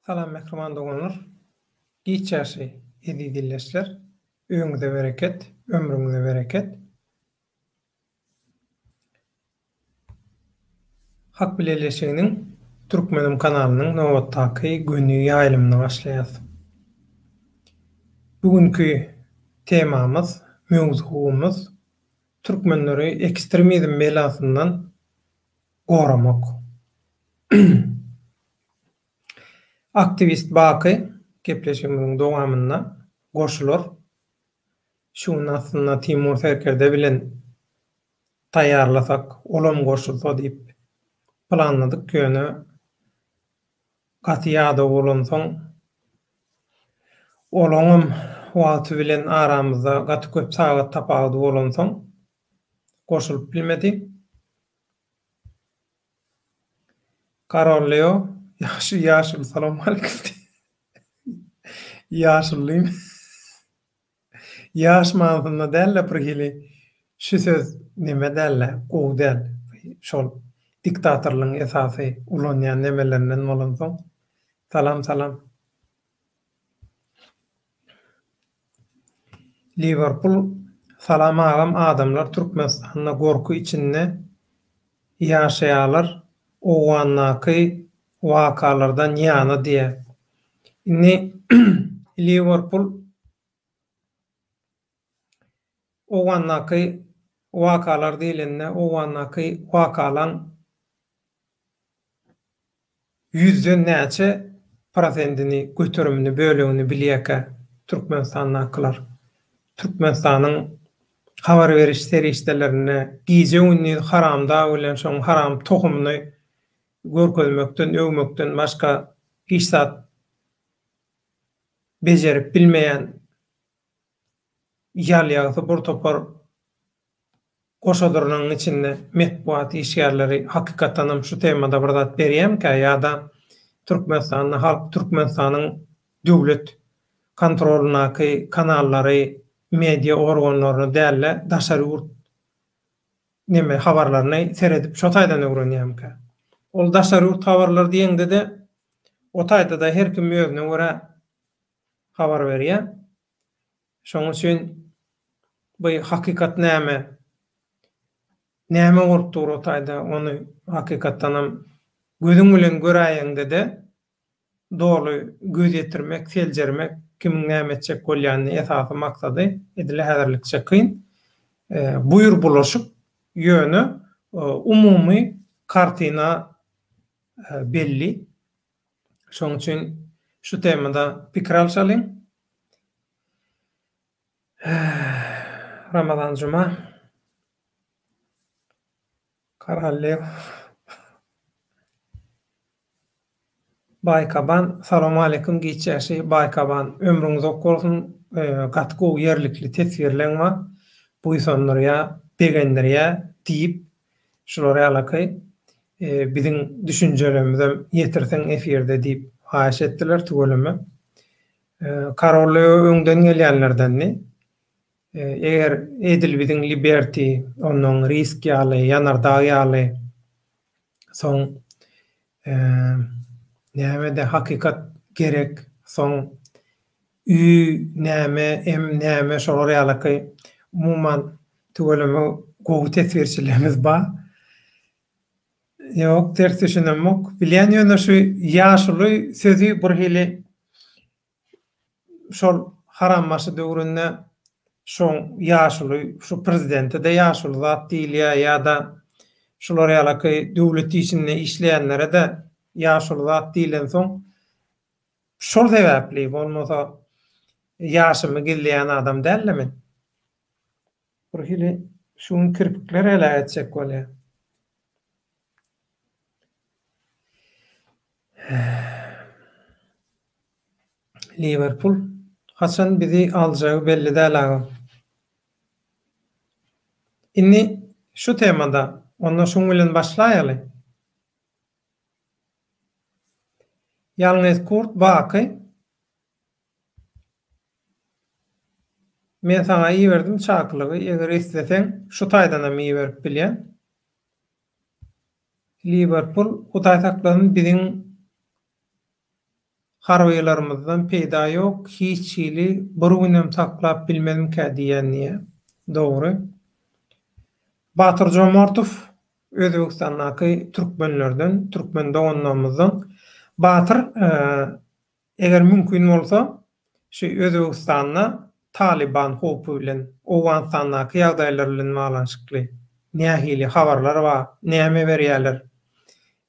Salam mähriban doganlar. Giç ýaşy eziz ildeşler. Öýüňize bereket, ömrüňize bereket. Hak Bileleşiginiň Türkmenim kanalynyň nobatdaky göni ýaýlymyna başlaýas. Bu günki temamyz, mewzugymyz türkmenleri ekstremizm belasyndan goramak. Aktiwist Baky gepleşigimiziň dowamynda goşular. Şu gün aslynda Timur serkerde bilen taýýarlasak, olam goşulsa diýip planladyk, ýöne gaty ýadaw bolansoň, olaňam wagty bilen aramyzda gaty köp sagat tapawudy bolansoň, goşulyp bilmedi. Karol Leo, ýaşuly, ýaşuly, salowmaleýkim diýdi. Ýaşulymy? Ýaş manysynda däl-de bir hili şu söz neme däl-de, gowy däl. Şol diktatorlygyň esasy ulanýan nemelerinden bolansoň. Salam salam. Liwerpul salam agam adamlar Türkmenistanda gorky içinde ýaşaýalar Owgandaky wakalardan ýana diýä. Indi Liwerpul Owgandaky wakalar diýlende Owgandaky wakalaň ýüzden näçe prosentini, göterimini, bölegini bilýärkä Türkmenistandakylar? Türkmenistanyň habar beriş serişdelerinde gije-gündiz haramdag bilen şoň haram tohumyny görkezmekden, öwmekden başga hiç zat bejerip bilmeýän ýalýagsy bir topar goşa dyrnagyň içinde metbugat işgärleri hakykatdanam şu temada bir zat berýämikä ýa-da Türkmenistanda halk Türkmenistanyň döwlet kontrolyndaky kanallary media organlaryny dälde daşary ýurt neme habarlaryny seredip şo taýdan öwrenýämikä? Ol daşary ýurt habarlary diýeňde-de o taýda-da her kim özüne görä habar berýär. Şonuň üçin bu hakykat näme? Näme bolup dur o taýda ony hakykatdanam gözüň bilen göräýeňde-de doly göz ýetirmek, seljermek, kimiň näme etjek bolýanyny esasy maksady edil häzirlikçe kyn. Buýr bulaşyk, ýöne umumy kartina belli. Şonuň üçin şu temada pikir alşalyň. Ramazan Juma. Karallew. Baýkaban Salowmaleýkim giç ýaşy Baýkaban ömrüň uzak bolsun gaty gowy ýerlikli teswirleň bar buýsandyrýa begendirýä diýip şular ýalaky biziň düşünjelerimizem ýetirseň efirde diýip haýyş etdiler tüweleme Karol Leo öňden gelýänlerdendi eger edil biziň Liberty onnoň Risk ýaly Ýanardag ýaly soň Nämede hakykat gerek soň Ü näme M näme şolar ýalaky umuman tüweleme gowy teswirçilerimiz bar. Ýok ters düşünemok. Bilýän ýöne şu ýaşuly sözi bir hili şol harambaşy döwründe şoň ýaşuly şu prezidente-de ýaşuly zat diýilýär ýa-da şular ýalaky döwlet işinde işleýänlere-de ýaşuly zat diýlensoň şol sebäpli bolmasa ýaşymy gizleýän adam däl-de men. Bir hili şu gün kirpikler heläk etjek bolýar. Liwerpul haçan bizi aljagy belli däl agam. Indi şu temada onda şuň bilen başlaýaly. Ýalňyz Kurt Baky Men saňa iberdim çakylygy eger isleseň şu taýdanam iberip bilýän. Liwerpul Hudaý saklasyn biziň. Harbylarymyzdan peýda ýok hiç hili bir günem saklap bilmezmikä diýýän diýýä. Dogry. Batyr Jomartow Özbegistandaky türkmenlerden, türkmen doganlarymyzdan. Batyr Eger mümkin bolsa, şu Özbegistanda Talyban howpy bilen, Owganystandaky ýagdaýlar bilen baglanyşykly nähili habarlar bar, näme berýärler?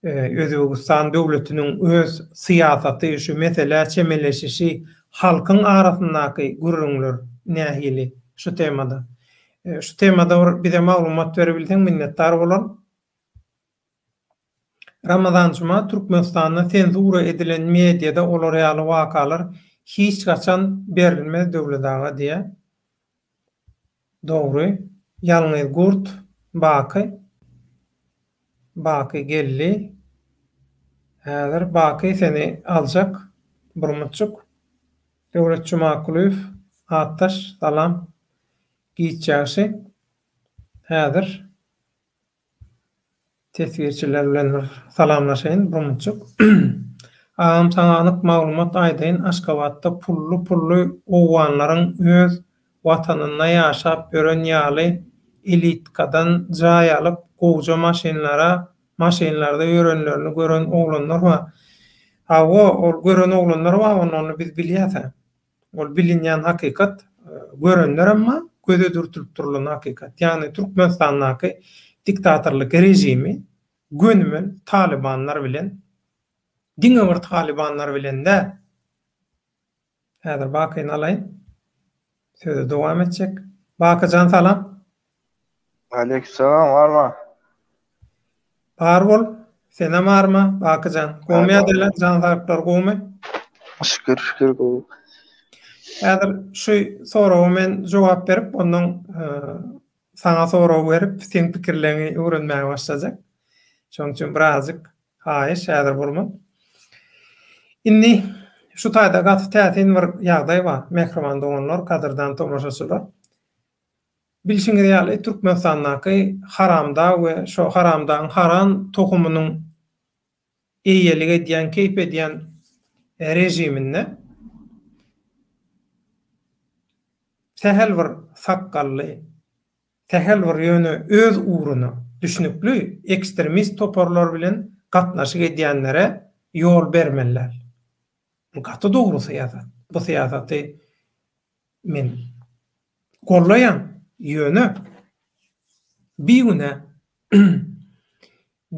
Özbegistan döwletiniň öz syýasaty, şu meselä çemeleşişi, halkyň arasyndaky gürrüňler nähili şu temada? Şu temada bir bize maglumat berebilseň minnetdar bolaryn. Ramazan Juma Türkmenistanda senzura edilen mediada olar ýaly wakalar hiç haçan berilmez Döwlet aga diýä. Dogry. Ýalňyz gurt Baky. Baky geldi. Häzir Baky seni aljak bir mutjyk. Döwlet Jumakulyýew atdaş salam. Giç ýagşy. Häzir Teswirçiler bilen bir salamlaşaýyn bir Agam saňa anyk maglumat aýdaýyn Aşgabatda pully pully owganlaryň öz watanynda ýaşap ýören ýaly elitkadan jaý alyp gowja maşynlara maşynlarda ýörenlerini gören oglanlar bar. Hawa ol gören oglanlar bar onda ony biz bilýäsä. Ol bilinýän hakykat, görenlerem bar, göze dürtülip durulan hakykat. Ýagny Türkmenistandaky diktatorlyk režimi gönümel talybanlar bilen, diňe bir talybanlar bilen däl, häzir Bakyny alaýyn, söze dowam etjek. Bakyjan salam. Aleyküm barma. Bar bol. Senem arma Bakyjan. Gowmy ýagdaýlar, jan saglyklar gowmy? Şükür, şükür gowy. Häzir şu soraga men jogap berip, ondan saňa sorag berip, seň pikirleňi öwrenmäge başlajak. Şonuň üçin birazjyk haýyş häzir bolmaz. Indi şu taýda gaty täsin bir ýagdaý bar, mähriban doganlar, gadyrdan tomaşaçylar. Bilşiňiz ýaly, Türkmenistandaky haramdag we şo haramdagyň haram tohumynyň eýelik edýän, keýp edýän režiminde sähel bir sakgally, sähel bir ýöne öz ugruna düşnükli ekstremist toparlar bilen gatnaşyk edýänlere ýol bermeli däl. Bu gaty dogry syýasat. Bu syýasaty Men gollaýan, ýöne bigünä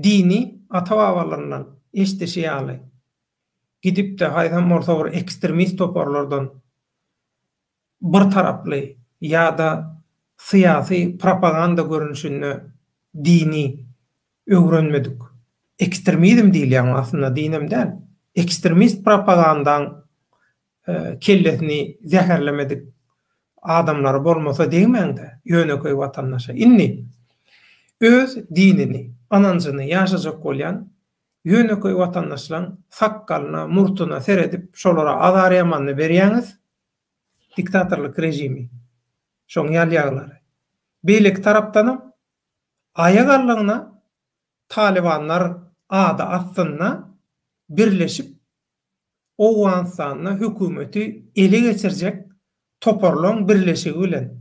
dini ata-babalaryndan eşdişi ýaly gidip-de haýsam bolsa bir ekstremist toparlardan bir taraply ýa-da syýasy propaganda görnüşinde dini öwrenmedik. Ekstremizm diýilýär muňa aslynda dinem däl. Ekstremist propagandaň kellesini zäherlemedik adamlary bolmasa degmäňdä ýönekeý watandaşa. Indi öz dinini, ynanjyny ýaşajak bolýan ýönekeý watandaşlaň sakgalyna, murtuna seredip şolara azar ýamanyny berýäňiz, diktatorlyk režimi, şoň ýalýaglary. Beýleki tarapdanam aýak aldygyna talybanlar ady astynda birleşip Owganystanda hökümeti ele geçirjek toparlaryň birleşigi bilen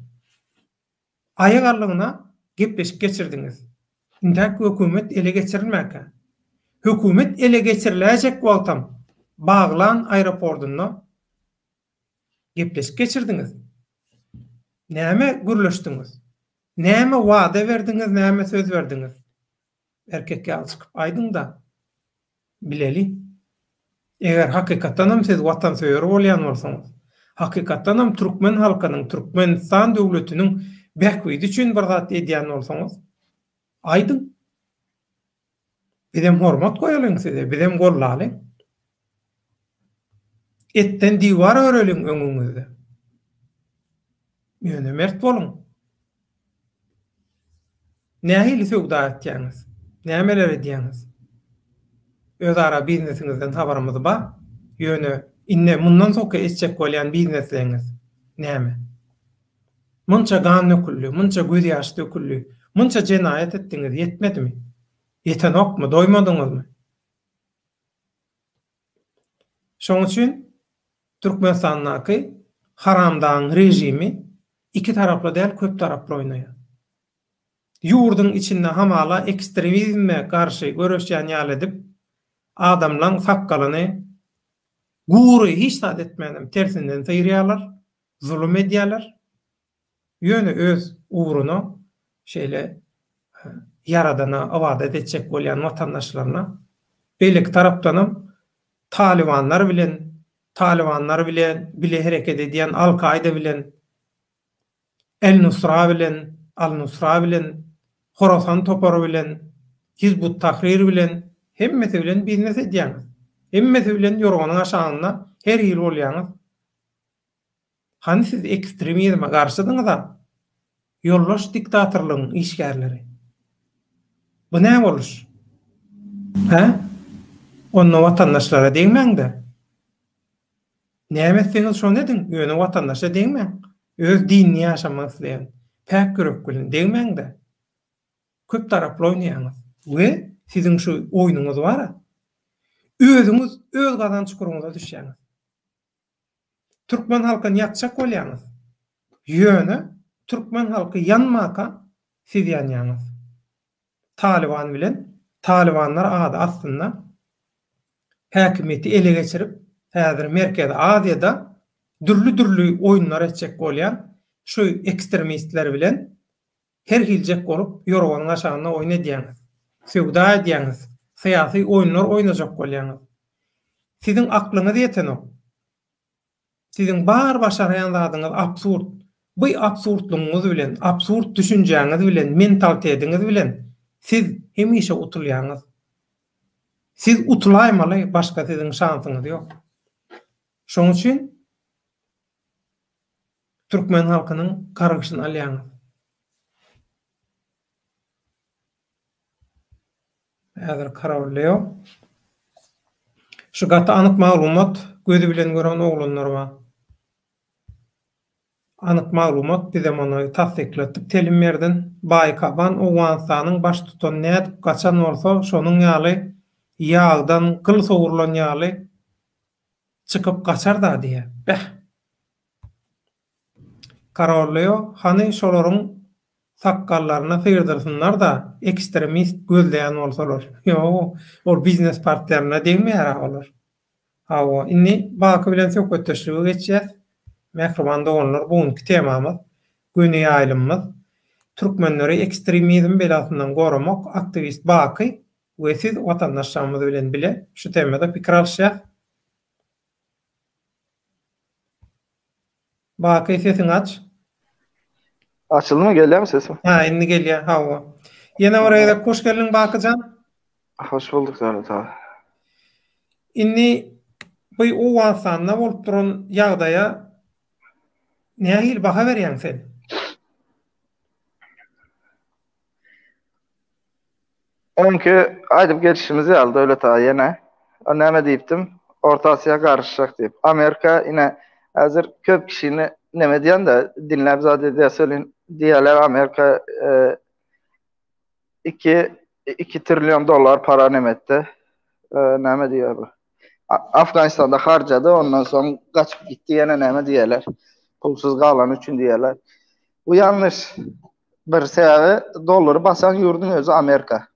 aýagallygyna gepleşik geçirdiňiz. Intäk hökümet ele geçirilmäkä. Hökümet ele geçiriläýjek wagtam Baglan aeropordunda gepleşik geçirdiňiz. Näme gürleşdiňiz? Näme wada berdiňiz, näme söz berdiňiz? Erkek ýaly çykyp aýdyňda, bileli. Eger hakykatdanam siz watansöýer bolýan bolsaňyz, hakykatdanam türkmen halkynyň, Türkmenistan döwletiniň bähbidi üçin bir zat edýän bolsaňyz, aýdyň. Bizem hormat goýalyň size, bizem gollalyň. Etden diwar öreliň öňüňizde. Ýöne mert boluň. Nähili söwda etýäňiz? Nämeler edýäňiz? Özara biznesiňizden habarymyz bar. Ýöne indi mundan soňky etjek bolýan biznesleňiz näme? Munça gan döküldi, munça gözýaş döküldi, munça jenaýat etdiňiz, Şoň üçin Türkmenistandaky haramdagyň režimi iki taraply däl köp taraply oýnaýar. Ýurduň içinde hamala ekstremizme garşy göreşýän ýaly edip adamlaň sakgalyny gury hiç zat etmänem tersinden sygyrýarlar, zulum edýärler. Ýöne öz ugruna şeýle Ýaradana ybadat etjek bolýan watandaşlaryna, beýleki tarapdanam talybanlar bilen, talybanlar bilen bile hereket edýän Al-Kaýda bilen, El-Nusra bilen, Al-Nusra bilen, Horasan topary bilen, Hizbut-Tahrir bilen, hemmesi bilen biznes edýäňiz. Hemmesi bilen ýorganyň aşagynda her hili bolýaňyz. Hany siz ekstremizme garşydyňyza? Ýoldaş diktatorlygyň işgärleri. Bu nä boluş? Hä? Onda watandaşlara degmäňdä. Näme etseňiz şony ediň, ýöne watandaşa degmäň. Öz dinini ýaşamak isleýän, päk ýürek bilen degmäňdä. Köp taraply oýnaýaňyz we siziň şu oýnuňyz bar-a. Özüňiz öz gazan çukuryňyza düşýäňiz. Türkmen halkyny ýakjak bolýaňyz. Ýöne türkmen halky ýanmaka siz ýanýaňyz. Talyban bilen Talybanlar ady astynda häkimiýeti ele geçirip häzir Merkezi Aziýada dürli dürli oýunlar etjek bolýan şu ekstremistler bilen her hiljek bolup ýorganyň aşagynda oýun edýäňiz. Söwda edýäňiz, syýasy oýunlar oýnajak bolýaňyz. Siziň aklyňyz ýetenok. Siziň bar başarýan zadyňyz absurd. Bu absurdlygyňyz bilen, absurd düşünjäňiz bilen, mentalitediňiz bilen siz hemişe utulýaňyz. Siz utulaýmaly, başga siziň şansyňyz ýok. Şoň üçin türkmen halkynyň gargyşyny alýaňyz. Häzir Karol Leo. Şu gaty anyk maglumat gözi bilen gören oglanlar bar. Anyk maglumat bizem ony tassyklatdyk telim ýerden. Baý Kaban Owganystanyň baştutany nädip gaçan bolsa şonuň ýaly ýagdan gyl sowrulan ýaly çykyp gaçar-da diýýär. Beh! Karol Leo hany şolaryň sakgallaryny syrdyrsynlar-da, ekstremist gözleýän bolsalar. Ýok, ol biznes partnerine degmeýär-ä olar. Hawa, indi Baky bilen söhbetdeşlige geçýäs. Mähriban doganlar, bu günki temamyz, göni ýaýlymymyz, Türkmenleri ekstremizm belasyndan goramak, aktiwist Baky we siz watandaşlarymyz bilen bile şu temada pikir alyşýas. Baky sesiňi aç. Açyldymy gelýärmi sesim? Ha indi gelýär hawa. Ýene bir gezek hoş geldiň Bakyjan. Hoş bulduk Döwlet aga. Indi bu Owganystanda bolup duran ýagdaýa nähili baha berýäň sen? Öňki aýdyp geçişimiz ýaly Döwlet aga ýene o näme diýipdim? Orta Aziýa garyşjak diýip. Amerika ine häzir köp kişini neme diýende diňläp zat edýär welin diýýärler Amerika 2 2 trillion dollar para neme etdi. Näme diýýär bu? Afganistanda harjady, ondan soň gaçyp gitdi ýene näme diýýärler. Pulsuz galany üçin diýýärler. Bu ýalňyş. Bir sebäbi dollary basan ýurduň özi Amerika.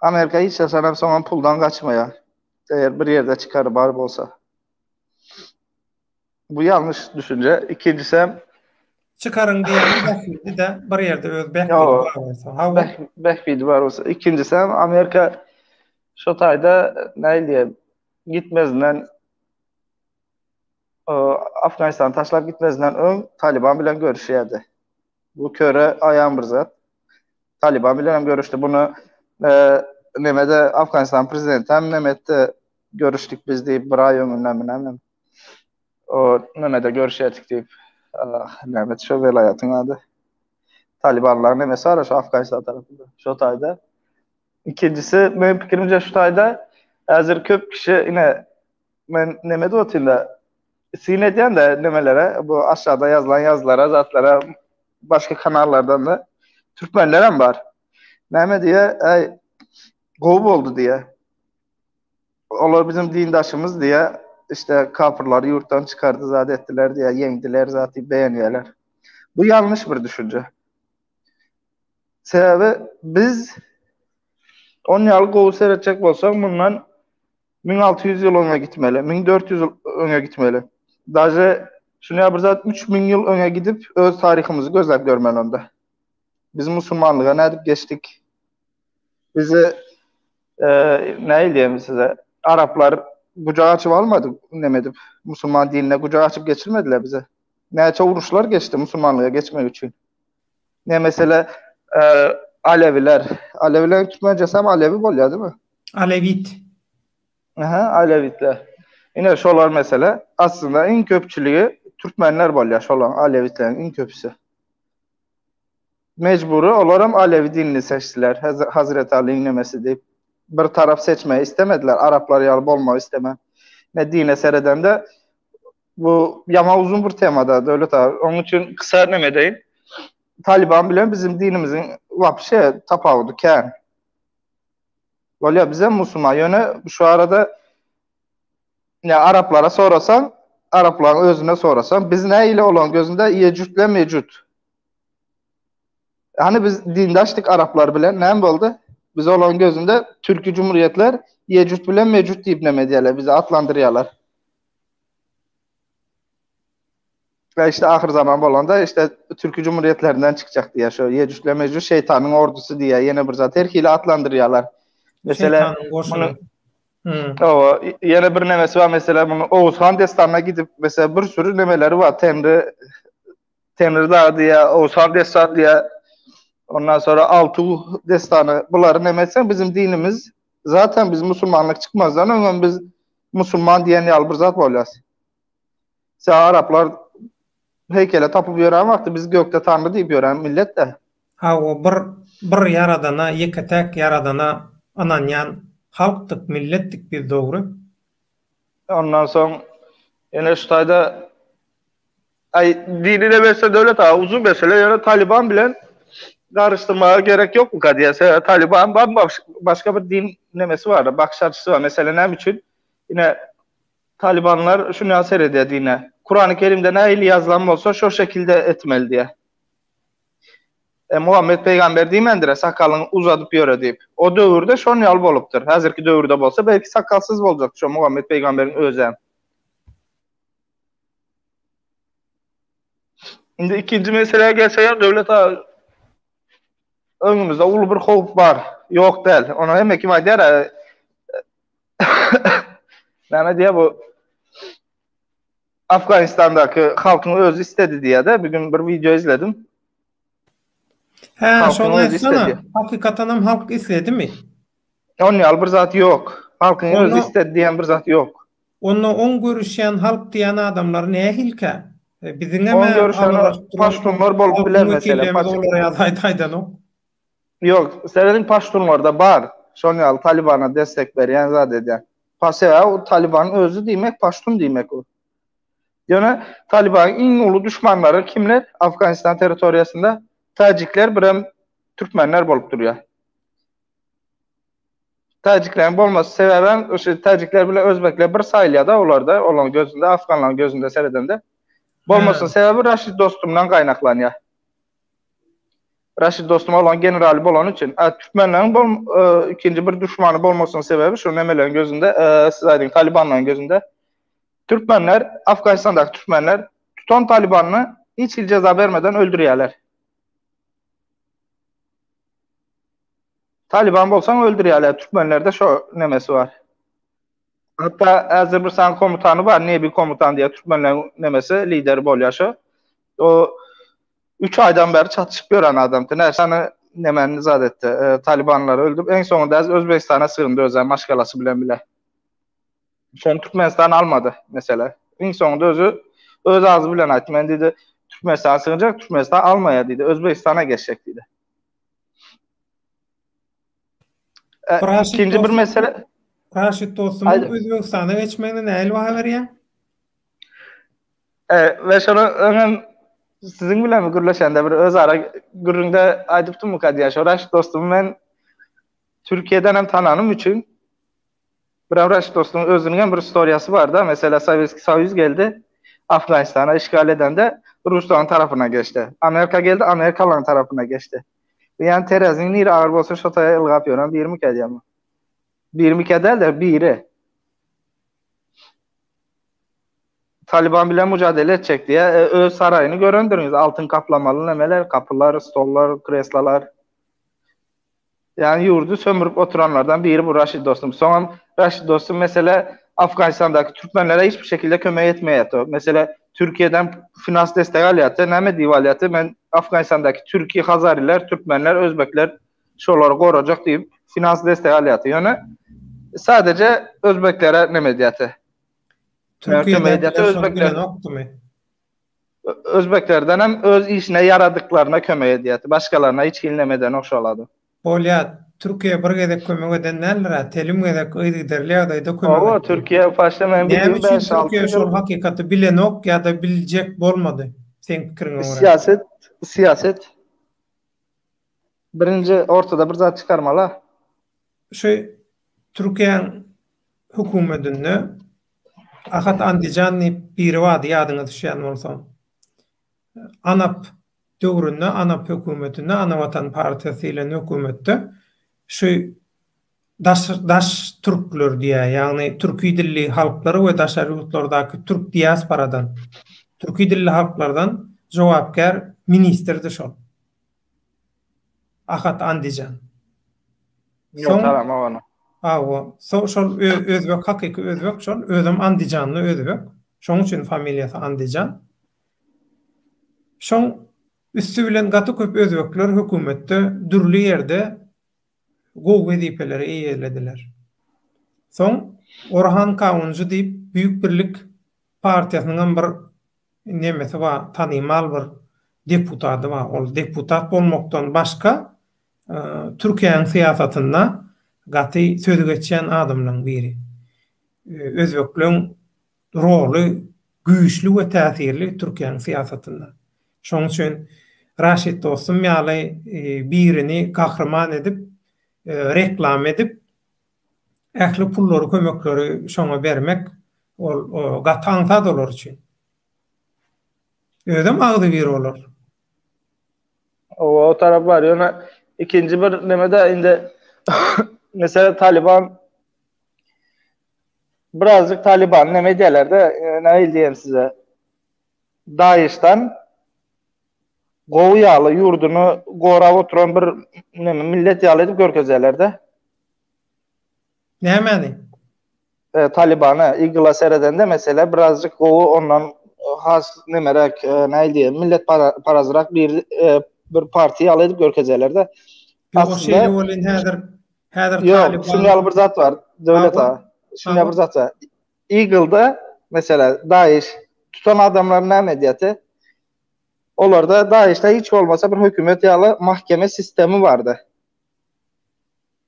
Amerika hiç haçan hem soňam puldan gaçmaýar. Eger bir ýerde çykary bar bolsa. Bu ýalňyş düşünje. Ikinjisi hem Çykaryň diýýäni bähbidi-de bir ýerde öz bähbidi bar bolsa. Hawa. Bähbidi bar bolsa. Ikinjisi hem Amerika şo taýda näil diýe gitmezinden Afganistany taşlap gitmezinden öň Taliban bilen görüşýärdi. Bu köre aýan bir zat. Taliban bilen hem görüşdi. Bunu e, nemede Afganistan prezidenti hem neme etdi? Görüşdik biz diýip bir aý öňünden mi näme? O nemede görüşýärdik diýip. Näme şu welaýatyň ady? Talibanlar nemesi bar şu Afganistan tarapynda. Şo taýda. Ikincisi meniň pikirimce şu taýda häzir köp kişi ine Men neme diýip otyryn-da, syn edýän-de nemelere, bu aşagda ýazylan ýazylara, zatlara başga kanallardan-da türkmenler hem bar. Näme diýýär? Äý, gowy boldy diýýär. Olar bizim dindaşymyz diýýär. Işte kapyrlary ýurtdan çykardy zat etdiler diýýär, ýeňdiler zat diýip begenýärler. Bu ýalňyş bir düşünje. Sebäbi biz on ýaly gowy seretjek bolsak mundan 1600 ýyl öňe gitmeli, 1400 ýyl öňe gitmeli. Daže şuny bir zat 3000 ýyl öňe gidip öz taryhymyzy gözläp görmeli onda. Biz musulmanlyga nädip geçdik? Bizi e, näil diýem size? Araplar gujak açyp almady, neme edip, musulman dinine gujak açyp geçirmediler bize. Näçe uruşlar geçdi musulmanlyga geçmek üçin. Ne mesele e, Alewiler. Alewileriň türkmençesi hem Alewi bolýar, değil mi? Alewit. Aha, Alewitler. Ine şolar mesele. Aslynda iň köpçüligi türkmenler bolýar, şolaryň Alewitleriň iň köpüsi. Mejbury olaram Alewi dinini seçdiler. Hazreti Alyň nemesi diýip. Bir tarap seçmegi istemediler. Araplar ýaly bolmagy istemän. Ne dine seredende bu ýama uzun bir temada Döwlet aga. Onuň üçin kısa neme edeýin. Taliban bilen bizim dinimiziň wapşe tapawudy kän. Bolýar bizem musulman ýöne şu arada ne araplara sorasaň, araplaryň özüne sorasaň, biz nähili olaryň gözünde ýejut bilen mejut. Hani biz dindaşdyk araplar bilen, näme boldy? Biz olaryň gözünde türki cumhuriyetler ýejut bilen mejut diýip neme edýärler, bizi atlandyrýarlar. Ve işte ahir zaman bolanda işte Türki Cumhuriyetlerinden çykjak diýýär. Şo Ýejüç bilen Mejüç şeýtanyň ordusy diýýär. Ýene bir zat her hili atlandyrýarlar. Mesela muny Hmm. Owa, ýene bir nemesi bar mesela muny Oguzhan dessanyna gidip mesela bir sürü nemeleri bar. Tenri Tenri dagy diýýär, Oguzhan dessany diýýär. Ondan sonra Altuw dessany. Bulary neme etseň bizim dinimiz zaten biz musulmanlyk çykmazdan öňem biz musulman diýen ýaly bir zat bolýar. Sen araplar heýkele tapyp ýören wagty biz gökde tanry diýip ýören millet-de. Hawa bir bir ýaradana ýeke täk ýaradana ynanýan halkdyk milletdik biz dogry. Ondan soň ýene şu taýda aý dini de berse döwlet aga uzun mesele ýöne Taliban bilen garyşdyrmaga gerek ýokmuka diýýär. Sebäbi Taliban başga bir din nemesi bar, bakyş açysy bar. Mesele näme üçin? Ine Talybanlar şuny seredýär dine. Kurany Kerimde nähili ýazylan bolsa şo şekilde etmeli diýýär. E, Muhammet peýgamber diýmändir-ä sakalyňy uzadyp ýöre diýip. O döwürde şon ýaly bolupdyr. Häzirki döwürde bolsa belki sakalsyz boljakdy şo Muhammet peýgamberiň özem. Indi ikinji meselä gelsek, Döwlet aga öňümizde uly bir howp bar. Ýok däl. Ony hemme kim aýdýar. Näme diýýär bu? Afganistandaky halkyň özi istedi diýýär-de. Bugün bir wideo izledim. Hä, şony aýtsana. Hakykatan hem halk isledimi? Onun ýaly bir zat ýok. Halkyň özi istedi diýen bir zat ýok. Onda oň görüşýän halk diýen adamlar nähilkä? Biziňem Oň görüşen paştunlar bolup biler meselem. Olar ýa aýdanok. Ýok, serediň paştunlarda bar. Şoň ýaly Talibana destek berýän zat edýän. Sebäbi o Talibanyň özi diýmek paştun diýmek o. Ýöne Talibanyň iň uly duşmanlary kimler? Afganistan territoriýasynda täjikler birem türkmenler bolup durýar. Täjikleriň bolmasy sebäbem şu täjikler bilen özbekler bir saýylýar-da olarda, olaryň gözünde, afganlaryň gözünde seredende. Bolmasynyň sebäbi Raşid Dostumdan gaýnaklanýar. Raşid Dostum olaryň generaly bolany üçin. A türkmenleriň bol e, ikinji bir duşmany bolmasynyň sebäbi şu nemeleriň gözünde, e, siz aýdyň talibanlaryň gözünde. Türkmenler, Afganistandaky türkmenler tutan talibanyny hiç hili jeza bermeden öldürýärler. Taliban bolsaň öldürýärler. Türkmenlerde şo nemesi bar. Hatda häzir bir sany komutany bar, Nebi komutan diýe türkmenleriň nemesi, lideri bolýar şo. O 3 aýdan bäri çatyşyp ýören adam. Näçe sany nemeni zat etdi. E, talibanlary öldürip, en soňunda häzir Özbegistana sygyndy özem maşgalasy bilen bile. Şony Türkmenistan almady mesele. Iň soňunda özi öz agzy bilen aýtdy. Men diýdi, Türkmenistana sygynjak, Türkmenistan almaýar diýdi. Özbegistana geçjek diýdi. E, ikinji bir mesele Raşid dostumyň Özbegistana geçmegine nähili baha berýäň? E, we şony öňem siziň bilen gürleşende bir özara gürrüňde aýdypdym diýýär. Şo Raşid dostumy men Türkiýeden hem tananym üçin. Birem Raşid dostuň özüniň hem bir istoriýasy bar-da, meselä Sowetskiý Soýuz geldi, Afganistana işgal edende Ruslaryň tarapyna geçdi. Amerika geldi, amerikalylaryň tarapyna geçdi. Ýani tereziniň niri agyr bolsa şo taýa ylgap ýören birimikä diýýän. Birimikä däl-de, biri. Taliban bilen mujadele etjek diýýär. E, öz saraýyny görendiriňiz, altyn kaplamaly nemeler, gapylar, stollar, kreslalar. Ýani ýurdy sömürip oturanlardan biri bu Raşid dostum. Soňam Raşid dostum mesele Afganistandaky türkmenlere hiç bir şekilde kömek etmeýärdi. Mesele Türkiýeden finans destek alýardy. Näme diýip alýardy? Men Afganistandaky türki hazariler, türkmenler, özbekler şolary gorajak diýip finans destek alýardy. Ýöne sadece özbeklere neme edýärdi? Türkiýedäkiler şony bilenokdymy? Özbeklerden hem öz işine ýaradyklaryna kömek edýärdi. Başgalaryna hiç hili neme edenok şol adam. Bolýa, Türkiýe bir gezek kömek eden däldir-ä, telim gezek yzygiderli ýagdaýda kömek etdi. Hawa, Türkiýe başda men bilýän Näme üçin Türkiýe şol hakykaty bilenok ýa-da biljek bolmady, seň pikiriňe görä? Syýaset, syýaset. Birinji ortada bir zat çykarmaly. Şu Türkiýäň hökümetinde Ahat Andijan diýip biri bardy ýadyňa düşýän bolsa. ANAP döwründe, ANAP hökümetinde, Ana Watan partiýasy diýlen hökümetde şu daş daş türkler diýýär, ýagny türki dilli halklar we daşary ýurtlardaky türk diasporadan, türki dilli halklardan jogapkär ministrdi şol. Ahat Andijan. Ýok, tanamok ony. Hawa, so şol özbek hakyky özbek şol, özem Andijanly özbek. Şoň üçin familiýasy Andijan. Şoň üsti bilen gaty köp özbekler hökümetde dürli ýerde gowy wezipeleri eýelediler. Soň Orhan Kaunjy diýip Büyük Birlik partiýasynyňam bir nemesi bar, tanymal bir deputady bar. Ol deputat bolmakdan başga Türkiýäniň syýasatynda gaty sözi geçýän adamlaryň biri. Özbekleň roly güýçli we täsirli Türkiýäniň syýasatynda. Şonuň üçin Raşid dostum ýaly birini gahryman edip, reklama edip, ähli pullary, kömekleri şoňa bermek ol gaty aňsat olar üçin. Özem agzybir olar. O, o tarap bar. Ýöne ikinji bir neme-de indi mesela Taliban birazcık Taliban neme edýärler-de, e, nähili diýen size? DAEŞ-dan gowy ýaly ýurduny gorap oturan bir neme millet ýaly edip görkezýärler-de. Nämäni? E, Talibana, IGIL-a seredende mesele birazjyk gowy ondan e, has nemerek, e, nähili diýelim, millet parazrak bir e, bir partiýa ýaly edip görkezýärler-de. Ýok, şeýle welin häzir häzir Taliban Ýok, şuny ýaly bir zat bar. Döwlet aga. Şuny ýaly bir zat bar. IGIL-da mesela DAEŞ tutan adamlar näme edýärdi? Olarda DAEŞ-de hiç bolmasa bir hökümet ýaly mahkeme sistemi bardy.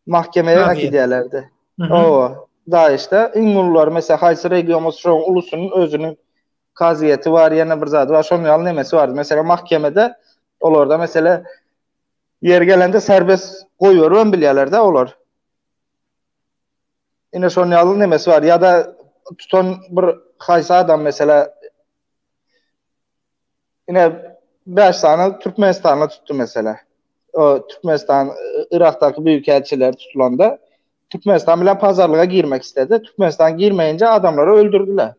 Mahkemeye äkidýärlerdi. Owa, DAEŞ-de iň ululary mesela haýsy region bolsa şoň ulusynyň özüniň kazyýeti bar, ýene bir zady bar, şonuň ýaly nemesi bardy. Mesela mahkemede olarda mesela ýeri gelende serbest goýberibem bilýärler-de olar. Ine şonuň ýaly nemesi bar. Ýa-da tutan bir haýsy adam mesela Ine 5 sany Türkmenistanly tutdy mesela. O Türkmenistan Irakdaky büyükelçiler tutulanda Türkmenistan bilen pazarlyga girmek istedi. Türkmenistan girmeyince adamlary öldürdüler.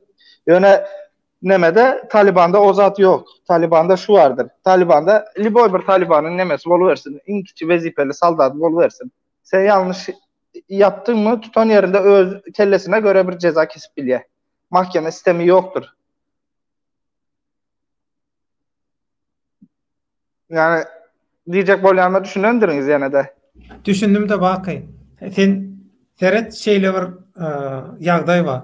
Ýöne nemede Talibanda o zat ýok. Talibanda şu bardyr. Talibanda liboý bir Talibanyň nemesi bolubersin, iň kiçi wezipeli soldaty bolubersin. Sen ýalňyş ýapdyňmy, tutan ýerinde öz kellesine göre bir jeza kesip bilýär. Mahkeme sistemi ýokdur. Ýani diýjek bolýanyma düşünendiriňiz ýene-de. Düşündim-de Baky. Sen seret şeýle bir ýagdaý bar.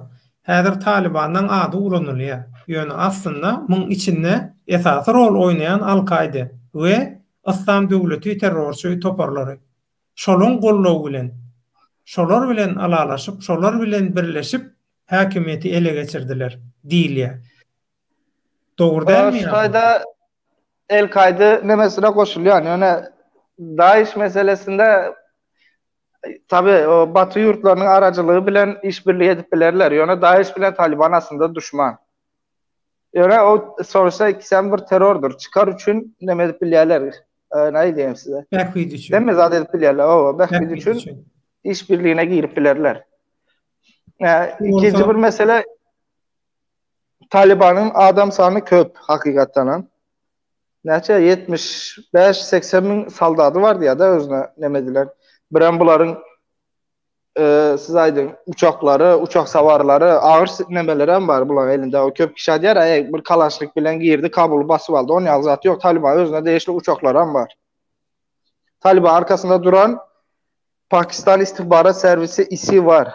Häzir Talybanyň ady ulanylýar. Ýöne aslynda muň içinde esasy rol oýnaýan Al-Kaýda we Yslam döwleti terrorçy toparlary. Şolaň goldawy bilen, şolar bilen ylalaşyp, şolar bilen birleşip häkimiýeti ele geçirdiler diýilýär. Dogry dälmi ýa? Hytaýda El-Kaýda nemesine goşulýan, ýöne DAIŞ meselesinde Tabi o Baty ýurtlarynyň aracyllygy bilen işbirligi edip bilerler. Ýöne DAEŞ bilen Taliban aslynda duşman. Ýöne o sonuçta ikisem bir terrordyr. Çykar üçin neme edip bilýärler. Näme diýeyim size? Bähbit üçin. Hemme zat edip bilýärler. Owa, bähbit üçin işbirligine girip bilerler. Ikinji bir mesele Talibanyň adam sany köp hakykatdan hem. Näçe 75-80 müň soldady bar diýýär-de özüne neme edilen. Birem bularyň e, siz aýdyň uçaklary, uçak sawarlary, agyr nemeleri hem bar bularyň elinde. O köp kişi aýdýar, eý bir kalaşnik bilen girdi, Kabuly basyp aldy. Onun ýaly zat ýok. Taliban özüne degişli uçaklary hem bar. Taliban arkasynda duran Pakistan istihbarat servisi ISI bar.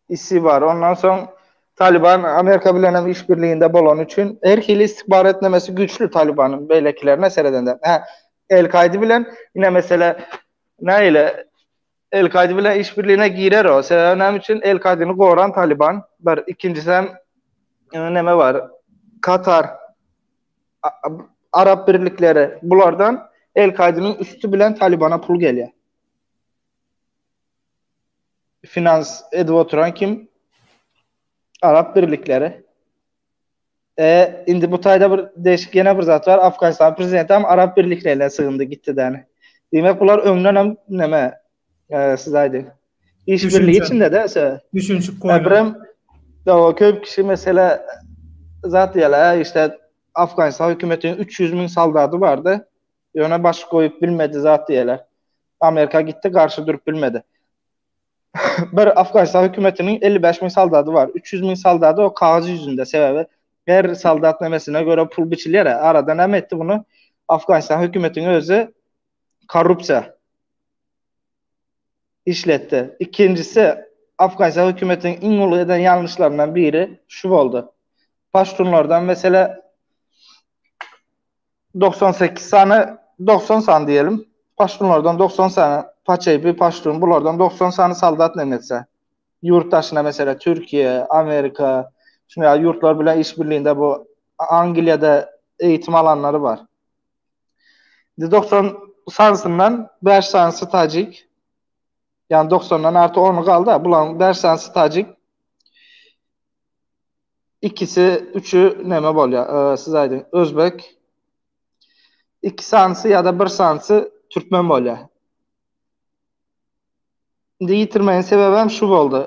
ISI bar. Ondan soň Taliban Amerika bilen hem işbirliginde bolany üçin her hili istihbarat etnemesi güýçli Talibanyň beýlekilerine seredende. Hä, El-Kaide bilen ine mesele nähili El-Kaide bilen işbirligine girer o. Sebäbi näme üçin El-Kaideni goran Taliban bir, ikinjisi hem e, neme bar? Katar Arap birlikleri bulardan El-Kaideniň üsti bilen Talibana pul gelýär. Finans edip oturan kim? Arap birlikleri. E, indi bu taýda bir değişik ýene bir zat bar. Afganistan prezidenti hem Arap birliklerine sygyndy gitdi däni. Diýmek bular öňden hem neme e, siz aýdyň. İş birliği içinde de se. Düşünşip goýlan. Birem o köp kişi mesela zat diýýärler, işte Afganistan hökümetiniň 300 müň soldady bardy. Ýöne baş goýup bilmedi zat diýýärler. Amerika gitdi, garşy durup bilmedi. Bir Afganistan hökümetiniň 55 müň soldady bar. 300 müň soldady o kagyz ýüzünde. Sebäbi her soldat nemesine göre pul biçilýär. Arada näme etdi bunu? Afganistan hökümetiniň özi korrupsiýa işletdi. Ikinjisi Afganistan hökümetiniň iň uly eden ýalňyşlaryndan biri şu boldy. Paştunlardan mesele 98 sany 90 sany diýelim. Paştunlardan 90 sany Paçeýbi paştun bulardan 90 sany soldat neme etse. Ýurt daşyna mesela Türkiýe, Amerika, şuny ýaly ýurtlar bilen işbirliğinde bu Angliýada eğitim alanlary bar. 90 sanysyndan 5 sanysy tacik. Yani 90'dan artı 10'u kaldı. Bulan 5 sanysy tacik. İkisi, üçü neme bolýar? Ee, siz aýdyň. Özbek. İki sanysy ýa-da bir sanysy türkmen bolýar. Indi ýitirmegiň sebebi hem şu boldy.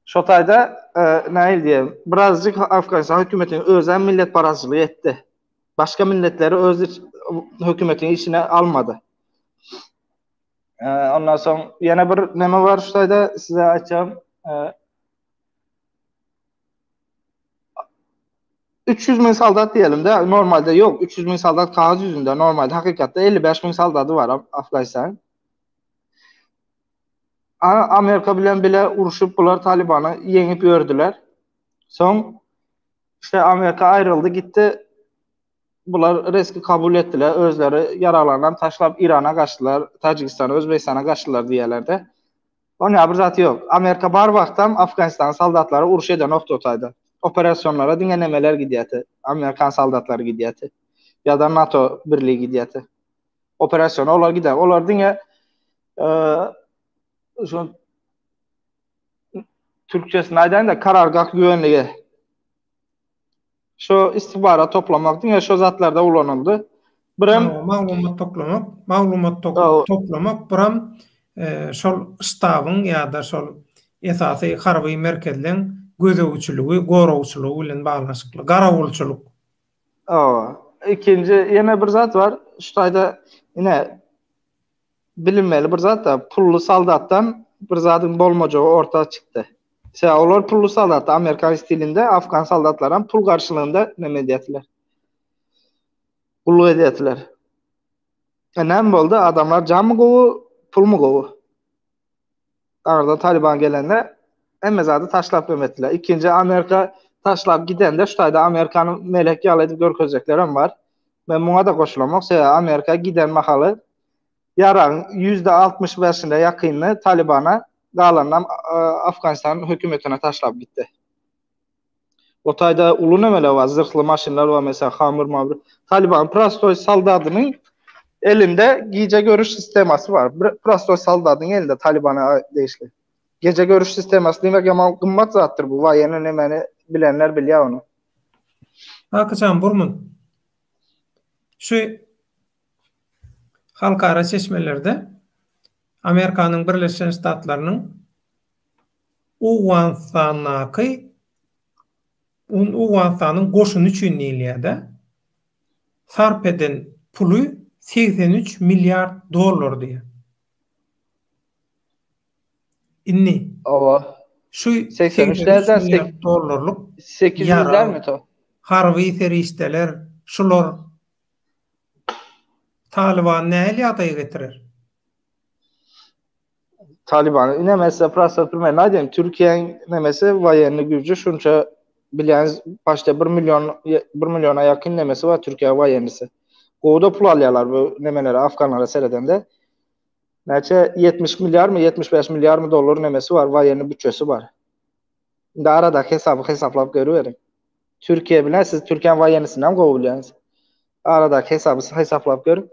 Şo taýda e, nähili diýelim, birazjyk Afganistan hökümetiniň özi hem milletparazçylyk etdi. Başga milletleri öz iç, hökümetiň içine almady. E, ondan soň ýene bir neme bar şu taýda size aýtjagym. E, 300 müň soldat diýelim de, normalde ýok, 300 müň soldat kagyz ýüzünde, normalde hakykatda 55 müň soldady bar Afganistan. Amerika bilen bile urşup bular Talibany ýeňip ýördüler. Soň işte Amerika aýryldy gitdi. Bular riski kabul etdiler. Özleri ýaraglaryny taşlap Irana gaçdylar, Tajikistana, Özbegistana gaçdylar diýerlerde. Oňa bir zat ýok. Amerika bar wagtam Afganistanyň soldatlary uruş edenokdy o taýda. Operasionlara diňe nemeler gidýärdi. Amerikan soldatlary gidýärdi. Ýa-da NATO birligi gidýärdi. Operasiona olar gider. Olar diňe şu türkçesini aýdaýyn-da karargah güvenligi. Şu istihbarat toplamak diňe şu zatlarda ulanyldy. Birem maglumat toplamak, maglumat toplamak, birem e, şol ştabyň ýa-da şol esasy harby merkezleň gözegçiligi, goragçylygy bilen baglanyşykly, garawulçylyk. Hawa. Ikinji ýene bir zat bar. Şu taýda ine bilinmeli bir zat da pully soldatdan bir zadyň bolmajagy orta çykdy. Sebäbi olar pully soldat, amerikan stilinde afgan soldatlary hem pul garşylygynda neme edýärdiler. Gulluk edýärdiler. E näme boldy? Adamlar janmy gowy, pulmy gowy? Aňyrdan Taliban gelende hemme zady taşlap etdiler. Ikinji Amerika taşlap gidende şu taýda Amerikany melek ýaly edip görkezjekler hem bar. Men muňa da goşulamok. Sebäbi Amerika giden mahaly ýaragyň %65-ine ýakynyny Talibana, galanynam Afganistan hökümetine taşlap gitdi. O taýda uly nemeler bar, zyrhly maşynlar bar, meselem, Hammer mamr. Taliban prostoý soldadynyň elinde gije görüş sistemasy bar. Bir prostoý soldadyň elinde Talibana degişli. Gije görüş sistemasy diýmek ýaman gymmat zatdyr bu. Waýenny nemeni bilenler bilýär ony. Kakyjan Burmun. Şu halkara çeşmelerde Amerikanyň Birleşen Ştatlarynyň Owganystandaky Owganystanyň goşuny üçin diýilýär-de, sarp eden puly 83 milliard dollar diýýär. Indi Hawa. Şu 83 milliard dollarlyk 800 dälmi to? Harby serişdeler şular Talybany nähili ýagdaýa getirer? Talybany ine mesela prosta men aýdayım Türkiýäň nemesi waýenny güýji şunça bilýäňiz başda 1 million 1 milliona ýakyn nemesi bar Türkiýe waýennisi. Gowy-da pul alýarlar bu nemelere afganlara seredende. Näçe 70 milliarmy 75 milliarmy dollar nemesi bar waýenny bütçesi bar. Indi aradaky hesaby hesaplap görüberiň. Türkiýe bilen siz Türkiýäň waýennisinden gowy bilýäňiz. Aradaky hesaby hesaplap görüň.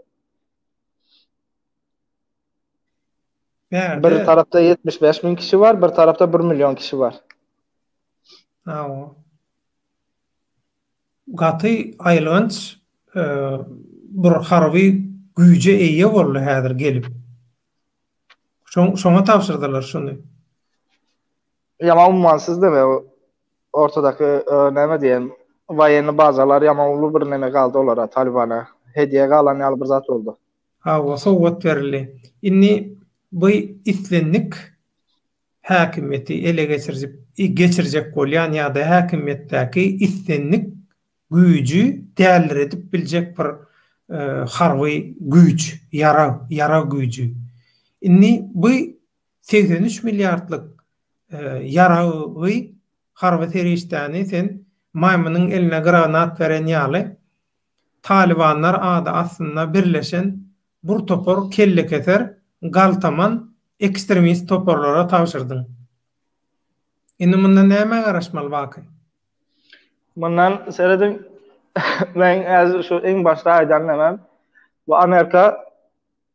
Bärde Bir tarapda 75 müň kişi bar, bir tarapda 1 million kişi bar. Hawa. Gaty aýylganç e, bir harby güýje eýe boldy häzir gelip. Şoň, şoňa tabşyrdylar şuny. Ýaman ummansyz deme ortadaky e, näme diýen waýenny bazalar ýaman uly bir neme galdy olara Talibana. Hediýe galan ýaly bir zat boldy. Hawa, sowgat berildi. Indi bu islendik häkimiýeti ele geçirjip geçirjek bolýan ýa-da häkimiýetdäki islendik güýji däliredip biljek bir harby güýç, ýarag, ýarag güýji. Indi bu 83 milliardlyk ýaragy, harby serişdäni sen maýmynyň eline granat beren ýaly Talybanlar ady astynda birleşen bur topar kellekeser, galtaman ekstremist toparlara tabşyrdyň. Indi mundan nämä garaşmaly Baky? Mundan serediň, men häzir şu iň başda aýdan nemem, bu Amerika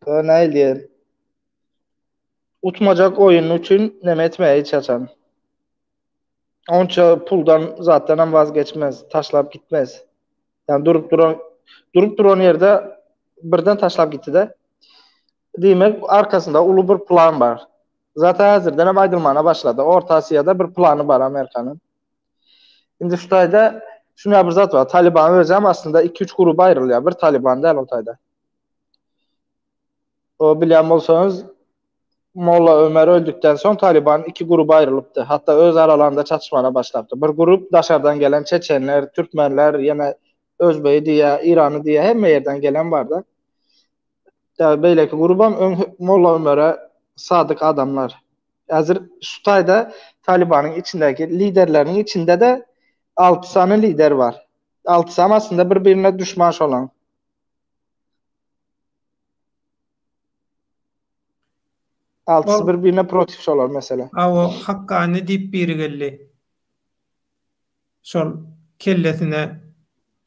nähili diýerin, utmajak oýun üçin neme etmeýär hiç haçan. Onça puldan zatdanam waz geçmez, taşlap gitmez. Yani durup duran durup duran ýerde birden taşlap gitdi-de. Diýmek, arkasynda uly bir plan bar. Zaten häzirden hem aýdylmana başlady. Orta Asiýada bir plany bar Amerikanyň. Indi şu taýda şuny bir zat bar. Taliban özi hem aslynda 2-3 gruba aýrylýar. Bir Taliban däl o taýda. O bilýän bolsaňyz Molla Ömer öldükden soň Taliban iki gruba aýrylypdy. Hatda öz aralarynda çatyşmana başlapdy. Bir grup daşardan gelen çeçenler, türkmenler, ýene özbegi diýýär, irany diýýär, hemme ýerden gelen barda. Beýleki grubam öň Molla Ömere sadyk adamlar. Häzir şu taýda Talibanyň içindäki liderleriniň içinde-de 6 sany lider bar. Altysam aslynda bir-birine düşman şolaň. Altysy bir birine protiv şolar mesela. Awo Hakkani diýip biri geldi. Şol kellesine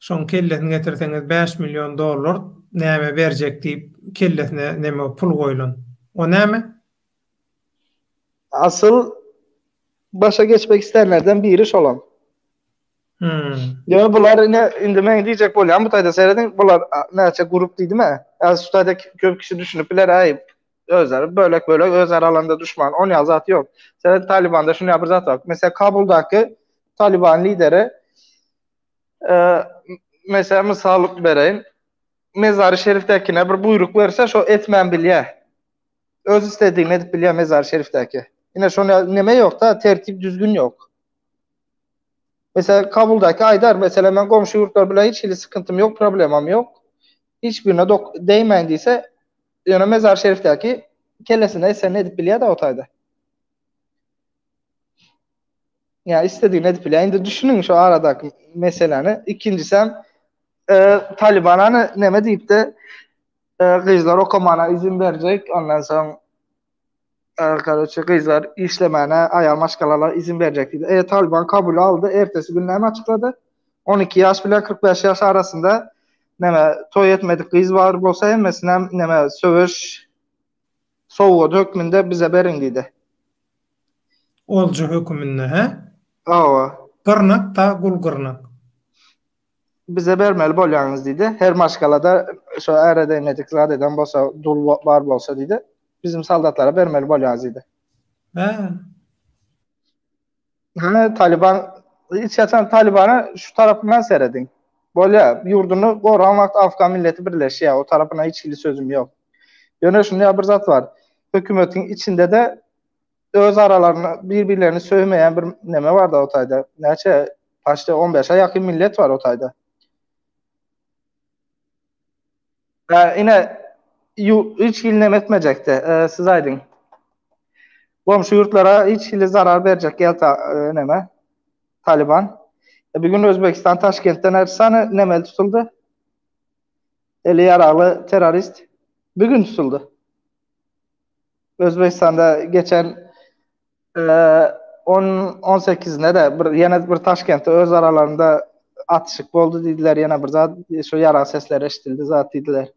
şoň kellesini getirseňiz 5 million dollar näme berjek diýip kellesine neme pul goýlan. O näme? Asyl başa geçmek isteyenlerden biri şolam. Hmm. Ýöne bular ine indi men diýjek bolýan bu taýda serediň bular näçe grup diýdim he. Ýa şu taýda köp kişi düşünip biler aý özleri bölek bölek öz aralarynda düşman on ýaly zat ýok. Seret Talibanda şuny bir zat bar. Mesela Kabuldaky Taliban lideri e, mesela mysal bereýin. Mezary Şerifdäkine bir buýruk berse şo etmän bilýär. Öz istediğini edip bilýär Mezary Şerifdäki. Ine şony neme ýok da tertip düzgün ýok. Mesela Kabuldaky aýdar, mesela men goňşy ýurtlar bilen hiç hili sykyntym ýok, problemam ýok. Hiç birine dok değmeýin diýse, ýöne Mezar Şerifdäki kellesine esenini edip bilýär-de o taýda. Ýa istediğini edip bilýär. Indi düşüniň şu aradaky meseläni. Ikinjisem e, Talibanany neme diýipdi? E, gyzlar okamana izin berjek, ondan soň. Karoçe gyzlar işlemäne aýal maşgalalar izin berjek diýdi. E Taliban kabul aldy. Ertesi gün näme açyklady? 12 ýaş bilen 45 ýaş arasynda näme toý etmedik gyz bar bolsa hemmesine näme söweş sowgady hökmünde bize beriň diýdi. Olja höküminde, hä? Hawa. Gyrnak da gul gyrnak. Bize bermeli bolýaňyz diýdi. Her maşgalada şo äre degmedik zat eden bolsa, dul bar bolsa diýdi. Bizim soldatlara bermeli bolýaňyz diýdi. Hä. Hä, Taliban hiç haçan Talibana şu tarapyndan serediň. Bolýa, ýurduny goran wagt afgan milleti birleşýär, o tarapyna hiç hili sözüm ýok. Ýöne şunda bir zat bar. Hökümetiň içinde-de öz aralarynda bir-birlerini söýmeýän bir neme bar-da o taýda. Näçe, paçte 15-e ýakyn millet bar o taýda. Hä, ine, hiç hili neme etmejekdi. E, siz aýdyň. Goňşy ýurtlara hiç hili zarar berjek ýa e, neme? Taliban. E, bir gün Özbekistan Taşkentden näçe sany nemeli tutuldy? Eli ýaragly terrorist bir gün tutuldy. Özbegistanda geçen on on sekizinde-de bir ýene bir Taşkentde öz aralarynda atyşyk boldy diýdiler, ýene bir zat şu ýarag sesleri eşidildi zat diýdiler.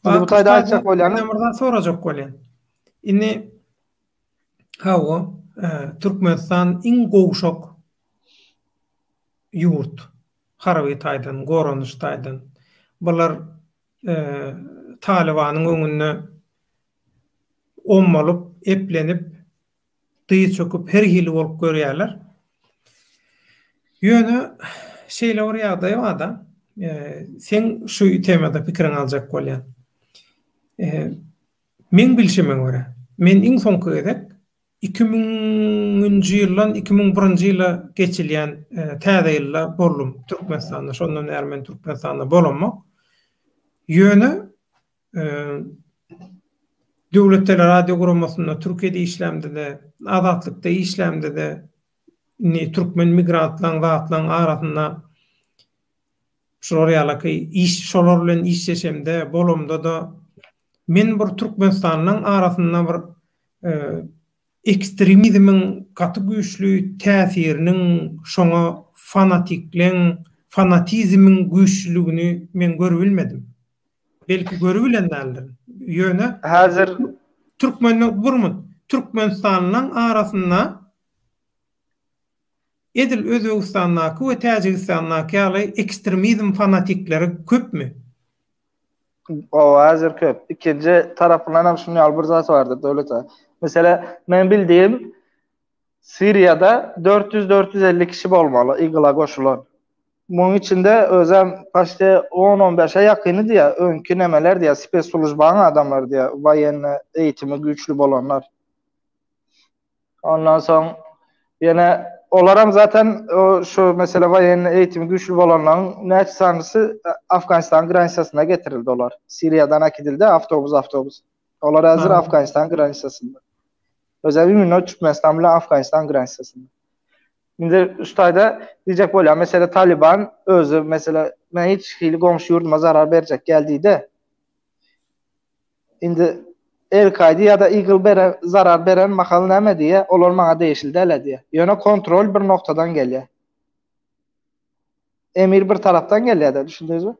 Indi bu taýda aýtjak bolýanym. Men bir zat sorajak bolýan. Indi hawa, Türkmenistan iň gowşak ýurt harby taýdan, goranyş taýdan. Bular Talybanyň öňünde ommalyp, eplenip, dyz çöküp her hili bolup görýärler. Ýöne şeýle bir ýagdaý bar-da, seň şu temada pikiriňi aljak bolýan. Meň bilşime görä, men iň soňky gezek Iki müňünji ýyldan 2001-nji ýyla geçilýän täze ýylda boldum Türkmenistanda. Şondan bäri men Türkmenistanda bolamok. Ýöne Döwlet teleradio guramasynda Türkiýede işlämde-de, Azatlykda işlämde-de, indi türkmen migrantlaryň zatlaryň arasynda şular ýalaky iş şolar bilen işleşemde, bolamda-da men bir türkmenistanlylaryň arasynda bir ekstremizmiň gaty güýçli täsiriniň, şoňa fanatikleň, fanatizmiň güýçlüligini men görübilmedim. Belki görübilen däldirin. Ýöne häzir türkmenler bir minut, türkmenistanlylaryň arasynda edil Özbegistandaky we Täjigistandaky ýaly ekstremizm fanatikleri köpmi? Hawa, häzir köp. Ikinji tarapyndan hem şunuň ýaly bir zat bardyr, Döwlet aga. Meselem, men bildiğim Siriýada 400-450 kişi bolmaly IGIL-a goşulan. Munuň içinde özem paçte 10-15-e ýakyny diýýär, öňki nemeler diýýär, spesslujbaň adamlary diýýär, woýenny eýitimi güýçli bolanlar. Ondan soň ýene olaram zaten şu mesele woýenny eýitimi güýçli bolanlaryň näçe sanysy Afganistan granisasyna getirildi olar. Siriýadan äkidildi awtobus awtobus. Olar häzir Afganistan granisasynda. Özem imенно Türkmenistan bilen Afganistan granisasynda. Indi şu taýda diýjek bolýan mesele Taliban özi mesele men hiç hili goňşy ýurduma zarar berjek gel diýdi. Indi El-Kaýda ýa-da IGIL beren zarar beren mahal näme diýýär? Olar maňa degişli däl-ä diýýär. Ýöne kontrol bir noktadan gelýär. Emir bir tarapdan gelýär-de, düşündiňizmi?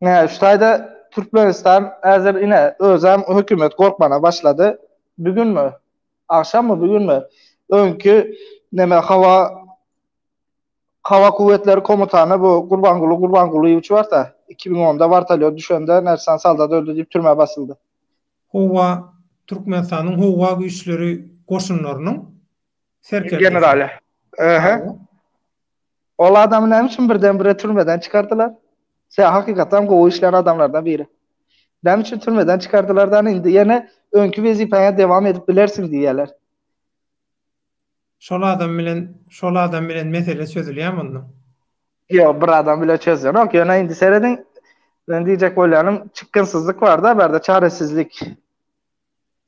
Ine, şu taýda Türkmenistan häzir ine özem hökümet gorkmana başlady. Bugünmi? Agşammy, bugünmi? Öňki neme hawa Hawa kuwwetleri komutany bu Gurbanguly Gurbangulyýewiç barda, 2010-da wartolýot düşende Nersan soldat öldi diýip türmä basyldy. Howa Türkmenistanyň howa güýçleri goşunlarynyň serkerdesi. Generaly. Ähä. Ol adamy näme üçin birden-bire türmeden çykardylar? Sen hakykatdan gowy işlän adamlardan biri. Näme üçin türmeden çykardylar da indi ýene öňki wezipäňe dewam edip bilersiň diýýärler. Şol adam bilen şol adam bilen mesele çözülýämi onda? Ýok, bir adam bile çözülenok. Ýöne indi serediň, men diýjek bolýanym, çykgynsyzlyk bar-da, bärde çaresizlik.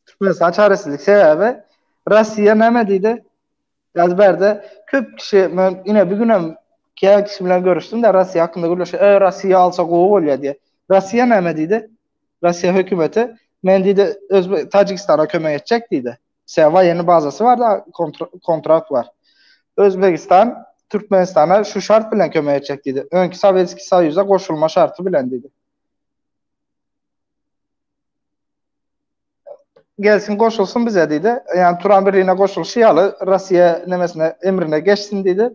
Türkmenistan çaresizlik sebäbi Russiýa näme diýdi? Ýa bärde köp kişi men ine bir günem kän kişi bilen görüşdim-de Russiýa hakynda gürleşip, e Russiýa alsa gowy bolýar diýe. Russiýa näme diýdi? Russiýa hökümeti men diýdi Özbe Täjigistana kömek etjek diýdi. Sebäbi waýenny bazasy bar da kontrakt bar. Özbegistan Türkmenistana şu şart bilen kömek etjek diýdi. Öňki Sowetskiý Soýuza goşulma şarty bilen diýdi. Gelsin goşulsyn bize diýdi. Ýani Turan birliğine goşulşy ýaly Russiýa nemesine emrine geçsin diýdi.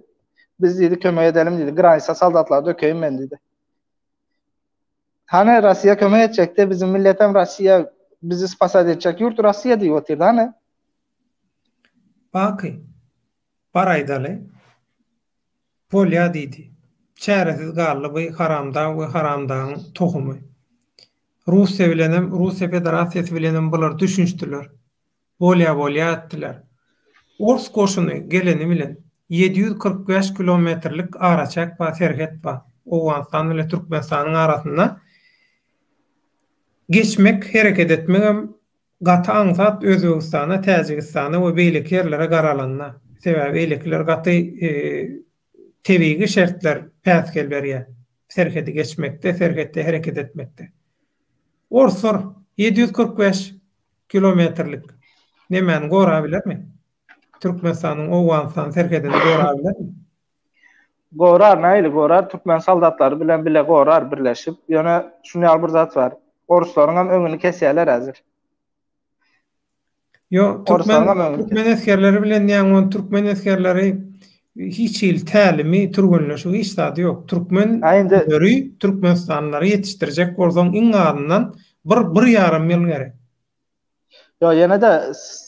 Biz diýdi kömek edelim diýdi. Granisa soldatlary dökeýin men diýdi. Hany Russiýa kömek etjekdi, bizim milletem Russiýa bizi spasat etjek ýurt Russiýa diýip otyrdy hany. Baky, bar aýdaly. Bolýa diýdi. Çäresiz galdy by haramdag we haramdagyň tohumy. Russiýa bilenem, Russiýa Federasiýasy bilenem bular düşünişdiler. Bolýa bolýa etdiler. Ors goşuny geleni bilen 745 kilometrlik araçäk bar, serhet bar Owganystan bilen Türkmenistanyň arasynda. Geçmek, hereket etmegem gaty aňsat Özbegistana, Täjigistana we beýleki ýerlere garalanda. Sebäbi beýlekiler gaty tebigy şertler päsgel berýär serhedi geçmekde, serhetde hereket etmekde. Orslar 745 kilometrlik nemäni gorabilermi? Türkmenistanyň Owganystan serhedini gorabilermi? Gorar, nähili gorar? Türkmen soldatlary bilen bile gorar, birleşip. Ýöne şuny ýaly bir zat bar. Oruslaryň hem öňüni kesýärler häzir. Ýok, türkmen türkmen esgerleri bilen diýýäň, ony türkmen esgerleri hiç hili tälimi, türgenleşigi hiç zady ýok. Türkmen leri, türkmenistanlylary ýetişdirjek bolsaň iň azyndan bir, bir ýarym ýyl gerek. Ýok, ýene-de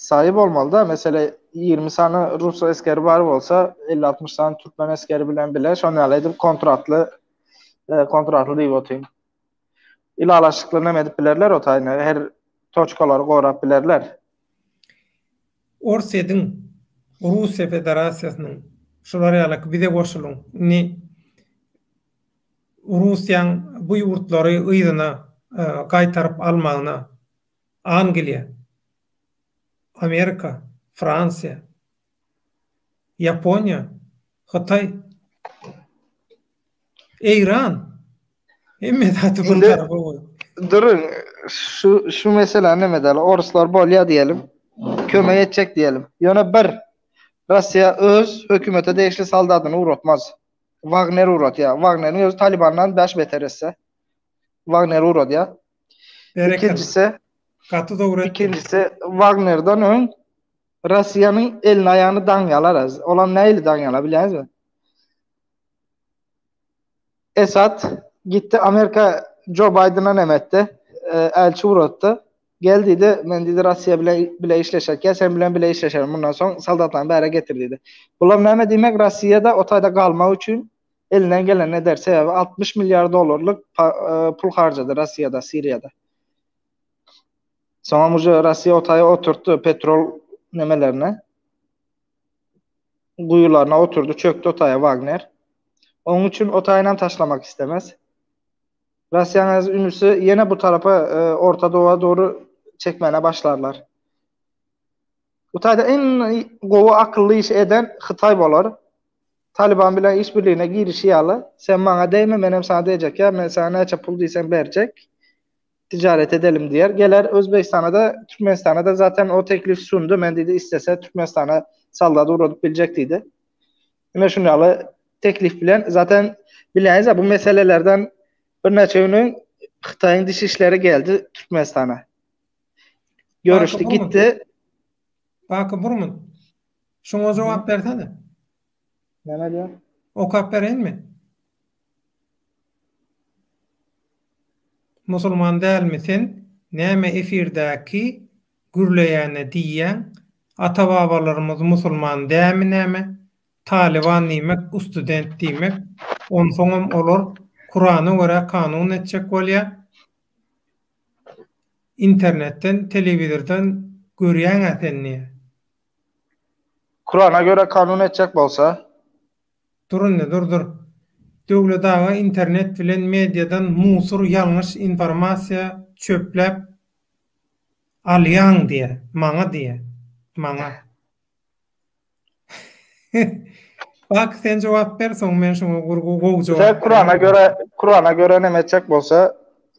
saýy bolmaly-da, mesele 20 sany rus esgeri bar bolsa, 50-60 sany türkmen esgeri bilen bile şony ýaly edip kontratly, e, kontratly diýip otyryn. Ylalaşykly neme edip bilerler o taýyna, her toçkalary gorap bilerler. Orsýetiň, Russiýa Federasiýasynyň şular ýalyky bize goşulyň, indi Russiýaň bu ýurtlary yzyna gaýtaryp almagyna Angliýa, Amerika, Fransiýa, Ýaponiýa, Hytaý, Eýran hemme zady bir tarapa goýup. Duruň, şu şu meseläni neme edeli? Oruslar bolýa diýelim. Kömek etjek diýelim. Ýöne bir Russiýa öz hökümete degişli soldatyny ugratmaz. Wagner ugratýar. Wagneriň özi Talibandan 5 beter etse. Wagner ugradýar. Ikinjisi gaty dogry. Ikinjisi Wagnerden öň Russiýanyň elini aýagyny daňýarlar az. Olam nähili daňýarlar bilýäňizmi? Esad gitdi Amerika Joe Biden'a neme etdi? Elçi ugratdy. Gel diýdi, men diýdi Russiýa bilen bile işleşek, gel sen bilen bile işleşelim. Mundan soň soldatlaryny bäre getir diýdi. Bulam näme diýmek? Russiýada o taýda galmak üçin elinden gelenini eder. Sebäbi 60 milliard dollarlyk pul harjady Russiýada, Siriýada. Soňam uje Russiýa o taýa oturtdy petrol nemelerine. Guýularyna oturdy, çökdi o taýa Wagner. Onuň üçin o taýynam taşlamak istemez. Russiýanyň ünüsi ýene bu tarapa e, Orta Doğa dogry çekmäne başlarlar. Bu taýda iň gowy akylly iş eden Hytaý bolar. Taliban bilen işbirligine girişi ýaly, sen maňa degme, menem saňa degjek ýa, men saňa näçe pul diýseň berjek. Tijaret edelim diýer. Geler Özbegistana-da, Türkmenistana-da zaten o teklif sundy. Men diýdi, istese Türkmenistana soldat ugradyp biljek diýdi. Ine şuny ýaly teklif bilen zaten bilýäňiz bu meselelerden birnäçe gün öň Hytaýyň diş işleri geldi Türkmenistana. Görüşdi gitdi. Baky Burmun. Şuňa jogap bersene. Näme diýýär? Okap bereýinmi? Musulman dälmi sen näme efirdäki gürleýäne diýýäň ata babalarymyz musulman dämi näme talyban diýmek ustudent diýmek onsoňam olar kurana görä kanun etjek bolýa internetden telewizordan görýäňä sen diýýä. Kurana görä kanun etjek bolsa. Dur indi dur dur. Döwlet aga internet bilen mediadan musur ýalňyş informasiýa çöpläp alýaň diýä maňa diýä maňa. Bak sen jogap ber soň men şuňa gowy jogap. Kurana görä Kurana görä neme etjek bolsa.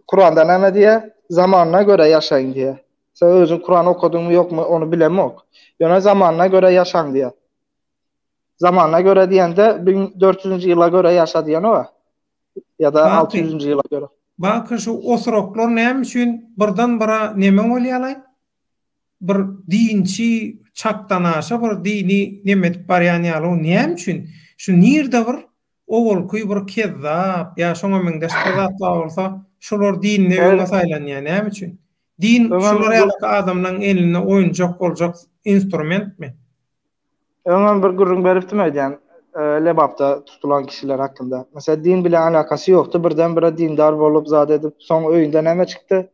Kuranda näme diýýär? Zamanyna görä ýaşaýyň diýýär. Sen özüň Kurany okadyňmy ýokmy ony bilemok. Ýöne zamanyna görä ýaşaň diýýär. Zamanyna görä diýende 1400-nji ýyla görä ýaşa diýenok-a. Ýa-da 600-nji ýyla görä. Baky şu osuraklar näme üçin birden bira neme bolýalaý? Bir dinçi çakdanaşa bir dini neme edip barýan ýaly o näme üçin? Şu nirde bir owalky bir kezzap ýa şoňa meňzeş bir zat bar bolsa şular dinde öňe saýlanýar näme üçin? Din şular ýaly adamlaryň elinde oýunjak boljak instrumentmi? Öňem bir gürrüň beripdim öýdýän, Lebapda tutulan kişiler hakynda. Meselem, din bilen alakasy ýokdy, birden-bire dindar bolup, zat edip, soň öýünde näme çykdy?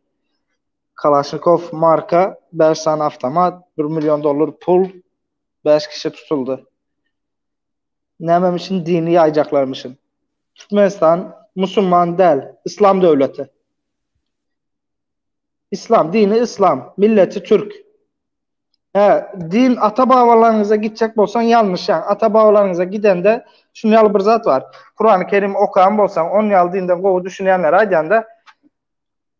Kalaşnikow marka bäş sany awtomat, bir million dollar pul, bäş kişi tutuldy. Nämemişin dini ýaýjaklarmyşyn. Türkmenistan musulman däl, yslam döwleti. Yslam, dini yslam, milleti türk. Hä, din ata-babalaryňyza gitjek bolsaň ýalňyşýaň. Ata-babalaryňyza gidende şuny ýaly bir zat bar. Kurany Kerim okan bolsaň, on ýaly dinden gowy düşünýänlere aýdýanda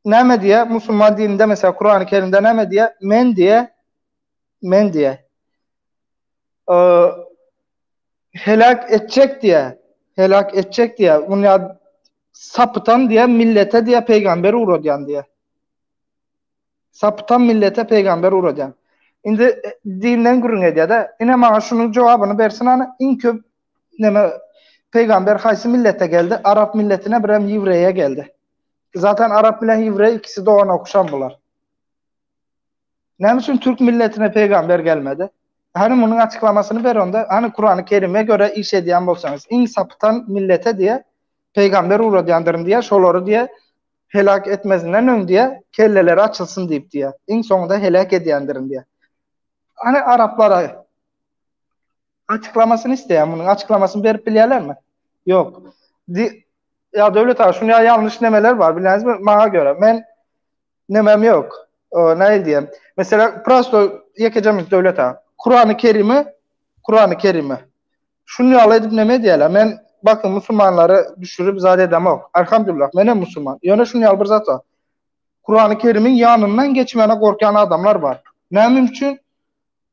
näme diýýär? Musulman dininde mesela Kurany Kerimde näme diýýär? Men diýýär, men diýýär. Heläk etjek diýýär. Heläk etjek diýýär. Muny ýa sapytan diýýär, millete diýýär, pygamber ugradýan diýýär. Sapytan millete pygamber ugradýan. Indi dinden gürrüň edýär-de. Ine maňa şunuň jogabyny bersin hany, iň köp neme pygamber haýsy millete geldi? Arap milletine birem ýewreýe geldi. Zaten arap bilen ýewreý ikisi dogan okuşan bular. Näme üçin türk milletine pygamber gelmedi? Hany munuň açyklamasyny ber onda. Hany Kurany Kerime görä iş edýän bolsaňyz, iň sapytan millete diýe pygamber ugradýandyryn diýe, şolary diýe Heläk etmezinden öň diýýär, kelleleri açylsyn diýip diýýär. Iň soňunda heläk edýändirin diýýär. Hany araplara açyklamasyny isleýän, munuň açyklamasyny berip bilýärlermi? Ýok. Di Ýa Döwlet aga, şuny ýalňyş nemeler bar, bilýäňizmi? Maňa görä, men nemem ýok. O, nähili diýem? Mesela, prosto ýekeje minut Döwlet aga. Kurany Kerimi, Kurany Kerimi Şuny ýaly edip neme edýärler? Men bakyn musulmanlary düşürip zat edemok. Elhamdülillah menem musulman. Ýöne şuny ýaly bir zat bar. Kurany Kerimiň ýanyndan geçmäne gorkýan adamlar bar. Näme üçin?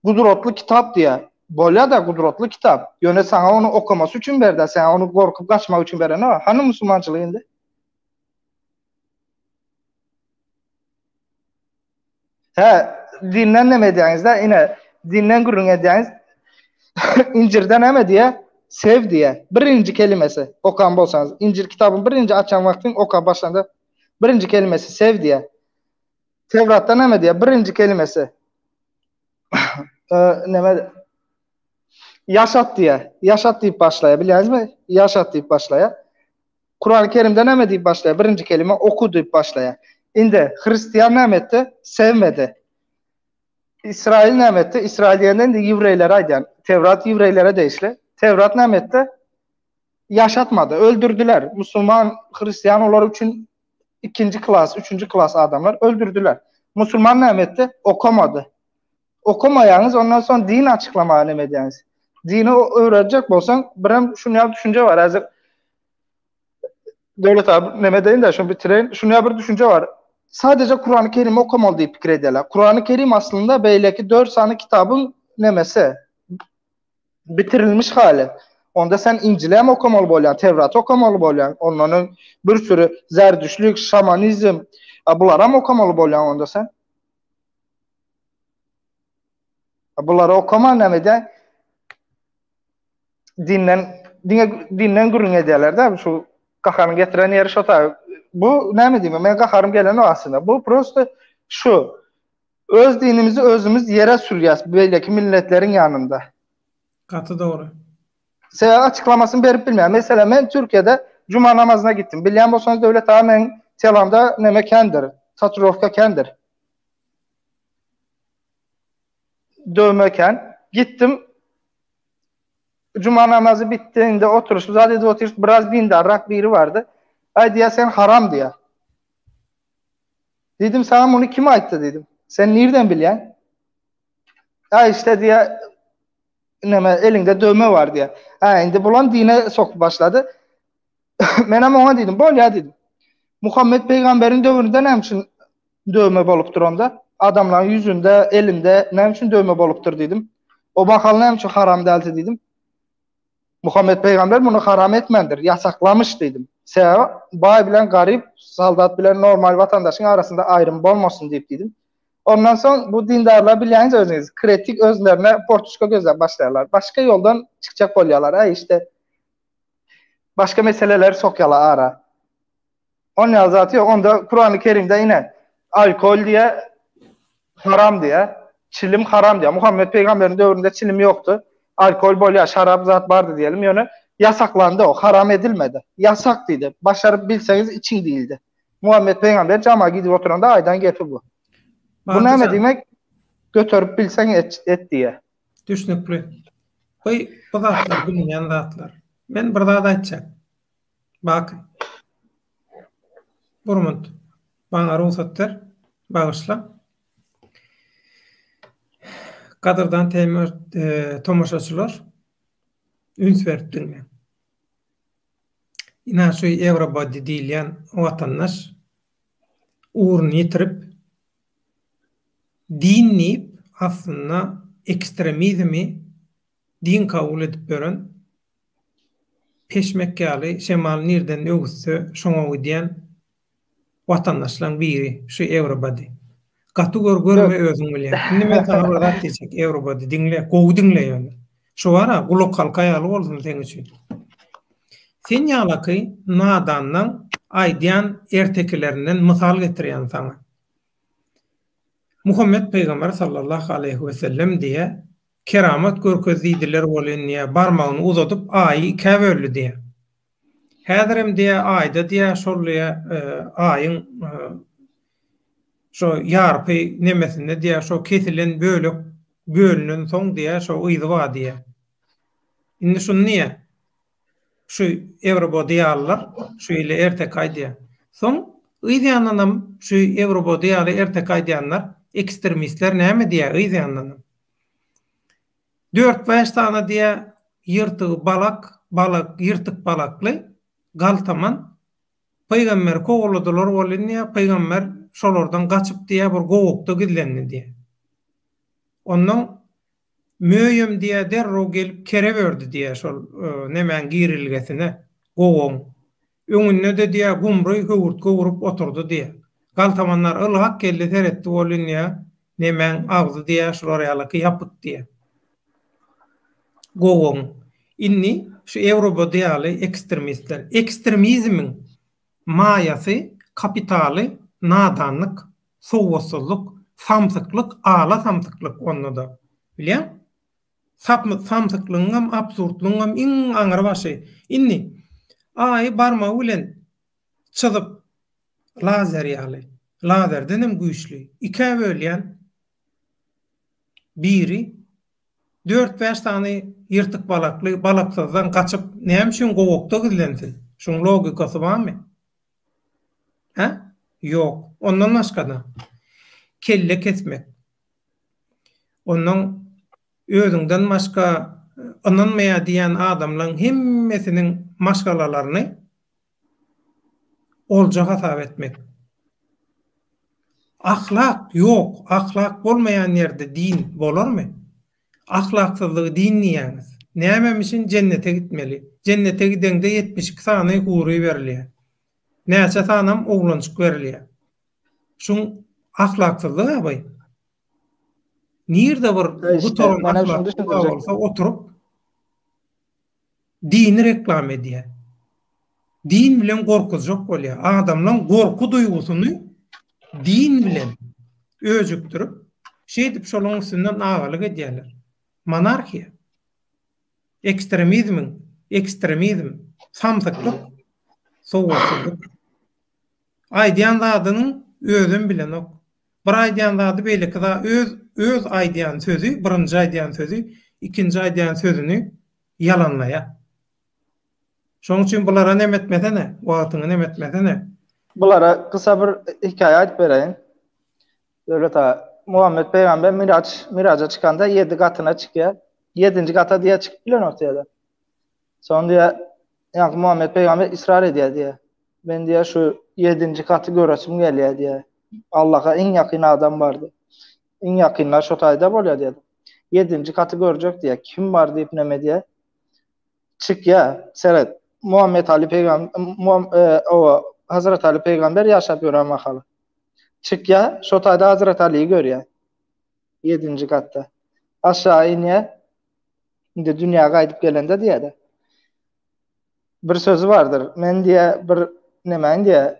Gudratly kitap diýýär. Bolýa-da gudratly kitap. Ýöne saňa ony okamasy üçin berdi, saňa ony gorkup gaçmak üçin berenok. Hany musulmançylyk indi? Hä, dinden näme edýäňiz-dä? Ine, dinden gürrüň edýäňiz. Injirde näme diýýär? Sew diýýär. Birinji kelimesi, okan bolsaňyz, Injil kitabyny birinji açan wagtyň okap başlanda birinji kelimesi sew diýýär. Tewratda näme diýýär? Birinji kelimesi näme Ýaşat diýýär. Ýaşat diýip başlaýar, bilýäňizmi? Ýaşat diýip başlaýar. Kurany Kerimde näme diýip başlaýar? Birinji kelime oku diýip başlaýar. Indi hristian näme etdi? Sevmedi. Israil näme etdi? Israil diýende indi ýewreýlere aýdýan. Tewrat ýewreýlere degişli. Tewrat näme etdi? Ýaşatmady, öldürdiler. Musulman, hristian olar üçin ikinji klas, üçünji klas adamlar öldürdiler. Musulman näme etdi? Okamady. Okamaýaňyz, ondan soň din açyklamaga neme edýäňiz? Dini öwrenjek bolsaň, birem şuny ýaly düşünje bar. Häzir Döwlet abi neme edeýin-de, şuny bitireýin. Şuny ýaly bir düşünje bar. Sadece Kurany Kerimi okamaly diýip pikir edýärler. Kurany Kerim aslynda beýleki 4 sany kitabyň nemesi, bitirilmiş haly. Onda sen Injili hem okamaly bolýaň, Tewraty okamaly bolýaň. Ondan öň bir sürü zerdüştlik, şamanizm, bulary hem okamaly bolýaň onda sen. Bulary okaman näme edýär? Dinden diňe dinden gürrüň edýärler-de, şu gaharyň getiren ýeri şo taý. Bu näme diýme, men gaharym gelenok aslynda. Bu prosta şu öz dinimizi özümiz ýere sürýäs beýleki milletleriň ýanynda. Gaty dogry. Sebäbi açyklamasyny berip bilmeýär. Meselem, men Türkiýede juma namazyna gitdim. Bilýän bolsaňyz Döwlet aga meň telamda neme kändir, tatuirowka kändir. Dövme kän. Gitdim. Cuma namazy bitdi. Indi oturyşyp zat edip otyrys. Biraz dindarrak biri bardy. Aý diýýär, sen haram diýýär. Diýdim, saňa muny kim aýtdy diýdim. Sen nirden bilýäň? Aý işte diýýär, neme eliňde dövme bar diýýär. Ha indi bulam dine sokup başlady. Menem oňa diýdim, bolýar diýdim. Muhammet pygamberiň döwründe näme üçin döwme bolupdyr onda? Adamlaryň ýüzünde, elinde näme üçin döwme bolupdyr diýdim. O mahal näme üçin haram däldi diýdim. Muhammet pygamber muny haram etmändir, ýasaklamyş diýdim. Sebäbi baý bilen garyp, soldat bilen normal watandaşyň arasynda aýrym bolmasyn diýip diýdim. Ondan soň bu dindarlar bilýäňiz özüňiz, kritik özlerine portuşka gözläp başlaýarlar. Başga ýoldan çykjak bolýarlar. Äý işte başga meseleleri sokýarlar ara. On ýaly zat ýok. Onda Kurany Kerimde ine alkol diýe haram diýe, çilim haram diýe. Muhammet pygamberiň döwründe çilim ýokdy. Alkol bolýar, şarap zat bardy diýelim, ýöne ýasaklandy o, haram edilmedi. Ýasak diýdi. Başaryp bilseňiz içiň diýildi. Muhammet pygamber jama gidip oturanda aýdan gepi bu. Bu näme diýmek? Göterip bilseň et, et diýe. Düşnükli. Bu bu zatlar bilinýän zatlar. Men bir zat aýtjak. Baky. Bir minut. Maňa rugsat ber. Bagyşla. Gadyrdan e, tomaşaçylar üns berip diňläň. Ina şu Eurobody diýilýän watandaş ugruny ýitirip din diýip aslynda ekstremizmi din kabul edip ýören peşmek ýaly şemal nirden öwüsse şoňa gidýän watandaşlaň biri şu Everybody. Gaty gör görme özüň bilýäň. Indi men saňa bir zat diýjek Everybody diňle gowy diňle ýöne. Şu bara gulak halka ýaly bolsun seň üçin. Sen ýalaky nadanlaň aýdýan ertekilerinden mysal getirýän saňa. Muhammet pygamber sallallahu aleýhi wesellem diýe keramat görkez diýdiler welin diýe barmagyny uzadyp aýy ikä böldi diýe. Häzirem diýä aýda diýä şol diýä aýyň şo ýarpy nemesinde diýä şo kesilen bölek bölünen soň diýä şo yzy bar diýä. Indi şuny diýä. Şu Ewrobody ýalylar şu ile erteki aýdýa. Soň yz ýanynam şu Ewrobody ýaly erteki aýdýanlar ekstremistler näme diýä yz ýanynam. Dört-bäş sany diýä ýyrtygy balak, balak, ýyrtyk balakly galtaman pygamberi kowaladylar welin diýä, pygamber şolardan gaçyp diýä bir gowakda gizlendi diýä. Onnoň möýem diýä derrew gelip kerep ördi diýä şol nemäň girilgesine, gowagyň. Öňünde-de diýä gumry höwürtge urup oturdy diýä. Galtamanlar ylgap geldi seretdi welin diýä, nemäň agzy diýä şular ýalyky ýapyk diýä. Gowagyň. Indi şu Ewrobody ýaly ekstremistler. Ekstremizmiň maýasy, kapitaly nadanlyk, sowatsyzlyk, samsyklyk, ala samsyklyk onda-da. Bilýäň? Samsyklygyňam, absurdlygyňam iň aňry başy. Indi, Aýy barmagy bilen çyzyp, lazer ýaly, lazerdenem güýçli, ikä bölýän biri dört-bäş sany ýyrtyk balakly balaksyzdan gaçyp, näme üçin gowakda gizlensin? Şuň logikasy barmy? Hä? Ýok. Ondan başga-da, kelle kesmek, Onnoň özüňden başga ynanmaýar diýýän adamlaň hemmesiniň maşgalalaryny olja hasap etmek. Ahlak ýok, ahlak bolmaýan ýerde din bolarmy? Ahlaksyzlygy din diýýäňiz. Nämemişin jennete gitmeli. Jennete gideňde 72 sany hury berilýär. Näçe sanam oglanjyk berilýär. Şuň ahlaksyzlyk-a by. Nirde bir gutaran ahlaksyz bolsa oturyp dini reklama edýär. Din bilen gorkuzjak bolýar. Adamlaň gorky duýgusyny din bilen öjükdirip, şeýdip şolaň üstünden agalyk edýärler. Monarhiýa. Ekstremizmiň, ekstremizm, samsyklyk, sowatsyzlyk. Aýdýan zadynyň özem bilenok. Bir aýdýan zady beýleki za öz öz aýdýan sözi birinji aýdýan sözi ikinji aýdýan sözüni ýalanlaýar. Şoň üçin bulara neme etmesene, wagtyňy neme etmesene. Bulara gysa bir hekaýa aýdyp bereýin. Döwlet aga, Muhammet pygamber Miraç, Miraja çykanda ýedi gatyna çykýar. Ýedinji gata diýýär çykyp bilenok diýýär. Soň diýýär, ýaňky Muhammet pygamber ysrar edýär diýýär. Men diýýär şu. Ýedinji gaty göresim gelýär diýýär. Allaha iň ýakyn adam bar diýýär. Iň ýakynlar şo taýda bolýar diýýär. Ýedinji gaty görjek diýýär. Kim bar diýip neme diýýär. Çykýar. Seret. Muhammet Ali peýgam e, owa Hazrat Ali peýgamber ýaşap ýören mahaly. Çykýar, şo taýda Hazrat Aliyi görýär. Ýedinji gatda. Aşağı inýär. Indi dünýä gaýdyp gelende diýýär. Bir sözi bardyr. Men diýýär bir nemäň diýýär.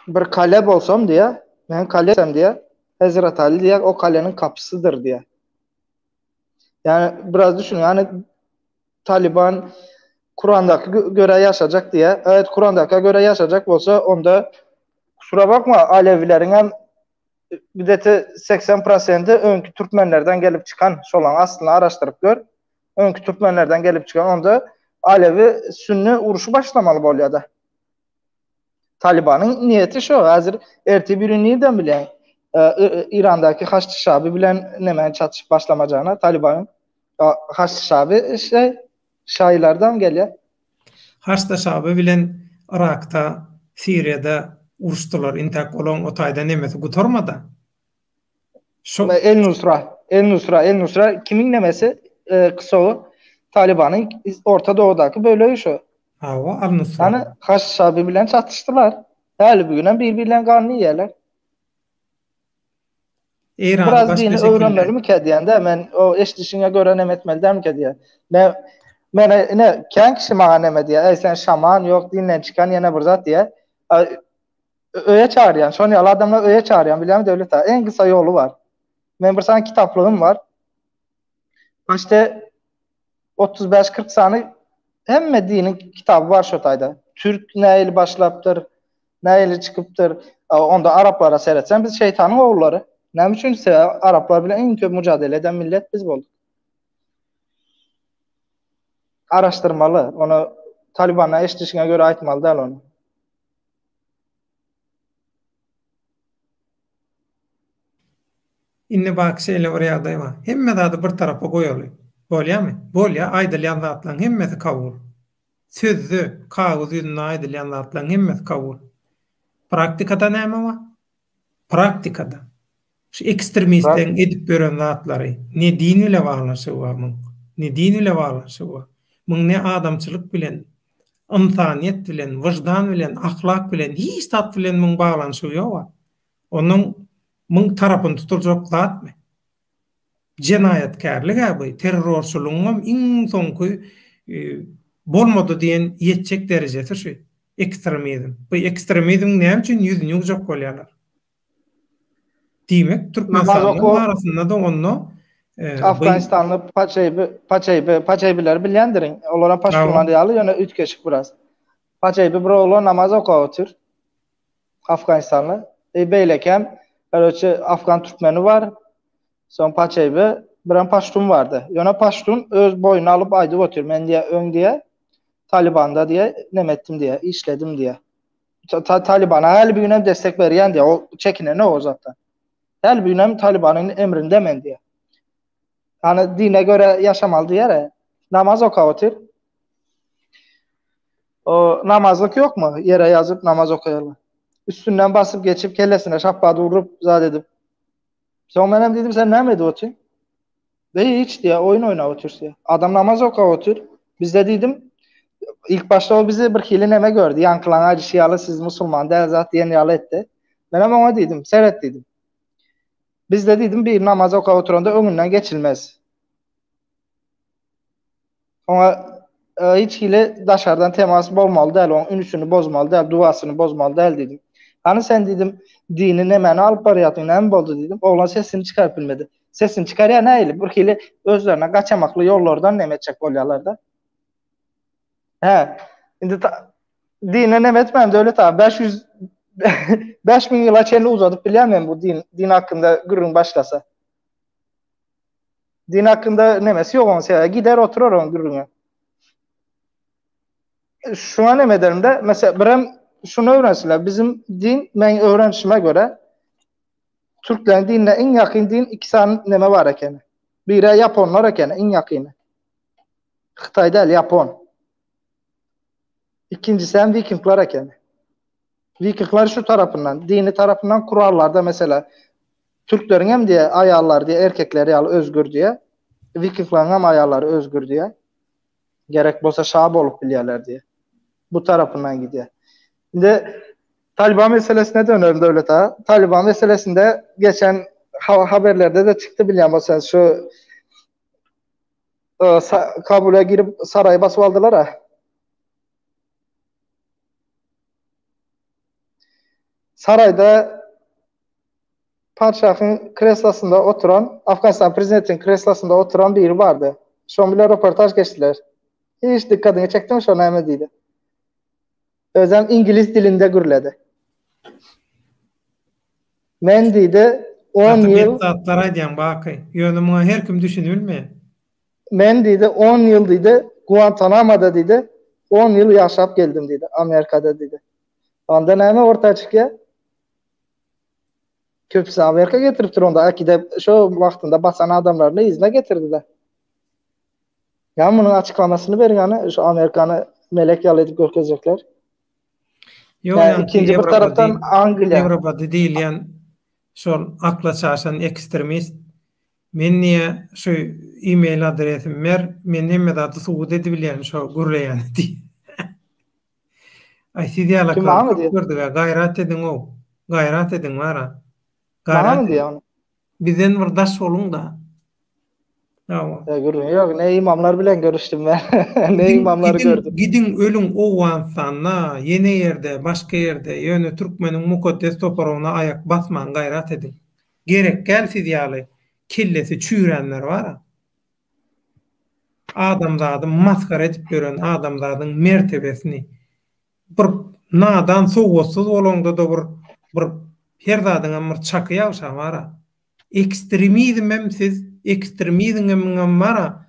Bir kale bolsam diýýär. Men kalesem diýýär. Hazrat Ali diýýär, o kaleniň kapysydyr diýýär. Yani biraz düşün yani Taliban Kur'an'daki göre yaşayacak diye. Evet Kur'an'daki göre yaşayacak bolsa onda kusura bakma Alevilerin hem gideti 80%-i öňki türkmenlerden gelip çykan şolaň aslyny araşdyryp gör. Öňki türkmenlerden gelip çykan onda Alevi sünni uruşy başlamaly bolýar-da. Talibanyň niýeti şo, häzir ertir biri nirden bilýän? Irandaky Haçly Şabi bilen nämäni çatyşyp başlamajagyna Talibanyň Haçly Şabi şey şaýylardan gelýär. Haçly Şabi bilen Yrakda, Siriýada uruşdylar, intäk olaň o taýda nemesi gutarmada. Şo El Nusra, El Nusra, El Nusra kimiň nemesi? E, Ksowy Talibanyň Orta Doğudaky bölegi şo. Hawa, Al Nusra. Ýani Haş Şabi bilen çatyşdylar. Häli bu günem bir-birlerini ganyny iýýärler. Eýrany Biraz başga dini şekilde. öwrenmelimikä diýende men o eşidişiňe görä neme etmeli dälmikä diýýän. Men mene ine kän kişi maňa neme diýýär, eý sen şaman ýok dinden çykan ýene bir zat diýýär. Öýe çagyrýan, şony ýaly adamlar öýe çagyrýan bilýäňmi Döwlet aga, iň gysga ýoly bar. Men bir sany kitaplygym bar. Başda 35-40 sany hemme diniň kitaby bar şo taýda. Türk nähili başlapdyr, nähili çykypdyr. Onda araplara seretseň biz şeýtanyň ogullary. Näme üçin? Sebäbi araplar bilen iň köp müjadele eden millet biz bolduk. Araşdyrmaly. Ony Talibandan eşidişiňe görä aýtmaly däl ony. Indi bak şeýle bir ýagdaý bar. Hemme zady bir tarapa goýaly. Bolýamy? Bolýa, aýdylýan zatlaryň hemmesi kabul. Sözde, kagyz ýüzünde aýdylýan zatlaryň hemmesi kabul. Praktikada näme bar? Praktikada şu ekstremistleriň edip ýören zatlary ne din bile baglanyşygy bar muň, ne din bile baglanyşygy bar. Muň ne adamçylyk bilen, ynsanyýet bilen, wyždan bilen, ahlak bilen, hiç zat bilen muň baglanyşygy ýog-a. Onnoň muň tarapyny tutuljak zatmy? Jenaýatkärlig-ä bu, terrorçylygyňam iň soňky bolmady diýen ýetjek derejesi şu ekstremizm. Bu ekstremizmiň näme üçin ýüzüni ýuwjak bolýarlar? Diýmek, Türkmenistanyň arasynda-da onda Afganistanly paçeýbi, paçeýbi, paçeýbileri bilýändirin. Olaram paştunlar ýaly, ýöne üýtgeşik biraz. Paçeýbi bir oglan namaz okap otyr. Afganistanly. E, beýlekem, karoçe, afgan türkmeni bar. Soň paçeýbi, birem paştun bardy. Ýöne paştun öz boýnuna alyp aýdyp otyr. Men diýä, öň diýä, Talibanda diýä, neme etdim diýä, işledim diýä. Ta Talibana häli bir günem destek berýän diýä, o çekinenok o zatdan. Häli bir günem Talibanyň emrinde men diýä. Hani dine göre ýaşamaly diýär. Namaz okap otyr. O namazlyk ýokmy? Ýere ýazyp namaz okaýarlar. Üstünden basyp geçip kellesine şapbat urup zat edip. Soň menem diýdim sen näme edip otyň? Be hiç diýä oýun oýnap otyrys diýä. Adam namaz okap otyr. Bizde diýdim ilk başda o bizi bir hili neme gördi. Ýaňkylaň aýdyşy ýaly siz musulman däl zat diýen ýaly etdi. Menem oňa diýdim seret diýdim. Bizde diýdim bir namaz okap oturanda öňünden geçilmez. Oňa e, hiç hili daşardan temas bolmaly däl, oň ünsüni bozmaly däl, duasyny bozmaly däl diýdim. Hany sen diýdim, dini nemäni alyp barýarsyň, näme boldy diýdim. Oglan sesini çykaryp bilmedi. Sesini çykarýar nähili? Bir hili özlerine gaçamakly ýollardan neme etjek bolýarlar-da. Hä, indi dine neme etmän Döwlet aga 500 5000 ýyla çenli uzadyp bilýän men bu din din hakynda gürrüň başlasa. Din hakynda nemesi ýok onuň sebäbi gider oturar onuň gürrüňi. Şuňa neme ederim-de, mesela birem şuny öwrensinler, bizim din meň öwrenişime görä türkleriň dinine iň ýakyn din iki sany neme bar ekeni. Biri ýaponlar ekeni iň ýakyny. Hytaý däl, ýapon. Ikinjisi hem wikingler ekeni. Vikingler şu tarapyndan, dini tarapyndan kurallarda mesela Türkleriň hem diýe aýallary diýe erkekler ýaly özgür diýe. Vikingleriň hem aýallary özgür diýe. Gerek bolsa şa bolup bilýärler diýe. Bu tarapyndan gidýär. Indi Taliban meselesine dönelim Döwlet aga. Taliban meselesinde geçen haberlerde de çykdy bilýän bolsaňyz şu e, Kabula girip saraýy basyp aldylar ha. Saraýda Patyşahyň kreslosynda oturan, Afganistan prezidentiniň kreslosynda oturan biri bardy. Şoň bilen röportaž geçdiler. Hiç dikkadyňy çekdimi şo näme diýdi? Özem iňlis dilinde gürledi. Men diýdi, on Gaty ýyl bet zatlar aýdýaň Baky. Ýöne muňa her kim düşünibilmeýär. Men diýdi, on ýyl diýdi, Guantanamada diýdi, on ýyl ýaşap geldim diýdi, Amerikada diýdi. Onda näme orta çykýar? Köpüsi Amerika getiripdir onda äkidip şo wagtynda basan adamlaryny yzyna getirdi-de. Ýa munuň açyklamasyny beriň hany şu Amerikany melek ýaly edip görkezjekler. Ýok, Ýa ikinji bir tarapdan Angliýa. Ýewropada diýilýän şol akla çaşan ekstremist men diýýä şu e-mail adresimi ber, men hemme zady subut edibilýän şo gürleýäni diýýä. Aý siz Kim ýalaklar maňamy köp diýýär? gördügä gaýrat ediňow gaýrat ediň bara gaýrat Maňamy ediň diýýär ony? bizden bir daş boluňda hawa. Ýa gürrüňi ýok ne ymamlar bilen görüşdim men ne Gidiň ymamlary gidiň gördüm. gidiň ölüň Owganystanda ýene ýerde başga ýerde ýöne türkmeniň mukaddes topragyna aýak basmaň gaýrat ediň gerekgäl siz ýaly kellesi çüýränler bara. Adamzady masgara edip ýören adamzadyň mertebesini bir nadan sowatsyz bolaňda-da bir bir her zadyňam bir çaky ýagşa bara. Ekstremizmem siz ekstremizmiňem bara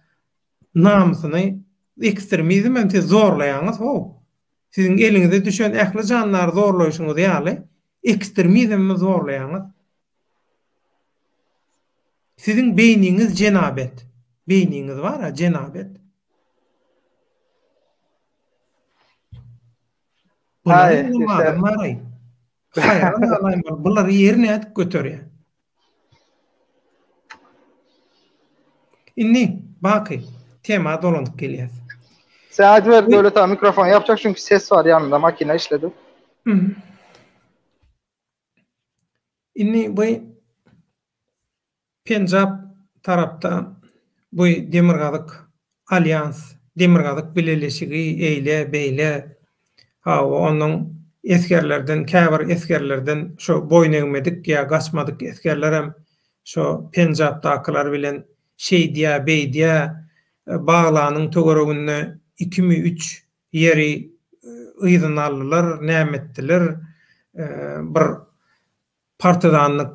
namysyny ekstremizmem siz zorlaýaňyz how. Siziň eliňize düşen ähli jandary zorlaýşyňyz ýaly ekstremizmem zorlaýaňyz. Siziň beýniňiz jenabet. Beýniňiz bar-a, jenabet. Bular Aý, ýalam işte. adam bar-aý. Haýran galaýyn bol. Bulary ýer nädip göterýär? Indi, Baky, tema dolanyp gelýäs. Sen aýdyber Döwlet aga mikrofon ýapjak çünki ses bar ýanynda makina işledi. Indi bu Penjap tarapda bu Demirgazyk alýans, Demirgazyk bileleşigi eýle, beýle, hawa, onuň esgerlerden, käbir esgerlerden şo boýun egmedik ýa gaçmadyk esgerlerem şo Penjapdakylar bilen şeýdýä, beýdýä, Baglanyň töwereginde ikimi, üç ýeri yzyna aldylar, näme etdiler, bir partizanlyk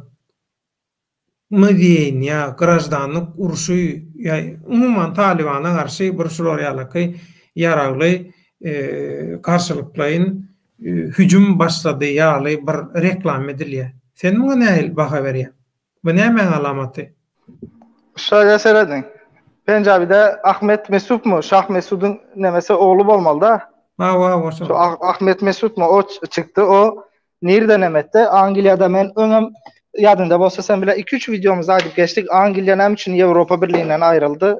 my diýeýin ýa graždanlyk urşy ýa umuman Talybana garşy bir şular ýalaky ýaragly garşylyklaýyn hüjüm başlady ýaly bir reklama edilýär. Sen muňa nähili baha berýäň? Bu nämäň alamaty? Şeýle serediň. Penjabide Ahmet Mesutmy, Şah Mesudyň nemesi ogly bolmaly-da. Hawa, hawa şol. Şu Ahmet Mesutmy o çykdy, o nirde neme etdi? Angliýada men öňem ýadyňda bolsa sen bile 2-3 wideomyzda aýdyp geçdik. Angliýa näme üçin Ýewropa Birliginden aýryldy?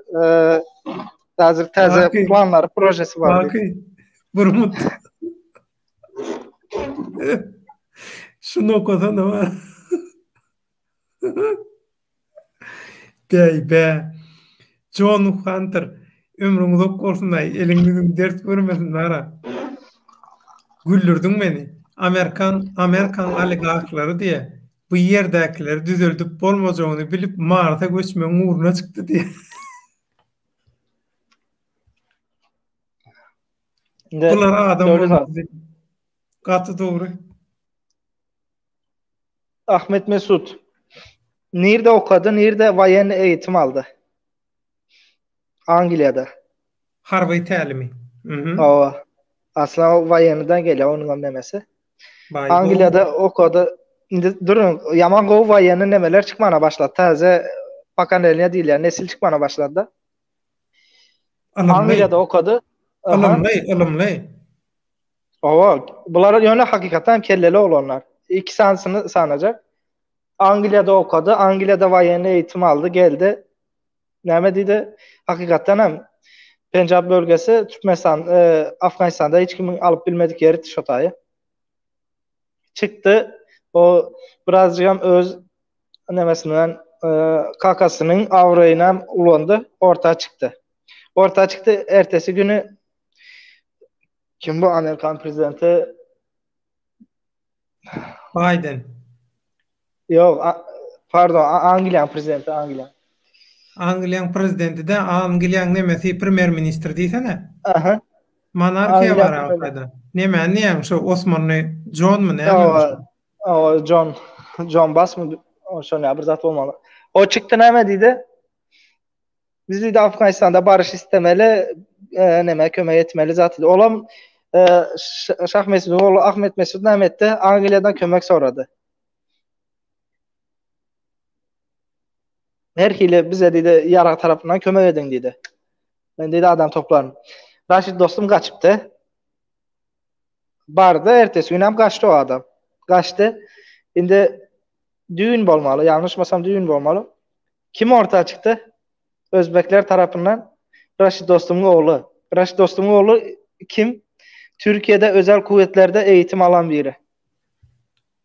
Häzir täze planlary, projesi bar. Baky, bir mut. Şuny okasana bar. Bäý bä. Jon Hunter, ömrüň uzak bolsun-aý, eliň ýüzüň dert görmesin bara. Güldürdiň meni. Amerikan, Amerikan oligarhlary diýe, bu ýerdäkileri düzeldip bolmajagyny bilip Marsa göçmegiň ugruna çykdy diýe. Bular adam bolmaz. Gaty dogry. Ahmet Mesut. Nirde okady, nirde woýenny eğitim aldy? Angliýada. Harby tälimi. Mhm. Hawa. Aslynda o woýennydan gelýär onuň hem nemesi. Angliýada okady. Indi duruň, ýaman gowy woýenny nemeler çykmana başlady. Täze pokoleniýa diýilýär, nesil çykmana başlady-da. Ylymly. Angliýada okady. Ylymly, ylymly. Owa, bular ýöne hakykatdan hem kelleli oglanlar. Iki sanysyny sanajak. Angliýada okady, Angliýada woýenny eğitim aldy, geldi. Näme diýdi? Hakykatdan hem Penjab bölgesi Türkmenistan, e, Afganistanda hiç kimiň alyp bilmedik ýeri şo taýy. Çykdy. O birazjygam öz nemesinden e, kakasynyň abraýyny ulandy, orta çykdy. Orta çykdy, ertesi günü kim bu Amerikan prezidenti? Biden. Ýok, pardon, Angliýanyň prezidenti, Angliýa. Angliýanyň prezidenti de Angliýanyň nemesi premýer ministr diýsene. Aha. Monarhiýa bar Angliýada. Nämäni diýýäň, şo Osmanly Jonmy näme? Hawa, Jon, Jon Basmy, şonda bir zat bolmaly. O çykdy näme diýdi? Biz diýdi Afganistanda baryş istemeli, e, näme kömek etmeli zat diýdi. Olam e, Şah Mesud ogly Ahmet Mesud näme etdi? Angliýadan kömek sorady. Her hili bize diýdi ýarag tarapyndan kömek ediň diýdi. Men diýdi adam toplaryn. Raşid dostum gaçypdy. Bardy, ertesi gün hem gaçdy o adam. Gaçdy. Indi düýn bolmaly, ýalňyşmasam düýn bolmaly. Kim orta çykdy? Özbekler tarapyndan Raşid Dostumyň ogly. Raşid Dostumyň ogly kim? Türkiýede özel kuvvetlerde eğitim alan biri.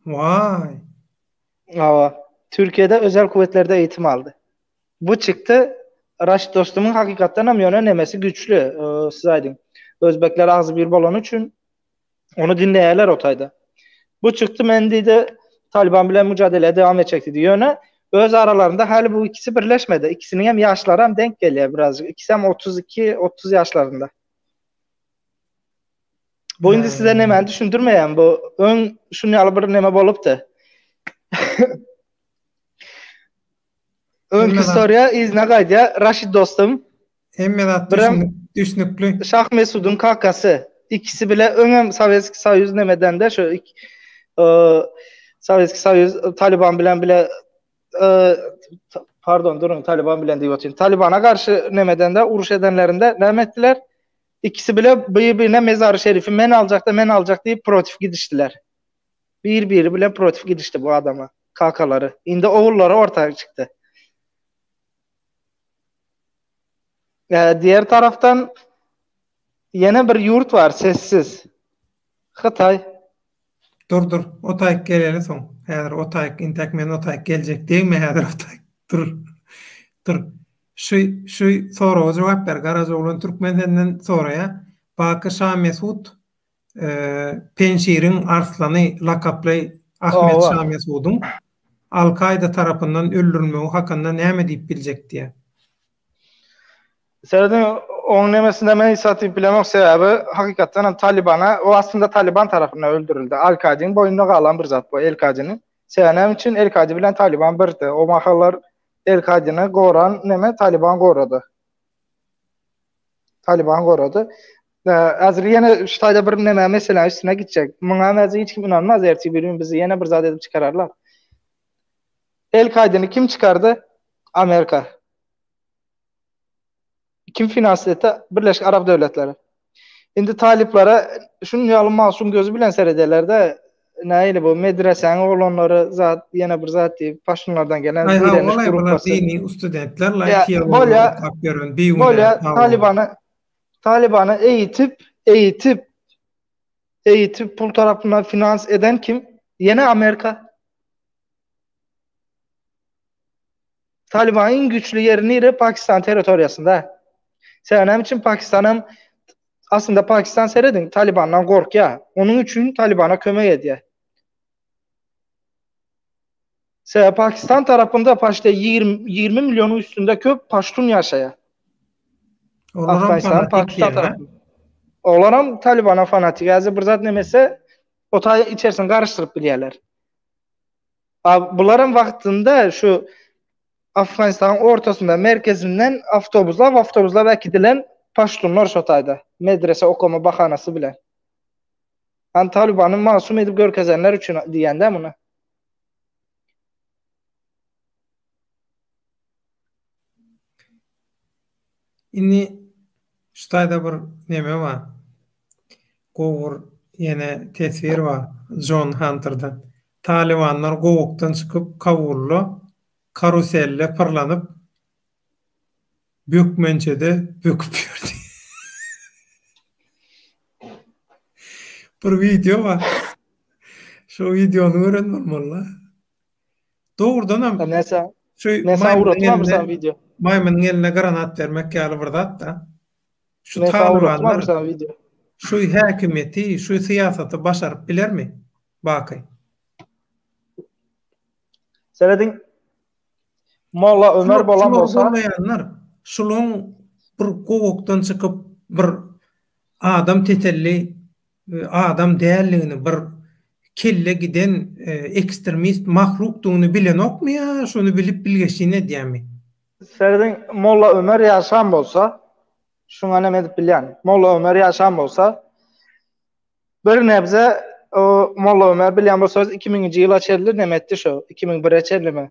Waý. Hawa. Türkiýede özel kuvvetlerde eğitim aldy. Bu çykdy. Raşid Dostumyň hakykatdan hem ýöne nemesi güýçli, siz aýdyň. Özbekler agzy bir bolany üçin Ony dinleýärler o taýda. Bu çykdy men diýdi Taliban bilen müjadeleye dewam etjek diýdi. Ýöne öz aralarynda häli bu ikisi birleşmedi. Ikisiniň hem ýaşlary hem denk gelýär birazjyk. İkisi hem 32 30 ýaşlarynda. Bu indi size nämäni düşündirmeýän bu öň şun ýaly bir neme bolupdy. Öňki istoriýa yzyna gaýdýar. Raşid dostum. Hemme zat düşnükli. Şah Mesudyň kakasy. Ikisi bile öňem Sowetskiý Soýuz nemedende şu Sowetskiý Soýuz Taliban bilen bile pardon duruň Taliban bilen diýip otyryn. Talibana garşy nemedende uruş edenlerinde näme etdiler? İkisi bile bir-birine mezary şerifi men aljak da men aljak diýip protiv gidişdiler. Bir-biri bilen protiv gidişdi bu adamlar, kakalary. Indi ogullary orta çykdy. Ee, diğer taraftan ýene bir ýurt bar sessiz. Hytaý. Dur dur, o taýyk geleli soň. Häzir o taýyk, intäk men o taýyk geljek degme häzir o taýyk. Dur. Dur. Şu şu soraga jogap ber. Garajaoglan Türkmen senden soraýar. Baky Şa Mesut Penşiriň arslany lakaply Ahmet Şa Mesudyň Al-Kaýda tarapyndan öldürilmegi hakynda näme diýip biljek diýýär. Serediň, oň nemesinde men hiç zat diýip bilemok, sebäbi hakykatdan hem Talibana, o aslynda Taliban tarapyndan öldürildi. Al-Kaýdyň boýnuna galan bir zat bu, El-Kaýdynyň. Sebäbi näme üçin El-Kaýdy bilen Taliban birdi. O mahallar El-Kaýdyny goran neme Taliban gorady. Taliban gorady. Häzir ýene şu taýda bir neme meseläniň üstüne gitjek. Muňa häzir hiç kim ynanmaz, ertir bir gün bizi ýene bir zat edip çykararlar. El-Kaýdany kim çykardy? Amerika. Kim finans etdi? Birleşik Arap Döwletleri. Indi talyplara şunuň ýaly masum gözi bilen serederler-de, nähili bu medresäň oglanlary zat ýene bir zat diýip paştunlardan gelen direniş gruppasy. Dini studentler bolýa bolýa Talibany Talibany eýitip eýitip eýitip pul tarapyndan finans eden kim? Ýene Amerika. Talibanyň iň güýçli ýeri nire? Pakistan territoriýasynda. Sebäbi näme üçin Pakistanam aslynda Pakistan serediň Talibandan gorkýar. Onuň üçin Talibana kömek edýär. Sebäbi Pakistan tarapynda paşte 20 20 milyonyň üstünde köp paştun ýaşaýar. Olaram fanatik ýa. Olaram Talibana fanatik. Häzir bir zat nemese o taý içerisini garyşdyryp bilýärler. A bularam wagtynda şu Afganistanyň ortasynda, merkezinden awtobuslap, awtobuslap äkidilen paştunlar şo taýda, medrese okama bahanasy bilen. Hani Talibany masum edip görkezenler üçin diýende muny. Indi şu taýda bir neme bar. Gowy bir. Ýene teswir bar Jon Hunterden. Talybanlar gowakdan çykyp Kabulda karuselde pyrlanyp bökmençede böküp ýördi. Bir wideo bar. Şo wideony gören bolmaly-la. Dogrudanam şu maýmynyň eline granat bermek ýaly bir zat-da. Şu talybanlar şu häkimiýeti, şu syýasaty başaryp bilermi, Baky? Serediň, Molla Ömer bolan bolsa. Şular şulaň bir gowakdan çykyp bir adam tetelli adam däldigini, bir kelle giden ekstremist mahlukdygyny bilenokmy ýa şony bilip bilgeşlin edýärmi? Serediň, Molla Ömer ýaşan bolsa, şuňa näme edip bilýän? Molla Ömer ýaşan bolsa, bir nebze o Molla Ömer bilýän bolsaňyz 2000-nji ýyla çenli näme etdi şo? 2001-e çenlimi?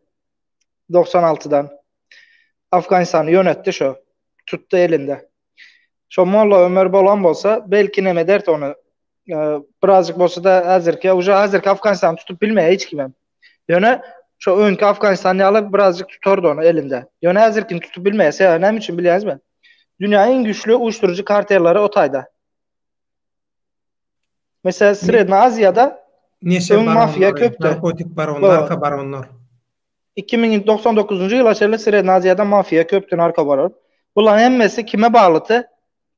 96-dan. Afganistany ýönetdi şo. Tutdy elinde. Şo Molla Ömer bolan bolsa, belki neme ederdi ony. Birazjyk bolsa-da häzirki, uje häzirki Afganistany tutup bilmeýär hiç kimem. Ýöne şo öňki Afganistan ýaly birazjyk tutardy ony elinde. Ýöne häzirkini tutup bilmeýär. Sebäbi näme üçin bilýäňizmi? Dünýäniň iň güýçli uyuşdyryjy kartelleri o taýda. Mesela Sredna Aziýada Neşe öň mafiýa baronlary, köpdi. narkotik baron, narko baronlar. 2099-njy ýyla çenli Sredna Aziýada mafiýa köpdi, narko baron. Bularyň hemmesi kime baglydy?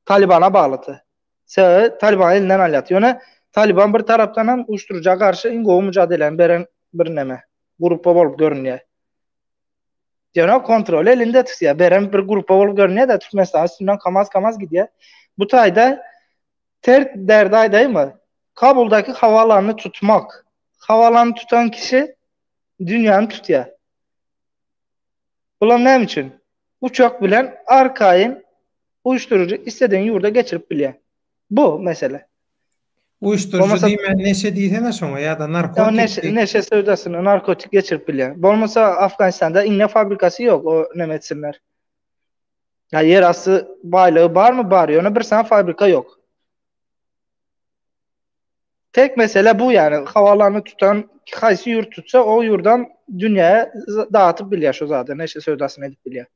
Talibana baglydy. Sebäbi Taliban elinden alýardy. Ýöne Taliban bir tarapdan hem uyuşturuja garşy iň gowy müjadeläni beren bir neme, gruppa bolup görünýär. Ýöne kontroly elinde tutýar. Beren bir gruppa bolup görünýär-de, Türkmenistan üstünden kamaz kamaz gidýär. Bu taýda ter derdi aýdaýmy? Kabuldaky hawalany tutmak. Hawalany tutan kişi dünýäni tutýar. Bulam näme üçin? Uçak bilen arkaýyn uyuşturucu istediğin ýurda geçirip bilýär. Bu mesele. Uyuşturucu Bolmasa diýmän neşe diýsene şoňa ýa-da narkotik neşe, diý. neşe söwdasyny narkotik geçirip bilýär. Bolmasa Afganistanda iňňe fabrikasy ýok, o neme etsinler. Ýa ýerasty baýlygy barmy? Bar, ýöne bir sany fabrika ýok. Tek mesele bu ýani hawalany tutan haýsy ýurt tutsa o ýurdam dünýäye dağıtyp bilýär şu zady neşe söwdasyny edip bilýär.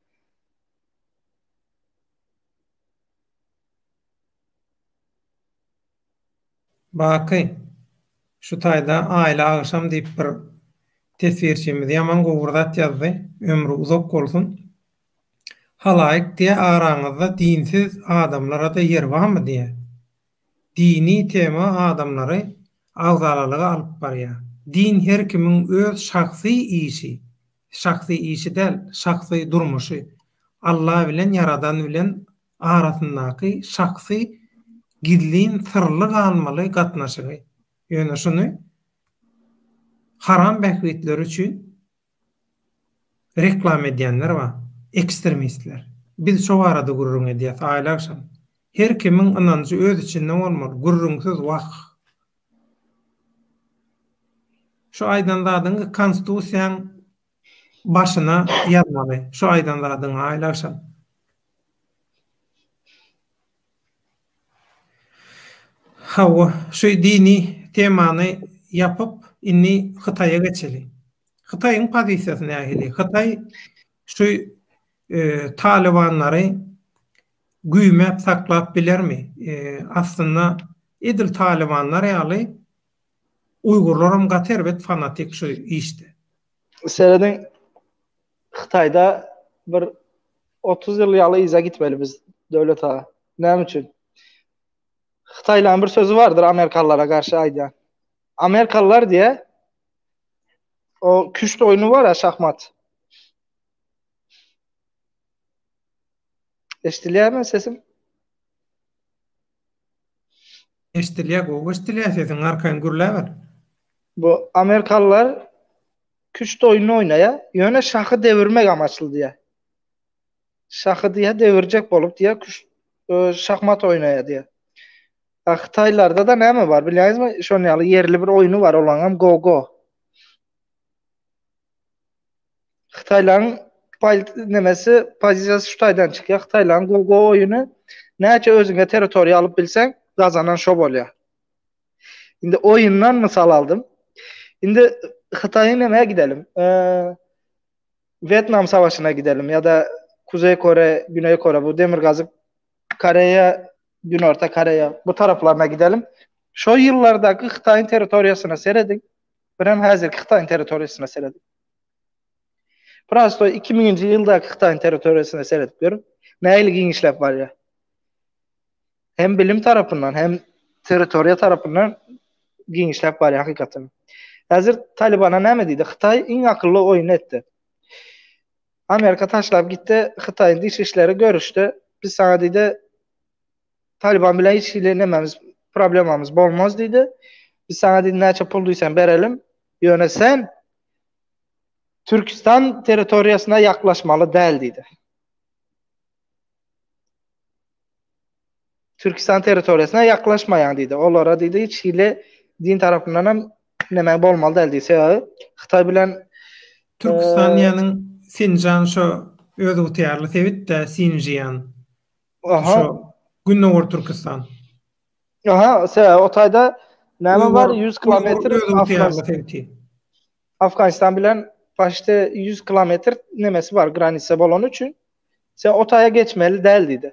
Baky, şu taýda Aýly agşam diýip bir teswirçimiz ýaman gowy bir zat ýazdy, ömri uzak bolsun. Halaýyk diýä araňyzda dinsiz adamlarada ýer barmy diýä. Dini tema adamlary agzalalyga alyp barýar. Din her kimiň öz şahsy işi, şahsy işi däl, şahsy durmuşy. Alla bilen Ýaradan bilen arasyndaky şahsy gizlin syrly galmaly gatnaşygy. Ýöne şuny haram bähbitleri üçin Reklama edýänler bar. Ekstremistler. Biz şo barada gürrüň edýäs aýly agşam. Her kimiň ynanjy öz içinde bolmaly. Gürrüňsiz wah. Şu aýdan zadyňy konstitusiýaň başyna ýazmaly. Şu aýdan zadyňy aýly agşam. Hawa, şu dini temany ýapyp, indi Hytaýa geçeli. Hytaýyň pozisiýasy nähili? Hytaý şu talybanlary güýmäp saklap bilermi? Aslynda edil talybanlar ýaly uýgurlaram gaty erbet fanatik şu işde. Serediň, Hytaýda bir 30 ýyl ýaly yza gitmeli biz Döwlet aga. Näme üçin? Hytaýlaryň bir sözi bardyr Amerikalylara garşy aýdýan. Amerikalylar diýe o küşt oýny bar ya şahmat. Eşidilýärmi sesim? Eşidilýär, gowy eşidilýär sesiň, arkaýyn gürläber. Bu Amerikalylar küşt oýnuny oýnaýar, ýöne şahy dewirmek amaçly diýýär. Şahy diýýär, devirjek bolup diýýär, küşt şahmat oýnaýar diýýär. A Hytaýlarda-da näme bar bilýäňizmi? Şonuň ýaly ýerli bir oýny bar, olaňam go-go. Hytaýlaryň nemesi pozisiýasy şu taýdan çykýar. Hytaýlaryň go-go oýuny näçe özüňe territoriýa alyp bilseň, gazanan şo bolýar. Indi oýundan mysal aldym. Indi Hytaýyň nämä gidelim? Wýetnam savaşyna gidelim ýa-da Kuzeý Kore, Güneý Kore bu Demirgazyk Koreýa, Günorta Koreýa bu taraplaryna gidelim. Şo ýyllardaky Hytaýyň territoriýasyna serediň. Birem häzirki Hytaýyň territoriýasyna serediň. Prosto 2000-nji ýyldaky Hytaýyň territoriýasyna seredip görüň. Nähili giňişläp barýar. Hem bilim tarapyndan, hem territoriýa tarapyndan giňişläp barýar hakykatdan. Häzir Talibana näme diýdi? Hytaý iň akylly oýun etdi. Amerika taşlap gitdi, Hytaýyň dış işleri görüşdi. Biz saňa diýdi, Taliban bilen hiç hili nememiz, problemamyz bolmaz diýdi. Biz saňa diýdi näçe pul diýseň berelim. Ýöne sen Türkistan territoriýasyna ýaklaşmaly däl diýdi. Türkistan territoriýasyna ýaklaşmaýaň diýdi. Olara diýdi hiç hili din tarapyndan hem näme bolmaly däl diýdi. Sebäbi Hytaý bilen Türkistan diýeniň Sinjan şo özygtyýarly sebit-dä Sinjian. Aha. Şo Gündogar Türkistan. Aha, sebäbi o taýda näme bar 100 kilometr özygtyýarly sebiti. Afganistan bilen paşte 100 kilometr nemesi bar granitsa bolany üçin sen o taýa geçmeli däl diýdi.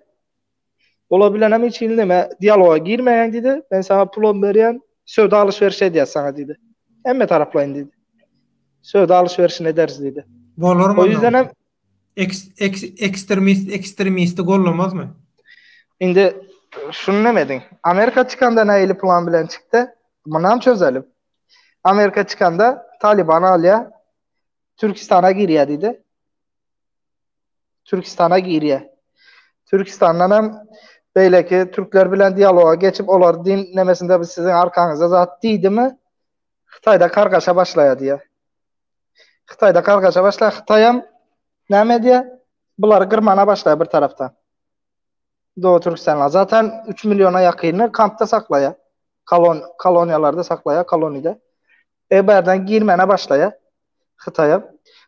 Olar bilen hem hiç hili neme dialoga girmeýän diýdi. Men saňa pulam berýän, söwda alyş-beriş edýäs saňa diýdi. Hemme taraplaýyn diýdi. Söwda alyş-berişini ederis diýdi. Bolarmy? O ýüzden hem Eks, eks, ekstremist ekstremisti gollamazmy? Indi şuny neme ediň. Amerika çykanda nähili plan bilen çykdy? Munam çözelim. Amerika çykanda Talibany alýar, Türkistana girýär diýdi. Türkistana girýär. Türkistandan hem beýleki türkler bilen dialoga geçip, olar din nemesinde biz siziň arkaňyzda zat diýdimi, Hytaýda kargaşa başlaýar diýýär. Hytaýda kargaşa başlaýar. Hytaýam näme edýär? Bulary gyrmana başlaýar bir tarapdan. Doğu Türkistanlar. Zaten 3 milyona ýakynyny kampda saklaýar. Kolon koloniýalarda saklaýar, kolonide. E bärden girmäne başlaýar Hytaýa.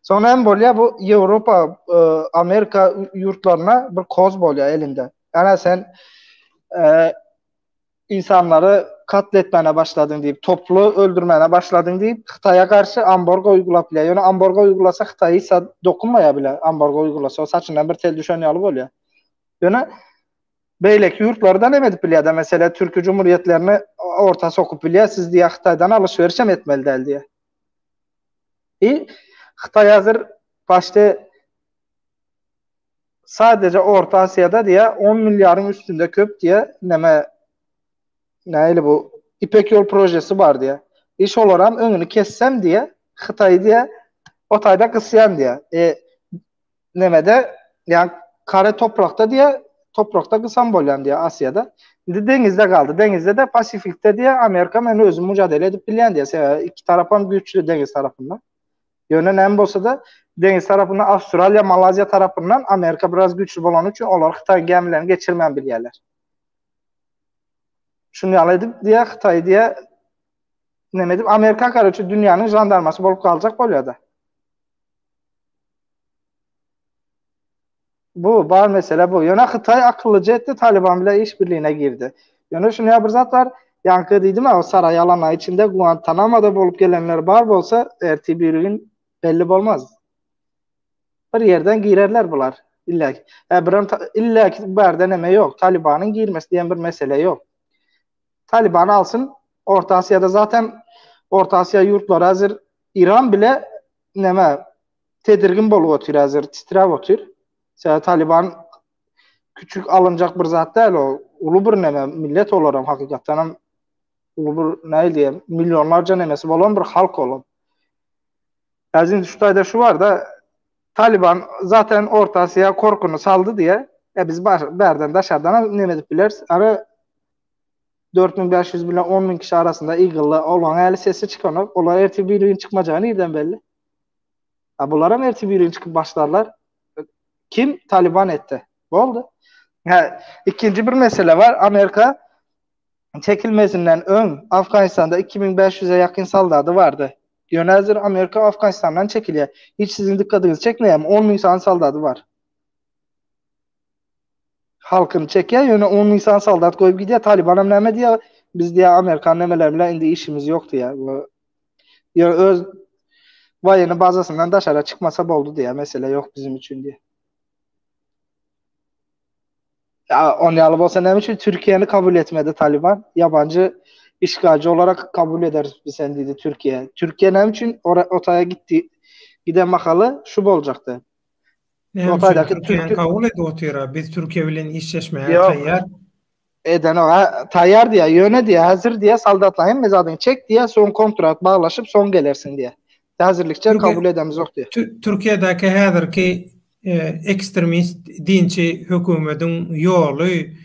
Soňra hem bolýar bu Ýewropa, e, Amerika ýurtlaryna bir koz bolýar elinde. Ana sen e, insanlary katl etmäne başladyň diýip, toply öldürmäne başladyň diýip, Hytaýa garşy amborgo uýgulap bilýär. Ýöne amborgo uýgulasa Hytaý hiç zat dokunmaýar bile. Amborgo uýgulasa o saçyndan bir tel düşen ýaly bolýar. Ýöne beýleki ýurtlardan hem edip bilýär-de, meselem, Türki jumhuriýetlerini orta sokup bilýär, siz diýýär Hytaýdan alyş-beriş hem etmeli däl diýýär. I Hytaý häzir başda sadece Orta Asiýada diýýär 10 milliardyň üstünde köp diýýär, näme nähili bu Ipek ýol projesi bar diýýär. I şolaram öňüni kessem diýýär, Hytaý diýýär, o taýda gysýan diýýär. E nemede ýa kare toprakda diýe toprakda gysam bolýan diýe Asiýada. Indi deňizde galdy. Deňizde-de Pasifikde diýe Amerika men özüm mujadele edip bilýän diýe. Sebäbi iki tarapam güýçli deňiz tarapynda. Ýöne näme bolsa-da deňiz tarapynda Awstraliýa, Malaziýa tarapyndan Amerika biraz güýçli bolany üçin olar Hytaýyň gämilerini geçirmän bilýärler. Şuny ýaly edip diýe Hytaý diýe näme edip Amerika karoçe dünýäniň žandarmasy bolup galjak bolýar-da. Bu bar mesele bu. Ýöne Hytaý akyllyja etdi, Taliban bilen işbirligine girdi. Ýöne şuny bir zat bar, ýaňky diýdim o saraý alana içinde Guantanamoda bolup gelenler bar bolsa, ertir bir gün belli bolmaz. Bir ýerden girerler bular. Illa ki. Hä birem illa ki bu ýerde neme ýok. Talibanyň girmesi diýen bir mesele ýok. Taliban alsyn, Orta Asiýada zaten Orta Asiýa ýurtlary hazir Iran bile neme tedirgin bolup otyr häzir, titräp otyr. Sebäbi Taliban küçük alynjak bir zat däl o. Uly bir neme, millet olaram hakykatdan hem uly bir näil diýem, millionlarca nemesi bolan bir halk olar. Häzir şu taýda şu bar da Taliban zaten Orta Asiýa korkuny saldy diýe. E biz bärden daşardan neme edip bileris. Ara 4500 bilen 10000 kişi arasynda ýygyldy. Olaryň äli sesi çykanok. Olar ertir bir gün çykmajagy nirden belli? Ha bularam ertir bir gün çykyp başlarlar. Kim Taliban etdi? Boldy. Ha, ikinji bir mesele var. Amerika çekilmesinden öň Afganistanda 2500-e ýakyn soldady bardy. Ýöne häzir Amerika Afganistandan çekilýär. Hiç siziň dykgatyňyzy çekmeýärmi? 10 müň sany soldady bar. Halkyny çekýär, ýöne 10 müň sany soldat goýup gidýär. Talibanam näme diýýär? Biz diýýär Amerikan nemeleri bilen indi işimiz ýok diýýär. Ýöne öz waýenny bazasyndan daşara çykmasa boldy diýýär. Mesele ýok bizim üçin diýýär. Ya on ýaly bolsa näme üçin Türkiýäni kabul etmedi Taliban? Ýabanjy işgalci olarak kabul ederis biz seni diýdi Türkiýe. Türkiýe näme üçin o taýa gitdi? Giden mahaly şu boljakdy. Näme üçin Türkiýäni kabul edip otyra? Biz Türkiýe bilen işleşmäge taýýar. Edenok. Ha, taýýar diýýär. Ýöne diýýär, häzir diýýär, soldatlaryň hemme zadyňy çek diýýär, soň kontrat baglaşyp, soň gelersiň diýýär. Häzirlikçe kabul edemizok diýýär. Türkiýedäki häzirki ekstremist dinçi hökümediň ýoly,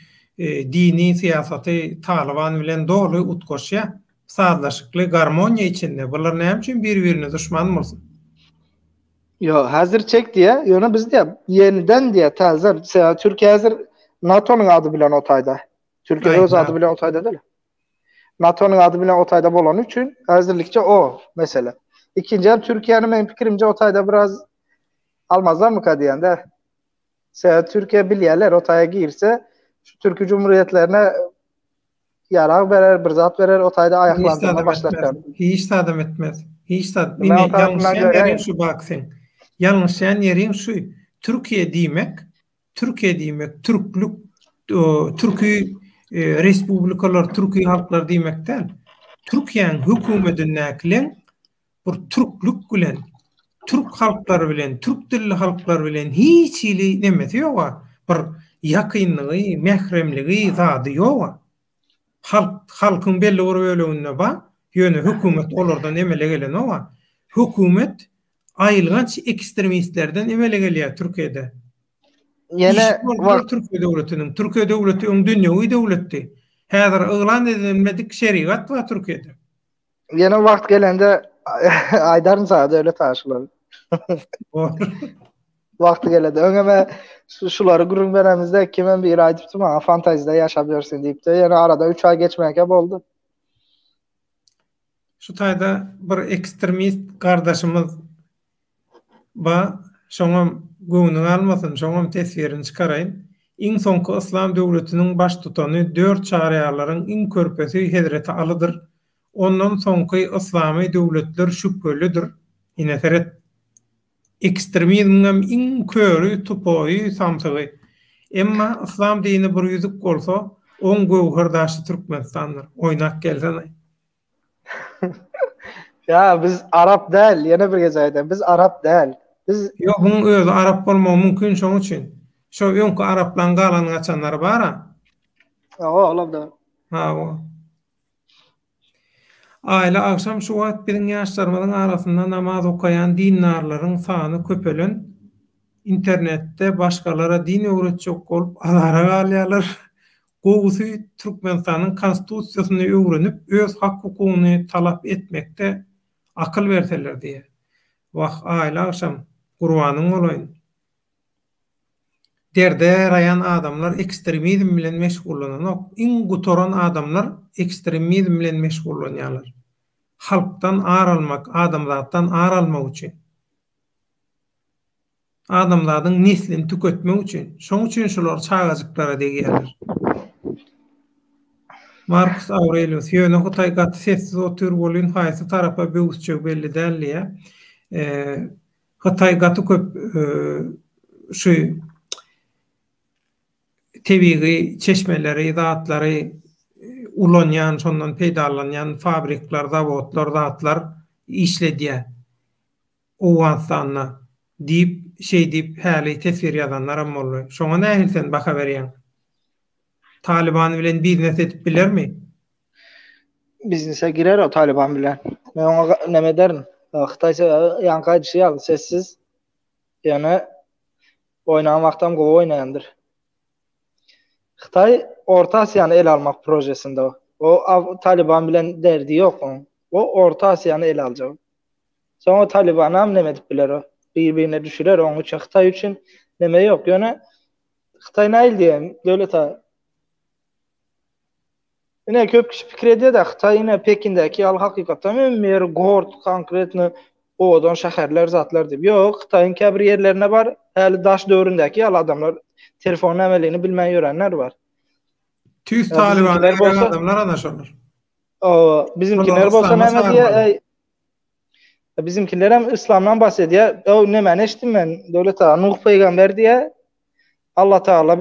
dini syýasaty Talyban bilen doly utgaşýar. Sazlaşykly, garmoniýa içinde. Bular näme üçin bir-birine duşman bolsun? Ýok, häzir çek diýýär, ýöne biz diýýär, ýeniden diýýär, täze, sebäbi Türkiýe häzir NATO-nyň ady bilen o taýda. Türkiýe öz ady bilen o taýda däl. NATO-nyň ady bilen o taýda bolany üçin häzirlikçe o mesele. Ikinji hem Türkiýäni meniň pikirimçe o taýda biraz almazlarmyka diýende. Sebäbi Türkiýe bilýärler, o taýa girse şu türki cumhuriyetlerine ýarag berer, bir zat berer, o taýda aýaklandyrma başlatýar. Hiç zadam etmez. Hiç zat. Ine, ýalňyşýan ýeriň şu bak seň. Ýalňyşýan ýeriň şu. Türkiýe diýmek, Türkiýe diýmek türklük, türki respublikalar, türki halklar diýmek däl. Türkiýäň hökümetindäkileň bir türklük bilen, türk halklary bilen, türk dilli halklar bilen hiç hili nemesi ýoga, bir ýakynlygy, mähremligi, zady ýoga. Halk, halkyň belli bir böleginde bar, ýöne hökümet olardan emele gelenoga. Hökümet aýylganç ekstremistlerden emele gelýär Türkiýede. Ýene wagt Türkiýe döwletiniň. Türkiýe döwleti öň dünýewi döwletdi. Häzir yglan edilmedik şerigat bar Türkiýede. Ýene wagt gelende aýdaryn saňa Döwlet aga şulary. Wagty gelende. Öňem şulary gürrüň beremizde kimem biri aýdypdy maňa fantazide ýaşap ýörsüň diýipdi. Ýöne arada 3 aý geçmänkä boldy. Şu taýda bir ekstremist gardaşymyz Ba, şoňam göwnüň almasyn, şoňam teswirini çykaraýyn. Iň soňky yslam döwletiniň baştutany dört çaryýarlaryň iň körpesi Hezreti Alydyr. Ondan soňky yslamy döwletler şübhelidir. Ine seret. Ekstremizmiňem iň köri, tupoýy, samsygy. Emma yslam dini bir ýüzük bolsa, oň göwher daşy Türkmenistandyr. Oýnap gelsene. Ya biz Arap däl, ýene bir gezek aýdýan, biz Arap däl. Biz Ýok, muň özi Arap bolmagy mümkin şoň üçin. Şo öňki Araplaň galan gaçanlary bar-a. Hawa, olam da. Hawa. Aýly agşam şu wagt biziň ýaşlarymyzyň arasynda namaz okaýan dindarlaryň sany köpelen. Internetde başgalara din öwretjek bolup azara galýarlar. Gowusy Türkmenistanyň Konstitusiýasyny öwrenip öz hak-hukugyny talap etmekde akyl berseler diýýär. Wah, aýly agşam, gurbanyň bolaýyn. Derde ýaraýan adamlar ekstremizm bilen meşgullananok. Iň gutaran adamlar ekstremizm bilen meşgullanýarlar. Halkdan ar almak, adamzatdan ar almak üçin. Adamzadyň neslini tüketmek üçin. Şoň üçin şular çagajyklara degýärler. Markus Aurelius, Ýöne Hytaý gaty sessiz otyr welin haýsy tarapa böwüsjegi belli däl diýýär. Hytaý gaty köp şu tebigy çeşmeleri, zatlary ulanýan, şondan peýdalanýan fabrikler, zawodlar, zatlar işledýär. Owganystanda diýip, şeý diýip häli teswir ýazanlaram boldy. Şoňa nähili sen baha berýäň? Talyban bilen biznes edip bilermi? Biznese girer o Talyban bilen. Men oňa neme ederin. Hytaý sebäbi ýaňky aýdyşy ýaly sessiz. Ýöne oýnan wagtam gowy oýnaýandyr. Hytaý Orta Aziýany ele almak projesinde. O Talyban bilen derdi ýok oň. O Orta Aziýany ele aljak. Soň o Talybanam neme edip biler o. Bir-birine düşürer oň üçin Hytaý üçin neme ýok. Ýöne Hytaý nähili diýen döwlet a. Ine köp kişi pikir edýär-de Hytaý ine Pekindäki ýaly hakykatdan hem ýeri gort konkretno owadan şäherler zatlar diýip. Ýok, Hytaýyň käbir ýerlerine bar, häli daş döwründäki ýaly adamlar telefon nämeligini bilmän ýörenler bar. Tüýs Talybana gerek adamlar ana şolar. O bizimkiler bolsa näme diýýär? Bizimkiler hem islamdan bahsedýär. O näme eşitdim men? Döwlet aga Nuh pygamber diýýär. Allah Taala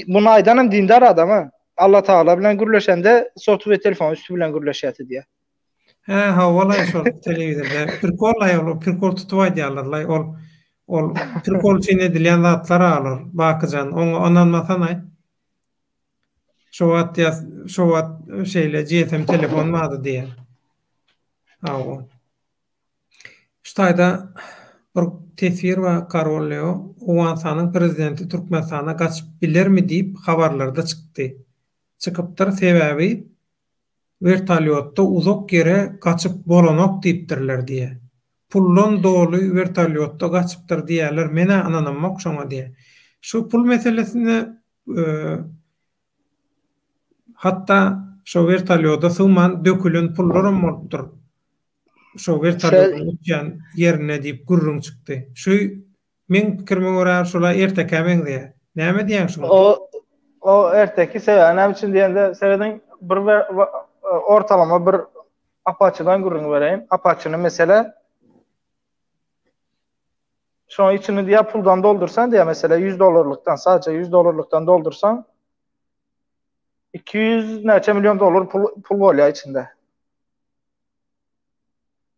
bunu aýdan hem dindar adam ha. Allah Taala bilen gürleşende sotwy telefon üstü bilen gürleşýärdi diýýär. Hä, hawa-laý şol telewizorda. Prikol-laý ol, prikol tutup aýdýarlar-laý. Ol ol prikol üçin edilýän zatlar-a olar, Bakyjan. Oňa ynanmasanaý. Şo wagt diýýär, şo wagt şeýle GSM telefon bardy diýýär. Hawa. Şu taýda bir teswir bar, Karol Leo, Owganystanyň prezidenti Türkmenistana gaçyp bilermi diýip habarlarda çykdy. Çykypdyr, sebäbi Wertolýotda uzak ýere gaçyp bolanok diýipdirler diýýä. Puldan doly wertolýotda gaçypdyr diýýäler, men-ä ynanamok şoňa diýýä. Şu pul meselesinde hatda şo wertolýoda sygman dökülen pullaram bolupdyr. Şo wertolýodyň uçýan ýerinde diýip gürrüň çykdy. Şu Meň pikirime görä şola ertekä meňzeýär. Näme diýýäň şuňa? O o erteki sebäbi näme üçin diýende serediň bir ortalama bir apaçydan gürrüň bereýin. Apaçyny mesele şoň içini diýä puldan doldursan diýä mesele 100 dollarlykdan sadece 100 dollarlykdan doldursan 200 näçe million dollar pul pul bolýar içinde.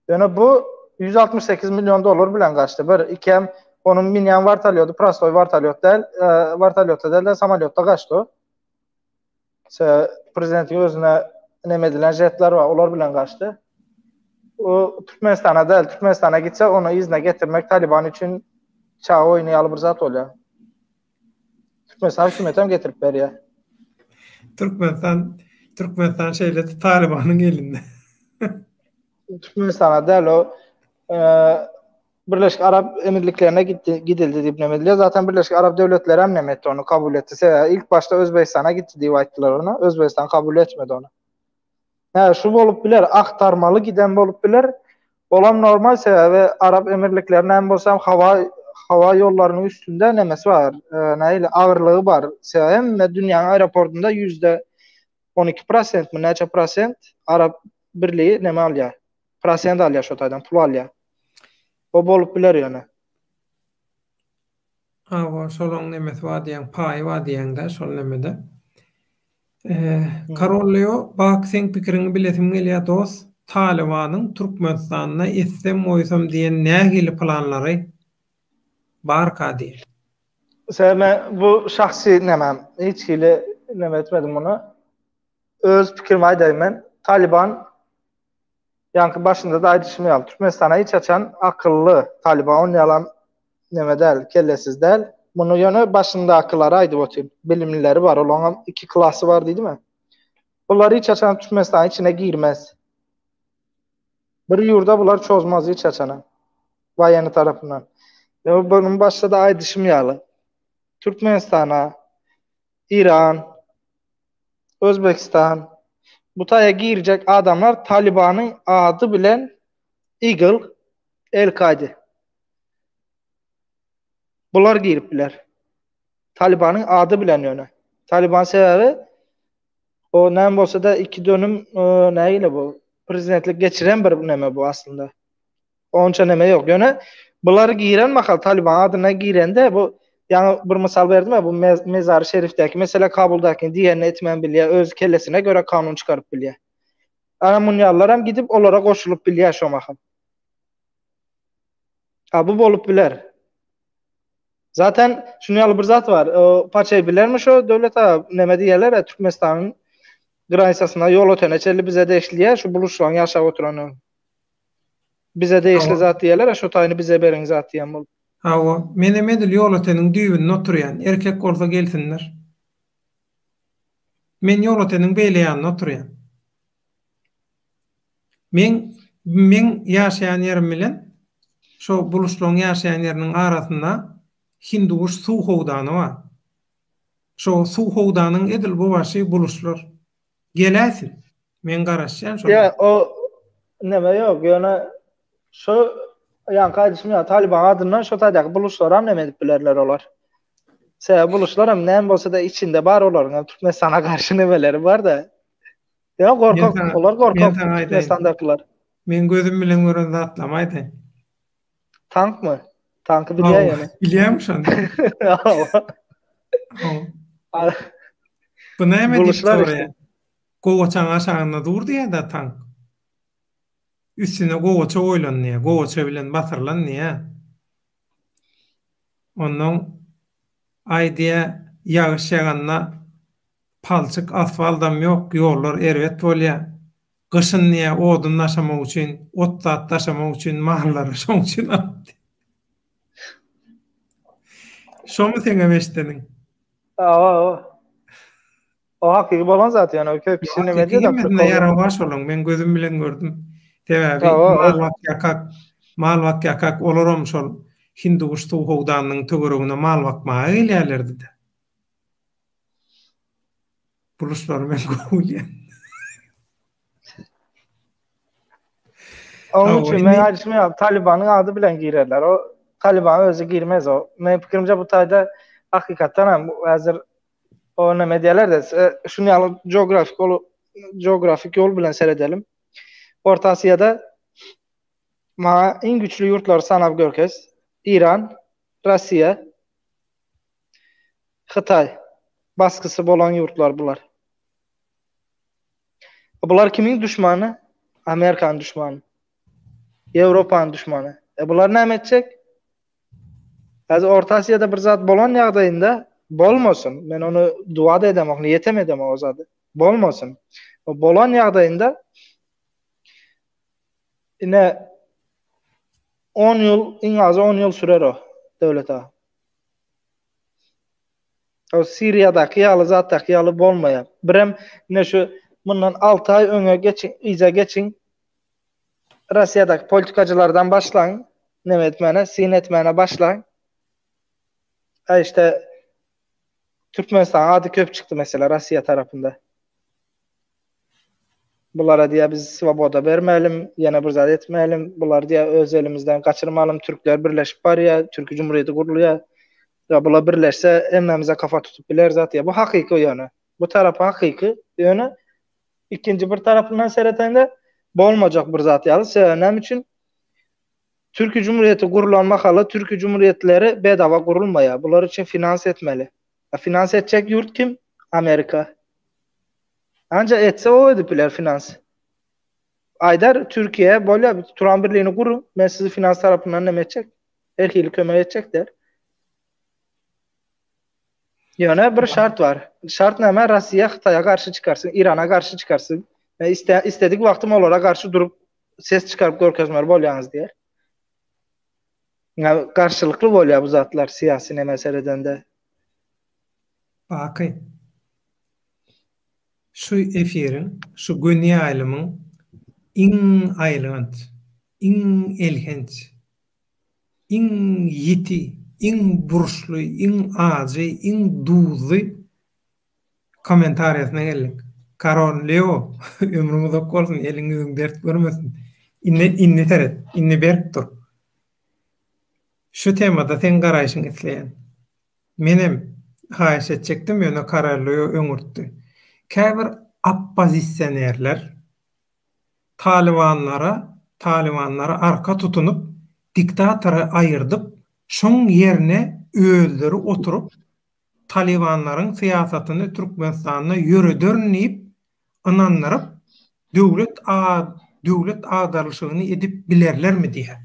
Ýöne bu 168 million dollar bilen gaçdy. Bir, ikem onuň minýän wertolýody prostoý wertolýot däl, e, wertolýotda däl-de samolýotda gaçdy o. Se prezidentiň özüne neme edilen jetler bar, olar bilen gaçdy. O Türkmenistana däl, Türkmenistana gitse ony yzyna getirmek Taliban üçin çaga oýny ýaly bir zat bolýar. Türkmenistan hökümeti hem getirip berýär. Türkmenistan Türkmenistan şeýle Talibanyň elinde. Türkmenistana däl o e, Birleşik Arap Emirliklerine gitti, gidildi diýip näme edilýär. Zaten Birleşik Arap Döwletleri hem näme etdi onu kabul etdi. Sebäbi ilk başda Özbegistana gitdi diýip aýtdylar ona. Özbegistan kabul etmedi onu. Hä, şu bolup biler, agtarmaly giden bolup biler. Olam normal sebäbi Arap Emirlikleri näme bolsa hem hawa hawa ýollarynyň üstünde nemesi bar, e, nähili agyrlygy bar. Sebäbi hemme dünýäniň aeroportunda ýüzde 12 prosentmi näçe prosent Arap Birligi neme alýar? Prosent alýar şo taýdan, pul alýar. O bolup biler ýöne. Hawa, şolaň nemesi bar diýýäň, paýy bar diýýäň-dä şol nemede. Karol Leo, bak seň pikiriňi bilesim gelýär dos, Talybanyň Türkmenistanda etsem goýsam diýen nähili planlary barka diýen. Sebäbi men bu şahsy nemem, hiç hili neme etmedim muny. Öz pikirimi aýdaýyn men. Talyban Ýaňky başynda-da aýdyşym ýaly, Türkmenistana hiç haçan akylly Talyban on ýalam neme däl, kellesiz däl. Muny ýöne başyndakylara aýdyp otyryn. Bilimlileri bar, olaňam iki klasy bar diýdim-ä. Bular hiç haçan Türkmenistanyň içine girmez. Bir ýurda bular çozmaz hiç haçanam. Waýenny tarapyndan. Ýa bunuň başda-da aýdyşym ýaly, Türkmenistana Iran, Özbegistan, bu taýa girjek adamlar Talibanyň ady bilen IGIL, El-Kaide. Bular girip biler. Talibanyň ady bilen ýöne. Taliban sebäbi o näme bolsa-da iki dönüm nägile bu prezidentlik geçiren bir neme bu aslynda. Onça neme ýok. Ýöne bular giren mahal Taliban adyna girende bu ýaňy bir mysal berdim bu Mezary Şerifdäki mesele Kabuldaky diýenini etmän bilýär, öz kellesine görä kanun çykaryp bilýär. Ana munýalylar hem gidip olara goşulyp bilýär şo mahal. Ha bu bolup biler. Zaten şuny ýaly bir zat bar. O paçay bilermi şo döwlet aga neme diýerler Türkmenistanyň granisasyna ýol ötene çenli bize degişli diýär şu buluşlaryň ýaşap oturany. Bize degişli zat diýerler, şo taýyny bize beriň zat diýen bolup. Hawa, menem edil Ýolöteniň düýbünde oturýan, erkek bolsa gelsinler. Men Ýolöteniň beýle ýanynda oturýan. Meň meň ýaşaýan ýerim bilen şo buluşlaryň ýaşaýan ýeriniň arasynda Hindiguş suw howdany bar. Şo suw howdanyň edil bu başy buluşlar. Geläýsin. Men garaşýan şoňa. Ýa o neme ýok, ýöne şo ýaňky aýdyşym ýaly Taliban adyndan şo taýdaky buluşlaram neme edip bilerler olar. Sebäbi buluşlaram näme bolsa-da içinde bar olaryň hem Türkmenistana garşy nemeleri bar-da. Ýa gorkak, olar gorkak Türkmenistandakylar. Men gözüm bilen gören zatlamy aýdaýyn. Tankmy? Tanky bilýän ýöne. Bilýärmi şony? Hawa. Bu näme diýip soraýar? Gowaçaň aşagynda dur diýýär-de tank. Üstüne gowaça goýlan diýýär. Gowaça bilen basyrylan diýýär. Onnoň aý diýýär, ýagyş ýaganda palçyk asfaldam ýok, ýollar erbet bolýar. Gyşyn diýýär, odun daşamak üçin, ot zat daşamak üçin mallary şoň üçin alyp diýýär. Şomy seňem eşdeniň? Hawa, hawa. O hakyky bolan zat ýöne köp kişi neme diýýär. Hemmesinde ýara bar şolaň men gözüm bilen gördüm. Sebäbi mal bakýarkak, mal bakýarkak olaram şol Hindiguş suw howdanynyň töweregine mal bakmaga gelýärlerdi-de. Buluşlary men gowy bilýän. Onuň üçin men aýdyşym ýaly Talibanyň ady bilen girerler. O Taliban özi girmez o. Meniň pikirimçe bu taýda hakykatdan hem häzir O näme diýerler-de, şuny ýaly geografik ol geografik ýol bilen seredelim. Orta Aziýada maňa iň güýçli ýurtlary sanap görkez. Iran, Russiýa, Hytaý basgysy bolan ýurtlar bular. Bular kimiň duşmany? Amerikanyň duşmany. Ýewropanyň duşmany. E bular näme etjek? Häzir Orta Aziýada bir zat bolan ýagdaýynda bolmasyn. Men ony dua-da edemok, niýetem edemok o zady. Bolmasyn. Bolan ýagdaýynda ine 10 ýyl, iň azy 10 ýyl sürer o döwlet aga. O Siriýadaky ýaly zatdaky ýaly bolmaýar. Birem ine şu mundan 6 aý öňe geçiň, yza geçiň. Russiýadaky politikacılardan başlaň, neme etmäne, syn etmäne başlaň. Ha işte Türkmenistan ady köp çykdy mesela Russiýa tarapynda. Bulara diýä biz swoboda bermälim, ýene bir zat etmälim, bular diýä öz elimizden gaçyrmalym, türkler birleşip barýa, Türki Cumhuriyeti gurulýa. Ya bular birleşse hemmämize kafa tutup biler zat diýä. Bu hakyky ýöne. Bu tarapy hakyky ýöne Ikinji bir tarapyndan sereteňde bolmajak bir zat ýaly. Sebäbi näme üçin? Türki Cumhuriyeti gurulan mahaly Türki Cumhuriyetleri bedava gurulmaýar. Bular üçin finans etmeli. A finans etjek ýurt kim? Amerika. Anca etse o edip biler finans. Aýdar Türkiýe bolýar Turan birliğini guruň, men sizi finans tarapyndan näme etjek? Her hili kömek etjek der. Ýöne bir şart bar. Şart näme? Russiýa Hytaýa garşy çykarsyn, Irana garşy çykarsyn. E, iste, istedik wagtym olara garşy durup ses çykaryp görkezmeli bolýaňyz diýer. Ýa garşylykly bolýar bu zatlar syýasy neme seredende. Baky. Şu efiriň, şu göni ýaýlymyň iň aýylganç, iň elhenç Iň ýiti, iň burçly, iň ajy, iň duzly kommentariýasyna geldik. Karol Leo, ömrüň uzak bolsun, eliň ýüzüň dert görmesin. Indi, indi seret, indi berk dur. Şu temada seň garaýşyňy isleýän. Menem haýyş etjekdim, ýöne Karol Leo öňürtdi. Käbir oppozisionerler Talybanlara talybanlara arka tutunyp diktatory aýyrdyp şoň ýerine özleri oturyp talybanlaryň syýasatyny Türkmenistanda ýörederin diýip ynandyryp döwlet döwlet agdarylyşygyny edip bilerlermi diýýär.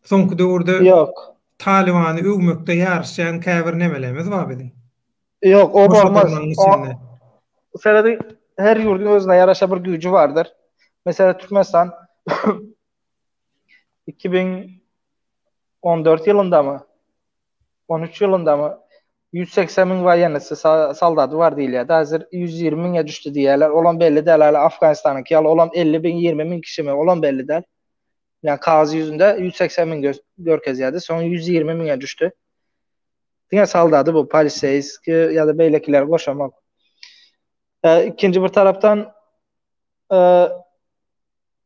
Soňky döwürde Ýok. Talybany öwmekde ýaryşýan käbir nemelerimiz bar biziň. Ýok, o bolmaz. O Seredi her ýurduň özüne ýaraşa bir güýji bardyr. Mesela Türkmenistan 2014 ýylyndamy? 13 ýylyndamy? 180 müň waýennisi soldady bar diýilýär. Häzir 120 müňe düşdi diýýärler. Olam belli däl, hali Afganistanyňky ýaly olam 50 bin, 20 müň kişimi, olam belli däl. Ýa kagyz ýüzünde 180 müň görkezýärdi, soň 120 müňe düşdi. Diňe soldady bu poliseýski ýa-da beýlekileri goşamak. E, ikinji bir tarapdan e,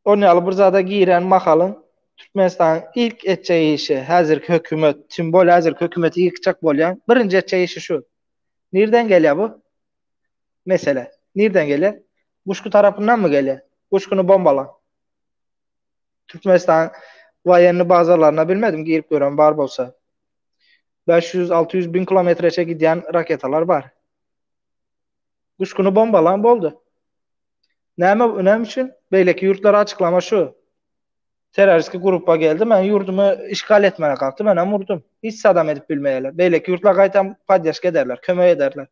on ýaly bir zada giren mahalyň. Türkmenistanyň ilk etjek işi, häzirki hökümet, tim bolýa häzirki hökümeti ýykjak bolýaň, birinji etjek işi şu. Nirden gelýär bu? Mesele. Nirden gelýär? Guşgy tarapyndanmy gelýär? Guşgyny bombalaň. Türkmenistan waýenni bazalaryna bilmedim girip gören bar bolsa. 500-600 bin kilometreçe gidýän raketalar bar. Guşgyny bombalaň boldy. Näme, näme üçin? Beýleki ýurtlara açyklama şu. Terroristki gruppa geldi, meniň ýurdumy işgal etmäge kalkdy, menem urdum. Hiç zadam edip bilmeýärler. Beýleki ýurtlar gaýtam poddeşka ederler, kömek ederler.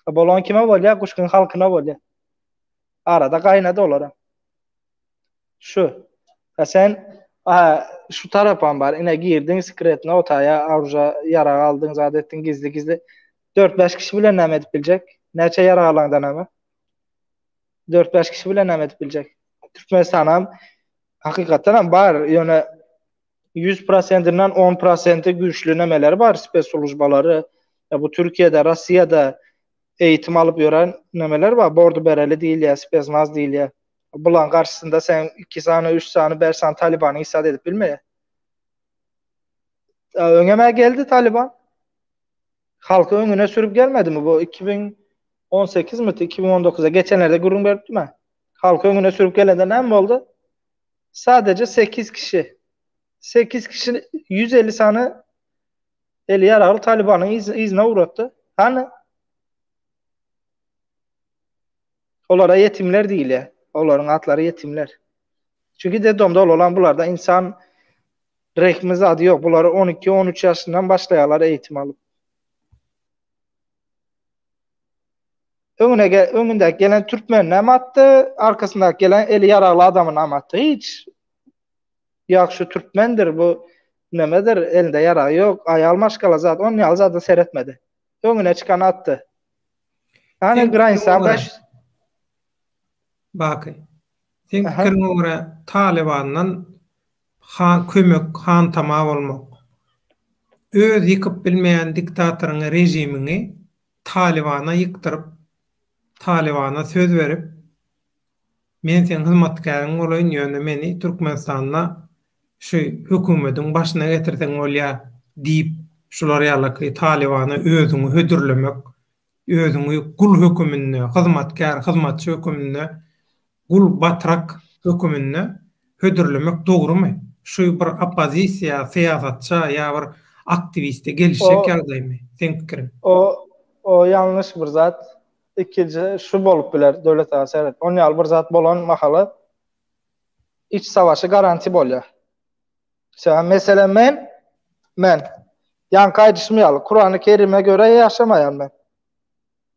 Bolan kime bolýar? Guşgyň halkyna bolýar. Arada gaýnady olaram. Şu. Ha sen aha, şu tarapam bar. Ine girdiň sekretno otaýa aruja ýarag aldyň, zat etdiň gizli gizli. 4-5 kişi bilen näme edip biljek? Näçe ýarag alaňda näme? 4-5 kişi bilen näme edip biljek? Türkmenistanam hakykatdan hem bar, ýöne 100 prosentinden 10 prosenti güýçli nemeleri bar, spes slujbalary. Ya bu Türkiýede, Russiýada eğitim alyp ýören nemeler bar, bordy bereli diýilýär, spesnaz diýilýär. Bulaň garşysynda sen 2 sany, 3 sany, 5 sany Talibany isat edip bilmeýär. Öňem geldi Taliban. Halky öňüne sürüp gelmedimi bu 2018 mi 2019-a geçenlerde gürrüň beripdim ha. Halky öňüne sürüp gelende näme boldy? Sadece 8 kişi. 8 kişi 150 sany eli ýaragly Talibanyň yzyna ugratdy. Hany? Olara ýetimler diýilýär. Olaryň atlary ýetimler. Çünki dedomda olan bularda insan rehmi zady ýok. Bulary 12-13 ýaşyndan başlaýarlar eğitim alyp. Öňüne ge öňündäki gelen türkmen näme atdy, arkasyndaky gelen eli ýaragly adamy näme atdy? Hiç. Ýok, şu türkmendir, bu nemedir, elinde ýaragy ýok, aýal maşgala zat, on ýaly zada seretmedi. Öňüne çykan atdy. Hany granica 5 Baky. Seň pikiriňe görä Talybandan han kömek hantama bolmak. Öz ýykyp bilmeýän diktatoryňy režimiňi Talybana ýykdyryp Talybana söz berip men seň hyzmatkäriň bolaýyn ýöne meni Türkmenistanda şu hökümediň başyna getirseň bolýa diýip şular ýalaky Talybana özüňi hödürlemek özüňi gul höküminde hyzmatkär hyzmatçy höküminde gul batrak höküminde hödürlemek dogrumy? Şu bir oppozisiýa, syýasatça ýa bir aktiwiste gelişjek ýagdaýmy? Seň pikiriň. O o ýalňyş bir zat. Ikinji şu bolup biler Döwlet aga seret. On ýaly bir zat bolan mahaly iç savaşy garanti bolýar. Sebäbi meselem men men ýaňky aýdyşym ýaly Kurany Kerime görä ýaşamaýan men.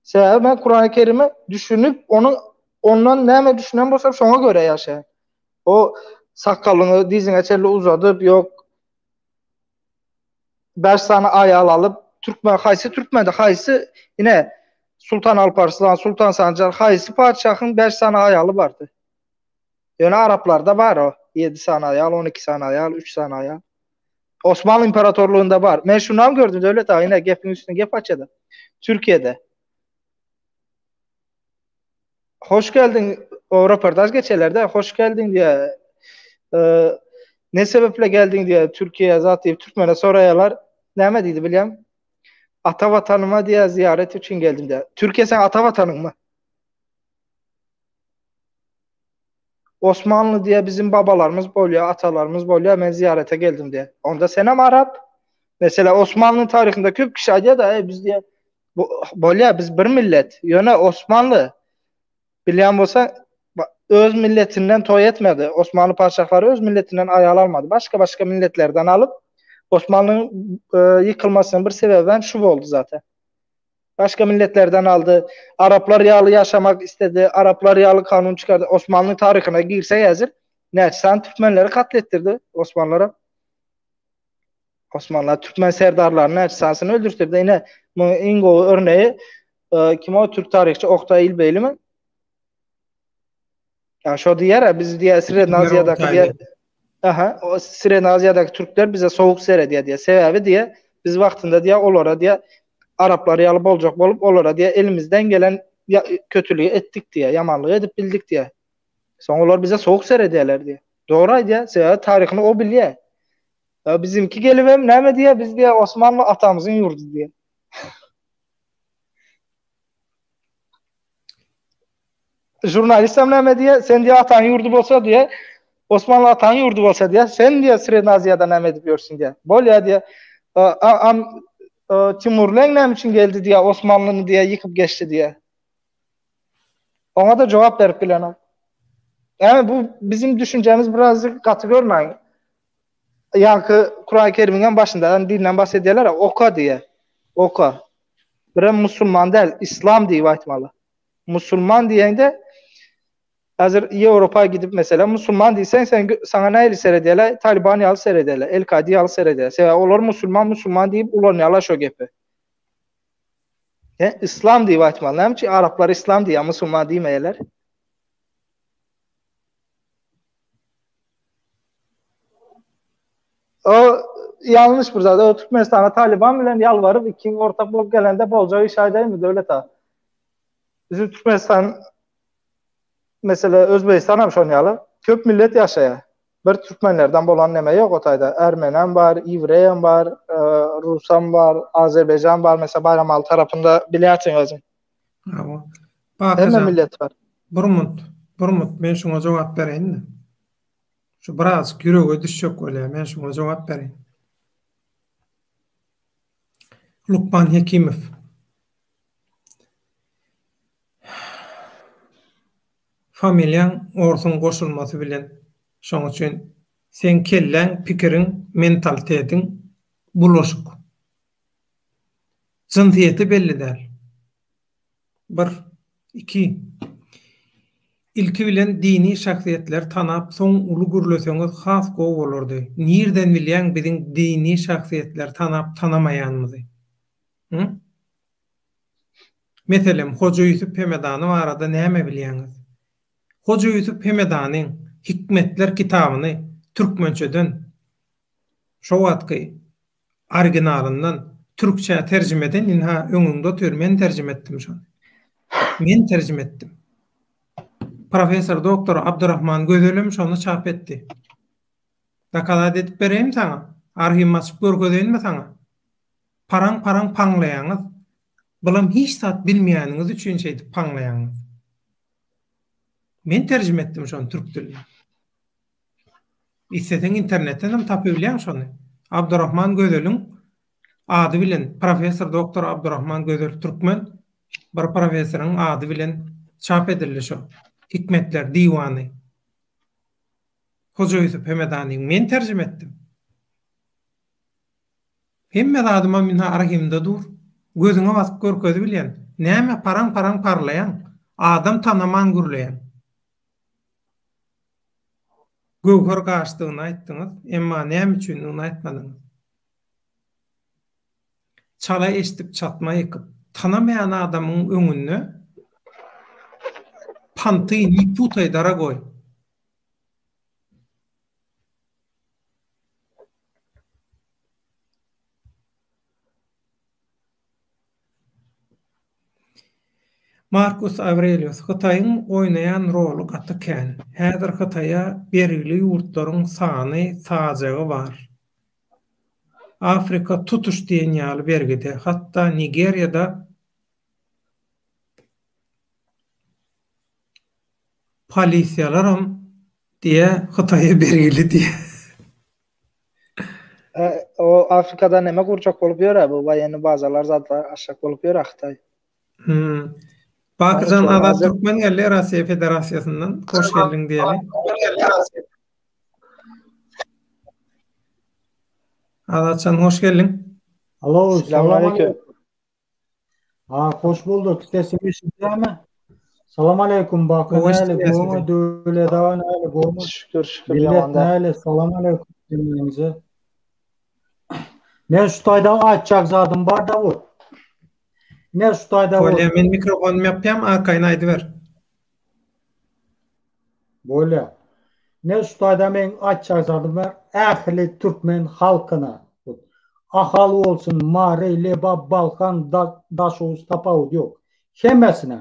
Sebäbi men Kurany Kerime düşünip, onuň ondan näme düşünen bolsam şoňa görä ýaşaýan. O sakalyňy diziňe çenli uzadyp, ýok 5 sany aýal alyp, türkmen haýsy türkmende haýsy ine Sultan Alparslan, Sultan Sanjar haýsy patyşahyň 5 sany aýaly bardy? Ýöne araplarda bar o. 7 sany aýal, 12 sany aýal, 3 sany aýal. Osmanly imperatorlygynda bar. Men şunam gördüm Döwlet aga ine gepiň üstüne gep açýada. Türkiýede. Hoş geldiň o röportaj geçerlerde hoş geldiň diýe. E, ne sebeple geldiň diýe Türkiýe zat diýip türkmene soraýarlar. Näme diýdi bilýän? Ata watanyma diýe ziýaret üçin geldim diýe. Türkiýe sen ata watanyňmy? Osmanly diýe bizim babalarymyz bolýar, atalarymyz bolýar, men ziýarete geldim diýe. Onda senem arap. Mesela Osmanlyň taryhynda köp kişi aýdýar da, biz diýe bolýar, biz bir millet. Ýöne Osmanly bilýän bolsa öz milletinden toý etmedi. Osmanly patyşahlary öz milletinden aýal almady. Başga-başga milletlerden alyp Osmanlyň e, ýykylmasynyň bir sebebi hem şu boldy zaten. Başga milletlerden aldy. Araplar ýaly ýaşamak istedi. Araplar ýaly kanun çykardy. Osmanly taryhyna girsek häzir näçe sany türkmenleri katletdirdi Osmanlara. Osmanlar türkmen serdarlaryny näçe sanysyny öldürtdirdi. Ine munuň iň gowy örneği e, kim o türk taryhçy Oktay İlbeylimi? Ya şo diýer, biz diýer Sredna Aziýadaky diýer. Aha, o Sredna Aziýadaky türkler bize sowuk seredýär diýer. Sebäbi diýer, biz wagtynda diýer olara diýer araplar ýaly boljak bolup olara diýer elimizden gelen kötüligi etdik diýer, ýamanlygy edip bildik diýer. Soň olar bize sowuk seredýärler diýer. Dogry aýdýar, sebäbi taryhyny o bilýär. Ýa bizimki gelibem näme diýýär, biz diýýär Osmanly atamyzyň ýurdy diýýär. Žurnalistem näme diýýär, sen diýýär ataň ýurdy bolsa diýýär, Osmanly ataň ýurdy bolsa diýýär, sen diýýär Srednýa Aziýada näme edip ýörsüň diýýär. Bolýar diýýär. Am Timurleň näme üçin geldi diýýär, Osmanlyny diýýär ýykyp geçdi diýýär. Oňa-da jogap berip bilenok. Ýagny bu bizim düşünjemiz birazjyk gaty görmäň. Ýaňky Kurany Kerimiň hem başynda hem dinden bas edýärler, oka diýýär. Oka. Birem musulman däl, islam diýip aýtmaly. Musulman diýende häzir Ýewropa gidip meselem musulman diýseň sen saňa nähili seredýärler? Taliban ýaly seredýärler, El-Kaide ýaly seredýärler. Sebäbi olar musulman musulman diýip ulanýarlar şo gepi. He, islam diýip aýtmaly. Näme üçin araplar islam diýýär, musulman diýmeýärler? O ýalňyş bir zat. O Türkmenistana Taliban bilen ýalbaryp ikiň ortak bolup gelende boljak iş aýdaýynmy Döwlet aga? Bizim Türkmenistan mesele Özbegistan hem şon ýaly. Köp millet ýaşaýar. Bir türkmenlerden bolan neme ýok o taýda. Ermenem bar, ýewreýem bar, e, rusam bar, Azerbaýjan bar. Mesela Baýramaly tarapynda bilýärsiň özüň. Hawa. Hemme millet bar. Bir munt, bir munt men şuňa jogap bereýin-de. Şu birazjyk ýürege düşjek bolýar, men şuňa jogap bereýin. Lukman Hekimow. Familiýaň orsuň goşulmasy bilen. Şoň üçin seň kelläň, pikiriň, mentalitetiň bulaşyk. Jynsyýeti belli däl. Bir. Iki. Ilki bilen dini şahsyýetleri tanap soň uly gürleseňiz has gowy bolardy. Nirden bilýäň biziň dini şahsyýetleri tanap tanamaýanymyzy? Hı? Meselem, Hoja Ýusup Hemedany barada näme bilýäňiz? Hoja Ýusup Hemedanyň Hikmetler kitabyny türkmençeden şo wagtky originalyndan türkçä terjime eden ynha öňüňde otyr men terjime etdim şony. Men terjime etdim. Professor doktor Abdurahman Gözelem şony çap etdi. Dokazat edip bereýin saňa. Arhiwimi açyp görkezeýinmi saňa? Paraň paraň paňlaýaňyz. Bulam hiç zat bilmeýäniňiz üçin şeýdip paňlaýaňyz. Men terjime etdim şony türk diline. Isleseň internetden hem tapybilýäň şony. Abdurahman Gözeliň ady bilen professor doktor Abdurahman Gözel Türkmen bir professoryň ady bilen çap edildi şo. Hikmetler diwany. Hoja Ýusup Hemedanyň men terjime etdim. Hemme zadymam ynha arhimde dur. Gözüňe basyp görkezibilýän. Näme paraň-paraň parlaýaň? Adam tanaman gürleýäň. Göwher gaşdygyny aýtdyňyz, emma näme üçindigini aýtmadyňyz. Çala eşdip çatma ýykyp, tanamaýan adamyň öňünde panty ne putaý daragoý. Markus Awrelius, Hytaýyň oýnaýan roly gaty kän. Häzir Hytaýa bergili ýurtlaryň sany sajagy bar. Afrika tutuş diýen ýaly bergide. Hatda Nigeriýada polisiýalaram diýe Hytaýa bergili diýe. O Afrikada neme gurjak bolup ýör-ä bu waýenny bazalar zatlar açjak bolup ýör-ä Hytaý. Hmm. Bakyjan Azat Türkmen geldi Russiýa Federasiýasyndan. Hoş geldiň diýeli. Azatjan hoş geldiň. Alo, salam aleyküm. Ha, hoş bulduk. Sesim eşidilýärmi? Salam aleyküm Baky näle gowymy Döwlet aga näle gowymy? Şükür şükür Millet ýaman däl. näle salam aleyküm hemmäňize. Men şu taýda aýtjak zadym bar da bu. Men şu taýda bu. Bolýa men mikrofonymy ýapýam arkaýyn aýdyber. Bolýa. Men şu taýda meň aýtjak zadym bar. Ähli türkmen halkyna. Ahal bolsun, Mary, Lebap, Balkan, Daşoguz tapawudy ýok. Hemmesine.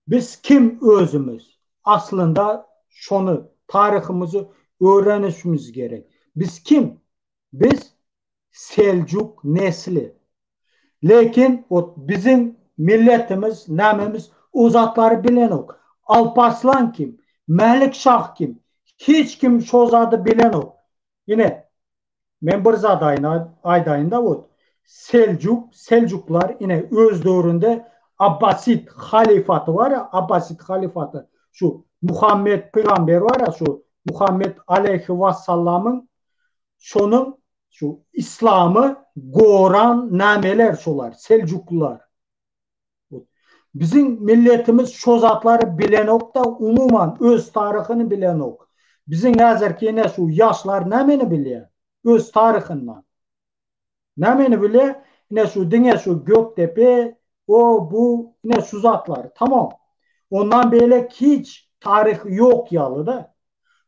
Biz kim özümiz? Aslynda şony taryhymyzy. Öwrenişimiz gerek. Biz kim? Biz Seljuk nesli. Lekin ot biziň milletimiz, nämemiz o zatlary bilenok. Alparslan kim? Mälik şah kim? Hiç kim şo zady bilenok. Ine, men bir zat aýdaýyn-da ot. Seljuk, seljuklar ine öz döwründe Abbasid halyfaty bar-a, Abbasid halyfaty. Şu Muhammet pygamber bar-a, şu Muhammet aleýhi wassallamyň şonuň şu yslamy goran nameler şolar, seljuklylar. Biziň milletimiz şo zatlary bilenok-da, umuman öz taryhyny bilenok. Biziň häzirki ine şu ýaşlar nämeni bilýär öz taryhyndan? Nämeni bilýär? Ine şu diňe şu Gökdepe, o bu ine şu zatlary tamam. Ondan beýlek hiç taryh ýok ýaly-da.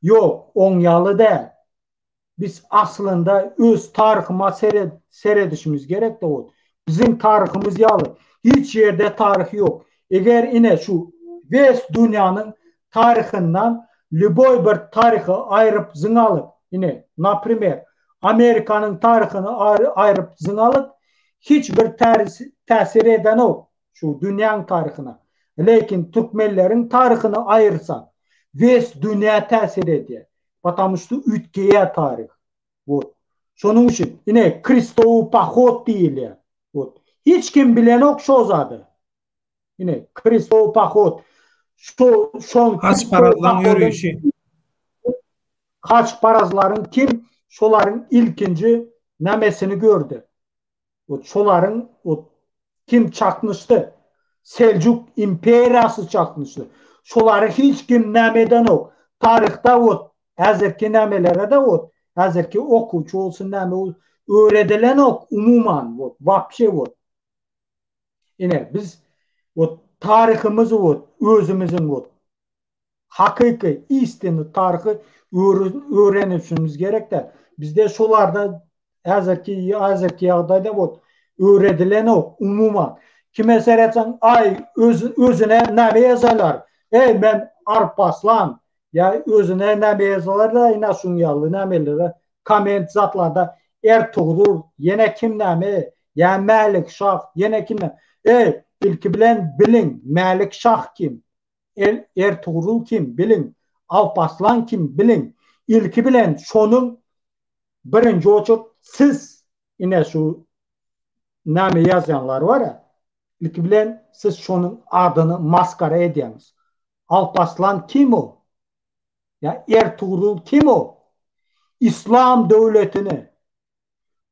Ýok, oň ýaly däl. Biz aslynda öz taryhyma seredişimiz gerek Dawut. Biziň taryhymyz ýaly hiç ýerde taryh ýok. Eger ine şu wes dünýäniň taryhyndan lýuboý bir taryhy aýryp zyňalyk, ine, naprimer, Amerikanyň taryhyny aýryp zyňalyk, hiç bir täsir edenok şu dünýäň taryhyna. Lekin türkmenleriň taryhyny aýyrsak, wes dünýä täsir edýär. Patamu şto üýtgeýär taryh. Wot. Şonuň üçin ine Kristowy pohod diýilýär. Wot. Hiç kim bilenok şo zady. Ine Kristowy pohod. Şo şoň Haçparazlaryň ýörişi. Haçparazlaryň kim şolaryň ilkinji nämesini gördi. Ot şolaryň ot kim çaknyşdy? Seljuk imperiýasy çaknyşdy. Şolary hiç kim näme edenok. Taryhda ot häzirki nämelere-de ot häzirki okuwçy bolsun näme bolsun öwredilenok umuman ot wapşe ot. Ine biz ot taryhymyzy ot özümiziň ot Hakyky, istinny taryhy öwrenişimiz gerek-dä. Bizde şolarda häzirki häzirki ýagdaýda bot öwredilenok umuman. Kime seretseň aý öz özüne näme ýazarlar. Eý men Arpaslan ýa özüne näme ýazarlar-da ine şuň ýaly nämelere komment zatlarda Ertugrul ýene kim näme ýa Mälik şah ýene kim Eý ilki bilen biliň Mälik şah kim? El Ertugrul kim, biliň. Alparslan kim, biliň. Ilki bilen şonuň birinji oçurt siz ine şu name ýazýanlar bar-a, ilki bilen siz şonuň adyny maskara edýäňiz. Alparslan kim o? Ýa Ertugrul kim o? Islam döwletini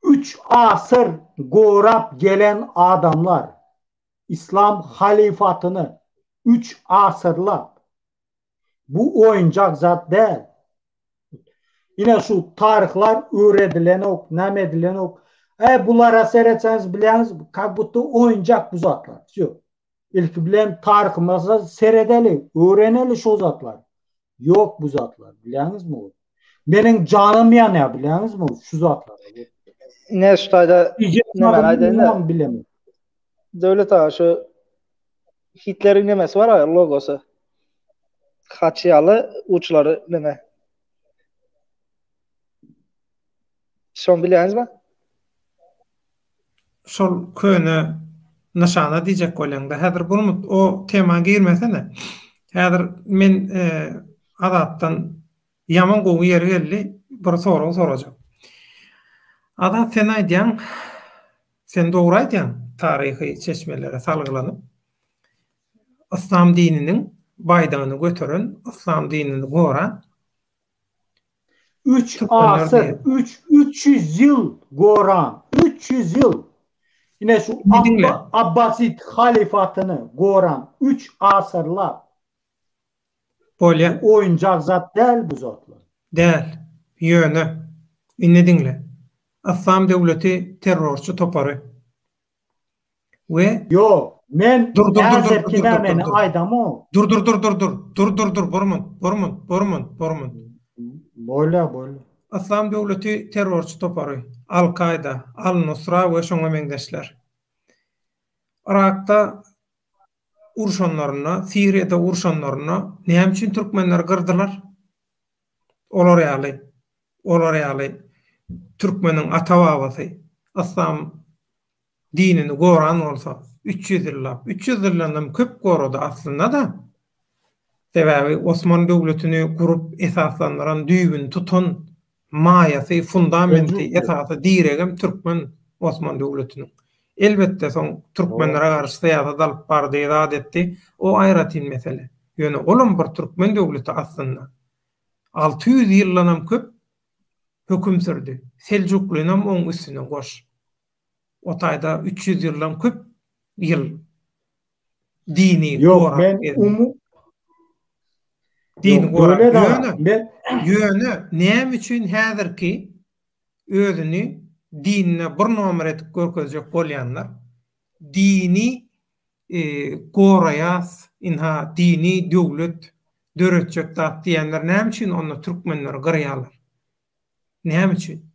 üç asyr gorap gelen adamlar. Yslam halyfatyny üç asyrlap, bu oýunjak zat däl. Ine şu taryhlar öwredilenok, näme edilenok. Äý bulara seretseňiz bilýäňiz, kak budto oýunjak bu zatlar. Wsýo. Ilki bilen taryhymyza seredeli, öwreneli şo zatlary. Ýok bu zatlar, bilýäňizmi? Meniň janym ýanýar bilýäňizmi şu zatlara. Ine şu taýda näme aýdaýyn-da. Bilemok. Döwlet aga şu Hitleriň nemesi bar aga logosy. Haç ýaly uçlary neme. Şony bilýäňizmi? Şol köne nyşana diýjek bolýaňda. Häzir Burmut o tema girmesene. Häzir men Azatdan Ýaman gowy ýeri geldi, bir sorag sorajak. Azat sen aýdýaň, sen dogry aýdýaň taryhy çeşmelere salgylanyp, yslam dininiň baýdagyny göteren, yslam dinini goran Üç asyr, üç, 300 ýyl goran, 300 ýyl. Ine şu Abbasid halyfatyny goran üç asyrlap. Bolýa. Oýunjak zat däl bu zatlar. Däl. Ýöne, indi diňle. Yslam döwleti terrorçy topary. We. Ýok, men Dur dur dur dur häzirki dur dur dur nämeni dur. aýdamok. Dur dur dur dur dur. Dur dur dur bir munt, bir munt, bir munt, bir munt. Bolýa, bolýa. Yslam döwleti terrorçy topary. Al-Kaýda, Al-Nusra we şoňa meňzeşler. Yrakda urşanlarynda, Siriýada urşanlarynda näme üçin türkmenleri gyrdylar? Olar ýaly, olar ýaly türkmeniň ata-babasy yslam dinini goran bolsa, 300 ýyllap, 300 ýyldanam köp gorady aslynda-da. Sebäbi Osman döwletini gurup esaslandyran, düýbüni tutan maýasy, fundamenti, esasy diregem türkmen Osman döwletiniň. Elbetde soň türkmenlere garşy syýasat alyp bardy, zat etdi, o aýratyn mesele. Ýöne olam bir türkmen döwleti aslynda. 600 ýyldanam köp höküm sürdi. Seljuklynam oň üstüne goş. O taýda 300 ýyldan köp ýyl dini Ýok, men umu dini gorap. Ýöne, ýöne näme üçin häzirki özüni dinine bir nomer edip görkezjek bolýanlar dini e, goraýas, inha dini döwlet döretjek zat diýenler näme üçin onda türkmenleri gyrýarlar? Näme üçin?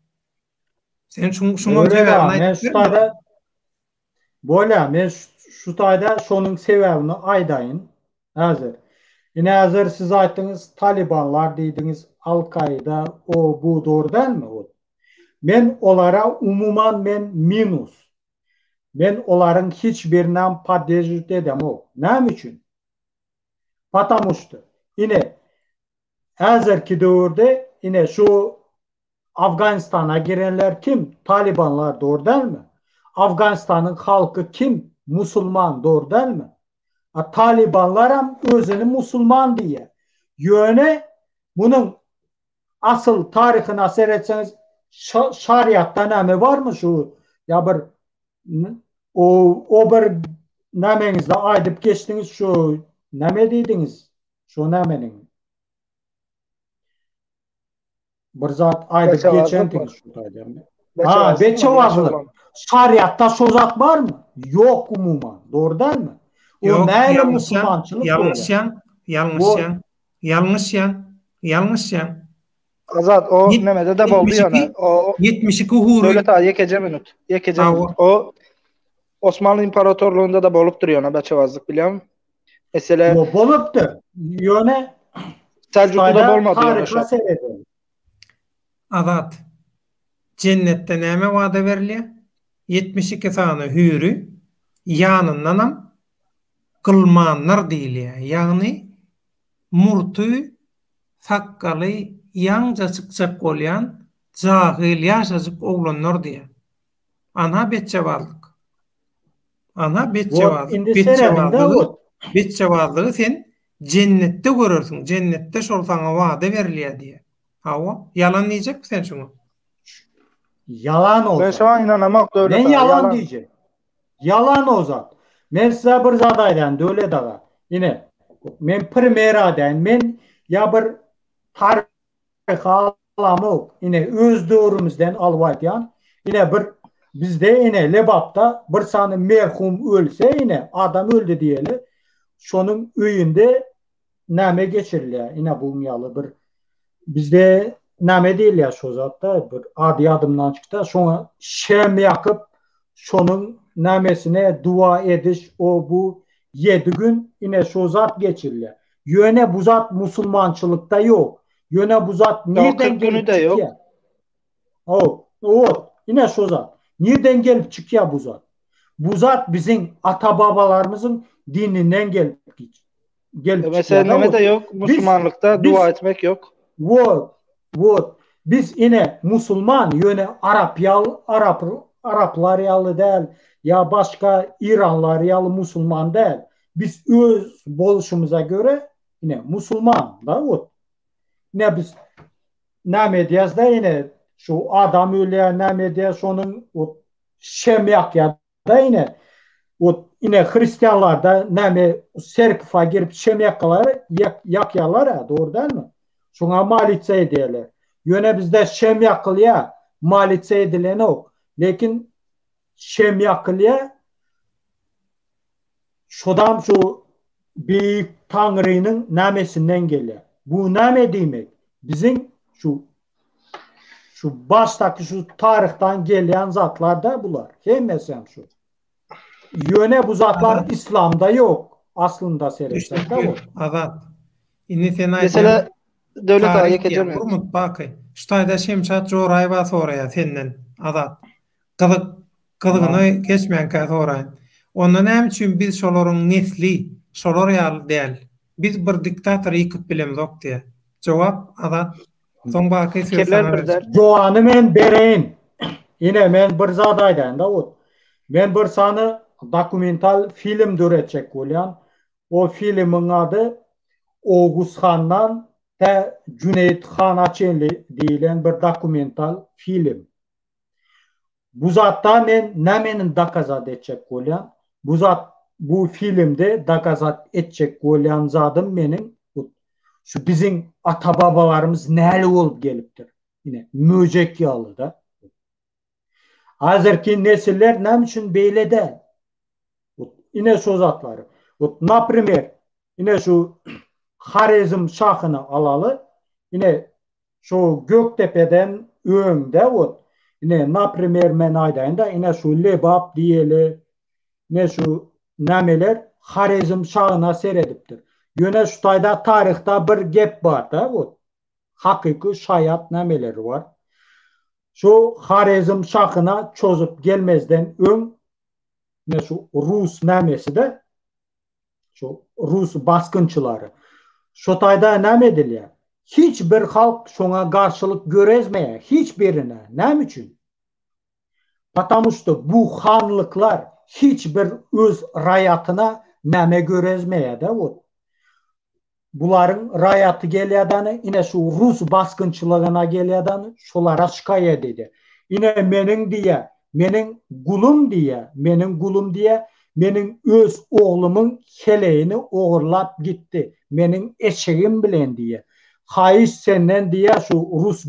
Sen şuň şuňa sebäbini aýdyp berme. Bolýa, men şu taýda şonuň sebäbini aýdaýyn. Häzir. Ine häzir siz aýtdyňyz Talibanlar diýdiňiz, Al-Kaida, o bu dogry dälmi ol? Men olara umuman men minus. Men olaryň hiç birinem podderžit edemok. Näme üçin? Patamu şto ine häzirki döwürde ine şu Afganistana girenler kim? Talibanlar dogry dälmi? Afganistanyň halky kim? Musulman dogry dälmi? A talibanlaram özüni musulman diýýär. Ýöne munuň asyl taryhyna seretseňiz şariatda näme barmy şu ýa bir o o bir nämeňizde aýdyp geçdiňiz şu näme diýdiňiz şu nämeniň Bir zat aýdyp geçendiňiz şu taýda. Ha, beçewazlyk. Şariatda şo zat barmy? Ýok umuman. Dogry dälmi? O näle musulmançylyk Ýalňyşýaň, ýalňyşýaň, ýalňyşýaň, ýalňyşýaň. Azat o nemede de boldy ýöne. O 72 hury. Döwlet aga ýekeje minut. Ýekeje minut. O Osmanly imperatorlygynda da bolupdyr ýöne beçewazlyk bilýäňmi? Mesele Yo, bolupdyr. Ýöne Seljukluda bolmady ýöne şo. Azat. Jennetde näme wada berilýär? 72 sany hüri, ýanyndanam gylmanlar diýilýär. Ýagny murty, sakgaly ýaňja çykjak bolýan jahyl ýaşajyk oglanlar diýýär. Ana betjebazlyk. Ana betjebazlyk. Betjebazlygy, betjebazlygy sen jennetde görersiň. Jennetde şol saňa wada berilýär diýýär. Hawa, ýalan diýjekmi sen şuňa? Ýalan o zat. Men şoňa ynanamok Döwlet aga. Men ýalan diýjek. Ýalan o zat. Men size bir zat aýdaýyn Döwlet aga. Ine, men primer aýdaýyn. Men ýa bir taryhy alamok. Ine, öz döwrümizden alyp aýdýan. Ine bir bizde ine Lebapda bir sany merhum ölse ine adam öldi diýeli. Şonuň öýünde näme geçirilýär? Ine buň ýaly bir bizde näme diýilýär şo zatda bir ady ýadymdan çykdy. Şoňa şem ýakyp şonuň nämesine dua ediş o bu ýedi gün ine şo zat geçirilýär. Ýöne bu zat musulmançylykda ýok. Ýöne bu zat nirden gelip çykýar? O, o, ine şo zat. Nirden gelip çykýar bu zat? Bu zat biziň ata-babalarymyzyň dininden gelip gelip çykýar. Mesela neme de ýok, musulmanlykda dua etmek ýok. Wot, wot. Biz ine musulman, ýöne arap ýaly, arap, araplar ýaly däl, ýa başga iranlar ýaly musulman däl. Biz öz bolşumyza göre ine musulman da ot. Ine biz näme edýäs-de ine şu adam ölýär, näme edýär şonuň ot şem ýakýar da ine. Ot ine hristianlarda näme serkwa girip şem ýakýarlar, ýakýarlar-a, dogry dälmi? Şoňa malitsa edýärler. Ýöne bizde şem ýakylýar, malitsa edilenok. Lekin şem ýakylýar, Şodam şu Beýik Taňrynyň nämesinden gelýär. Bu näme diýmek? Biziň şu şu başdaky şu taryhdan gelýän zatlar-da bular. Hemmesem şu. Ýöne bu zatlar islamda ýok. Aslynda seretsek-de bu. Azat. Indi sen aýdýan. Döwlet aga ýekeje minut. Bir minut Baky. Şu taýda Şemşat Joraýewa soraýar senden Azat. Gyzyk gyzygyny geçmänkä soraýyn. Onda näme üçin biz şolaryň nesli şolar ýaly däl? Biz bir diktatory ýykyp bilemzok diýýär. Jogap Azat. Soň Baky sözi Pikirler saňa bir berjek. däl. Jogany men bereýin. Ine men bir zat aýdaýyn Dawut. Men bir sany dokumental film döretjek bolýan. O filmiň ady Oguz handan tä Jüneýit hana çenli diýilen bir dokumental film. Bu zatda men nämeni dokazat etjek bolýan? Bu zat bu filmde dokazat etjek bolýan zadym meniň hut şu biziň ata-babalarymyz näli bolup gelipdir. Ine, möjek ýaly-da. Häzirki nesiller näme üçin beýle däl? Hut ine şu zatlary. Hut naprimer, ine şu Horezm şahyny alaly. Ine şu Gökdepeden öňde hut ine naprimer men aýdaýyn-da ine şu Lebap diýeli, ine şu nämeler Horezm şahyna seredipdir. Ýöne şu taýda taryhda bir gep bar-da hut. Hakyky şaýat nämeleri bar. Şu Horezm şahyna çozup gelmezden öň ine şu rus nämesi-de, şu rus basgynçylary. Şo taýda näme edilýär? Hiç bir halk şoňa garşylyk görezmeýär, hiç birine. Näme üçin? Patamu şto bu hanlyklar hiç bir öz raýatyna näme görezmeýär-de wot. Bularyň raýaty gelýädany ine şu rus basgynçylygyna gelýädany şolara şikaýat edýär. Ine meniň diýýär, meniň gulum diýýär, meniň gulum diýýär, meniň öz oglumyň heleýini ogurlap gitdi, meniň eşegim bilen diýýär. Haýyş senden diýýär şu rus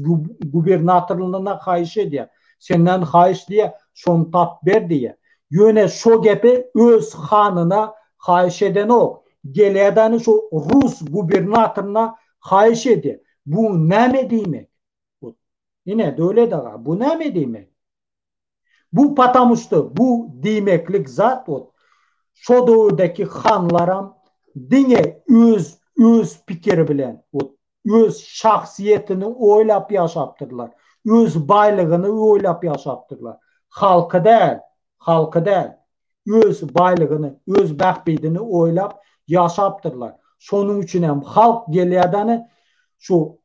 gubernatorlygyna haýyş edýär. Senden haýyş diýýär, şony tap ber diýýär. Ýöne şo gepi öz hanyna haýyş edenok. Gelýädäni şu rus gubernatoryna haýyş edýär. Bu näme diýmek? Ine, Döwlet aga, bu näme diýmek? Bu potamuşto bu diýmeklik zat wot şo döwürdeki hanlaram diňe öz öz pikiri bilen wot öz şahsyýetini oýlap ýaşapdyrlar. Öz baýlygyny oýlap ýaşapdyrlar. Halky däl, halky däl. Öz baýlygyny, öz bähbidini oýlap ýaşapdyrlar. Şonuň üçinem halk gelýädäni şu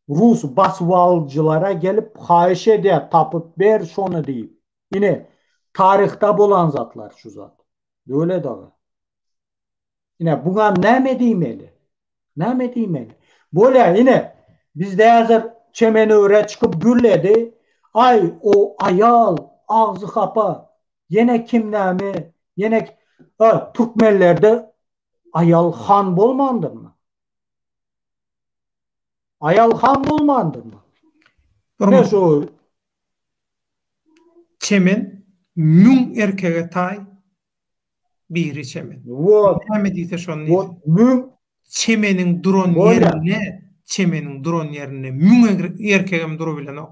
Rus basybalyjylara gelip haýyş edýär tapyp ber şony diýip. Ine, taryhda bolan zatlar şu zat. Döwlet aga. Ine, buňa näme diýmeli? Näme diýmeli? Bolýa, ine, bizde häzir çemen öwre çykyp gürledi. Aý, o aýal, agzy hapa, ýene kim näme, ýene A, türkmenlerde aýal han bolmandyrmy? Aýal han bolmandyrmy? Ine şu Çemen müň erkege taý biri çemen. Wot. Näme diýse şony diýsin. Wot müň Çemeniň duran ýerinde, çemeniň duran ýerinde müň erkegem durubilenok.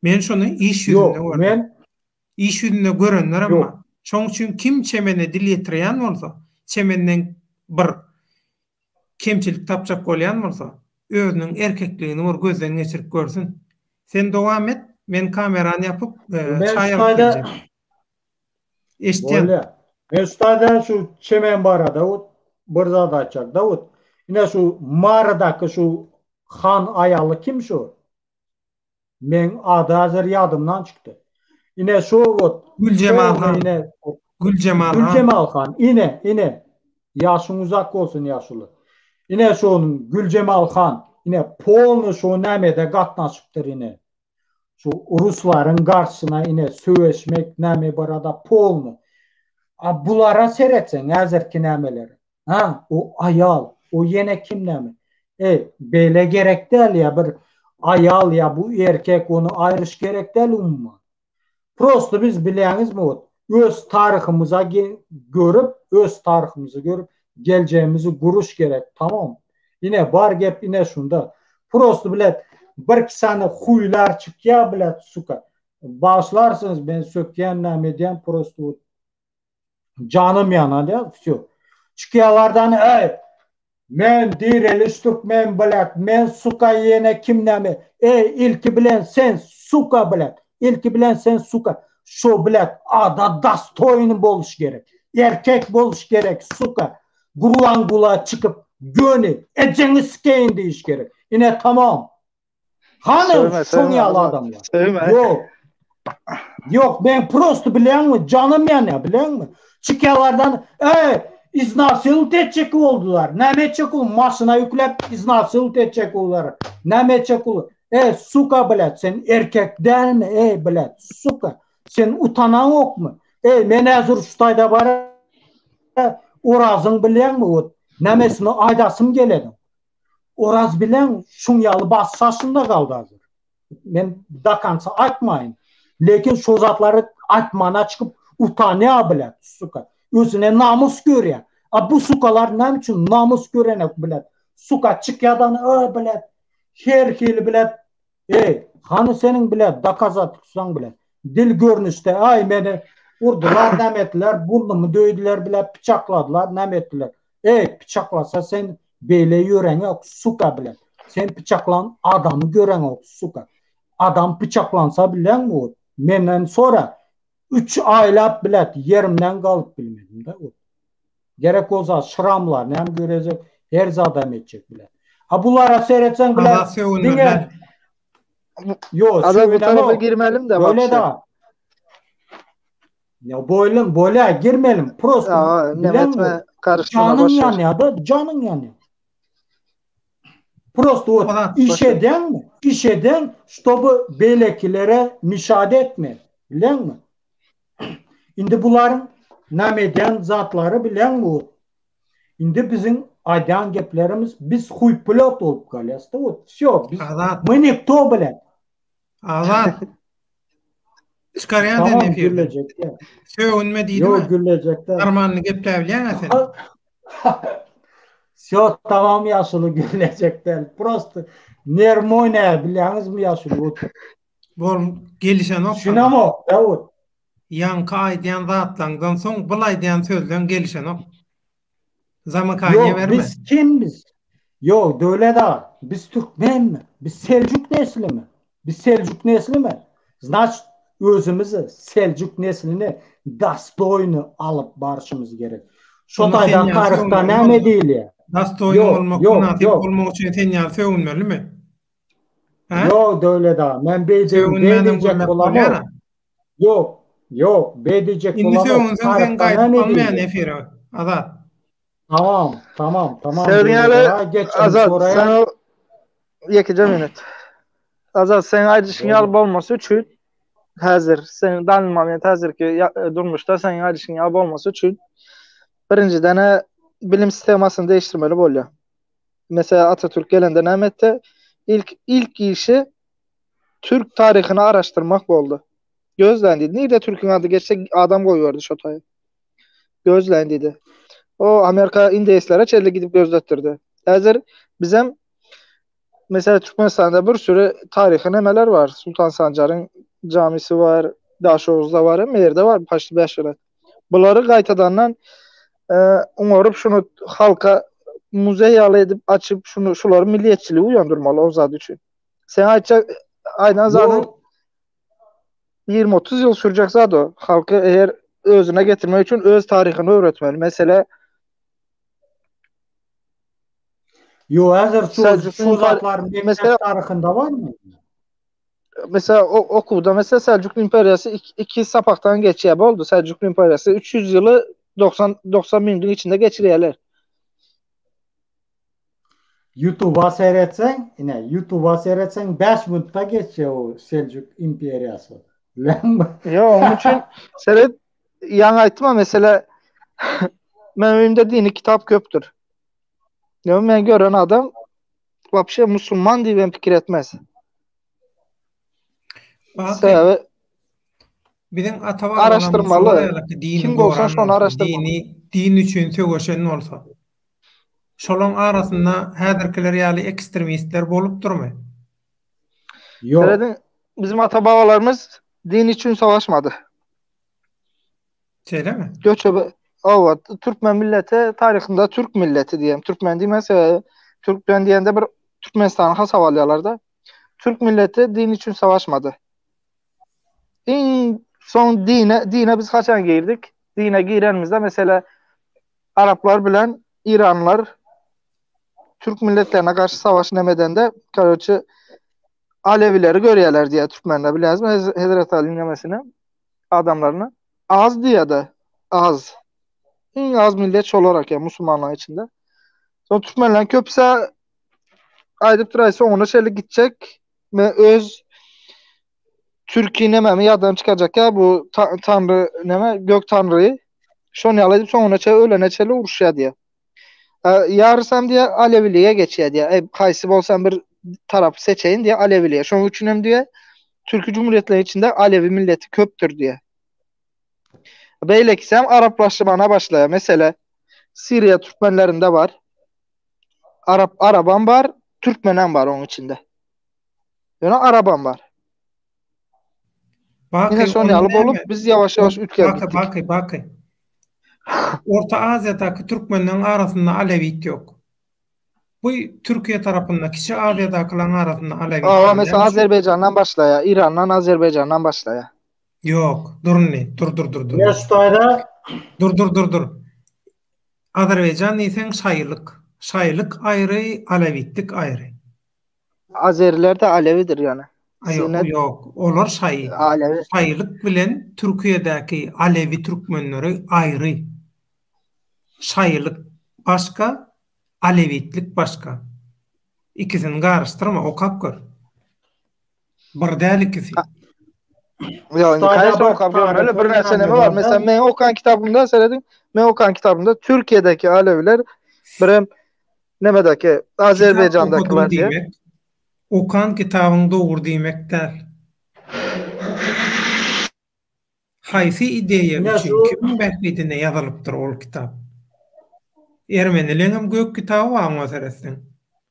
Men şony iş ýüzünde Ýok, gördüm. men Iş ýüzünde görenlerem Ýok. bar. Şoň üçin kim çemene dil ýetirýän bolsa, çemenden bir kemçilik tapjak bolýan bolsa, özüniň erkekligini bir gözden geçirip görsün. Sen dowam et, men kamerany ýapyp, Men çaý şu alyp taýda geljek. Eşitýän. Bolýa. Men şu taýda şu çemen barada bir zat aýtjak. Dawut, ine şu Marydaky şu han aýaly kim şu? Meň ady häzir ýadymdan çykdy. Ine şu wot. Güljemal han. Ine. Güljemal han. Güljemal han. Ine, ine. Ýaşyň uzak bolsun ýaşuly. Ine şonuň Güljemal han. Ine polny şo nämede gatnaşypdyr ine. Şu ruslaryň garşysyna ine söweşmek näme barada polny. A bulara seretseň häzirki nämelere. Ha, o aýal, o ýene kim näme? Eý, beýle gerek däl ýa bir aýal ýa bu erkek ony aýryş gerek däl umuman. Prosto biz bilýäňizmi ot, öz taryhymyza görüp, öz taryhymyzy görüp geljegimizi guruş gerek, tamam. Ine bar gep ine şunda. Prosto bilet birki sany huýlar çykýa bilet suka. Bagyşlarsyňyz men sökýän näme edýän prosto ot Janym ýanadýar, wsýo. Çykýarlardan, eý! Men direliş türkmen blet men suka ýene kim näme eý ilki bilen sen suka blet ilki bilen sen suka şo blet ada dastoýny boluş gerek erkek boluş gerek suka Gurwangula çykyp göni ejeňi sikeýin diýiş gerek ine tamam Hany Sögme, şoň sögme ýaly Azat. adamlar. Sögme. Ýok. Ýok, men prosto bilýäňmi, janym ýanýar, bilýäňmi? Çykýarlardan, eý, iznasilt etjek boldular. Näme etjek bol, maşyna ýükläp iznasilt etjek boldular. Näme etjek bol? Eý, suka blät, sen erkek dälmi? Eý, blät, suka. Sen utanaňokmy? Eý, men häzir şu taýda bar. Orazyň bilýäňmi, ot nämesini aýdasym gelenok. Oraz bilen şuň ýaly baş şaşynda galdy hazir. Men do konca aýtmaýyn. Lekin şo zatlary aýtmana çykyp utanýar bilen suka. Özüne namys görýär. A bu sukalar näme üçin namys görenek bilen. Suka çykýadan ö bilen her hili bilen Eý, hany seniň bile dokazatstwaň bile. Dil görnüşde aý meni urdular näme etdiler, burnumy döýdüler bile pyçakladylar näme etdiler. Eý, pyçaklasa sen beýle ýöreňok suka bile. Sen pyçaklan adamy göreňok suka. Adam pyçaklansa bileňmi ot. Menden sora üç aýlap bilet ýerimden galyp bilmedim-de ot. Gerek bolsa şramlaryny hem görezek, her zadam etjek bilen. A bulara seretseň bilen Azat sögünmeli. Ýok, Azat bu tarafa girmelim de Böyle da. Ya boýlum, bolýa girmelim. Prosto. Bilen karıştırma Janyň ýanýar da, janyň ýanýar. Prosto ot iş eden, iş eden, ştoby beýlekilere mişat etme. Bileňmi? Indi bularyň näme edýän zatlary bileňmi ot? Indi biziň aýdýan geplerimiz biz huýpilot bolup galýasda ot. Wsýo, biz Azat. my nikto bilen. Azat. Çykarýan sen Tamam efirden. gürlejekde. Sögünme diýdim. Ýok gürlejekde. Armanly gepläbilýäň-ä sen. Wsýo tamam ýaşuly gürlejek däl. Prosto nerwim oýnaýar bilýäňizmi ýaşuly ot. Bol gelişenok. Düşünemok Dawut. Ýaňky aýdýan zatlaňdan soň bul aýdýan sözleň gelişenok. Zamykaniýe Ýok berme. biz kim biz? Ýok Döwlet aga biz türkmenmi? Biz seljuk neslimi? Biz seljuk neslimi? Znaçt özümizi seljuk neslini dastoýny alyp barşymyz gerek. Şo Onda sen taýdan ýaly taryhda sögünmeli näme bolsa. diýilýär? Dastoýny Ýok bolmak ýok mynasyp ýok. bolmak üçin sen ýaly sögünmelimi? Hä? Ýok Döwlet aga men beýdem Sögünmänem beýdejek gürläp bolamok. bolýar-a. Ýok ýok beýdejek Indi bolamok. sögünseň sen Taryhda gaýdyp näme almaýan diýilýär? efire Azat. Tamam tamam tamam Sen Döwlet ýaly aga geçelim Azat soraýa. sen o ýekeje minut. Azat seň aýdyşyň ýaly bolmasy üçin häzir seň dany moment häzirki durmuşda seň aýdyşyň ýaly bolmasy üçin birinjiden bilim sistemasyny değiştirmeli bolýar. Mesela Atatürk gelende näme etdi? İlk ilk işi Türk taryhyny araşdyrmak boldy. Gözläň diýdi. Nirde Türküň ady geçse adam goýberdi şo taýa. Gözläň diýdi. O Amerika indeýslere çenli gidip gözletdirdi. Häzir bizem mesela Türkmenistanda bir sürü taryhy nemeler bar. Sultan Sanjaryň camisi bar, Daşoguzda bar, hemme ýerde bar, paçti 5 ýyla. Bulary gaýtadandan e, oňaryp şunu halka muzeý ýaly edip açyp şunu şulary milliýetçiligi uýandyrmaly o zat üçin. Sen aýtjak aýdan zadyň 20-30 ýyl sürjek zat o. Halky eger özüne getirmek üçin öz taryhyny öwretmeli. Mesele Ýok, häzir şu şu zatlar mekdep taryhynda barmy? Mesela o okuwda mesela Selçuklu imperiyası iki, iki sapakdan geçýär boldy. Selçuklu imperiyası 300 ýyly 90 90 minutyň içinde geçirýärler. YouTube'a seretseň, ine YouTube'a seretseň 5 minutda geçýär o Seljuk imperiýasy. Bileňmi? Ýok, onuň üçin seret ýaňy aýtdym mesela men öýümde dini kitap köpdür. Ýa men gören adam wapşe musulman diýip hem pikir etmez. Sebäbi biziň ata araşdyrmaly. Kim bolsa şony araşdyrmaly. Dini din üçin söweşen bolsa. Şolaň arasynda häzirkiler ýaly ekstremistler bolupdyrmy? Ýok. Serediň, bizim ata babalarymyz din üçin savaşmady. Şeýlemi? Göçebe. Hawa, türkmen milleti taryhynda türk milleti diýen, türkmen diýmän sebäbi türkmen diýende bir Türkmenistany hasaba alýarlar-da. Türk milleti din üçin savaşmady. Iň soň dine, dine biz haçan girdik? Dine girenimizde mesela Araplar bilen İranlar Türk milletlerine garşy savaş neme edende, karoçe Alevileri görýärler diýýär türkmenler bilýäňizmi Hezreti Alyň nemesini adamlaryny az diýýär-de az. Iň az millet şolar eken musulmanlaryň içinde. Soň türkmenleriň köpüsi aýdyp duraý soňuna şeýle gitjek men öz Türki nememi ýadan çykarjak ýa bu tanry neme gök tanryy şony ýaly edip soňuna çenli ölene çenli uruşýar diýýär. Ýarysam diýýär Alewilige geçýär diýýär. Eý haýsy bolsam bir tarapy seçeýin diýýär Alewilige. Şonuň üçin hem diýýär Türki cumhuriýetleri içinde Alewi milleti köpdür diýýär. Beýlekisi hem araplaşmana başlaýar. Mesele Siriýa türkmenlerinde bar. Arap arabam bar, türkmenem bar onuň içinde. Ýöne arabam bar. Baky, Ine şon ýaly bolup biz ýawaş ýawaş üýtgäp gitdik. Baky, baky. Orta Aziýadaky türkmenleriň arasynda alewit ýok. Bu Türkiýe tarapynda, Kiçi Aziýadakylaryň arasynda alewit bar. Hawa, mesela Azerbaýjandan başlaýar, Irandan, Azerbaýjandan başlaýar. Ýok, dur indi, dur dur dur dur. Ýa şu taýda Dur dur dur dur. Azerbaýjan diýseň şaýylyk. Şaýylyk aýry, alewitlik aýry. Azeriler-de alewidir ýöne. Ýok, ýok, olar şaýy. Alewi. Şaýylyk bilen Türkiýedäki alewi türkmenleri aýry. Şaýylyk başga, alewitlik başga. Ikisini garyşdyrma, okap gör. Bir däl ikisi. Ýok, indi kaýsy okap görmeli, birnäçe neme bar. Meselem, meň okan kitabymda serediň, meň okan kitabymda Türkiýedäki alewiler birem Nemedäki, Azerbaýjandakylar diýýär. Okan kitabyň dogry diýmek däl. Haýsy ideýa üçin, kimiň bähbidine ýazylypdyr ol kitap? Ermenileňem gök kitaby bar oňa seretseň.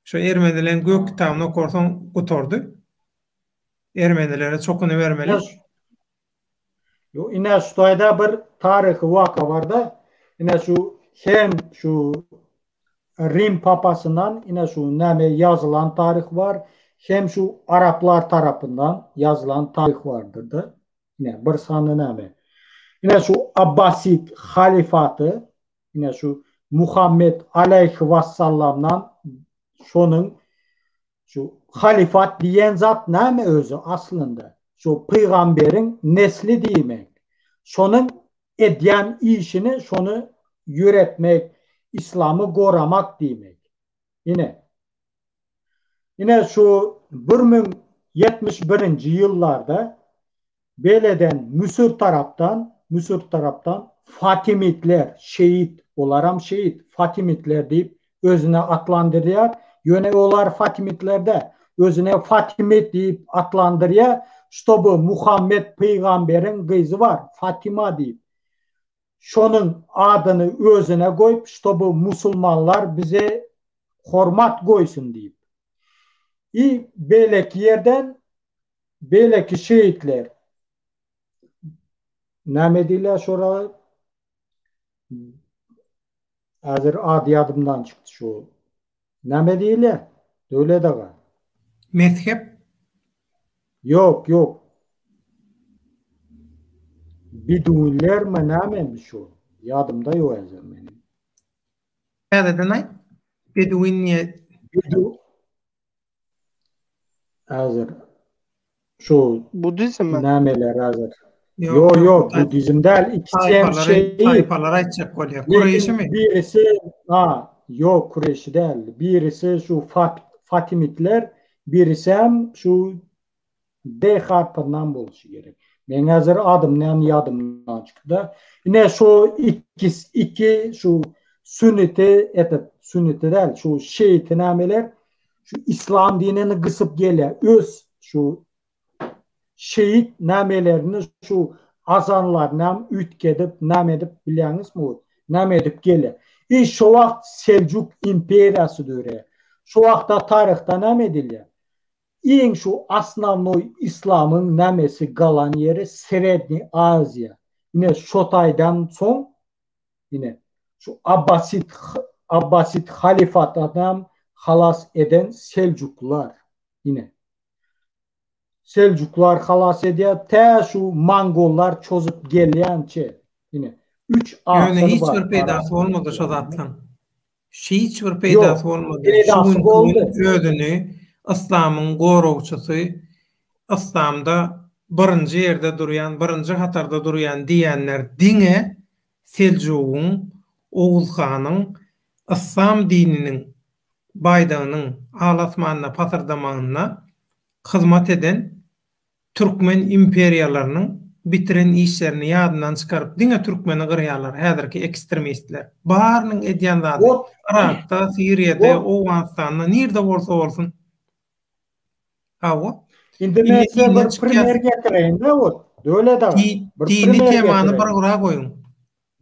Şo ermenileň gök kitabyny okarsaň gutardy. Ermenilere çokunybermeli. Ýok, ine şu taýda bir taryhy waka barda. Ine şu hem şu Rim papasyndan ine şu näme ýazylan taryh bar, hem şu araplar tarapyndan ýazylan taryh bardyr-da. Ine bir sany näme. Ine şu Abbasid halifaty, ine şu Muhammet aleýhi wassallamdan şonuň Şu halyfat diýen zat näme özi aslynda? Şu pygamberiň nesli diýmek. Şonuň edýän işini şony ýöretmek, yslamy goramak diýmek. Ine. Ine şu 1071-nji ýyllarda Beleden Müsür tarapdan, Müsür tarapdan Fatimitler, şeýit, olaram şeýit, Fatimitler diýip özüne atlandyrýar. Ýöne olar Fatimitler däl. Özüne Fatimit diýip atlandyrýar, ştoby Muhammet pygamberiň gyzy bar, Fatima diýip. Şonuň adyny özüne goýup, ştoby musulmanlar bize hormat goýsun diýip. I beýleki ýerden Beýleki şeýitler näme diýilýär şora häzir ady ýadymdan çykdy şu näme diýilýär Döwlet aga? Mezhep? Ýok ýok Biduinlermi nämemi şu ýadymda ýok häzir meniň. Täzeden aýt beduin diýe. Bedu Häzir şu Budizm mi? Nämeler häzir? Ýok, ýok, budizm däl. Ikisi hem şey. Taýpalar aýtjak bolýar. Kureýşimi? Birisi, ha, ýok, Kureýşi däl. Birisi şu Fat Fatimitler, birisi hem şu D harpyndan bolşy gerek. Meň häzir adym näme ýadymdan çykdy-da. Ine şu ikisi iki şu sünniti etet sünniti däl şu şeýti nämeler şu islam dinini gysyp gelýär. Öz şu şeýit nämelerini şu azanlaryny hem üýtgedip näme edip bilýäňizmi? Näme edip gelýär. I şo wagt Seljuk imperiýasy döreýär. Şo wagtda taryhda näme edilýär? Iň şu osnownoý islamyň nämesi galan ýeri Sredniý Aziýa. Ine şo taýdan soň. Ine, şu Abbasid Abbasid halifatynam halas eden Seljuklar. Ine. Seljuklar halas edýär, tä şu mongollar çozup gelýänçe. Ine, üç Ýöne asyr hiç bar bir peýdasy arasynda bolmady şo bilýäňizmi? zatlaň. Hiç bir Ýok, peýdasy bolmady. Şu peýdasy günki gün boldy. özüni yslamyň goragçysy, yslamda birinji ýerde durýan, birinji hatarda durýan diýenler diňe Seljugyň, Oguz hanyň yslam dininiň baýdagynyň al-asmanda pasyrdamagynda hyzmat eden Türkmen imperiýalarynyň bitiren işlerini ýadyndan çykaryp diňe türkmeni gyrýarlar häzirki ekstremistler. Barynyň edýän zady Ot Yrakda, Siriýada, ot. Owganystanda nirde bolsa bolsun. Hawa. Indi men Indi size dinden bir çykýas. primer getireýin-de ot. Döwlet aga, bir Dini primer temany bir getireýin. gyra goýuň.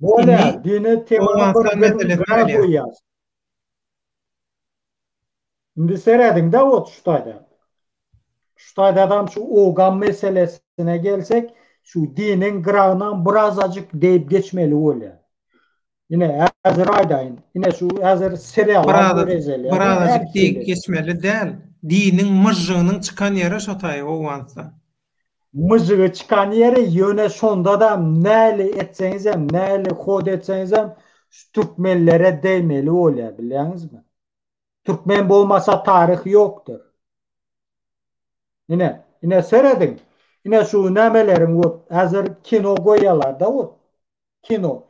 Bolýar, Indi dini temany bir Owganystan bir meselesine gyra gelýäs. goýýas. Indi serediň-de ot şu taýda. Şu taýdadam şu owgan meselesine gelsek, şu diniň gyragynam birazajyk degip geçmeli bolýar. Ine, häzir aýdaýyn. Ine şu häzir seriallar görezelýär. Birazajyk degip geçmeli däl. Diniň myžžygynyň çykan ýeri şo taý Owganystan. Myžžygy çykan ýeri, ýöne şonda-da näli etseňizem, näli hod etseňizem şu türkmenlere degmeli bolýar, bilýäňizmi? Türkmen bolmasa taryh ýokdur. Ine, ine serediň. Ine şu nämeleriň wot häzir kino goýýalarda wot. Kino.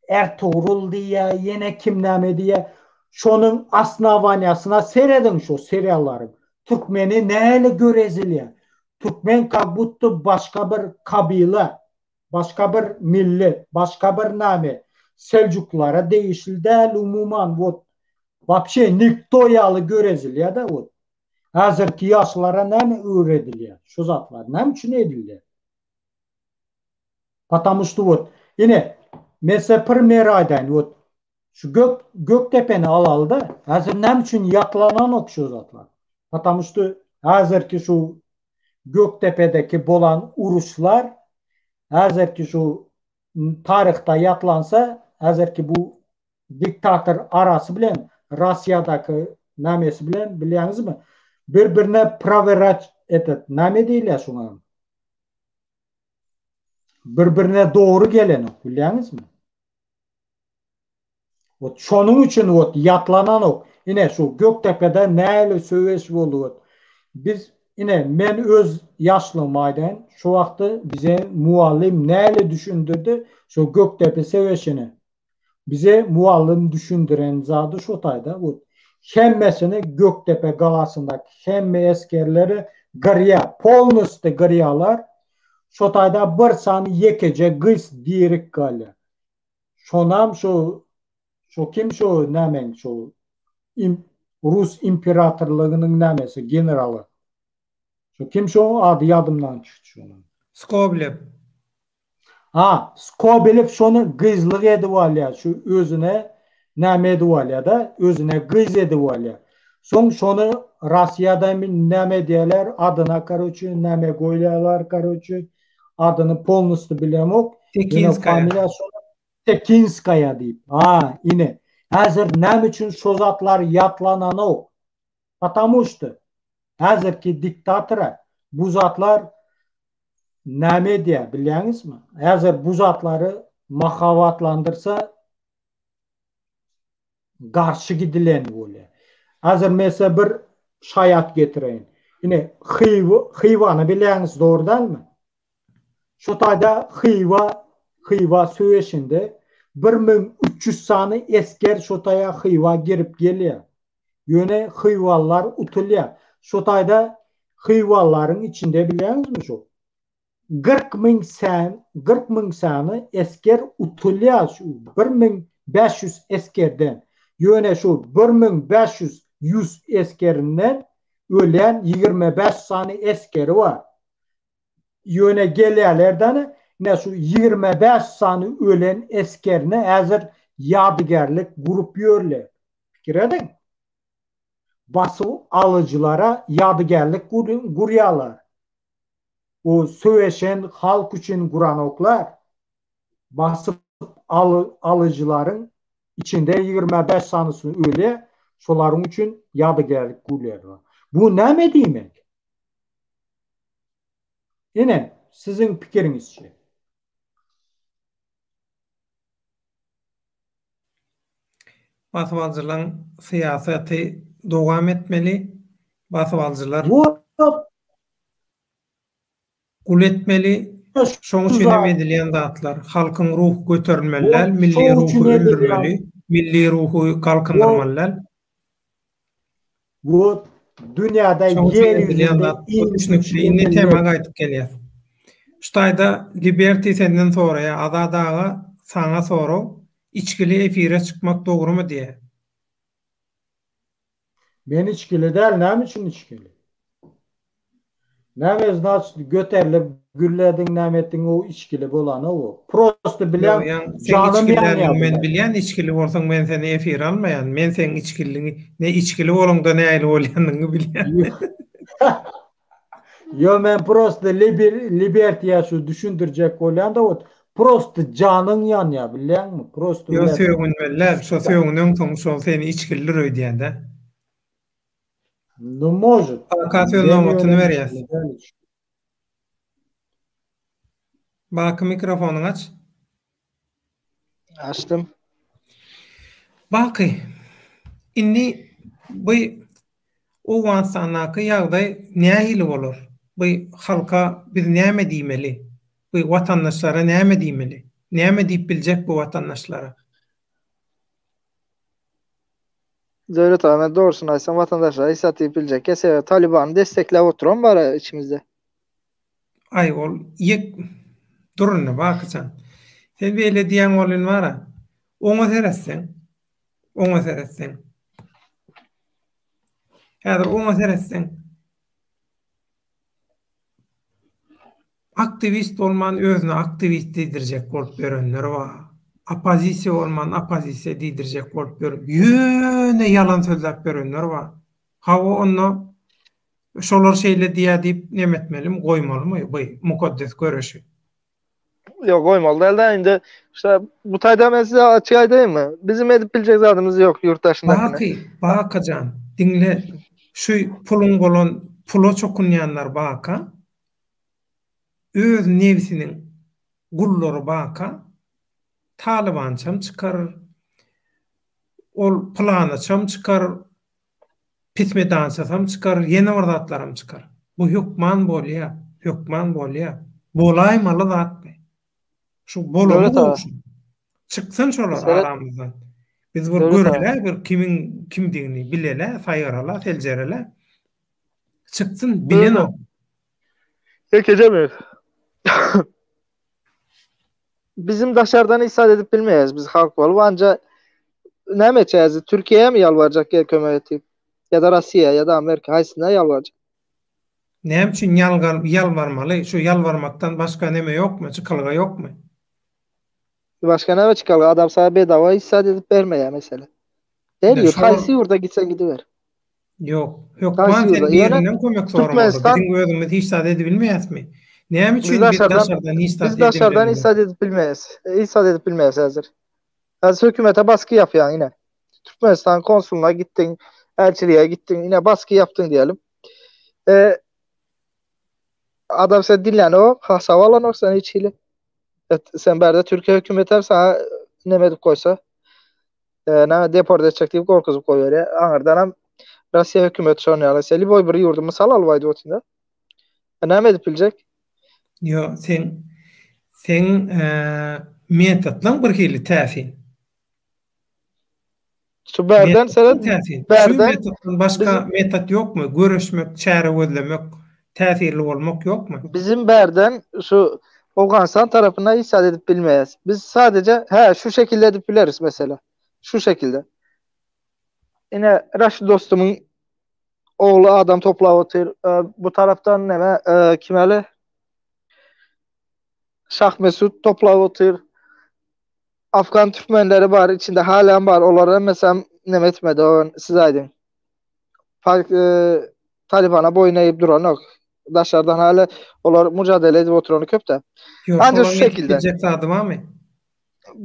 Ertugrul diýýä, ýene kim näme diýýä. Şonuň osnowaniýasyna serediň şu seriallaryň. Türkmeni nähili görezilýä. Türkmen kak budto başga bir kabila, başga bir millet, başga bir name. Seljuklara degişli däl umuman wot. Wapşe nikto ýaly görezilýä-de wot. Häzirki ýaşlara näme öwredilýär? Şu zatlar näme üçin edilýär? Patamu şto wot. Ine, men size primer aýdaýyn wot. Şu gök Gökdepeni alaly-da, häzir näme üçin ýatlananok şu zatlar? Patamu şto häzirki şu Gökdepedeki bolan uruşlar häzirki şu taryhda ýatlansa, häzirki bu diktator arasy bilen Russiýadaky namesi bilen bilýäňizmi? Bir-birine prowerat etet, name diýilýär şuňa? Bir-birine dogry gelenok, bilýäňizmi? Ot şonuň üçin ot ýatlananok. Ine şu Gökdepede nähili söweş boldy ot. Biz ine men öz ýaşlygymy aýdaýyn. Şu wagty bize mugallym nähili düşündirdi şu Gökdepe söweşini. Bize mugallym düşündiren zady şo taýda ot. Hemmesini Gökdepe galasyndaky hemme esgerleri gyrýar, polnosty gyrýarlar. Şo taýda bir sany ýekeje gyz dirik galýar. Şonam şu şu kim şu nämeň şu im rus imperatorlygynyň nämesi generaly. Şu kim şu ady ýadymdan çykdy şonuň. Skoblew. Ha, Skobelew şony gyzlyk edip alýar, şu özüne näme edip alýar-da, özüne gyz edip alýar. Soň şony Rossiýada näme edýärler, adyna karoçi näme goýýarlar karoçi, adyny polnusty bilemok. Ýöne Tekinskaýa. familiýasy şony Tekinskaýa diýip. Ha, ine. Häzir näme üçin şo zatlar ýatlananok? Patamu şto häzirki diktatora bu zatlar näme edýär bilýäňizmi? Häzir bu zatlary mahabatlandyrsa garşy gidileni bolýar. Häzir men size bir şaýat getireýin. Ine Hywa Hywany bilýäňiz dogry dälmi? Şo taýda Hywa Hywa söweşinde 1300 sany esger şo taýa Hywa girip gelýär. Ýöne hywalylar utulýar. Şo taýda hywalylaryň içinde bilýäňizmi şu 40 müň sän 40 müň sany esger utulýar şu 1500 esgerden. Ýöne şu 1500 ýüz esgerinden ölýän 25 sany esgeri bar. Ýöne gelýärler-däne, ine şu 25 sany ölen esgerine häzir ýadygärlik gurup ýörler. Pikir ediň. Basyp alyjylara ýadygärlik gurýarlar. O söweşen halk üçin guranoklar. Basyp. alyjylaryň içinde 25 sanysy ölýär, şolaryň üçin ýadygärlik gurýarlar. Bu näme diýmek? Ine, siziň pikiriňizçe? Basybalyjylaň syýasaty dowam etmeli. Basybalyjylar gul etmeli. Şoň üçin hem edilýän zatlar. Halkyň ruhy göterilmeli däl, milli ruhy öldürmeli, milli ruhy galkyndyrmaly däl. Bu dünýäde ýer ýüzünde iň düşnükli. Indi tema gaýdyp gelýäs. Şu taýda Liberty senden soraýar, Azat aga saňa sorag, içgili efire çykmak dogrumy diýýär. Men içgili däl, näme üçin içgili? Näme znaçt göterilip gürlediň näme etdiň o içgili bolanok o. Prosto bilýän janym ýanýar. Men bilýän içgili bolsaň men seni efire almaýan. Men seň içgiliňi ne içgili bolaňda nähili bolýanyňy bilýän. Ýo men prosto libertiýa şu düşündirjek bolýan-da wot prosto janyň ýanýar bilýäňmi prosto. Ýo sögünmeli däl şo sögüneňsoň şol seni içgilidir öýdýän-dä. Nu может. Baka söz nobatyny berýäs. Baky mikrofonyňy aç. Açdym. Baky, indi bu Owganystandaky ýagdaý nähili bolar? Bu halka biz näme diýmeli? Bu watandaşlara näme diýmeli? Näme diýip biljek bu watandaşlara? Döwlet aga men dogrusyny aýtsam watandaşlara hiç zat diýip biljek ýa sebäbi Talibany destekläp oturan bar içimizde. Aý ol ýek dur indi Bakyjan. Sen beýle diýýäň welin bara oňa seretseň oňa seretseň. Häzir oňa seretseň Aktiwist bolman özüne aktiwist diýdirjek bolup ýörenler bar. Oppozisiýa bolman oppozisiýa diýdirjek bolup ýör, ýöne ýalan sözläp ýörenler bar. Hawa onda şolar şeýle diýýär diýip neme etmelimi, goýmalymy bu mukaddes göreşi? Ýok goýmaly däl-de indi şa bu taýda men size açyk aýdaýynmy? Bizim edip biljek zadymyz ýok ýurt daşyndakine. Baky, Bakyjan, diňle, şu puluň bolan pula çokunýanlar baka, öz nebsiniň gullary baka, talybançam çykar, ol pylanyçam çykar, pismidançasam çykar, ýene bir zatlaram çykar. Bu hökman bolýa, hökman bolýa. Bolaýmaly zat bu. Şu bolany gowy şu. Çyksyn şolar aramyzdan. Biz bir görelä bir kimiň kimdigini bilelä, saýgarala, seljerelä. Çyksyn bilenok. Ýekeje men. Bizim daşardan hiç zat edip bilmeýäris biz halk bolup anca näme etjäýiz Türkiýämi ýalbarjak gel kömek et diýip ýa-da Rossiýa ýa-da Amerika haýsyna ýalbarjak. Näme üçin ýalbarmaly şu ýalbarmakdan başga neme ýokmy çykalga ýokmy. Başga näme çykalga adam saňa bedawa hiç zat edip bermeýär mesele. Her ýurt haýsy ýurda gitseň gidiber. Ýok. Hökman sen birinden kömek soramaly. Biziň özümiz hiç zat edibilmeýäsmi? Näme üçin biz daşardan hiç zat Biz daşardan hiç zat edip bilmeýäs. Hiç zat edip bilmeýäs häzir. Häzir hökümete basky ýapýaň ine. Türkmenistan konsulyna gitdiň, elçilige gitdiň, ine basky ýapdyň diýelim. E, adam sen dinlänok, hasaba alanok sen hiç hili. Sen bärde Türkiýe hökümeti hem sana neme edip goýsa, näme deport etjek diýip gorkuzyp goýberýär. Aňyrdanam Russiýa hökümeti şonuň ýaly. Sen liboý bir ýurdy mysal alyp aýdyp otyryn-da. Näme edip biljek? Ýok, seň seň metodlaň bir hili täsin. Şu bärden seret, bärden metoddan başga metod ýokmy? Göreşmek, çäre gözlemek, täsirli bolmak ýokmy? Bizim bärden şu Owganystan tarapyna hiç zat edip bilmeýäs. Biz sadece hä şu şekilde edip bileris mesela. Şu şekilde. Ine Raşid dostumyň ogly adam toplap otyr. Bu tarapdan näme kimeli? Şah Mesut toplap otyr. Afgan türkmenleri bar içinde halam bar olar hemmesem neme etmedi o siz aýdyň. Talibana boýun egip duranok. Daşardan hala olar mujadele edip oturany köp-de. Anca şu şekilde. Biljek zady barmy?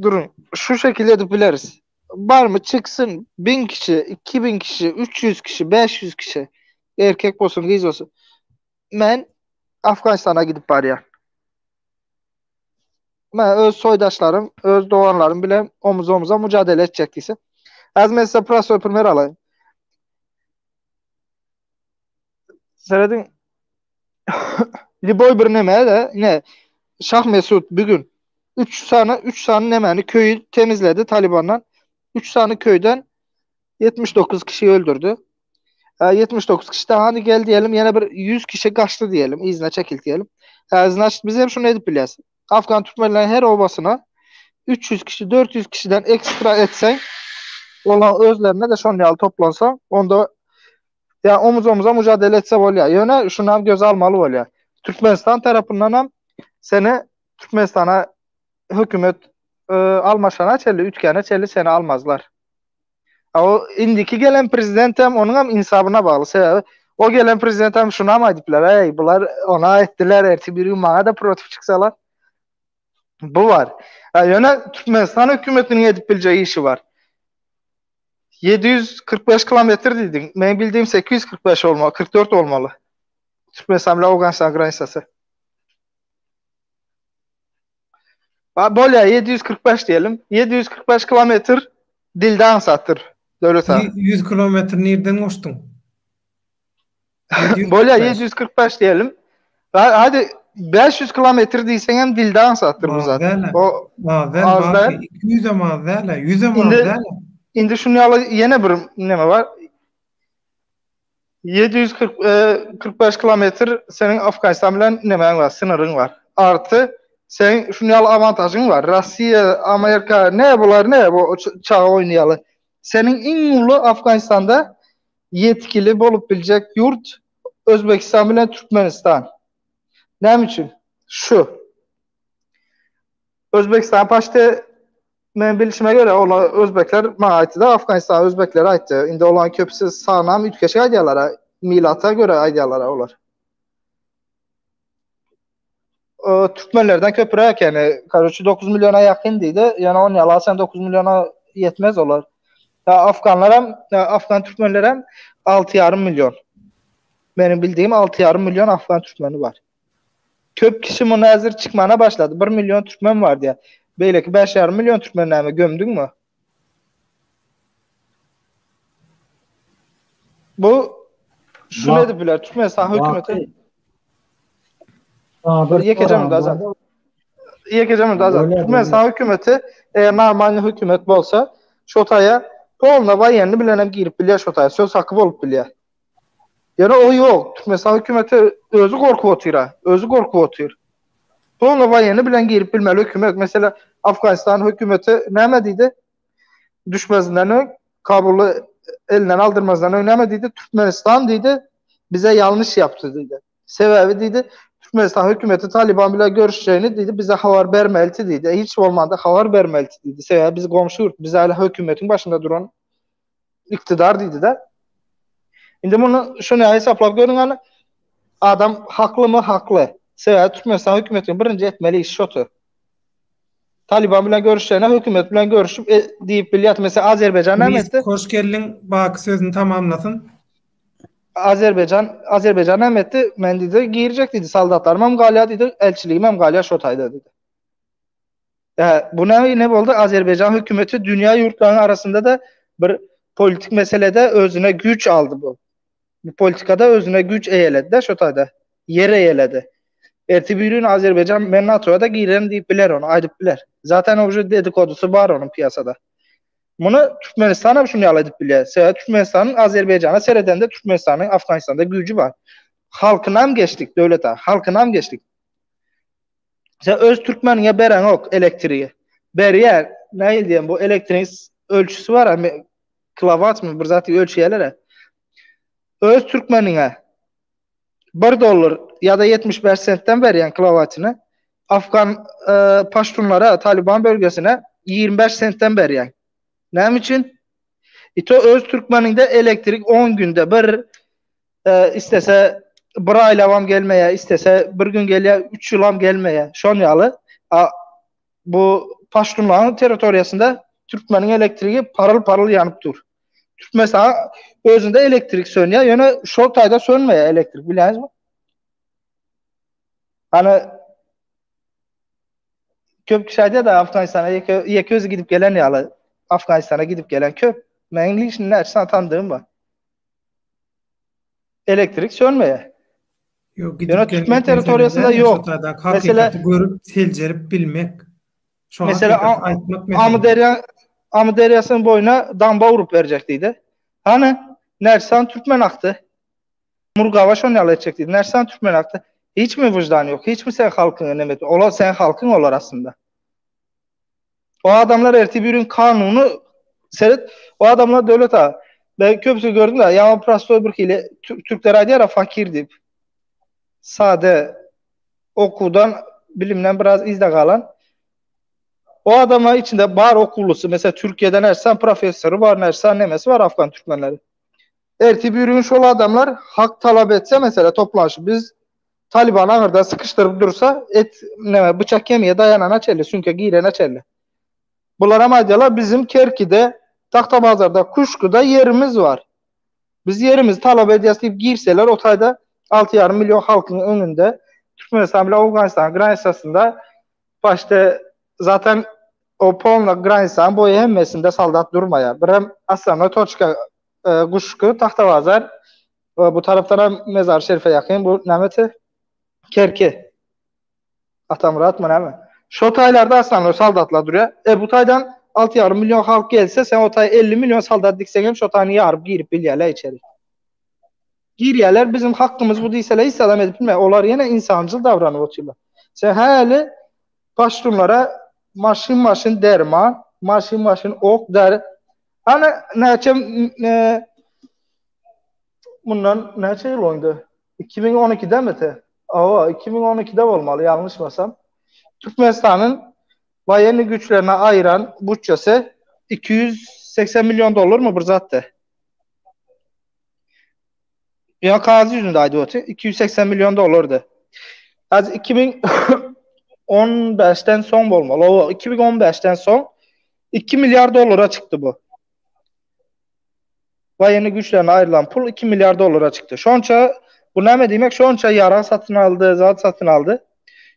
Durun, şu şekilde edip bileris. Barmy çyksyn 1000 kişi, 2000 kişi, 300 kişi, 500 kişi. Erkek bolsun, gyz bolsun. Men Afganistana gidip barýan. Men öz soýdaşlarym, öz doganlarym bilen omuz omuza mücadele etjek diýse. Häzir men size prostoý primer alaýyn. Serediň. Liboý bir neme de, ne Şah Mesut bugün 3 sany 3 sany nemeni köyü temizledi Talibandan. 3 sany köyden 79 kişi öldürdü. 79 kişi daha hani gel diyelim yine bir 100 kişi kaçtı diyelim. İzne çekil diyelim. Znači biz hem şunu edip biliriz. Afgan Türkmenlerin her obasına 300 kişi 400 kişiden ekstra etsen olan özlerine de şon ýaly toplansa onda ýa omuz omuza mücadele etse bolýar. Ýöne şunu hem göze almaly bolýar. Türkmenistan tarapyndan hem seni Türkmenistana hökümet e, almaşana çenli, ütkene çenli seni almazlar. O indiki gelen prezident hem onuň hem insabyna bagly. Sebäbi o gelen prezident hem şuna hem aýdyplar, ey bular ona etdiler, erti bir gün maňa da protiv çyksalar. Bu var. Ýöne Türkmenistan hökümetiniň edip biljek işi var. 745 kilometr diýdiň. Men bildiğim 845 olmaly, 44 olmaly. Türkmenistan bilen Owganystan granisasy. Ba bolýar 745 diýelim. 745 kilometr dilde aňsatdyr. Döwlet aga. 100 kilometr nirden goşduň? Bolýar 745 diýelim. Hadi 500 kilometr diýseň hem dilde aňsatdyr bu zat. O az däl. 200 hem az däl, 100 hem az däl. Indi şuny ýaly ýene bir näme bar? 745 kilometr seniň Afganistan bilen nemäň bar, synyryň bar. Arty seň şuny ýaly awantažyň bar. Russiýa, Amerika ne bular ne bu çaga oýny ýaly. Seniň iň uly Afganistanda ýetkili bolup biljek ýurt Özbegistan bilen Türkmenistan. Näme üçin? Şu. Özbegistan paşte Men bilişime görä olar özbekler maňa aýtdy-da Afganistan özbekleri aýtdy. Indi olaryň köpüsi sanam üýtgeşik aýdýarlar-a, milata görä aýdýarlar-a olar. Türkmenlerden köpüräk ýani, karoçi 9 milliona ýakyn diýdi. Ýöne on ýaly alsaň 9 milliona ýetmez olar. Afganlar hem, afgan türkmenleri hem 6,5 million. Meniň bildiğim 6,5 million afgan türkmeni bar. Köp kişi muny häzir çykmana başlady. 1 million türkmen bar diýýär. Beýleki 5,5 million türkmen näme gömdüňmi? Bu şuny edip biler Türkmenistan hökümeti. Ýekeje minut Azat. Ýekeje minut Azat. Türkmenistan hökümeti eger normalny hökümet bolsa, şo taýa polna waýenni bilen hem girip bilýär şo taýa. Söz haky bolup bilýär. Ýöne o ýok. Türkmenistan hökümeti özi gorkup otyr-a. Özi gorkup otyr. Polna waýenni bilen girip bilmeli hökümet. Mesela Afganistan hökümeti näme diýdi? Düşmezinden öň Kabuly elinden aldyrmazdan öň näme diýdi? Türkmenistan diýdi, bize ýalňyş ýapdy diýdi. Sebäbi diýdi, Türkmenistan hökümeti Taliban bilen görüşjegini diýdi, bize habar bermelidi diýdi. Hiç bolmanda habar bermelidi diýdi. Sebäbi biz goňşy ýurt, biz hali hökümetiň başynda duran iktidar diýdi-de. Indi muny şuny hesaplap görüň hany. Adam haklymy? Hakly. Sebäbi Türkmenistan hökümetiniň birinji etmeli işi şoty. Taliban bilen görüşjegine hökümet bilen görüşüp e, diýip bilýär. Mesela Azerbaýjan näme etdi? Hoş geldiň. Baky sözüni tamamlasyn. Azerbaýjan Azerbaýjan näme etdi? Men diýdi, girjek diýdi, soldatlarym hem galýar diýdi, elçiligim hem galýar şo taýda diýdi. Ýa bu näme ne boldy? Azerbaýjan hökümeti dünýä ýurtlarynyň arasynda da bir politik meselede özüne güýç aldy bu. Bu politikada özüne güýç eýeledi de şo taýda. Ýer eýeledi. Erti bir gün Azerbaýjan men NATO-ya da girerin diýip biler ony, aýdyp biler. Zaten uje dedikodusy bar onuň piýasada. Muny Türkmenistan hem şuny ýaly edip bilýär. Sebäbi Türkmenistanyň Azerbaýjana seredende Türkmenistanyň Afganistanda güýji bar. Halkynam geçdik döwlet a, halkynam geçdik. Sen öz türkmeniňe bereňok elektrigi. Berýär. Nähili diýen bu elektrigiň ölçüsi bar, kilowatmy bir zat ölçýärler. Öz türkmeniňe 1 dollar ýa-da 75 sentden berýän kilowatyny Afgan e, paştunlara, Taliban bölgesine 25 sentden berýän. Näme üçin? Ito öz türkmeniňde elektrik 10 günde bir e, istese bir aýlabam gelmeýär, istese bir gün gelýär, 3 ýylam gelmeýär. Şon ýaly. A. Bu paştunlaryň territoriýasynda türkmeniň elektrigi paryl-paryl ýanyp dur. Türkmenistan özünde elektrik sönýär, ýöne şol taýda sönmeýär elektrik, bilýäňizmi? Hani köp kişi aýdýar da Afganistana ýeke ýeke özi gidip gelen ýaly Afganistana gidip gelen köp. Meniň lişni näçe sany tanydygym bar. Elektrik sönmeýär. Ýok, gidip Ýöne türkmen territoriýasynda ýok. Mesele görüp, seljerip bilmek. Şo mesele aýtmak mesele. Amyderýa Amyderýasynyň boýuna damba urup berjek diýdi. Hany, näçe sany türkmen akdy? Murgaba şony ýaly etjek diýdi. Näçe sany türkmen akdy? Hiç mi wyždan ýok? Hiç mi sen halkyňa neme etme? Olar sen halkyň olar aslynda. O adamlar ertir bir gün kanuny seret, o adamlar döwlet ha. Ben köpüsini gördüm de, ýa prostoý bir hili türkler aýdýar fakir diýip. Sade okuwdan, bilimden biraz yzda galan. O adamlar içinde bar okuwlysy, mesela Türkiýeden näçe professory bar, näçe nemesi bar Afgan türkmenleri. Ertir bir gün şol adamlar hak talap etse mesela toplanşyp biz Taliban aňyrda sykyşdyryp dursa et neme bıçak kemiğe daýanana çenli, süňke girene çenli. Bularam aýdýarlar bizim Kerkide, Tagtabazarda, Kuşkuda ýerimiz bar. Biz ýerimizi talap edýäs diýip girseler o taýda 6,5 million halkyň öňünde Türkmenistan bilen Owganystanyň granisasynda başda zaten o polna granisanyň boýy hemmesinde soldat durmaýar. Birem osnovnoý toçka e, Guşky, Tagtabazar bu tarapdan hem Mezar Şerife ýakyn bu nämesi? Kerki. Atamyrat mı näme? Şo taýlarda osnovnoý soldatlar durýar. E bu taýdan 6,5 million halk gelse, sen o taý 50 million soldat dikseň hem şo taýny ýaryp girip bilýärler içeri. Girýärler, bizim hakkymyz bu diýseler hiç adam edip bilmeýär. Olar ýene insançyl davranyp otyrlar. Sen häli paştunlara maşyn-maşyn derman, maşyn-maşyn ok der. Hany näçe e, mundan näçe ýyl oňdy? 2012-de mi te? Awa, 2012-de bolmaly, ýalňyşmasam. Türkmenistanyň waýenni güýçlerine aýyran butçasy 280 million dollar mı bir zatdy. Ýa kagyz ýüzünde aýdyp otyr, 280 million dollardy. Az 2015-den soň bolmaly. Owa, 2015-den soň 2 milliard dollara çykdy bu. Waýenni güýçlerine aýrylan pul 2 milliard dollara çykdy. Şonça bu näme diýmek? Şonça ýarag satyn aldy, zat satyn aldy.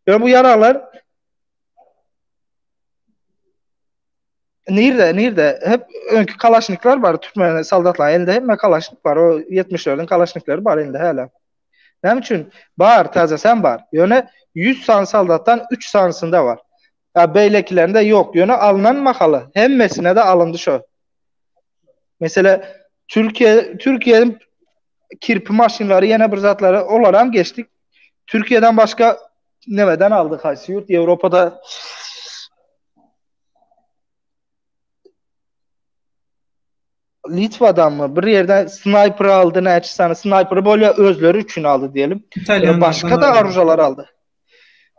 Ýöne bu ýaraglar Nirde, nirde? Hep öňki kalaşnikler bar, türkmen soldatlaryň elinde hemme kalaşnik bar. O 70-leriň kalaşnikleri bar elinde häli. Näme üçin? Bar, täzesem bar. Ýöne 100 sany soldatdan 3 sanysynda bar. Ya beýlekilerinde ýok. Ýöne alnan mahaly hemmesine de alyndy şo. Mesela Türkiye Türkiye'nin kirpi maşynlary ýene bir zatlary olaram geçdik. Türkiye'den başga nemeden aldyk haýsy ýurt Ýewropada Litwa'dan mı bir yerden sniper aldı näçe sany sniper bolýa özleri üçin aldy diýelim. Başga da arujjalar aldy.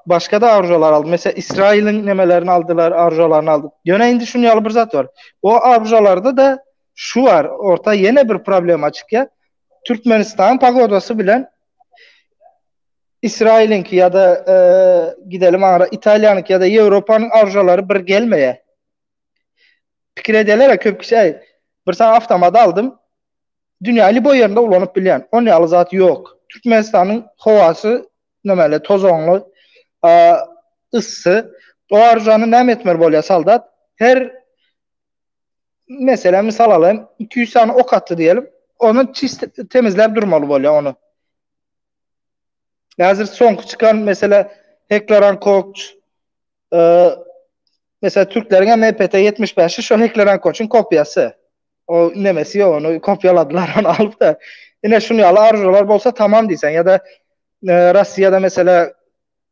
Başga da arujjalar aldy. Mesela İsrail'in nemelerini aldylar, arujjalaryny aldy. Ýöne indi şuny ýaly bir zat bar. O arujjalarda da şu var. Orta ýene bir problema çykýar. Türkmenistan pagodasy bilen İsrail'inki ya da e, gidelim aňra İtalyanınki ya da Ýewropanyň arujjalary bir gelmeýär. Pikir edeler köp kişi ey, bir sany avtomat aldym. Dünýä liboý ýerinde ulanyp bilýän. On ýaly zat ýok. Türkmenistanyň howasy nemeli tozanly, yssy. O arujany näme etmeli bolýar soldat? Her mesela misal alayım 200 sany ok atdy diýelim. Onu çist temizläp durmaly bolýar onu. Häzir soňky çykan mesela Heklaran Koç e, mesela Türkleriň hem MPT 75-i şo Heklaran Koçuň kopýasy. O nemesi ýok, onu kopýaladylar, onu alyp da. Ine şunu ýaly arzular bolsa tamam diýsen ya da e, Russiýada mesela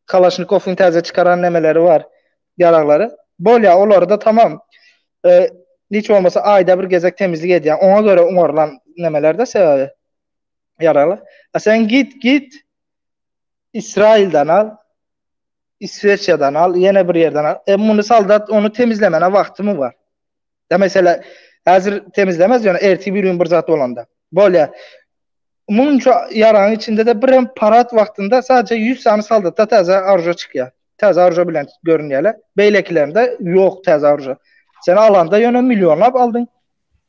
Kalaşnikowyň täze çykaran nemeleri bar, ýaraglary. Bolýa, olary da tamam. E, hiç bolmasa aýda bir gezek temizlik edýän. Oňa göre oňarylan nemeler de sebäbi ýaraglar. A sen git git İsrailden al, İsveçya'dan al, ýene bir ýerden al. E muny soldat onu temizlemene wagty mı bar? Ya mesela häzir temizlemez ýöne ertir bir gün bir zat bolanda. Bolýa. Munça ýaragyň içinde de bir hem parat wagtynda sadece 100 sany soldatda täze arja çykýar. Täze oruža bilen görünýärler. Beýlekilerinde ýok täze oruža. Sen alanda ýöne millionlap aldyň.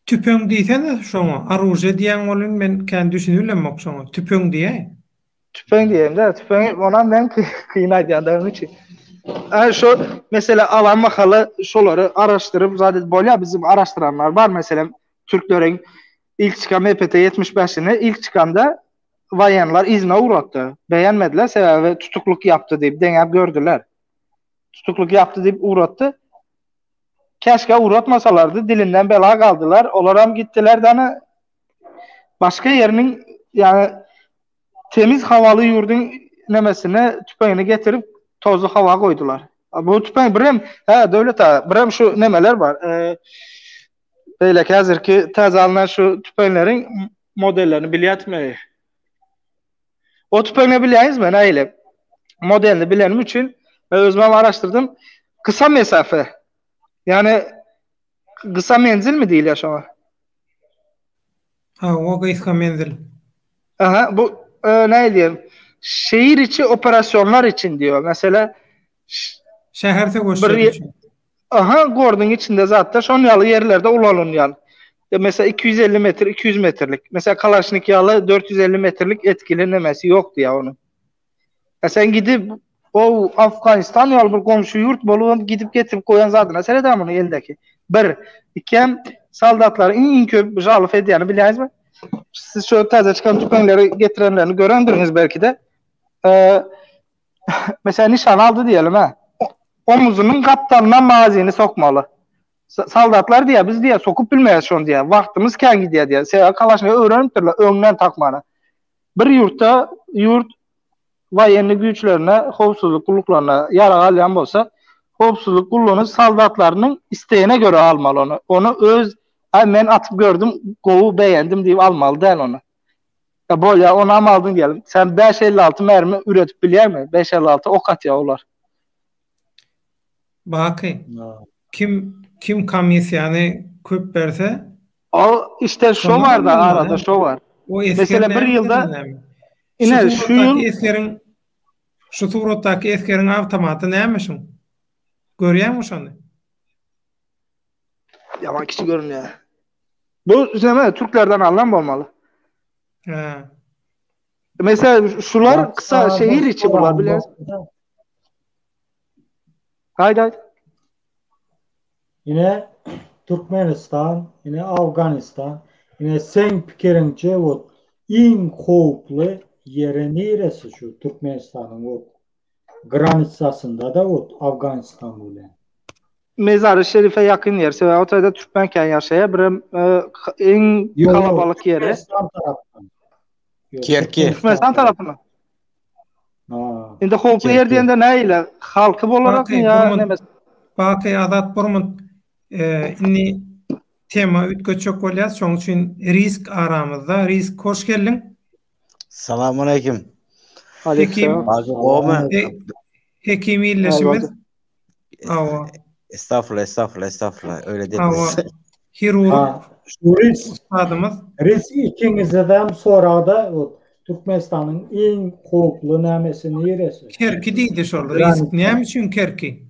Tüpeň diýsene şoňa, oružýe diýýäň welin men kän düşünibilemok şoňa. Tüpeň diýäý. Tüpeň diýeýin-dä, tüpeňi onam men kyn aýdýan üçin. Ay şu mesele alan mahaly şolary araşdyryp zat edip bolýar bizim araşdyranlar bar meselem türkleriň ilk çykan MPT 75-ini ilk çykanda waýenler yzyna ugratdy. Beğenmediler sebäbi tutuklyk ýapdy diýip deňäp gördüler. Tutuklyk ýapdy diýip ugratdy. Keşke ugratmasalardy dilinden bela galdylar. Olaram gitdiler dana başga ýeriniň ýagny temiz hawaly ýurduň nemesine tüpeňini getirip tozly hawa goýdular. Bu tüpeň birem hä Döwlet aga birem şu nemeler bar. E, beýleki häzirki täze alnan şu tüpeňleriň modellerini bilýärmi? O tüpeňi bilýäňizmi nähili? Modelini bilenim üçin men özüm hem araşdyrdym. Kısa mesafe. Yani Gysa menzilmi diýilýär şoňa? Hawa, gysga menzil. Aha, bu e, näme diýelim? Şehir içi operasyonlar için diýýär. Mesela şäher söweşleri üçin. Aha, gorduň içinde zatda şon ýaly ýerlerde ulanylýan. E, mesela 250 metr, 200 metrlik. Mesela Kalaşnik ýaly 450 metrlik etkili nemesi ýok diýýär onuň. E sen gidip o Afganistan ýaly bir goňşy ýurt bolubam gidip getirip goýan zadyna seredä muny eldeki. Bir, ikem soldatlary iň iň köp žalow edýäni bilýäňizmi? Siz şu täze çykan tüpeňleri getirenlerini görendirňiz belki-de. E, mesela nişan aldy diýelim ha. Omuzynyň gapdalyna magazini sokmaly. Soldatlar diýýär, biz diýýär, sokup bilmeýäris şony diýýär. Wagtymyz kän gidýär diýýär. Sebäbi kalaşnikow öwrenipdirler öňden takmana. Bir ýurtda ýurt waýenni güýçlerine, howpsuzlyk gulluklaryna ýarag alýan bolsa, howpsuzlyk gullugynyň soldatlarynyň islegine görä almaly ony. Ony öz Aý men atyp gördüm, gowy begendim diýip almaly däl ony. Ýa bolýa, onam aldyň diýelim. Sen 5.56 mermi üretip bilýäňmi? 5.56 ok atýar olar. Baky, kim kim komissiýany köp berse, Ol işte şo bar da arada şo bar. O Mesela bir ýylda ine şu ýyl esgeriň şu suratdaky esgeriň awtomaty näme şuň? Görýäňmi şony? Ýaman kiçi görünýär. Bu näme türklerden alnan bolmaly. He. Mesela şular kısa şehir içi bular bilen. Haýt haýt. Ine Türkmenistan, ine Afganistan, ine seň pikiriňçe wot iň howply ýeri niresi şu Türkmenistanyň wot granitsasynda-da wot Afganistan bilen. Mezary Şerife ýakyn ýer. Sebäbi o taýda türkmen kän ýaşaýar. Birem iň kalabalyk ýeri. Türkmenistan tarapdan. Kerki. Türkmenistan tarapyndan. Indi howply ýer diýende nähili? Halky bolarakmy ýa neme? Baky Azat Burmut indi tema üýtgetjek bolýas, şonuň üçin risk aramyzda. Risk hoş geldiň. Salam aleýkim. Hekim. Hekim illeşimiz. Hawa. Estağfurullah, estağfurullah, estağfurullah. Öyle dedim. Hawa. Hirurg. Risk. Ustadymyz. Risk ikiňizedem soragda Türkmenistanyň iň howply nämesi niresi? Kerki diýdi şol. Risk näme üçin Kerki?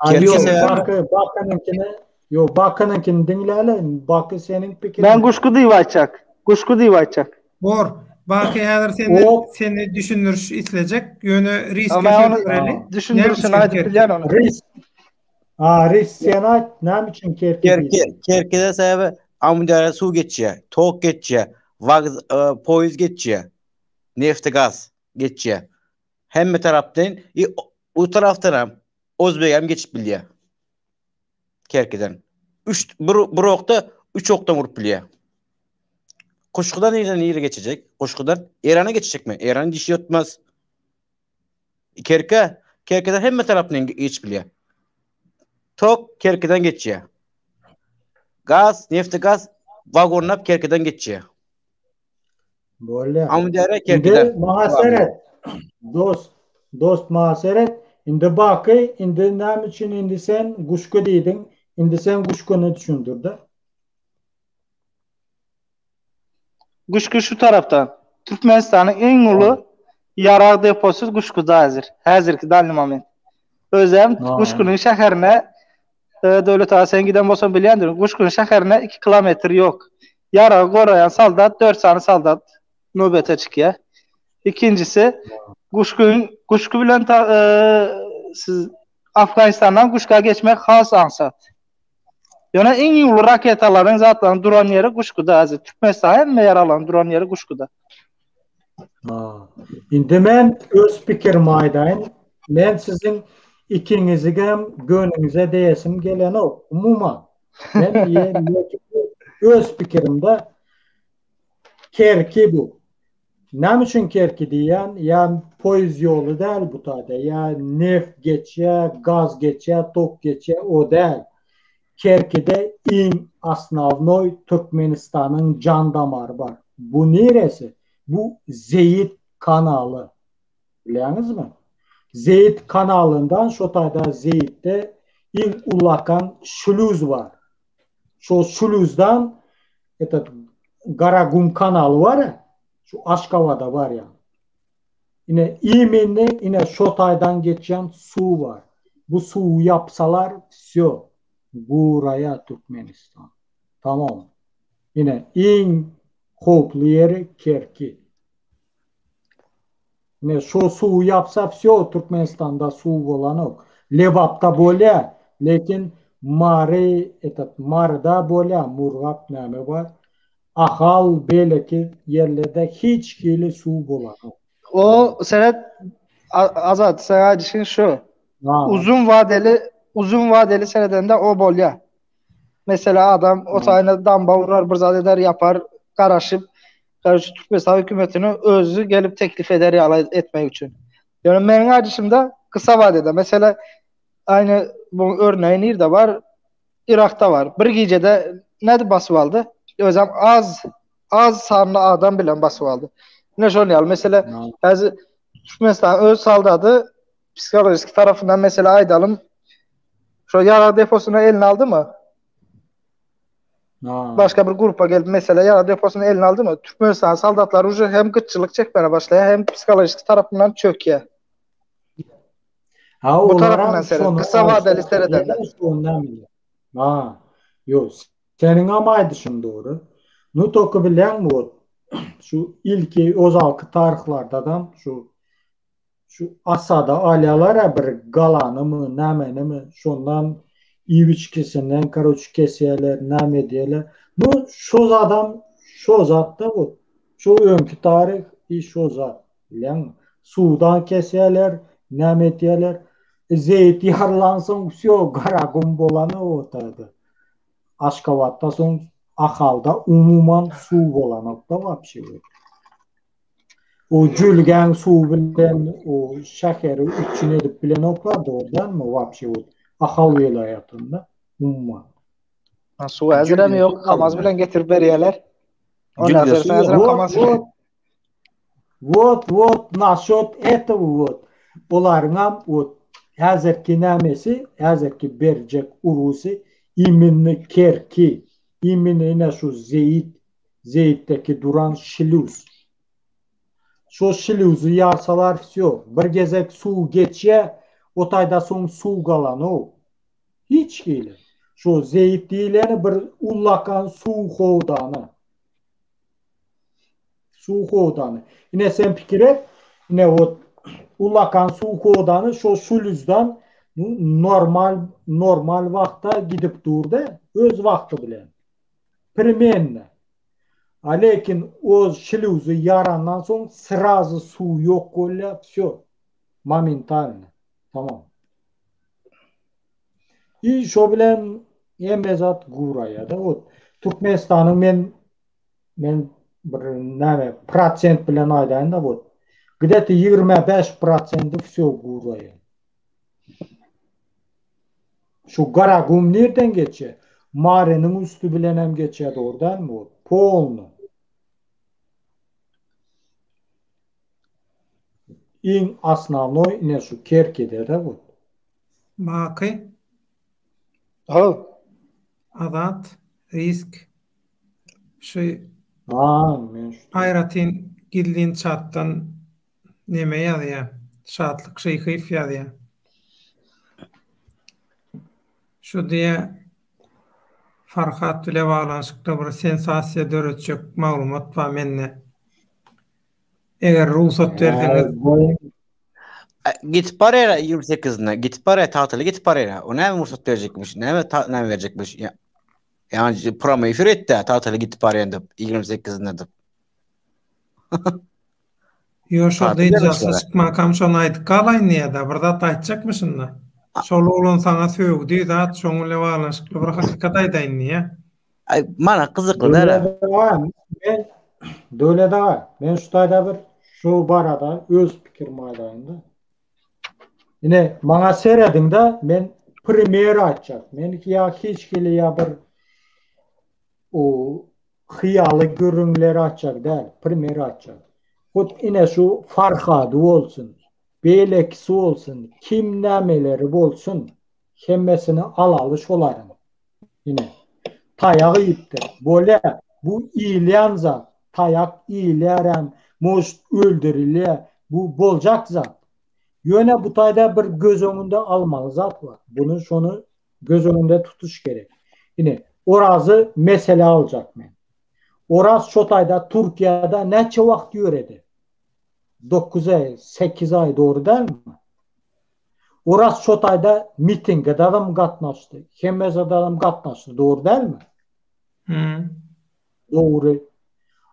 Kerki sebäbi Bakynyňkyny Ýok, Bakynyňkyny diňläli. Baky seniň pikiriň. Men Guşgy diýip aýtjak. Guşgy diýip aýtjak. Bor. Baky häzir senden seni düşündiriş islejek. Ýöne riske söz bereli. Düşündirişini aýdyp bilýän ony. Risk. A, risk sen aýt, näme üçin Kerki Kerki, Kerkide sebäbi Amyderýa suw geçýär, tok geçýär, wagz, poýuz geçýär, nefti gaz geçýär. Hemme tarapdan, i o tarapdan hem Ozbegem geçip bilýär. Kerkiden. Üç, bir, bir okda üç okdan vurup bilýär. Kuşkudan nireden nire geçecek? Kuşkudan Eýrana geçecekmi? Eýranyň dişi ýotmaz. Kerke, Kerkeden hemme tarapdan geçip bilýär. Tok Kerkeden geçýär. Gaz, nefti gaz wagonlap Kerkeden geçýär. Bolýar. Amyderýa Kerkiden. Indi maňa seret. Dost, dost maňa seret. Indi Baky, indi näme üçin indi sen Guşgy diýdiň? Indi sen Guşgyny düşündir-de. Guşgy şu tarapdan. Türkmenistanyň iň uly ýarag deposy Guşguda häzir. Häzirki dany moment. Özem Guşgunyň şäherine Döwlet aga sen giden bolsaň bilýändirin. Guşgun şäherine 2 kilometr ýok. Ýaragy goraýan soldat 4 sany soldat nöbete çykýar. Ikinjisi Guşgun Guşgy bilen ta, e, siz Afganistandan Guşga geçmek has aňsat. Ýöne iň uly raketalaryň zatlaryň duran ýeri Guşguda. Häzir Türkmenistan hemme ýaraglaryň duran ýeri Guşguda. Ha. Indi men öz pikirimi aýdaýyn. Men siziň ikiňizigem göwnüňize deýesim gelenok, umuman. Men öz pikirimde Kerki bu. Näme üçin Kerki diýýän? Ýa poýuz ýoly däl bu taýda, ýa neft geçýär, gaz geçýär, tok geçýär, o däl. Kerkide iň osnownoý Türkmenistanyň jan damary bar. Bu niresi? Bu Zeýit kanaly. Bilýäňizmi? Zeýit kanalyndan şo taýda Zeýitde iň ullakan şlýuz bar. Şo şlýuzdan etot Garagum kanaly bar, şu Aşgabada barýan. Ine iminni ine şo taýdan geçýän suw bar. Bu suwy ýapsalar wsýo guraýa Türkmenistan. Tamam. Ine iň howply ýeri Kerki. Ine şo suwy ýapsa wsýo Türkmenistanda suw bolanok. Lebapda bolýa, lekin Mary etot Maryda bolýa Murgap näme bar. Ahal beýleki ýerlerde hiç hili suw bolanok. O seret Azat sen aýdyşyň şu. Uzun vadeli uzun vadeli seredende o bolýa. Mesela adam o taýyna damba urar bir zat eder ýapar garaşyp garaşyp Türkmenistan hökümetini özi gelip teklif eder ýaly etmek üçin. Ýöne meniň aýdyşymda kysa vadede mesela aýny bu örneği nirde bar? Irakda bar. Bir gijede nädip basyp aldy? Özem az az sanly adam bilen basyp aldy. Ine şol ýaly mesele häzir Türkmenistan öz saldady psihologik tarapyndan mesele aýdalym. Şo ýarag deposyny eline aldymy? Başga bir grupa gelip mesele ýarag deposyny eline aldymy? Türkmenistan soldatlary uje hem gytçylyk çekmäne başlaýar, hem psihologik tarapyndan çökýär. Ha, Bu tarapyndan seret, kısa vadeli seredende. Ha, ýok. Seniň hem aýdyşyň dogry. Nu toky bilýäňmi ot şu ilki ozalky taryhlardadam şu şu Asada alýalar-a bir galanymy, nämenimi, şondan iýip-içgisinden karoçi kesýärler, näme edýärler. Nu şo zadam şo zat-da bu. Şo öňki taryh i şo zat. Bilýäňmi? Suwdan kesýärler, näme etýärler. Zeýit ýarylansoň wsýo Garagum bolany o taýda. Aşgabatda soň Ahalda umuman suw bolanokda wapşe. O jülgäň suwy bilen o şäheri üpjün edip bilenoklar dogrudanmy wapşe o Ahal welaýatynda umuman. Suw häzirem ýok, Kamaz bilen getirip berýärler. Ondan soň häzirem Kamaz bilen. Wot wot naşot etogo wot. Olaryňam wot häzirki nämesi häzirki berjek urgusy iminni kerki iminni ine şu zeýit zeýitdeki duran şlýuz. Şo şlýuzy ýarsalar wsýo bir gezek suw geçýä o taýda soň suw galanok. Hiç hili. Şo zeýit diýileni bir ullakan suw howdany. Suw howdany. Ine sen pikir et, ine wot ullakan suw howdany şo şuluzdan normal normal wagtda gidip durda öz wagty bilen. Primenno. A lekin o şluzy ýarandan soň srazy suw ýok bolýar, wsё. Momentalno. Tamam. I şo bilen hemme zat guraýar-da. Wot Türkmenistanyň men Men bir näme prosent bilen aýdaýyn-da bu. Gde-to 25 prosendi wsýo guraýar. Şu Garagum nirden geçýär? Marynyň üsti bilen hem geçýär dogry dälmi bu? Polny. Iň osnownoý ine şu Kerkide-de bu. Baky. How. Azat, risk, Şu Ha, men şu. Aýratyn gizlin çatdan neme ýazýa? Şatlyk Şyhyýew ýazýa. Şu diýe Farhat bile baglanyşykly bir sensasiýa döretjek maglumat bar mende. Eger rugsat berseňiz. Gitip barýar 28-ine, gitip barýar tatile gitip barýar. O näme rugsat berjekmiş? Näme näme berjekmiş? Ýa prama efir etdi, tatile gitip barýan diýip, 28-inde diýip. Ýo şo dynç alşa çykmankam şony aýdyp galaýyn diýýä-dä, bir zat aýtjakmy şunda? Şol oglan saňa sögdi zat, şoň bilen baglanyşykly bir hakykat aýdaýyn diýýä. Aý, mana gyzykly däl. Men Döwlet aga, men şu taýda bir şu barada öz pikirimi aýdaýyn-da. Ine, maňa serediň-de, men primer aýtjak. Men ýa hiç hili ýa bir o hyýaly gürrüňleri aýtjak däl, primer aýtjak. Hut ine şu Farhady bolsun, beýlekisi bolsun, kim nämeleri bolsun, hemmesini alaly şolaryň. Ine, taýak iýipdir. Bolýa, bu iýilýän zat. Taýak iýilýärem, может öldürilýär. Bu boljak zat. Ýöne bu taýda bir göz öňünde almaly zat bar. Buny şony göz öňünde tutuş gerek. Ine, Orazy mesele aljak men. Oraz şo taýda Türkiýede näçe wagt ýöredi? 9 aý, 8 aý dogry dälmi? Oraz şo taýda mitinge dadam gatnaşdy, hemme zadam gatnaşdy, dogry dälmi? Hmm. Dogry.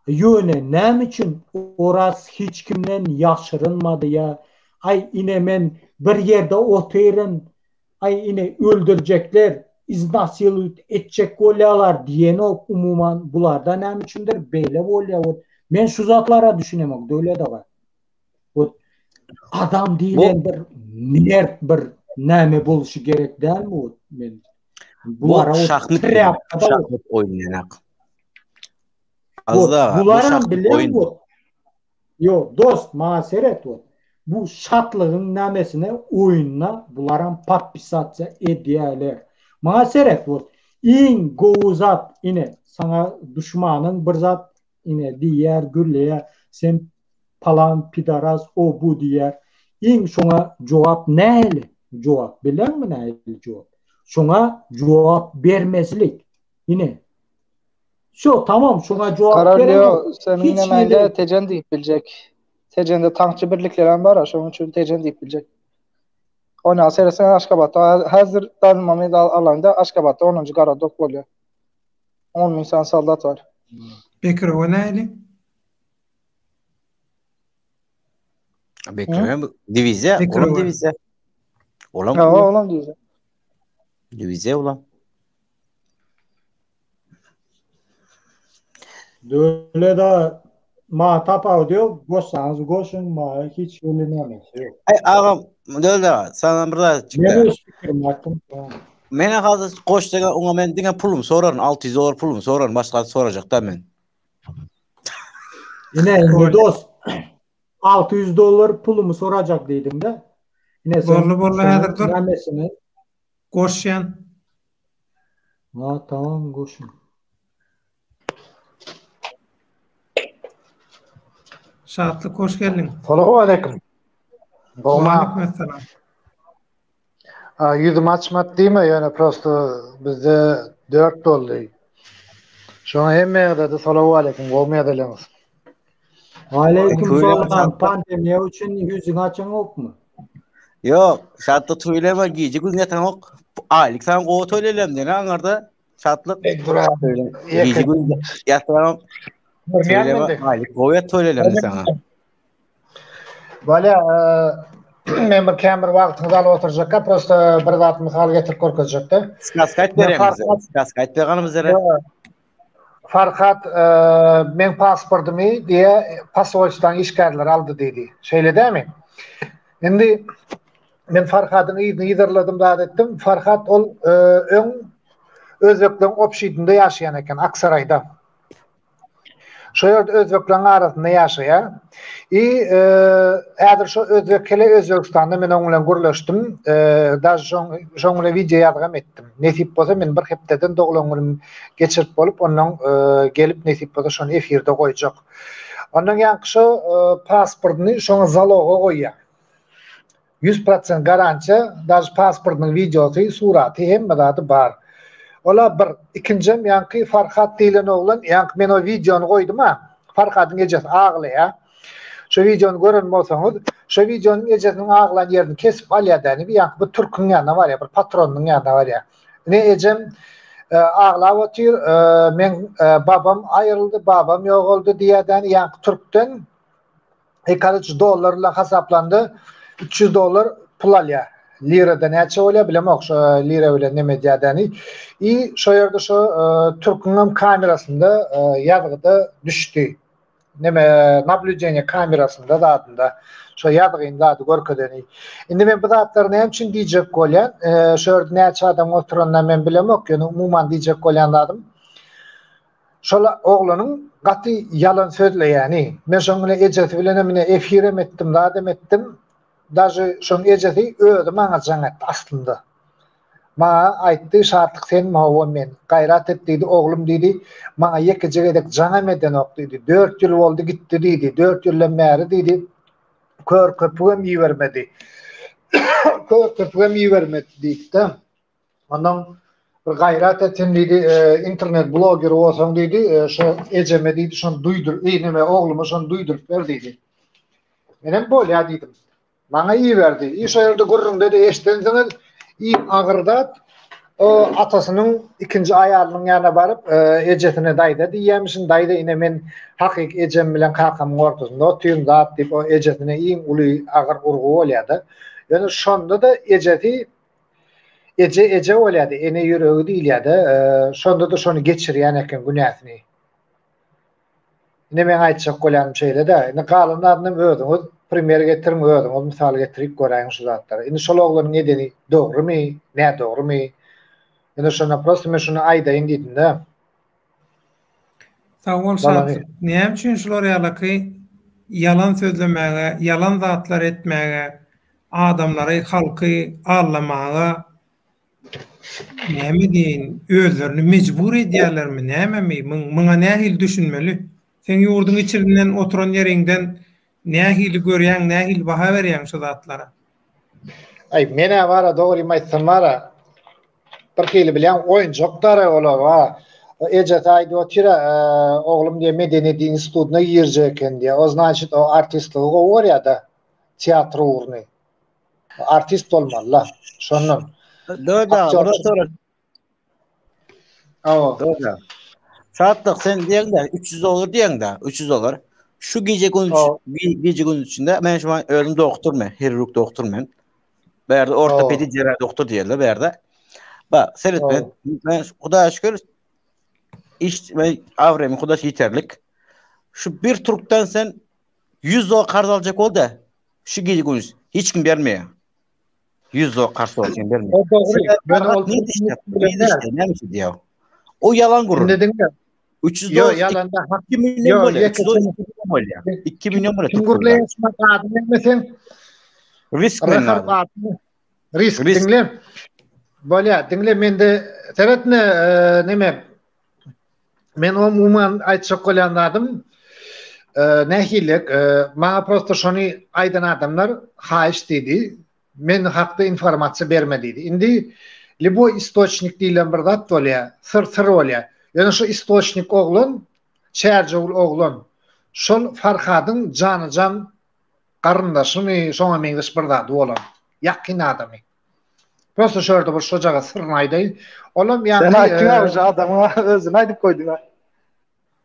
Ýöne näme üçin Oraz hiç kimden ýaşyrynmady ýa aý ine men bir ýerde otyryn, aý ine öldürjekler, iznasiluýt etjek bolýalar diýenok umuman bularda näme üçindir beýle bolýa wot men şu zatlara düşünemok Döwlet aga. Wot adam diýlen bir mert bir näme boluşy gerek dälmi wot men bulara şahmat şahmat oýnaýak. Azda bularam bilen wot. Ýok dost maňa seret wot. Bu şatlygyň nämesine oýnuna bularam podpisatsa edýäler. Maňa seret wot. Iň gowy zat ine saňa duşmanyň bir zat ine diýýär gürleýär sen palan pidaras o bu diýýär. Iň şoňa jogap nähili jogap bileňmi nähili jogap? Şoňa jogap bermezlik. Ine Şo tamam şoňa jogap Karar ýok. Seniň nämäňde Tejen diýip biljek. Tejende tankçy birlikleri hem bar, şonuň üçin Tejen diýip biljek. Oňa seretseň Aşgabatda häzir dan moment alanda Aşgabatda 10-njy gorodok bolýar. 10 müň sany soldat bar. Bekirowa nähili? Bekirowa diwiziýa, olam diwiziýa. Olam. Olam diwiziýa. Diwiziýa olam. Döwlet aga maňa tapawudy ýok, goşsaňyz goşuň, maňa hiç hili nämesi ýok. Aý agam, Döwlet aga, sana bir zat çykdy. Men öz pikirimi aýtdym. Men hazir goşsaň oňa men diňe pulumy soraryn, 600 dollar pulumy soraryn, başga zat sorajak da men. Ine indi dost, 600 dollar pulumy sorajak diýdiň-de. Ine sen. Boldy boldy häzir dur. Nämesini? Goşýan. Ha tamam goşun. Şatlyk hoş geldiň. Salam aleyküm. Gowma. Aleyküm Ýüzüm açmat diýme ýöne prosto bizde 4 boldy. Şoňa hemme ýerde salam aleyküm gowmy ýagdaýlaryňyz? Aleyküm salam. Pandemiýa üçin ýüzüňi açaňokmy? Ýok, şatlyk toýlama gije gün ýataňok. Aýlyk saňa gowy toýlaýlam diýen aňarda şatlyk. Gije gün ýataňok. Toýlama aýlyk gowy toýlaýlam saňa. Bolýa, men bir kän bir wagtyňyzy alyp oturjakka, prosta bir zat mysal getirip görkezjekde. Skaska aýt berýäň bize. Skaska aýt berganym bizlere. Farhat, meň pasportymy diýe posolstwaň işgärleri aldy diýdi. Şeýle dämi? Indi men Farhadyň yzyny yzarladym zat etdim. Farhat ol öň özbekleriň obşidinde ýaşaýan eken, Aksaraýda. Şo ýerde özbekleriň arasynda ýaşaýar. I häzir şo özbek hele Özbegistanda men oň bilen gürleşdim. Daže şoň şoň bilen wideo ýazgam etdim. Nesip bolsa men bir hepdeden doglan günüm geçirip bolup ondan gelip nesip bolsa şony efirde goýjak. Ondan ýaňky şo pasportyny şoňa zaloga goýýar. 100% garantiýa, daže pasportynyň wideosy, suraty, hemme zady bar. Ola bir, ikinjem ýaňky Farhat diýlen oglan, ýaňky men o wideony goýdum-a, Farhadyň ejesi aglaýa. Şo wideony gören bolsaňyz, şo wideonyň ejesiniň aglan ýerini kesip alýa däni, bir ýaňky bir türküň ýanyna barýa, bir patronynyň ýanyna barýa. Ine ejem aglap otyr, meň babam aýryldy, babam ýogaldy diýýä däni, ýaňky türkden Ekalyç dollar bilen hasaplanda 300 dollar pul alýar. Lirada näçe bolýar bilemok şo lira bilen neme edýädäni. I şo ýerde şo türküň hem kamerasynda ýazgyda düşdi. Neme nablýudeniýe kamerasynda zadynda şo ýazgyny zady görkezeni. Indi men bu zatlary näme üçin diýjek bolýan? Şo ýerde näçe adam oturanyny men bilemok, ýöne umuman diýjek bolýan zadym Şol oglanyň gaty ýalan sözleýäni. Men şoň bilen ejesi bilenem ine efirem etdim, zadam etdim. Daže şoň ejesi özi maňa jaň etdi aslynda. Maňa aýtdy, Şatlyk senmi hawa men. Gaýrat et diýdi, oglum diýdi, maňa ýekeje gezek jaňam edenok diýdi. Dört ýyl boldy gitdi diýdi. Dört ýyldan bäri diýdi, kör köpügem ibermedi. Kör köpügem ibermedi diýdi-de. Ondan bir gaýrat et sen diýdi, internet blogeri bolsaň diýdi, şo ejeme diýdi, şony duýdur, eý neme ogluma şony duýduryp ber diýdi. Menem bolýa diýdim. Maňa iberdi. I şo ýerde gürrüňde-de eşidensiňiz, iň agyr zat o atasynyň ikinji aýalynyň ýanyna baryp, ejesine daýza diýýämişin, daýza ine men hakyky ejem bilen kakamyň ortasynda otyryn zat diýip, o ejesine iň uly agyr urgy bolýar-da. Ýöne şonda-da ejesi Eje eje bolýada, ene ýüregi diýilýäde, şonda-da şony geçirýän eken günäsini. Ine meň aýtjak bolýanym şeýle-de, indi galan zadyny hem özüňiz primer getiriň, özüňiz mysal getirip göräýiň şu zatlary. Indi şol oglanyň edeni dogrymy, nädogrymy? Indi şonda prosto men şuny aýdaýyn diýdim-de. Sag bol Şatlyk. Näme üçin şular ýalaky ýalan sözlemäge, ýalan zatlar etmäge, adamlary, halky aldamaga näme diýeýin, özlerini mejbur edýärlermi, nämemi, muňa nähili düşünmeli? Seň ýurduň içinden oturan ýeriňden nähili görýäň, nähili baha berýäň şu zatlara? Aý, men-ä bar-a, dogrymy aýtsam bar-a, Bir hili bilýän oýunjak dara olar wa. Ejesi aýdyp otyr-a, oglum diýe medeniýet institutyna girjek eken diýe. O znaçit o artistligi gowy görýär-de, teatr ugruny. Artist bolmaly-la, şondan. Dörde, bir Awa. Dörde. Şatlyk sen diýeňde 300 dollar diýeňde 300 dollar. Şu gije gün gije gün içinde men şu an özüm doktor men, hirurg doktor men. Bu ýerde ortopedi cerrah doktor diýerler bu ýerde. Bak, seret men, men Hudaýa şükür iş men abremi Hudaý ýeterlik. Şu bir türkden sen 100 dolar karz aljak bol da, şu gije gündüz hiç kim bermeýär. 100 dolar karz bolsa kim bermeýär. O dogry. Ben ol näme diýýär? O ýalan gürrüň. Indi diňle. 300 Ýok, dolar ýalan da. 2 million bolýar. 2 million bolýar. 2 million bolýar. Kim gürleýär şu adyny näme sen? Risk men. Risk diňle. Bolýar, diňle mende seretme neme. Men umuman aýtjak bolýan zadym nähili, maňa prosta şony aýdan adamlar haýyş diýdi. Men hakda informasiýa berme diýdi. Indi lýuboý istoçnik diýlen bir zat bolýar, syr syr bolýar. Ýöne şu istoçnik oglan, çärjewül oglan, şol Farhadyň janajan garyndaşymy, şoňa meňzeş bir zady bolan, ýakyn adamy. Prosta şu ýerde bir şojaga syryny aýdaýyn. Olam ýaňky Sen aýtdyň-a uje adamyň özüni aýdyp goýduň-a.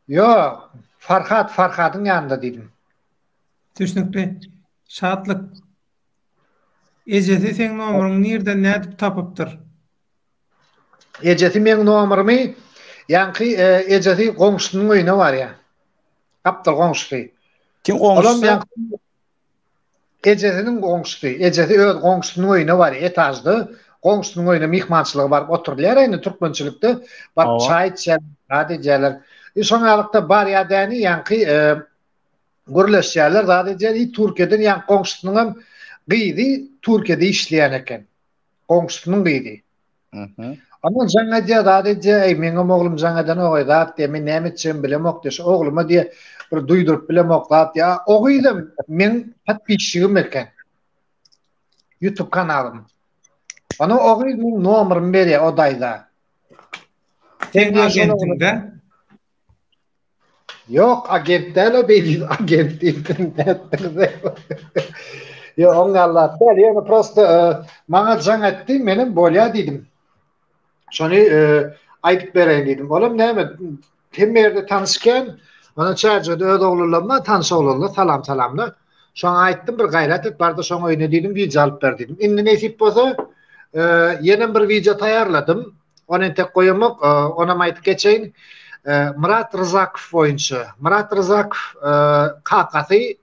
Ýok, Farhat, Farhadyň ýanynda diýdim. Düşnükli. Şatlyk. Ejesi seň nomeryňy nirden nädip tapypdyr? Ejesi meň nomerymy ýaňky ejesi goňşusynyň öýüne barýar. Gapdal goňşusy. Kim goňşusy? Ejesiniň goňşusy. Ejesi öz goňşusynyň öýüne barýar. Etažda goňşusynyň öýüne myhmançylyga baryp oturylýar indi türkmençilikde. Baryp çaý içýär, zat edýärler. E şoň ýalykda barýar däni ýaňky gürleşýärler zat edýär i Türkiýeden ýaňky goňşusynyňam gyzy Türkiýede işleýän eken. Goňşusynyň gyzy. Mhm. Ondan jaň edýär zat edýär eý meňem oglum jaň edenok eý zat diýýär men näme etjegimi bilemok diýýär şu ogluma diýýär bir duýduryp bilemok zat diýýär o gyzam meň podpisçigim eken. YouTube kanalym. Ona o gyz meň nomerymy berýär o daýza. Seň agentiňde? Ýok, agent däl o beýle agent diýip. Ýok, oň ýaly zat däl. Ýöne prosta e, maňa jaň etdi, menem bolýa diýdim. Şony e, aýdyp bereýin diýdim. Olam näme, hemme ýerde tanyşken, ona çärjede öz oglanlaryna, tanyş oglanlar salam salamlar. Şoňa aýtdym bir gaýrat et barda şoň öýüne diýdim wideo alyp ber diýdim. Indi nesip bolsa e, ýenem bir wideo taýýarladym. Ony entek goýamok, e, onam aýdyp geçeýin. E, Myrat Ryzakow boýunça. Myrat Ryzakow e, kakasy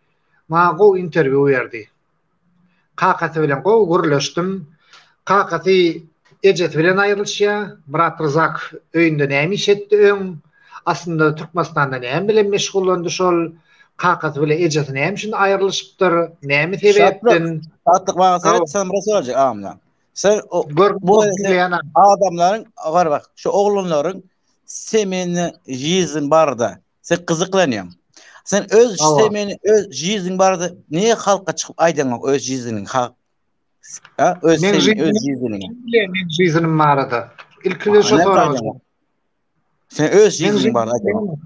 maňa gowy interwýu berdi. Kakasy bilen gowy gürleşdim. Kakasy ejesi bilen aýrylyşýar. Myrat Ryzakow öýünde näme iş etdi öň? Aslynda Türkmenistanda näme bilen meşgullandy şol? Kakasy bilen ejesi näme üçin aýrylyşypdyr? Näme sebäpden? Şatlyk maňa seret, sen bir sorajak agamjan. Sen bu adamlaryň gar bak, şu oglanlaryň semeni jizin barda. Sen gyzyklanýaň. Sen öz semeni, öz jizin barada niye halka çykyp aýdaňok öz jiziniň ha? Ha, öz semeni, öz jiziniň. Men jizinim barada. Ilki bilen şu sorag. Sen öz jiziniň barada aýdaňok.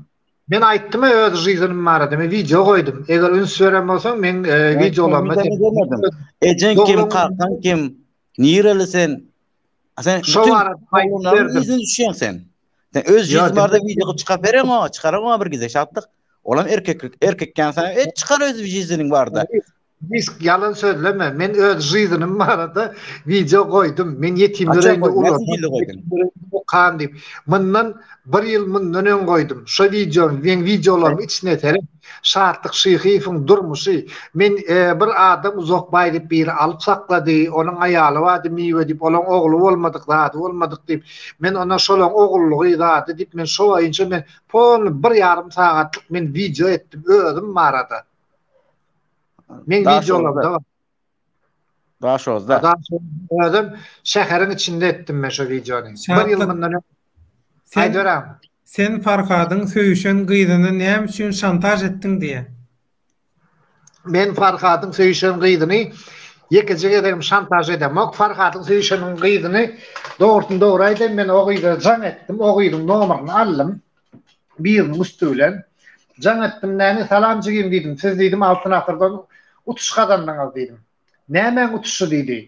Men aýtdym öz jizinim barada. Men wideo goýdum. Eger üns beren bolsaň, men e, wideolarymy Ejen kim, kakaň kim, nireli sen? Sen Şo barada aýdyp berdim. Ýüzüne düşýäň sen. Sen öz ýüzüň barada wideo gylyp çykaryp bereňok, çykaraňok bir gezek şatlyk. Olam erkeklik, erkekken sen et çykar öz ýüzüniň barada. Risk ýalan sözleme. Men öz jyzynym barada wideo goýdum. Men ýetimler öýünde ulaldım. Okan diýip. Mundan bir ýyl mundan öň goýdum. Şo wideony, meň wideolaryň içine seret. Şatlyk Şyhyýewiň durmuşy. Men e, bir adam Uzakbaý diýip biri alyp saklady. Onuň aýaly bardy Miwe diýip, olaň ogly bolmadyk, zady bolmadyk diýip. Men ona şolaň ogullygy zady diýip, men şo boýunça men polny bir ýarym sagatlyk men wideo etdim özüm barada. Men wideolarda bar. Daşozda. Daşozda. Özüm şäheriň içinde etdim men şo wideony. Bir ýyl mundan öň. Sen, sen Farhadyň söýüşen gyzyny näme üçin şantaž etdiň diýýär. Men Farhadyň söýüşen gyzyny ýekeje gezegem şantaž edemok. Farhadyň söýüşen gyzyny dogrusyny dogry aýdaýyn men o gyza jaň etdim. O gyzyň nomerini aldym. Biriniň üsti bilen. Jaň etdim näme salam jigim diýdim. Siz diýdim Altyn asyrdan utuş gazandyňyz diýdim. Nämäň utuşy diýdi.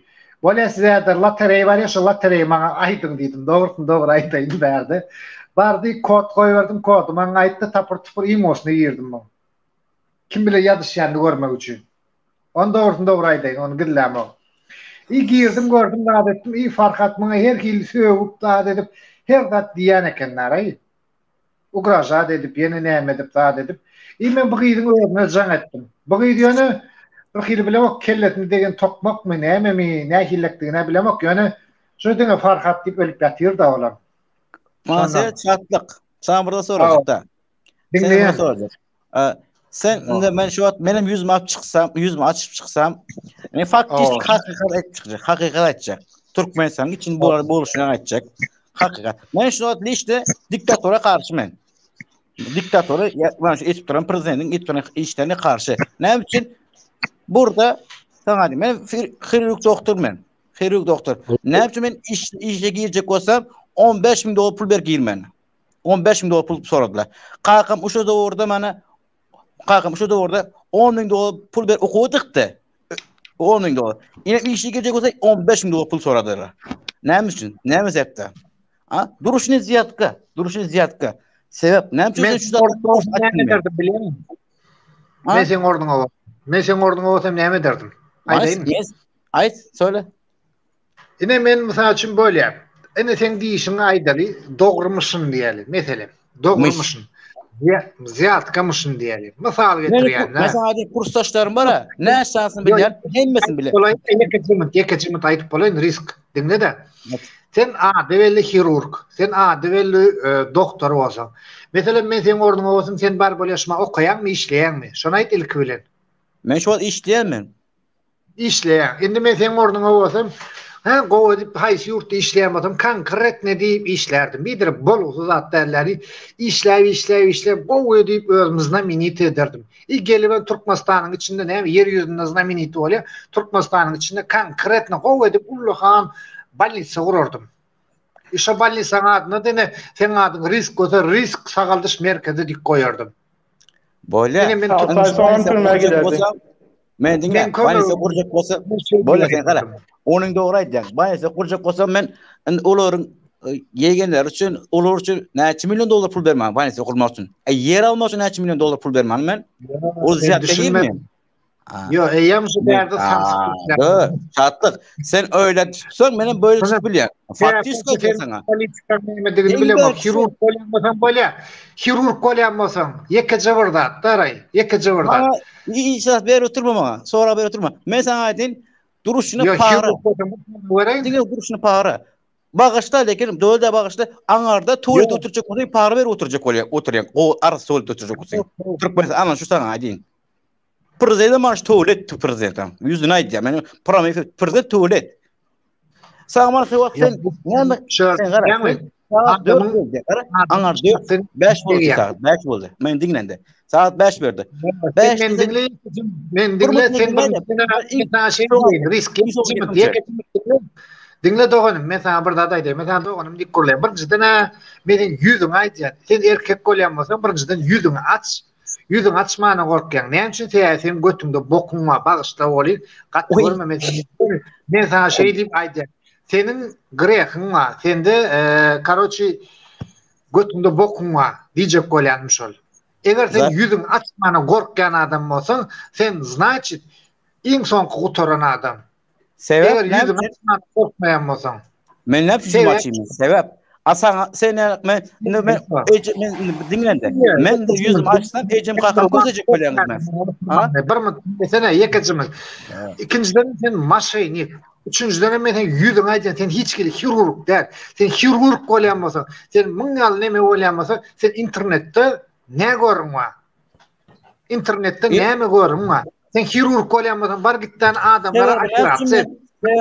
Bolýa sizede lotereý bar ýa şo lotereýi maňa aýdyň diýdim. Dogrusyny dogry aýdaýyn bärde. Bardy kod goýberdim kody maňa aýtdy tapyr tupur imosyna girdim muň. Kim bile ýazyşýanyny görmek üçin. Ony dogrusyny dogry aýdaýyn ony gizlämok. I girdim gördüm zat etdim i Farhat muňa her hili sögüp zat edip her zat diýýän ekenler-aý. Ugražat edip, ýene näme edip, zat edip. I men bu gyzyň özüne jaň etdim. Bu gyz ýöne bir hili bilemok, kellesine degen tokmakmy, nämemi, nähillekdigini bilemok, ýöne şu diňe Farhat diýip ölüp ýatyr-da olam. Maňa çatlyk. Saňa bir zat sorajak-da. Diňleýän. Sen indi men şu wagt menem ýüzümi açyp çyksam, ýüzümi açyp çyksam, men faktik hakykat aýdyp çykjak, hakykat aýtjak. Türkmenistanyň için bular boluşyny aýtjak. Hakykat. Men şu wagt lişde diktatora garşy men. Diktatora, ýa şu etip duran prezidentiň etip duran işlerine garşy. Näme üçin? Burada saňa diýeyim, men hirurg doktor men. Hirurg doktor. Näme üçin men iş işe girjek bolsam 15 müň dolar pul berip girmen. 15 müň dolar pul soradylar. Kakam şu döwürde mana kakam şu döwürde 10 müň dolar pul ber okuwa dykdy. 10 müň dolar. Ine işe girjek bolsa 15 müň dolar pul soradylar. Näme üçin? Näme sebäpde? Ha? Duruşny ziýatka, duruşny ziýatka. Sebäp näme üçin şu näme ederdim bilýäňmi? Men seň ornuňa bolsam. Men seň ornuňa bolsam näme ederdim? Aýdaýyn. Aýt, söyle. Ine men mysal üçin bolýar. Ine seň diýişiňi aýdaly, dogrumyşyn diýeli. Meselem, dogrumyşyn. Zýatkamyşyn diýeli. Mysal getirýän. Men saňa diýip kursdaşlarym bar ha. Näçe sanysyny bilýän, hemmesini bilýän. Bolaýyn, ýekeje minut, ýekeje minut aýdyp bolaýyn, risk. Diňle-de. Sen ady belli hirurg, sen ady belli e, doktor bolsaň. Meselem, men seň ornuňa bolsam, sen bar bolýa şuma okaýaňmy, işleýäňmi? Şony aýt ilki bilen. Men şu wagt işleýän men. Işleýäň. Indi men seň ornuňa bolsam, Hä, gowy edip haýsy ýurtda işleýän bolsam konkretne diýip işlärdim. Biderek bolgusyz zat dälläri işläp işläp işläp gowy edip özümi znamenit ederdim. I gelibem Türkmenistanyň içinde näme ýer ýüzünde znamenit bolýar. Türkmenistanyň içinde konkretno gowy edip ullakan bolnisa gurardym. I şo bolnisaň adyna dene seň adyň Risk bolsa Risk sagaldyş merkezi diýip goýardym. Bolýar. Ine men Altay soňam türmä giderdi. Men diňle, Men kömegim- bolnisa gurjak bolsa, bolýar sen gara. Onuň dogry aýdýaň. Bolnisa gurjak bolsa men indi olaryň e, ýegenleri üçin, olar üçin näçe million dollar pul bermän bolnisa gurmak üçin. E, ýer almak üçin näçe million dollar pul bermän men? O Sen zat düşünme. düşünme. Yo, eýýäm şu bärde samsyk Dur, şatlyk. Sen öyle tutsaň, menem böyle tutup bilýän. Faktiski aýtýan sana. Politika nämedigini Iň bilemok. bärkisi- Hirurg bolýan bolsaň bolýar. Hirurg bolýan bolsaň, ýekeje bir zat, daraý, ýekeje bir zat. Maňa hiç zat berip oturma maňa. Sorag berip oturma. Men saňa aýdyn, duruşyny Yo, para. hirurg bolsaň bereýin. Diňe duruşyny para. Bagyşla lekin, döwle bagyşla. Aňarda tuwalet oturjak bolsaň, para berip oturjak bolýar, oturýan. Gowy arassa tuwalet oturjak bolsaň. Türkmenistan, ana şu saňa aýdyn. Prezident marş tuwalet prezidentam. Ýüzüne aýdýar. Men pramy prezident tuwalet. Saňa marş wagt sen näme? Sen gara. Saat 4 boldy. Gara. Aňar 4 5 boldy saat 5 boldy. Men diňlende. Saat 5 berdi. 5 men diňle men diňle sen bir sana şey diýeyim. Risk Diňle doganym men sana bir zat aýdaýyn. Men sana doganym diýip gürleýän. Birinjiden meniň ýüzüňi aýdýan. Sen erkek bolýan bolsaň birinjiden ýüzüňi aç. Ýüzüňi açmana gorkýaň. Näme üçin sebäbi seň götüňde bokuň bar. Bagyşla welin gaty görme men seni. Men saňa şeý diýip aýdýan. Seniň grehiň bar. Sende karoçi götüňde bokuň bar diýjek bolýanym şol. Eger sen ýüzüňi açmana gorkýan adam bolsaň, sen znaçit iň soňky gutaran adam. Sebäp Eger ýüzüňi açmana gorkmaýan bolsaň. Men näme üçin ýüzümi açayım? Sebäp. A saňa sen näme men indi men eje men diňlende. Men de ýüzümi açsam ejem kakam gözejek bolýan men. Ha? Bir minut desene ýekejimiz. Ikinjiden sen maşenik. Üçünjiden men sen ýüzüňi aýdýan sen hiç hili hirurg däl. Sen hirurg bolýan bolsaň, sen müň ýaly neme bolýan bolsaň, sen internetde ne görüň bar? Internetde näme görüň bar? Sen hirurg bolýan bolsaň, bar gitden adamlara operasiýa et. Men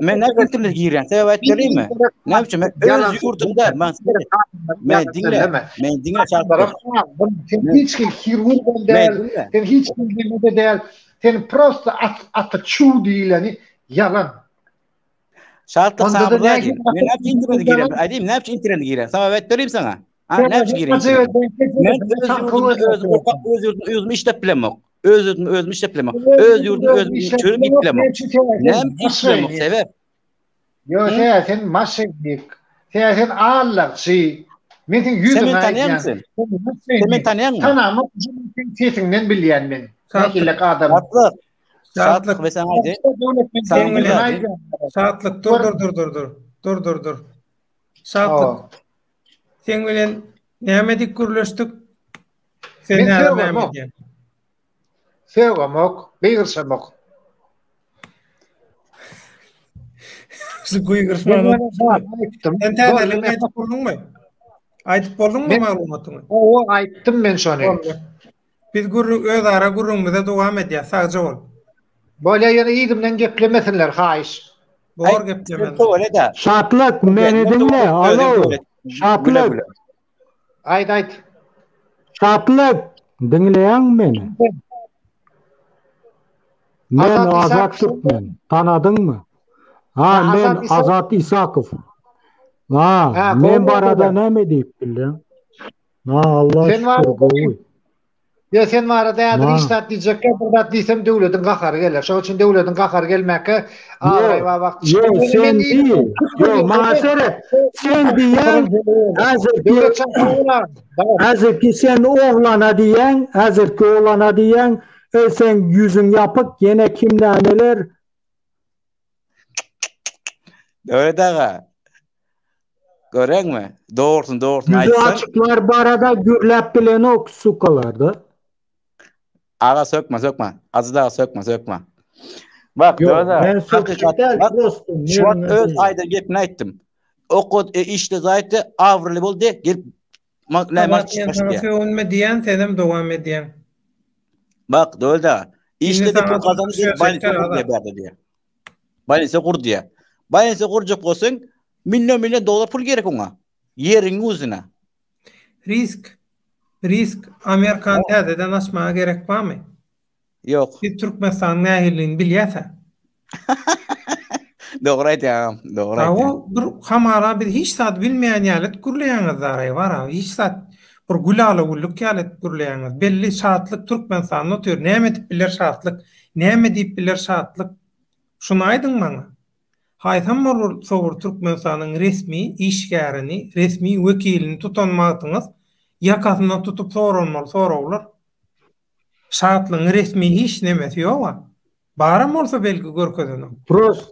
men näme internete girýän? Sebäp aýdyp bereyinmi? Näme üçin? Men öz ýurdumda men men diňle, men diňle çarpyk. Sen hiç hili hirurg däl, sen hiç hili neme däl. Sen prosta at ata çuw diýileni ýalan. Şartlyk saňa bir zat aýdayım. Men näme üçin internete girýän? Aýdayım, näme üçin internete girýän? Sebäp aýdyp bereyim saňa. Ha, näme üçin girýän? Men öz ýurdumda öz gorkak öz ýurdumda özümi işläp bilemok. Öz ýurdumda özümi işläp bilemok. Öz ýurdumda özüm çörek iýip bilemok. Näme üçin bilemok? Sebäp. Ýok, sen sen maşennik. Sen sen allakçy. Men sen ýüzüňe Sen meni aýdýan. tanýarmyň? Sen meni tanýarmyň? Tanamok, sen sesiňden bilýän men. Nähili adam. Şatlyk. Şatlyk we saňa aýdaýyn. Sen bilen Şatlyk dur dur dur dur dur. Dur dur dur. Şatlyk. Sen bilen näme dik gürleşdik? Sen näme näme diýen? Sögamok, gygyrşamok. Şu gygyrşmany. Sen täzelik aýdyp bolduňmy? Aýdyp bolduňmy maglumatyňy? Hawa, aýtdym men şony. Biz gürrüň öz ara gürrüňimize dowam edýäs. Sagja bol. Bolýa ýöne yzymdan geplemesinler haýyş. Bor geplemez. Şatlyk meni diňle alo Şatlyk. Aýt aýt. Şatlyk diňleýäňmi meni? Men Azat Türkmen. Tanadyňmy? Ha men Azat Isakow. Ha men barada näme diýip bilýäň? Ha Allah şükür gowy. Ýa sen barada häzir hiç zat diýjekkä bir zat diýsem döwlediň gahary geler. Şoň üçin döwlediň gahary gelmäkä abraý bar wagt. Ýo sen diý. Ýo maňa seret. Sen diýýäň häzirki häzirki sen oglana diýýäň, häzirki oglana diýýäň, eý seň ýüzüň ýapyk ýene kim nämeler. Döwlet aga. Göreňmi? Dogrusyny dogrusyny Ýüzi aýtsaň. açyklar barada gürläp bilenok sukalarda. Aga sökme sökme. Aziz aga sökme sökme. Bak Ýok, Döwlet aga. men sökjek däl, prosto Şu wagt men öz aýdan gepini aýtdym. Okat e, işde zaýtdy, awryly boldy, gelip ma näme Azat men sana sögünme diýen, senem dowam edýäň. Bak Döwlet aga. Indi Işde saňa pul gazandy, sögünjek baýlyk däl, Azat. berdi diýýär. Bolnisa gur diýýär. Bolnisa gurjak bolsaň, million million dollar pul gerek oňa. Ýeriň ýüzüne. Risk. Risk. Amerikany täzeden açmaga gerek barmy? Ýok. Biz Türkmenistanyň nähililigini bilýäs-ä. Dogry aýdýaň agam, dogry aýdýaň. Hawa, bir hamala biz hiç zat bilmeýän ýaly edip gürleýäňiz daraý bar-a, hiç zat bir gülala-güllük ýaly edip gürleýäňiz. Belli Şatlyk Türkmenistanda otyr, näme edip biler Şatlyk, näme diýip biler Şatlyk? Şuny aýdyň maňa. Haýsam bolsa bir Türkmenistanyň resmi işgärini, resmi wekilini tutan wagtyňyz ýakasyndan tutup soralmaly soraglar. Şatlygyň resmi hiç nemesi ýoga. Baram bolsa belki görkezenok. Prost.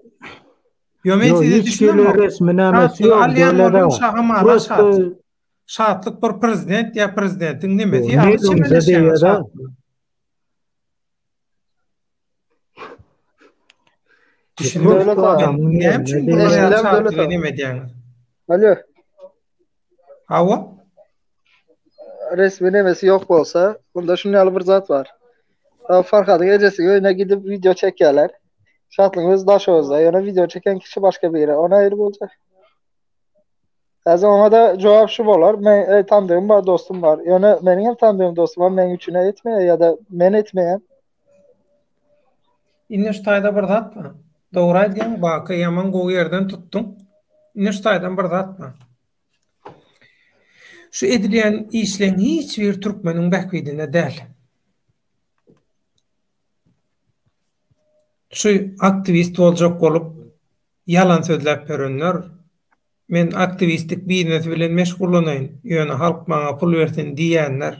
Ýo men size düşünemok. Resmi nemesi ýok. Alýan bolýan şahamala şatlyk. Şatlyk bir prezident ýa prezidentiň nemesi ýaly çemeleşýär şatlyk. Düşünemok. Näme üçin bular ýaly şatlygy neme edýäňiz? Alo. Hawa. Resmi nemesi ýok bolsa, onda şuny ýaly bir zat bar. Farhadyň ejesi öýüne gidip wideo çekýärler. Şatlygyň özi Daşoguzda, ýöne wideo çeken kişi başga biri. O nähili boljak? Häzir oňa-da jogap şu bolar, men e, tandygym bar, dostum bar. Ýöne meniň hem tandygym, dostum bar, meniň üçin etmeýär ýa-da men etmeýän. Indi şu taýda bir zat bar. Dogry aýdýaň, Baky, ýaman gowy ýerden tutduň. Indi şu taýdan bir zat bar. Şu edilýän işleň hiç biri türkmeniň bähbidine däl. Şu aktiwist boljak bolup ýalan sözläp ýörenler, men aktiwistlik biznesi bilen meşgullanaýyn, ýöne halk maňa pul bersin diýýänler,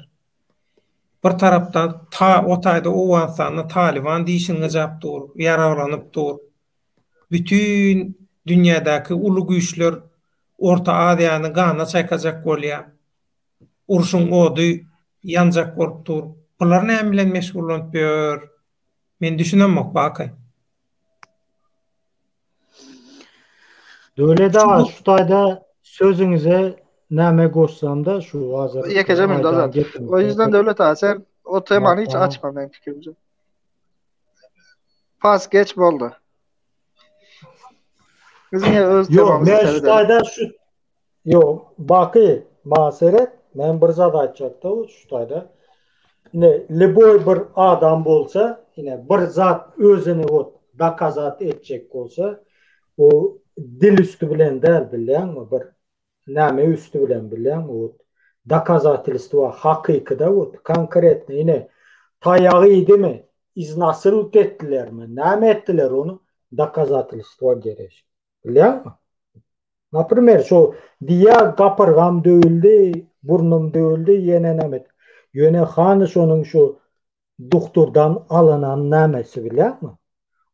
bir tarapdan ta o taýda Owganystanda Talyban dişini gyjap dur, ýaraglanyp dur. Bütin dünýädäki uly güýçler Orta Aziýany gana çaýkajak bolýar. Urşuň ody ýanjak bolup dur. Bular näme bilen meşgullanyp ýör? Men düşünemok Baky. Döwlet aga şu taýda sözüňize näme goşsamda şu hazir Ýekeje minut Azat. O ýüzden Döwlet aga sen o temany hiç açma meň pikirimce. Pas geç boldy. Biz ýene öz temamyzy Ýok, men şu taýda şu Ýok, Baky, maňa seret, men bir zat aýtjakda şu taýda. Ine, lýuboý bir adam bolsa, ine, bir zat özüni wot dokazat etjek bolsa, o dil üsti bilen däl, bilýäňmi, bir näme üsti bilen bilýäňmi, wot dokazatelstwo hakykyda wot konkretno ine taýagy iýdimi, iznasilut etdilermi, näme etdiler ony dokazatelstwo gerek. Bilýäňmi? Naprimer, şo diýýär gapyrgam döwüldi, burnum döwüldi, ýene näme. Ýöne hany şonuň şu duhturdan alynan nämesi bilýäňmi?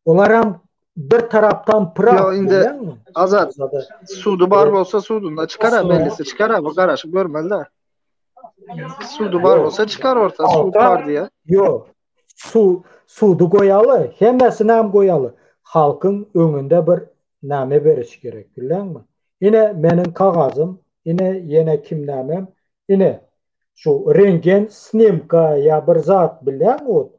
Olaram bir tarapdan praw Ýok indi bilýäňmi? Azat sudy bar bolsa sudunda çykar-a bellisi çykar-a bu garaşyp görmeli-dä. Sudy bar bolsa çykar orta sud bar diýýär. Ýok. Su sudy goýaly, hemmesinäm goýaly. Halkyň öňünde bir name beriş gerek bilýäňmi? Ine meniň kagazym, ine ýene kim nämem, ine şu rentgen snimka ýa bir zat bilýäňmi ot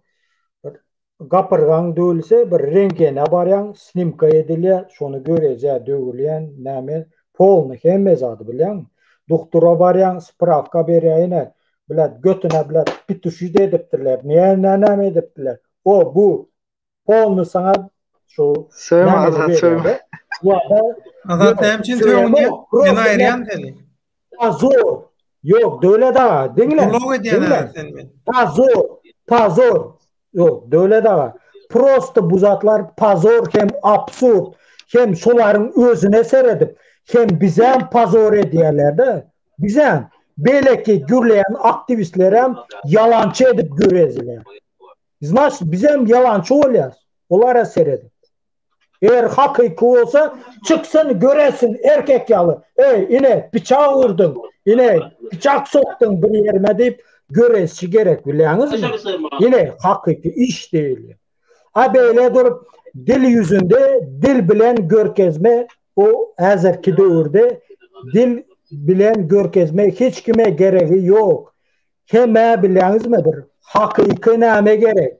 bir gapyrgaň döwülse bir rentgene barýaň snimka edilýä şony görezýä döwülýän name polny hemme zady bilýäňmi? Duhtura barýaň sprawka berýä ine Blet götüne blet pituşit edipdirler. Näme näme edipdirler. O bu polny saňa şu Söýme Azat söýme. Azat näme üçin sögünýä? Men aýyrýan seni. Pozor. Ýok, Döwlet aga, diňle. Blok edýän sen men. Pozor. Pozor. Ýok, Döwlet aga. Prosto bu zatlar pozor hem absurd. Hem şolaryň özüne seredip, hem bizem pozor edýärler-de. Bizem, beýleki gürleýän aktiwistlerem ýalançy edip görezler. Znaçt bizem ýalançy bolýas, olara seredip. Eger hakyky bolsa, çyksyn göresin erkek ýaly, eý ine pyçak urduň, ine pyçak sokduň bir ýerime diýip göresçi gerek bilýäňizmi? Ine hakyky iş diýilýär. A beýle durup dil ýüzünde dil bilen görkezme bu häzirki döwürde dil bilen görkezme hiç kime geregi ýok. Hemä bilýäňizmi bir hakyky näme gerek?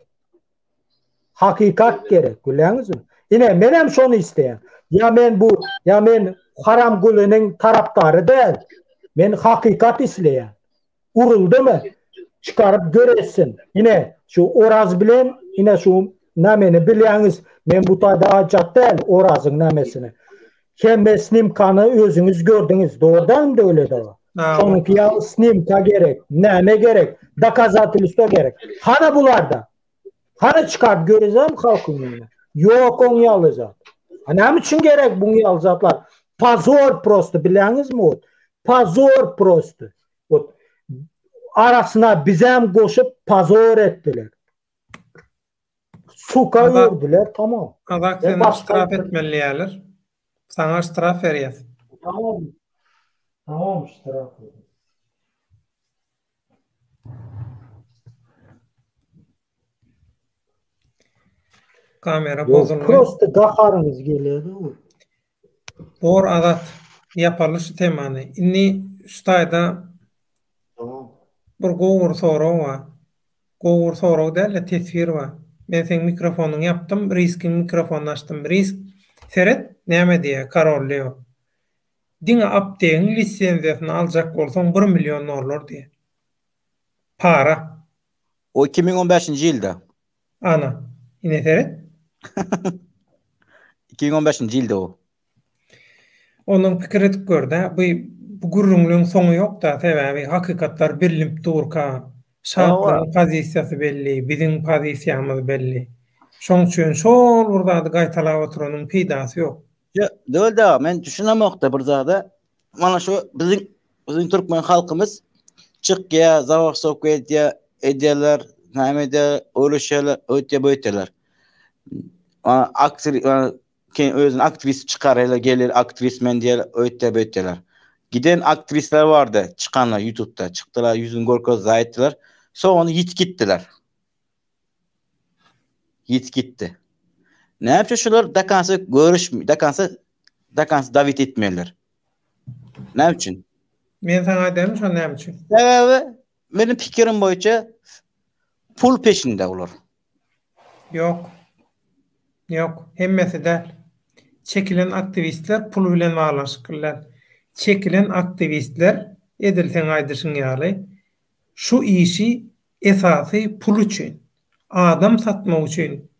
Hakykat gerek bilýäňizmi? Ine, menem şony isleýän. Ýa men bu, ýa men Haramgulynyň tarapdary däl. Men hakykat isleýän. Uruldymy? Çykaryp göretsin. Ine, şu Oraz bilen, ine şu nameni bilýäňiz, men bu taýda aýtjak däl Orazyň namesini. Hemme snimkany özüňiz gördüňiz, dogry dälmi Döwlet aga? Şonuňky ýaly snimka gerek, näme gerek, dokazatelstwo gerek. Hana bularda? Hany çykaryp görezem halkyň öňüne? Ýok oň ýaly zat. A näme üçin gerek buň ýaly zatlar? Pozor prosto bilýäňizmi ot? Pozor prosto. Ot arasyna bizem goşup pozor etdiler. Suka ördüler tamam. Azat seni ştraf etmeli diýýärler. Saňa ştraf berýäs. Tamam. Tamam ştraf. Kamera bozuldy. Prosta gaharyňyz gelýär. Bor Azat. Ýapaly şu temany. Indi şu taýda bir gowy bir sorag bar. Gowy bir sorag däl-de teswir bar. Men seň mikrofonyňy ýapdym, Riskiň mikrofonyny açdym. Risk, seret, näme diýýär Karol Leo. Diňe aptegiň lisenziýasyny aljak bolsaň bir million dollar diýýär. Para. O 2015-nji ýylda. Ana, ine seret. 2015-nji ýylda o. Ondan pikir edip gör-dä, bu bu gürrüňleň soňy ýok-da, sebäbi hakykatlar bilnip durka, Şatlygyň pozisiýasy belli, biziň pozisiýamyz belli. Şoň üçin şol bir zady gaýtalap oturanyň peýdasy ýok. Ýok, Döwlet aga, men düşünemok-da bir zada. Mana şu biziň biziň türkmen halkymyz çykýar, zabastowka edýär, edýärler, näme edýär, öleşýärler, öýtýär, böýtýärler. Aktri keyin özüni aktrist çykarýarlar, gelir aktrist men diýer, öýtýär, böýtýärler. Giden aktrisler bardy, çykanlar YouTube'da, çykdylar, ýüzüni görkezdi, aýtdylar. Soň ony ýitip gitdiler. Ýitip gitdi. Näme üçin şular do konca görüş, do konca do konca dawit etmeliler? Näme üçin? Men saňa aýdaýyn şo näme üçin? Sebäbi meniň pikirim boýunça pul peşinde olar. Ýok. Ýok. Hemmesi däl. Çekilen aktiwistler pul bilen baglanyşykly däl. Çekilen aktiwistler edil seň aýdyşyň ýaly şu işi esasy pul üçin, adam satmak üçin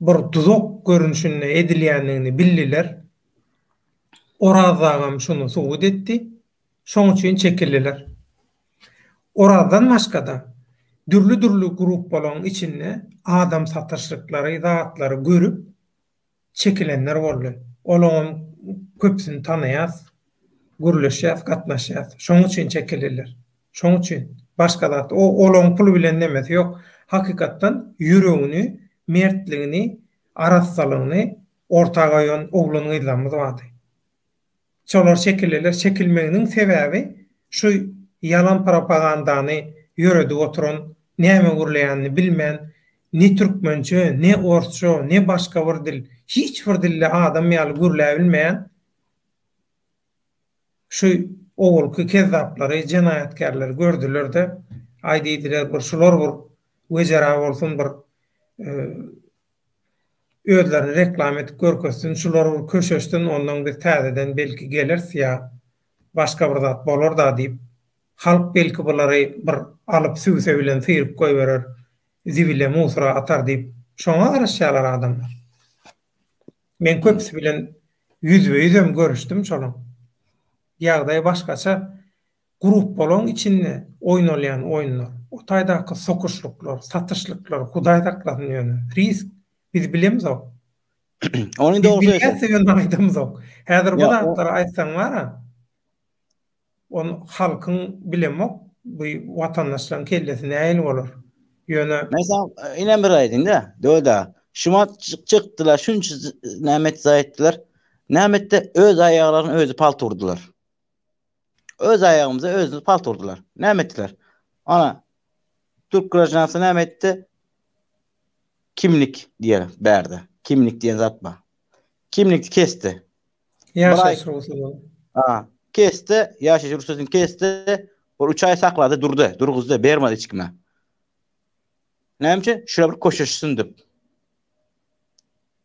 bir duzak görnüşinde edilýändigini bildiler. Oraz agam şuny subut etdi. Şoň üçin çekildiler. Orazdan başga-da, dürli-dürli gruppalaryň içinde adam satyşlyklary, zatlary görüp, çekilenler boldy. Olaňam köpüsini tanaýas, gürleşýäs, gatnaşýas. Şoň üçin çekildiler. Şoň üçin. Başga zat, o olaň pul bilen nemesi ýok. Hakykatdan ýüregini, mertligini, arassalygyny orta goýan oglan-gyzlarymyz bardy. Şolar şekilliler çekilmeginiň sebäbi şu ýalan propagandany ýöredip oturan näme gürleýänini bilmän ne türkmençe ne orsça ne başga bir dil hiç bir dilde adam ýaly gürläbilmeýän şu owalky kezzaplary jenaýatkärleri gördülerde aý diýdiler bir şular bir wejera bolsun bir Özlerini reklama edip görkezsin, şular bir köşeşsin, ondan biz täzeden belki geleris ýa başga bir zat bolar-da diýip, halk belki bulary bir alyp sübse bilen syryp goýberer, zibile, musora atar diýip, şoňa garaşýarlar adamlar. Men köpüsi bilen ýüzbe-ýüzem görüşdim şolaň. Ýagdaý başgaça. Gruppalaň içinde oýnalýan oýunlar, o taýdaky sokuşlyklar, satyşlyklar hudaý saklasyn ýöne, risk, biz bilemzok. Ony Biz dogry bilýäs ýöne aýdamzok. Häzir bu Ýa, o zatlary aýtsaň bara, ony halkyň bilemok, bu watandaşlaryň kellesi nähili bolar. Ýöne Men saňa inem bir aýdyn-da, Döda. Şumat çykdylar, şunça näme etdi, aýtdylar. Näme etdi? Öz aýaglaryny özi palta urdular. Öz aýagymyza özümiz palta urdular. Näme etdiler? Ana, türk graždansy näme etdi? Kimlik diýer bärde. Kimlik diýen zat bar. Kimlikni kesdi. Ýaşaýyş rugsadyny. Ha, kesdi, ýaşaýyş rugsadyny kesdi. Bir üç aý saklady, durdy, durguzdy, bermedi hiç kime. Näme üçin? Şular bir köşeşsin diýip.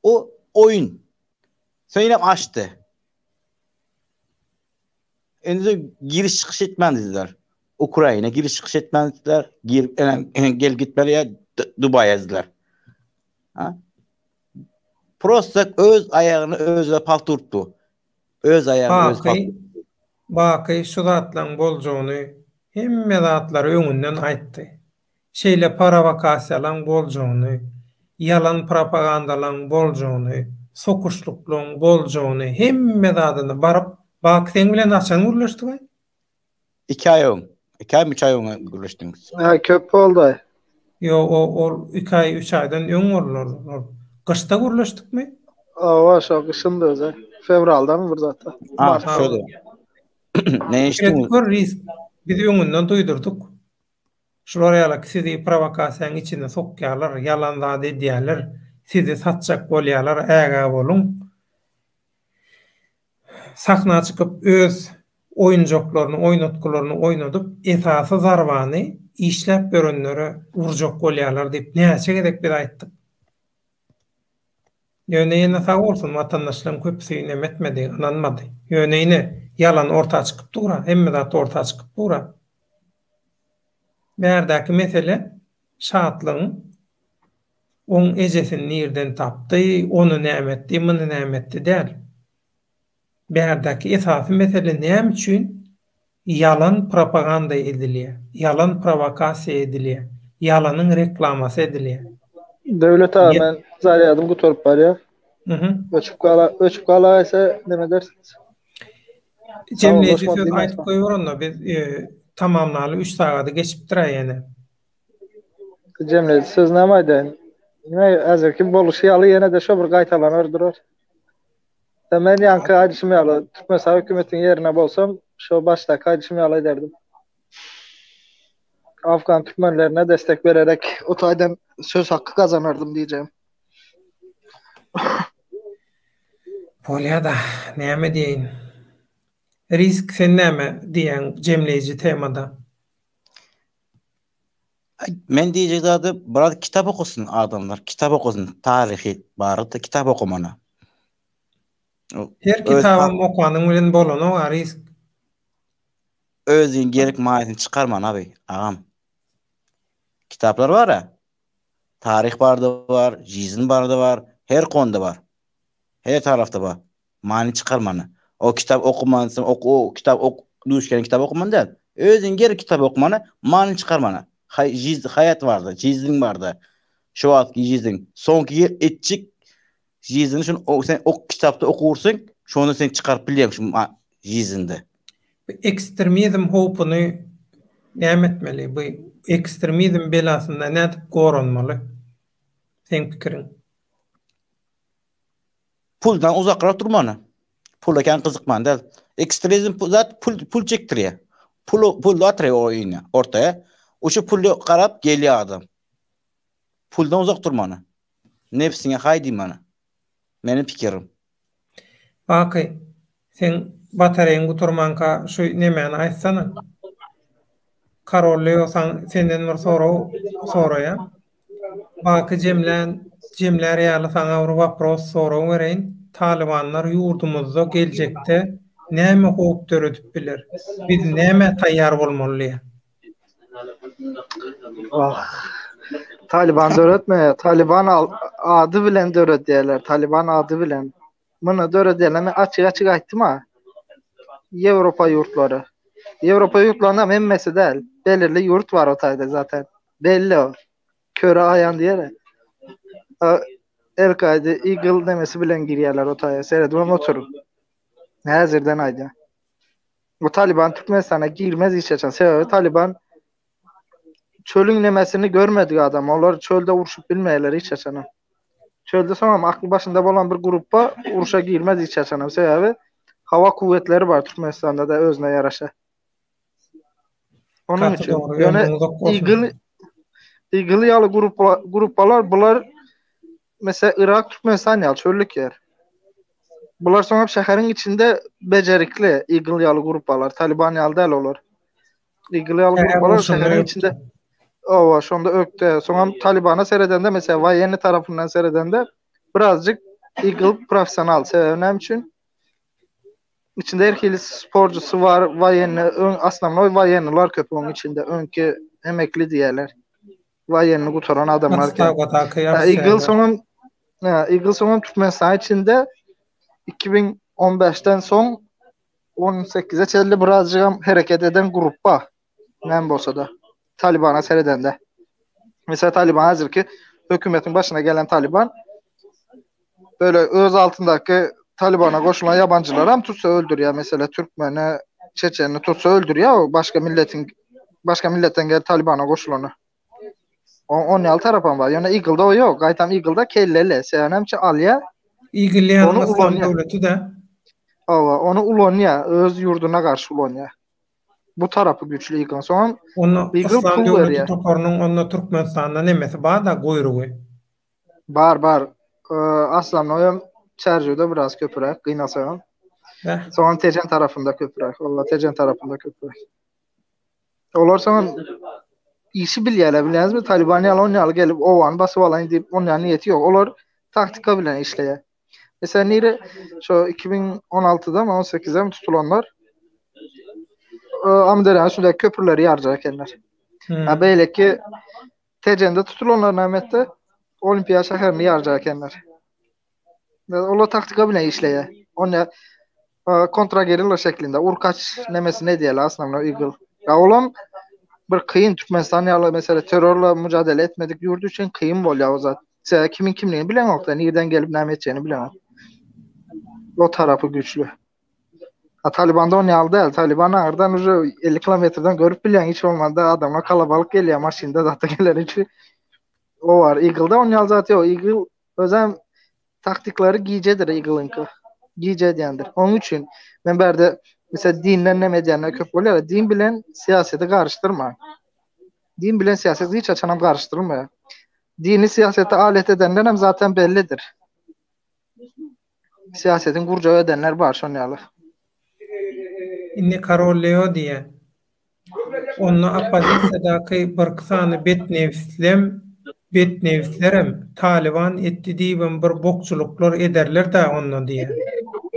O. oýun. Söýnäp açdy. Indi giriş çykyş etmän diýdiler. Ukraina giriş çykyş etmän diýdiler. Girip gel gitmeli ýa Dubaýa diýdiler. Ha? Prosta öz aýagyny özüne palta urupdy. Öz aýagyny öz palta. Baky şu zatlaryň boljagyny hemme zatlary öňünden aýtdy. Şeýle parowokasiýalaň boljagyny, ýalan propagandalaň boljagyny, sokuşlyklaň boljagyny hemme zadyny baryp Baky seň bilen haçan gürleşdigaý? Iki aý öň. Iki aýmy üç aý öň gürleşdiňiz. Hä köp boldaý. Ýok o ol iki aý üç aýdan öň boldy ol. Ol gyşda gürleşdikmi? Hawa şo gyşyndy özi. Fewraldamy bir zatda. Martda. Şo-da. Ne eşitdiň? Gör risk. Biz öňünden duýdurdyk. Şular ýaly sizi prowokasiýaň içine sokýarlar, ýalan zat edýärler, sizi satjak bolýarlar, ägä boluň. Sahna çykyp öz oýunjaklaryny, oýnatgylaryny oýnadyp, esasy zarbany işläp ýörenlere urjak bolýarlar diýip näçe gezek biz aýtdyk. Ýöne ýene sag bolsun watandaşlaryň köpüsi neme etmedi, ynanmady. Ýöne ine ýalan orta çykyp dur-a, hemme zat orta çykyp dur-a. Bärdäki mesele Şatlygyň oň ejesini nirden tapdy, ony näme etdi, muny näme etdi däl. Bärdäki esasy mesele näme üçin ýalan propaganda edilýär, ýalan prowokasiýa edilýär, ýalanyň reklamasy edilýär. Döwlet aga men zarýadym gutaryp barýar. Öçüp gala öçüp galaýsa neme edersiňiz? Jemleýji söz aýdyp goýber onda biz tamamlaly 3 sagady geçipdir-ä ýene. Jemleýji söz näme aýdaýyn? Ine häzirki boluşy ýaly ýene-de şo bir gaýtalanar durar. Ýa men ýaňky aýdyşym ýaly Türkmenistan hökümetiniň ýerine bolsam şo başdaky aýdyşym ýaly ederdim. Afgan türkmenlerine destek bererek o taýdan söz haky gazanardym diýjegim. Bolýada, näme diýeýin. Risk sen näme diýýäň jemleýji temada? Men diýjek zady biraz kitap okasyn adamlar, kitap okasyn, taryhy barada kitap okamana. Her kitabam okanyň bilen bolanok a risk. Özüň gerek manysyny çykarman abi, agam. Kitaplar bar-a. Taryh barada bar, žizn barada bar, her konda bar. Her tarafda bar. Many çykarmany. O kitap okumansyň, ok o kitap ok duş gelen kitap okumany däl. Özüň gerek kitap okumany, many çykarmany. Hay jiz haýat barda, jizliň barda. Şu wagtky jizliň soňky etjik jizini şun o sen ok kitapda okursyň, şony sen çykaryp bilýäň şu jizinde. Bu ekstremizm howpuny näme etmeli? Bu ekstremizm belasyndan nädip goranmaly? Seň pikiriň? Puldan uzakrak durmany. Pula kän gyzykman däl. Ekstremizm zat pul pul çekdirýär. Pul pul atyrýar oýuna, ortaya. Oşo puly garap gelýär adam. Puldan uzak durmany. Nebsiňe haý diýmany. Meniň pikirim. Baky, seň batareýiň gutarmanka şu nemäni aýtsana. Karol Leo saň senden bir sorag soraýa. Baky jemlän jemlär ýaly saňa bir wapros sorag bereýin. Talybanlar ýurdumyzda geljekde näme howp döredip biler? Biz nämä taýýar bolmaly diýýär. Wah. Taliban döretmeýär. Taliban ady bilen döredýärler. Taliban ady bilen. Muny döredýärler. Men açyk-açyk aýtdym-a. Ýewropa ýurtlary. Ýewropa ýurtlarynyň hem hemmesi däl. Belirli ýurt bar o taýda zaten. Belli o. Köre aýan diýer. El-Kaide, IGIL nemesi bilen girýärler o taýa. Seredibem oturyň. Häzirden aýdýan. Bu Taliban Türkmenistana girmez hiç haçan. Sebäbi Taliban çölüň nemesini görmedik adam. Olar çölde urşup bilmeýärler hiç haçan. Çölde soňam akly başynda bolan bir gruppa urşa girmez hiç haçan. Sebäbi hawa kuwwetleri bar Türkmenistanda da özüne ýaraşa. Onuň üçin. Ýöne IGIL IGIL ýaly gruppa gruppalar bular mesela Irak Türkmenistan ýaly çöllük ýer. Bular soňam şäheriň içinde bejerikli IGIL ýaly gruppalar, Taliban ýaly däl olar. IGIL ýaly gruppalar şäheriň içinde Owa, şonda ökde. Soňam Talibana seredende, mesela waýenni tarapyndan seredende birazjyk. IGIL professional. Sebäbi näme üçin? Içinde her hili sporcusy bar, waýenni, öň osnownoý waýenniler köp oň içinde, öňki emekli diýerler. Waýenni gutaran adamlar köp. IGIL soňam IGIL soňam Türkmenistan içinde 2015-den soň 18-e çenli birazjygam hereket eden gruppa. Näme bolsa-da. Talibana seredende. Mesela Taliban hazirki hökümetiň başyna gelen Taliban böyle öz altyndaky Talibana goşulan ýabanjylary hem tutsa öldürýär. Mesela türkmeni, çeçeni tutsa öldürýär o başga milletiň başga milletden gelip Talibana goşulany. On ýaly tarapam bar. Ýöne IGIL-da o ýok. Gaýtam IGIL-da kelleli. Sebäbi näme alýar? IGIL ýaly yslam döwleti-de. Hawa, ony ulanýar, öz ýurduna garşy ulanýar. Bu tarapy güýçli IGIL-iň. Soňam Onda Yslam döwleti toparynyň onda Türkmenistanda nemesi bar-da guýrugy. Bar, bar. Aslannoýam Çärjewde biraz köpüräk, gynansagam. Soňam Tejen tarapynda köpüräk. Walla Tejen tarapynda köpüräk. Olar soňam işi bilýärler, bilýäňizmi? Taliban ýaly on ýaly gelip owany basyp alaýyn diýip, on ýaly niýeti ýok. Olar taktika bilen işleýär. Mesela nire şo 2016-da mı 18-de mi tutulanlar e, Amyderýanyň üstündäki köprüleri ýarjak ekenler. Hmm. Ha beýleki Tejende tutulanlar näme etdi? Olimpiýa şäherini ýarjak ekenler. Olar taktika bilen işleýär. Onda e, kontragerilla şeklinde urkaç nemesini edýärler aslynda IGIL. Ya olam bir kyn Türkmenistan ýaly mesela terrorla mücadele etmedik ýurt üçin kyn bolýar o zat. Sen kimin kimligini bileňok da, nirden gelip näme etjegini bileňok. O tarapy güýçli. Ha Talibanda on ýaly däl. Taliban aňyrdan uje 50 kilometrden görüp bilýän hiç bolmanda adamlar kalabalyk gelýär maşynda zat geler üçin. O var. IGIL-da on ýaly zat ýok. IGIL özem taktiklary gijedir IGIL-iňki. Gije edýändir. Onuň üçin men bärde mesela dinden näme edýänler köp bolýar. Din bilen syýaseti garyşdyrma. Din bilen syýaset hiç haçanam garyşdyrylmaýar. Dini syýasete alet edenler hem zaten bellidir. Syýasetin gurjagy edenler bar şon ýaly. Indi Karol Leo diýýär. Onda oppozisiýadaky birki sany betnebislem betnebislerem Talyban etdi diýibem bir bokçulyklar ederler-dä onda diýýär.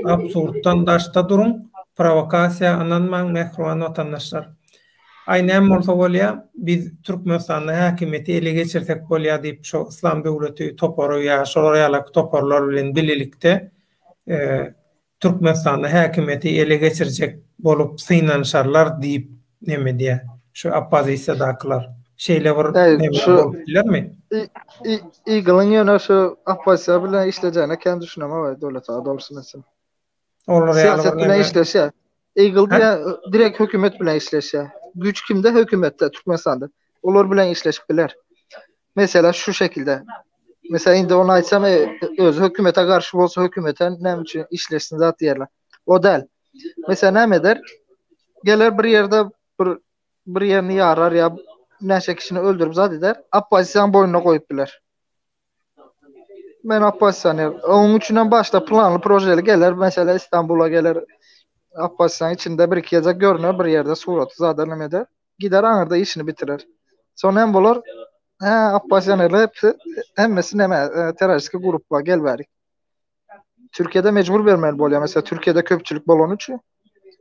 Absurddan daşda duruň, prowokasiýa ynanmaň mähriban watandaşlar. Aý näme bolsa bolýa, biz Türkmenistanda häkimiýeti ele geçirsek bolýa diýip şo Yslam döwleti topary ýa şolar ýalaky toparlar bilen bilelikde Türkmenistanda häkimiýeti ele geçirjek bolup synanyşarlar diýip neme diýýär şu oppozisiýadakylar. Şeýle bir neme bolup bilermi? IGIL-iň ýöne şu oppozisiýa bilen işlejegine kän düşünemok Döwlet aga dogrusyny aýtsam. Olar ýaly Siýaset bilen işleşýär. IGIL diýä direkt hökümet bilen işleşýär. Güýç kimde? Hökümetde, Türkmenistanda. Olar bilen işleşip biler. Mesela şu şekilde. Mesela indi onu aýtsam, e, öz hökümete garşy bolsa hökümete näme üçin işleşsin zat diýerler. O däl. Mesela näme eder? Geler bir ýerde bir bir ýerini ýarar ýa näçe kişini öldürip zat eder. Oppozisiýanyň boýnuna goýup biler. Men oppozisioner. Onuň üçin hem başda planly projeli geler, mesela Istanbula geler. Oppozisiýanyň içinde bir iki gezek görüner bir ýerde suraty zada neme eder. Gider aňyrda işini bitirer. Soň hem bolar. Hä, oppozisionerler hepsi hemmesi neme e, terroristiki grupba gel bärik. Türkiýede mejbur bermeli bolýar. Mesela Türkiýede köpçülik bolany üçin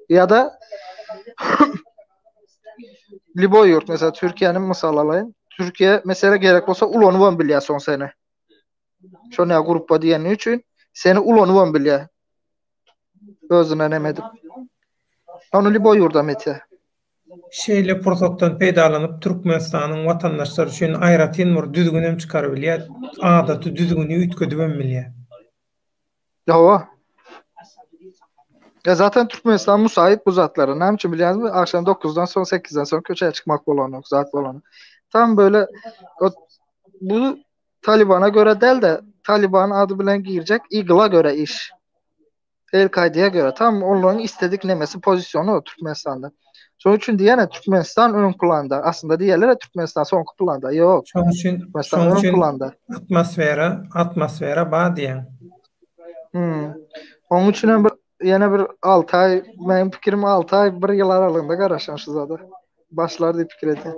ýa-da Liboý ýurt mesela Türkiýäni mysal alaýyn. Türkiýe mesela gerek bolsa ulanybam bilýär soň seni. Şo ne grupba diýeni üçin seni ulanybam bilýär. Özüne neme edip. Ony liboý ýurdam etýär. Şeýle pursatdan peýdalanyp Türkmenistanyň watandaşlary üçin aýratyn bir düzgünem çykarybilýär, adaty düzgüni üýtgedibem bilýär. Hawa. Ya zaten Türkmenistan musait bu zatlara. Näme üçin bilýäňizmi? Akşam 9-dan soň, 8-den soň köçä çykmak bolanok, zat bolanok. Tam böyle o, bu Talibana göre däl-de, Taliban ady bilen girjek IGIL-a göre iş. El-Kaida'ya göre tam onlaryň istedik nemesi pozisyony o Türkmenistanda. Şonuň üçin diýene Türkmenistan öň planda. Aslynda diýerler Türkmenistan soňky planda. Ýok. Şonuň üçin Türkmenistan öň planda. Atmosfera, atmosfera bar diýen. Hmm. Onuň üçin hem bir ýene bir 6 aý, meniň pikirim 6 aý, 1 ýyl aralygynda garaşan şu zada. Başlar diýip pikir edýän.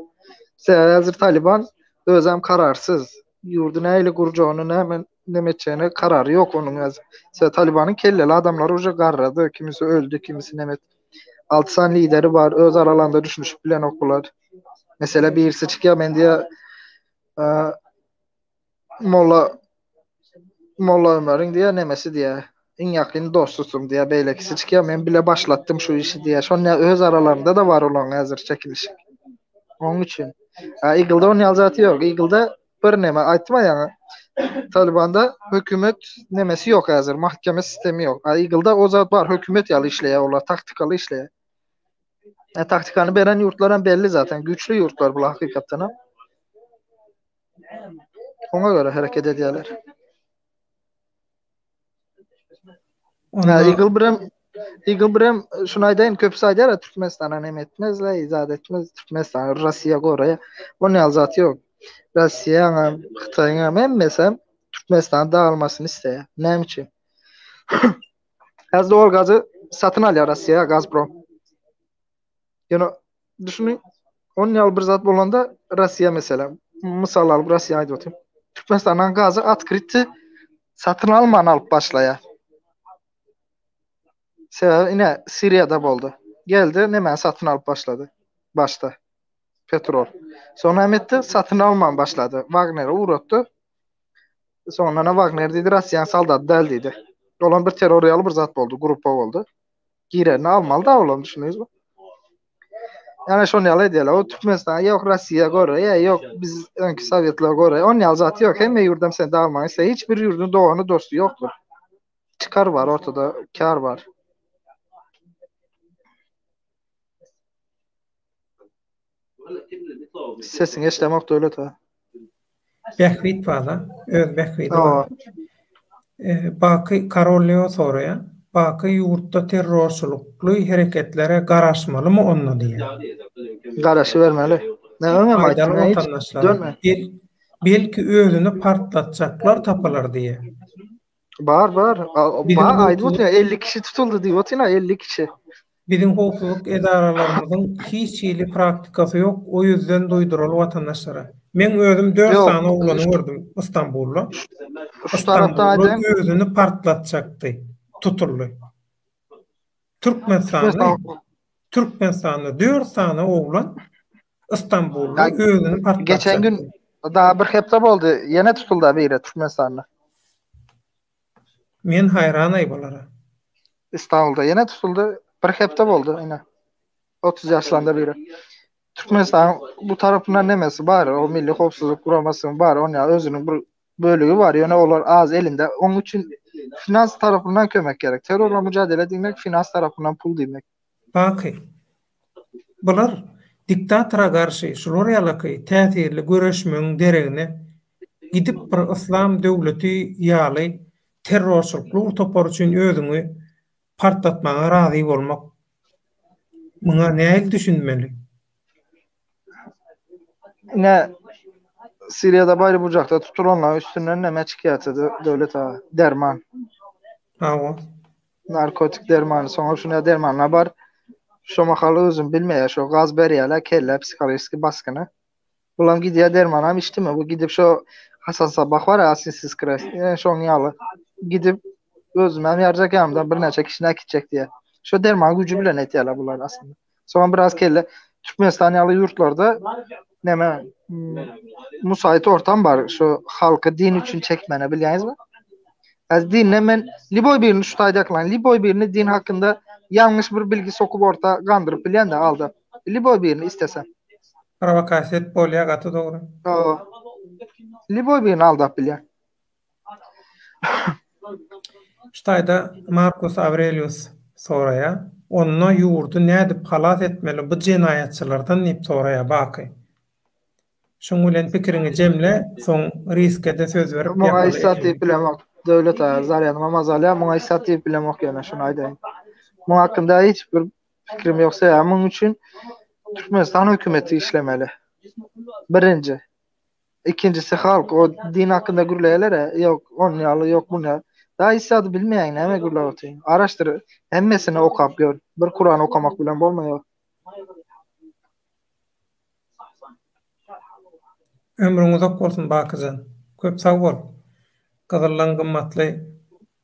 Sebäbi häzir Taliban özem kararsyz. Ýurdy nähili gurjagyny, näme. neme etjegine karary ýok onuň häzir. Sebäbi Talibanyň kelleli adamlary uje garrady, kimisi öldi, kimisi neme etdi. 6 sany lideri bar, öz aralarynda düşünişip bilenok bular. Mesela birisi çykýar, men diýýär, Molla Molla Ömeriň diýýär, nemesi diýýär. Iň ýakyn dostusym diýýär, beýlekisi çykýar, men bile başlatdym şu işi diýýär. Şonda öz aralarynda da bar olaryň häzir çekilişik. Onuň üçin. A Eagle-da onun ýaly zat ýok. Eagle-da bir neme aýtdym ýaňy. Talibanda hökümet nemesi ýok häzir, mahkeme sistemi ýok. A Eagle-da o zat bar, hökümet ýaly işleýär olar, taktikaly işleýär. E, taktikany beren ýurtlar hem belli zaten, güýçli ýurtlar bular hakykatdan hem. Oňa göre hereket edýärler. Onda... Eagle birem Eagle birem şunu aýdaýyn, köpüsi aýdýar Türkmenistana näme etmezler, izat etmez, Türkmenistan Russiýa goraýar. Onun ýaly zat ýok. Russiýa, Hytaýyň hem hemmesi Türkmenistan dagylmasyny isleýär. Näme üçin? Häzir doğal gazy satyn alýar Russiýa, Gazprom. Ýöne düşüniň, onun ýaly bir zat bolanda Russiýa meselem, mysal alyp Russiýa aýdyp otyryn. Türkmenistandan gazy otkryty satyn alman alyp başlaýar. Sebäbi ine Siriýada boldy. Geldi, näme satyn alyp başlady başda. Petrol. Soňra näme etdi? Satyn alman başlady. Wagneri ugratdy. Soňundan Wagner diýdi, Russiýanyň soldaty däl diýdi. Olam bir terror ýaly bir zat boldy, gruppa boldy. Girenini almaly da olam düşündüňizmi? Ýani şony ýaly edýärler. O Türkmenistan ýok Russiýa görä, ýa ýok biz öňki Sowetler görä. On ýaly zat ýok. Hemme ýurdam sen dagylmagyny isleýär. Hiç bir ýurduň dogany dosty ýokdur. Çykar bar ortada, kar bar. Sesiňi eşidemok Döwlet aga. Bähbit bar-da, öz bähbidi bar. Baky Karol Leo soraýar, Baky ýurtda terrorçylykly hereketlere garaşmalymy onda diýýär. Garaşybermeli. Men öňem aýtdym, Aýdaly watandaşlara, belki özüni partlatjaklar tapylar diýýär. Bar bar. Bar aýdyp otyryn 50 kişi tutuldy diýip otyryn 50 kişi. Biziň howpsuzlyk edaralarymyzyň hiç hili praktikasy ýok, o ýüzden duýduraly watandaşlara. Meň özüm dört sany oglany gördüm Istanbulda. Istanbulda özüni partlatjakdy, tutuldy. Türkmenistanly Türkmenistanda dört sany oglan Istanbulda özüni partlatjakdy. Geçen gün daha bir hepde boldy, ýene tutuldy biri Türkmenistanda. Men haýranaý bulara. Istanbulda ýene tutuldy. Bir hepde boldy ine. 30 ýaşlarynda biri. Türkmenistanyň bu tarapyndan nemesi bar, o Milli howpsuzlyk guramasynyň bar, onuň özüniň bir bölügi bar, ýöne olar az elinde. Onuň üçin finans tarapyndan kömek gerek. Terrorla mücadele diýmek finans tarapyndan pul diýmek. Baky. Bular diktatora garşy şular ýalaky täsirli göreşmegiň deregine gidip bir yslam döwleti ýaly terrorçylykly bir topar üçin özüňi partlatmaga razy bolmak muňa nähili düşünmeli? Ine Siriýada baýry bujakda tutulanlaryň üstünden näme çykýarsa döwlet aga derman. Hawa. Narkotik dermany soňra şuna dermanlar bar. Şo mahal özüm bilmeýär şo gaz berýärler kellä psihologiki baskyny. Bulam gidýär dermanam içdimi bu gidip şo Hasan Sabah bar ya Assassin's Creed e, şoň ýaly gidip özümem ýarjak ýanymdan birnäçe kişini äkitjek diýýär. Şo derman güýji bilen etýärler bular aslynda. Soňam biraz kelle Türkmenistan ýaly ýurtlarda näme musaýyt ortam bar şu halky din üçin çekmäne bilýäňizmi? Az dinle men liboý birini şu taýda aklaýyn. Liboý birini din hakynda ýalňyş bir bilgi sokup orta gandyryp bilýän-de aldap. Liboý birini istesem. Prowokasiýa edip bolýar gaty dogry. Hawa. Liboý birini aldap bilýän. Şu taýda Markus Awrelius soraýar, Onda ýurdy nädip halas etmeli bu jenaýatçylardan diýip soraýar Baky. Şuň bilen pikiriňi jemle, soň Riske-de söz berip Muňa hiç zat diýip bilemok. Döwlet aga, zarýadym azalýar, muňa hiç zat diýip bilemok ýöne şuny aýdaýyn. Muň hakynda hiç bir Pikrim ýok sebäbi muň üçin Türkmenistan hökümeti işlemeli. Birinji. Ikinjisi halk o din hakynda gürleýärler ýok on ýaly ýok bu ýaly. Daha hiç zady bilmeýäň näme gürläp otyň. Araşdyr hemmesini okap gör. Bir Kuran okamak bilen bolmaýar. Ömrüň uzak bolsun Bakyjan. Köp sag bol. Gyzyldan gymmatly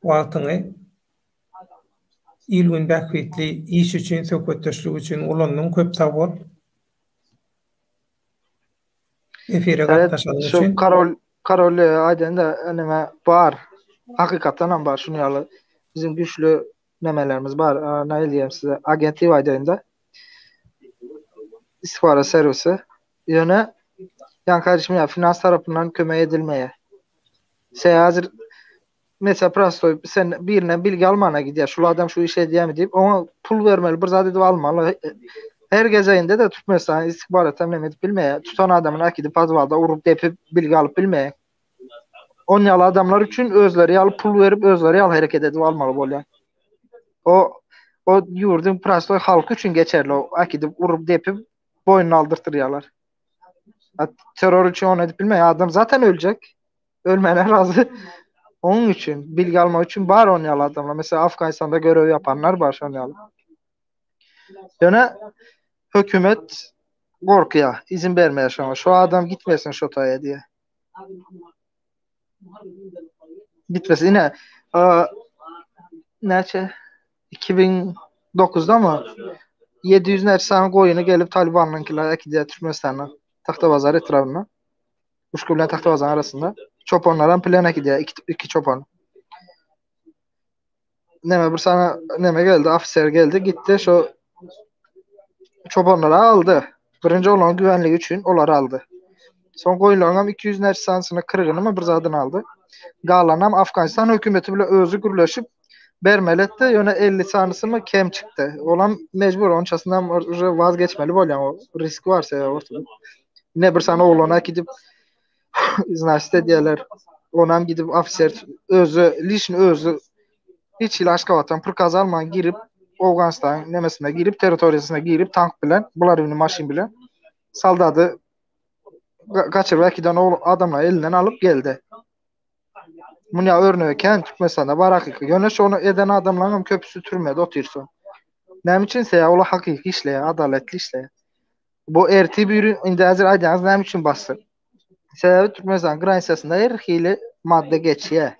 wagtyňy il-gün bähbitli iş üçin, söhbetdeşlik üçin ulandyň. Köp sag bol. Efire gatnaşanyň üçin. Şu Karol Karol aýdanda neme bar. Hakykatdan hem bar şuny ýaly biziň güýçli nemelerimiz bar. Nähili diýem size agent diýip aýdaýyn-da. Istihbarat servisi. Ýöne ýaňky aýdyşym ýaly finans tarapyndan kömek edilmeýär. Sen häzir mesela prostoý sen birinden bilgi almana gidýär. Şul adam şu işi edýärmi diýip, oňa pul bermeli, bir zat edip almaly. Her gezeginde de Türkmenistan istihbaratam näme edip bilmeýär. Tutan adamyny äkidip podwalda urup depip bilgi alyp bilmeýär. On ýaly adamlar üçin özleri ýaly pul berip, özleri ýaly hereket edip almaly bolýar. O o ýurduň prostoý halky üçin geçerli o äkidip urup depip boýnuny aldyrtyrýarlar. Terror üçin onu edip bilmeýär. Adam zaten öljek. Ölmäne razy. Onuň üçin bilgi almak üçin bar on ýaly adamlar. Mesela Afganistanda görev yapanlar bar şon ýaly. Ýöne hökümet gorkýar, izin bermeýär şoňa. Şu adam gitmesin şo taýa diýe. Gitmesin. Ine, näçe 2009-da mı? 700 näçe sany goýuny gelip Talibanyňkylar äkidýär Türkmenistana, Tagtabazar etrabyna. Uşku bilen Tagtabazaryň arasynda. Çopanlaram plen äkidýär, iki, iki çopan. Neme bir sana neme geldi, ofiser geldi, gitdi şo çopanlary aldy. Birinji olaryň güvenligi üçin olary aldy. Soň goýunlaryň hem 200 näçe sanysyny kyrgyny mı bir zadyny aldy. Galanam Afganistan hökümeti bilen özi gürleşip bermeli etdi. Ýöne 50 sanysy mı kem çykdy. Olam mejbur onçasyndan уже vazgeçmeli bolýan o risk bar sebäbi ortada. Ne bir sany oglana gidip iznaşit edýärler. Onam gidip ofiser özi lişni özi hiç hili Aşgabatdan prikaz alman girip Owganystan nemesine girip territoriýasyna girip tank bilen bular indi maşyn bilen soldady gaçyryp äkiden ol adamlar elinden alyp geldi. Munya örnegi kän Türkmenistanda bar hakyky. Ýöne şony eden adamlaryň hem köpüsi türmede otyrsa. Näme üçin? Sebäbi olar hakyky işleýär, adalatly işleýär. Bu ertir biri indi häzir aýdýaňyz näme üçin basdy? Sebäbi Türkmenistan granisiýasynda her hili madda geçýär.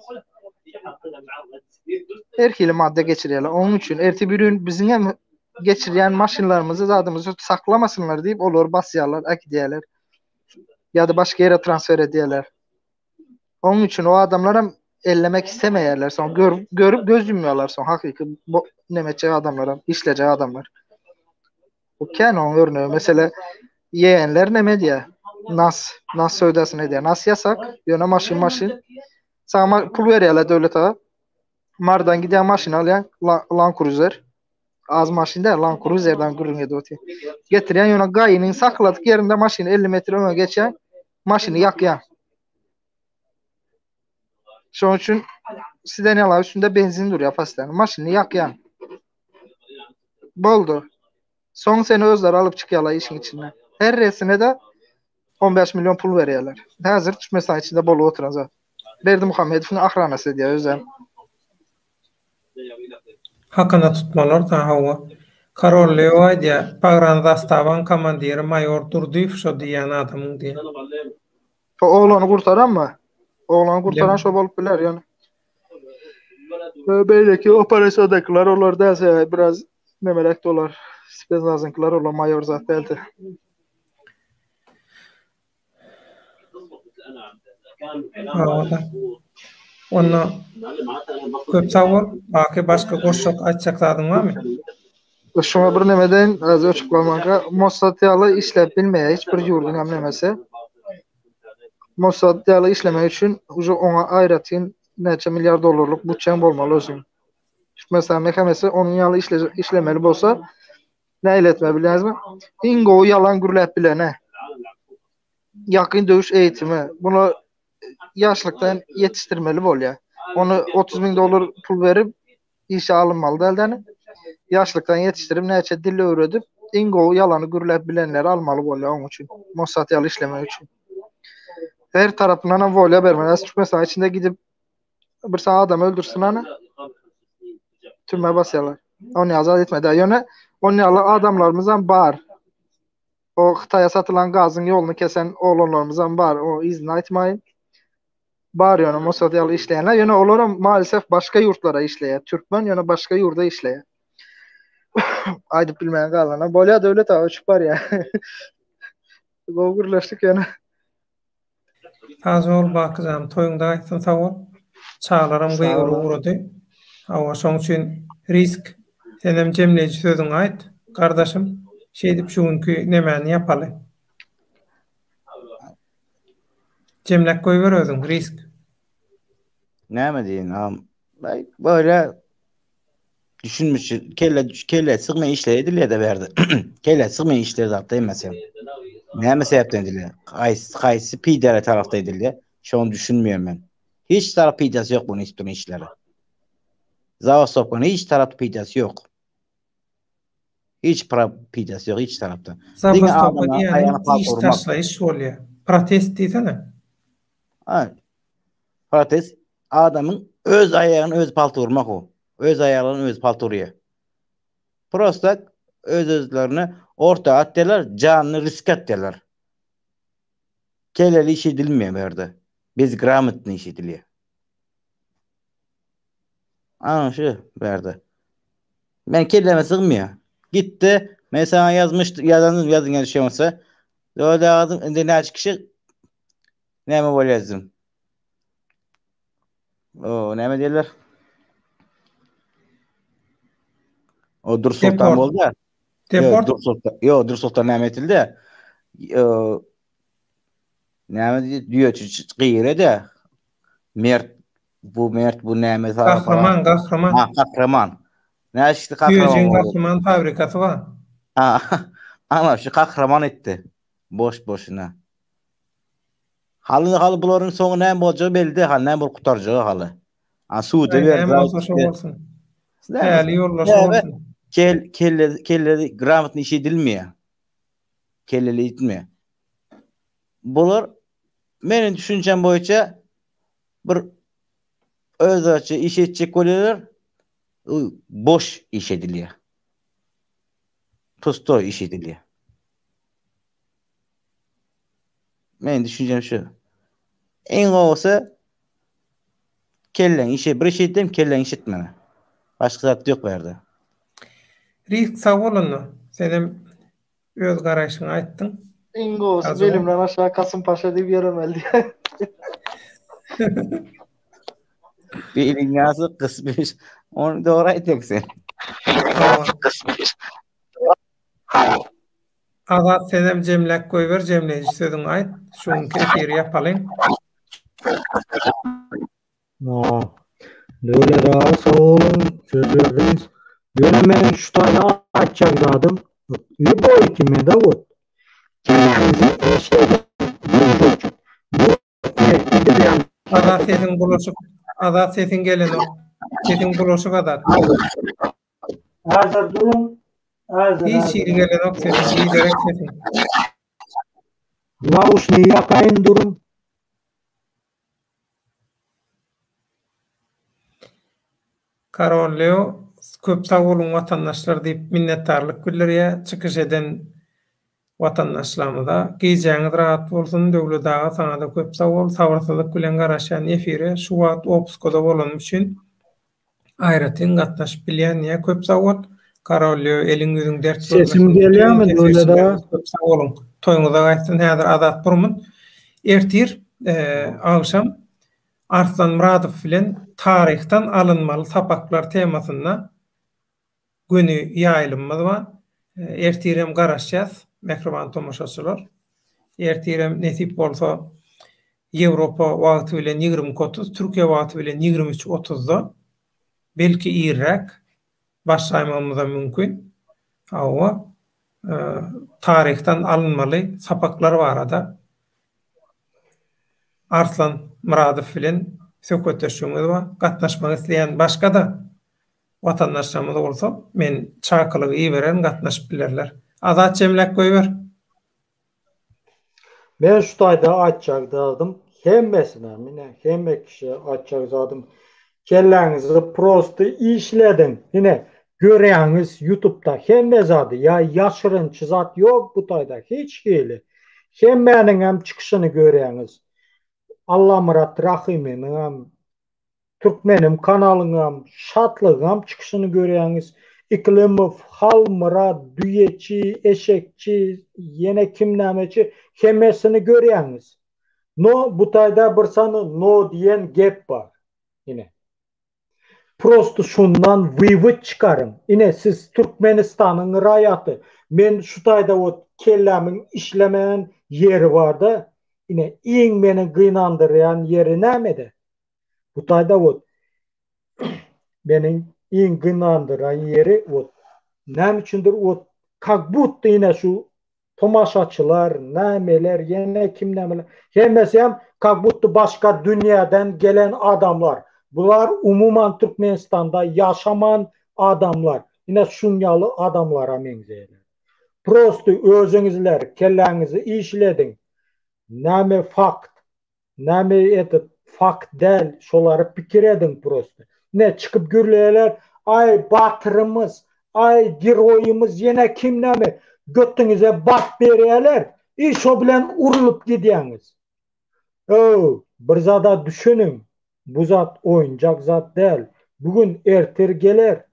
Her hili madda geçirýärler. Onuň üçin ertir bir gün biziň hem geçirýän maşynlarymyzy zadymyzy saklamasynlar diýip olary basýarlar, äkidýärler. Ýa-da başga ýere transfer edýärler. Onuň üçin o adamlar hem ellemek istemeýärler. Soň gör, görüp göz ýumýarlar soň hakyky nemeçe adamlar hem, işlejek adamlar. Bu kän oň örnegi. Mesele ýegenler neme edýär? Nas, nas söwdasyny edýär. Nas ýasak, ýöne maşyn maşyn. Saňa pul berýärler döwlet aga. Mardan gidýän maşyn alýan, Land Cruiser. Az maşyn däl, Land Cruiserden gürrüň edip otyr. Getirýän ýöne gaýynyň sakladyk ýerinde maşyny 50 metr öňe geçýän, maşyny ýakýan. Şonuň üçin sidenýalar üstünde benzin durýar postoýanno. Maşyny ýakýan. Boldy. Soň seni özleri alyp çykýarlar işiň içinden. Her resine de 15 million pul berýärler. Häzir Türkmenistan içinde bolup oturan zat. Berdimuhamedowyň ahranasy edýär özem. Hakyna tutmalar da hawa. Karol Leo aýdýar, Pogranzastawaň komandiri maýor Durdyýew şo diýýän adamyň diýýär. Şo oglany gurtaranmy? Oglany gurtaran şo bolup biler ýöne. Beýleki operasiýadakylar olar däl sebäbi biraz nemeräkdi olar. Spetsnazyňkylar olar maýor zat däldi. Hawa-da. Onda köp sag bol. Baky başga goşjak aýtjak zadyň barmy? Şuňa bir neme deýin, az öçüp galmanka. Mossad ýaly işläp bilmeýär hiç bir ýurduň hem nemesi. Mossad ýaly işlemek üçin uje oňa aýratyn näçe milliard dollarlyk butçaň bolmaly özüň. Türkmenistan mehemesi onuň ýaly işlemeli bolsa nähili etmeli bilýäňizmi? Iň gowy ýalan gürläp bilene. Ýakyn döwüş eýitimi. Bunu ýaşlykdan ýetişdirmeli bolýar. Ony 30 müň dollar pul berip işe alynmaly däl däni. Ýaşlykdan ýetişdirip näçe dil öwredip iň gowy ýalany gürläp bilenleri almaly bolýar oň üçin. Mossad ýaly işlemek üçin. Her tarapyndan hem wolýa bermeli. Türkmenistan içinde gidip bir sany adam öldürsin ana. Türmä basýarlar. Ony azat etmedi. Ýöne on ýaly adamlarymyz hem bar. O Hytaýa satylan gazyň ýoluny kesen oglanlarymyz hem bar. O yzyny aýtmaýyn. Bar ýöne Mossad ýaly işleýänler, ýöne olaram maalesef başga ýurtlara işleýär. Türkmen ýöne başga ýurda işleýär. Aýdyp bilmän galana. Bolýar Döwlet aga uçup barýar. Gowy gürleşdik ýöne. Sag bol Bakyjan toýuňda gaýtsyn sag bol. Çagalaram gygyryp ugrady. Hawa şoň üçin risk senem jemleýji sözüňi aýt gardaşym. Şeýdip şu günki nemäni ýapaly. Jemläp goýber özüň risk. Näme diýin agam. Böyle düşünmiş kelle kelle sygmaýan işler edilýär de bärde. Kelle sygmaýan işler zatda hemmesi. Näme sebäpden edilýär? Haýsy haýsy peýdaly tarapda edilýär? Şony düşünmeýän men. Hiç tarap peýdasy ýok bu duran işlere. Zawostopkanyň hiç tarapda peýdasy ýok. Hiç peýdasy ýok hiç tarapda. Diňe adama aýagyna palta urmak. Iş taşlaýyş bolýar. Protest diýsene. Ha. Protest adamyň öz aýagyny özi palta urmak o. Öz aýagyny özi palta urýar. Prosta öz özlerini orta atýarlar, janyny riske atýarlar. Keleli iş edilmeýär bu ýerde. Bezgramotny iş edilýär. Ana şu bu ýerde. Men kelleme sygmýar. Gitdi. Men sana ýazmyş, ýazandyr, ýazyn ýa şey bolsa. Öyle agzym indi näçe kişi näme bolýar O näme diýerler? O Dur Sultan boldy. Deport. Dur Sultan. Ýok, Dur Sultan näme etildi? Näme diýdi? Düýeçi gyýrede. Mert bu mert bu näme Gahryman, gahryman. Ha, gahryman. Näşdi gahryman? Düýejiň gahryman fabrikasy bar. Ha. Ana şu gahryman etdi. Boş boşuna. Haly haly bularyň soňy näme boljagy belli däl, haly näme bolup gutarjagy haly. A suda berdi. Näme bolsa şo bolsun. Täli ýoldaşy bolsun. Kel kelle kelle gramotny iş edilmeýär. Kelleli etmeýär. Bular meniň düşünjem boýunça bir özlerçe iş etjek bolýarlar, boş iş edilýär. Pustoý iş edilýär. Meniň düşünjem şu. Iň gowusy kelleň işi bir iş etdim, kelleň iş etmeli. Başga zat ýok bu ýerde. Risk sag bol onda. Senem öz garaýşyňy aýtdyň. Iň gowusy belimden aşağı Kasımpaşa diýip ýöremeli diýýär. Beliň ýasy gysmyş. Ony dogry aýtdyň sen. Gysmyş. Azat senem jemläp goýber jemleýji sözüňi aýt. Şu günki efiri ýapalyň. Döwlet aga sag boluň söz berdiňiz. Ýöne meniň şu taýda aýtjak zadym lýuboý kimede wot. Kelläňizi işlediň bu bu edilýän. Azat sesiň bulaşyk Azat sesiň gelenok. Sesiň bulaşyk Azat. Häzir duruň. Häzir. Hiç hili gelenok sesiň biderek sesiň. Nauşniý ýakaýyn duruň. Karol Leo köp sag boluň watandaşlar diýip minnetdarlyk bildirýär çykyş eden watandaşlarymyza. Gijäňiz rahat bolsun Döwlet aga saňada köp sag bol sabyrsyzlyk bilen garaşýan efire şu wagt opuskada bolanym üçin aýratyn gatnaşyp bilýän diýýär köp sag bol Karol Leo eliň ýüzüň dert Sesim görmesin gelýärmi bütin Döwlet aga? efirçilerimiz köp sag boluň toýuňyza gaýtsyn häzir Azat Burmut ertir agşam Arslan Myradow bilen taryhdan alynmaly sapaklar temasynda göni ýaýlymymyz bar. Ertirem garaşýas, mähriban tomaşaçylar. Ertirem nesip bolsa Ýewropa wagty bilen 22.30, Türkiýe wagty bilen 23.30-da, belki irräk başlaýmagymyzam mümkin. Hawa, taryhdan alynmaly sapaklar barada Arslan Myradow bilen söhbetdeşligimiz bar. Gatnaşmak isleýän başga-da watandaşlarymyz bolsa, men çakylygy ibererin, gatnaşyp bilerler. Azat jemläp goýber. Men şu taýda aýtjak zadym hemmesine, mine hemme kişä aýtjak zadym kelläňizi prosty işlediň. Ine görýäňiz ýutubda hemme zady ýa ýaşyrynçy zat ýok bu taýda hiç hili. Hemmäniňem çykyşyny görýäňiz. Allamyrat Rahymynyňam, Türkmenim kanalyňam, Şatlygyňam çykyşyny görýäňiz. Iklymow, Halmyrat, Düýeçi, Eşekçi, ýene kim nämeçi, hemmesini görýäňiz. No, bu taýda bir sany no diýen gep bar. Ine. Prosto şundan wywod çykaryň. Ine siz Türkmenistanyň raýaty. Men şu taýda wot kellämiň işlemeýän ýeri barda. Ine iň meni gynandyrýan ýeri nämede? Bu taýda wot meniň iň gynandyran ýeri wot näme üçindir wot kak budto ine şu Tomaşaçylar, nämeler, ýene kim nämeler, hemmesem kak budto başga dünýäden gelen adamlar. Bular umuman Türkmenistanda ýaşaman adamlar. Ine şuň ýaly adamlara meňzeýärler. Prosto özüňizler kelläňizi işlediň. Näme fakt, Name etet fakt däl şolary pikir ediň prosto. Ne çykyp gürleýärler aý batyrymyz aý geroýymyz ýene kim name götüňize bat berýärler i şo bilen urulyp gidýäňiz. Öw bir zada düşüniň bu zat oýunjak zat däl bu gün ertir geler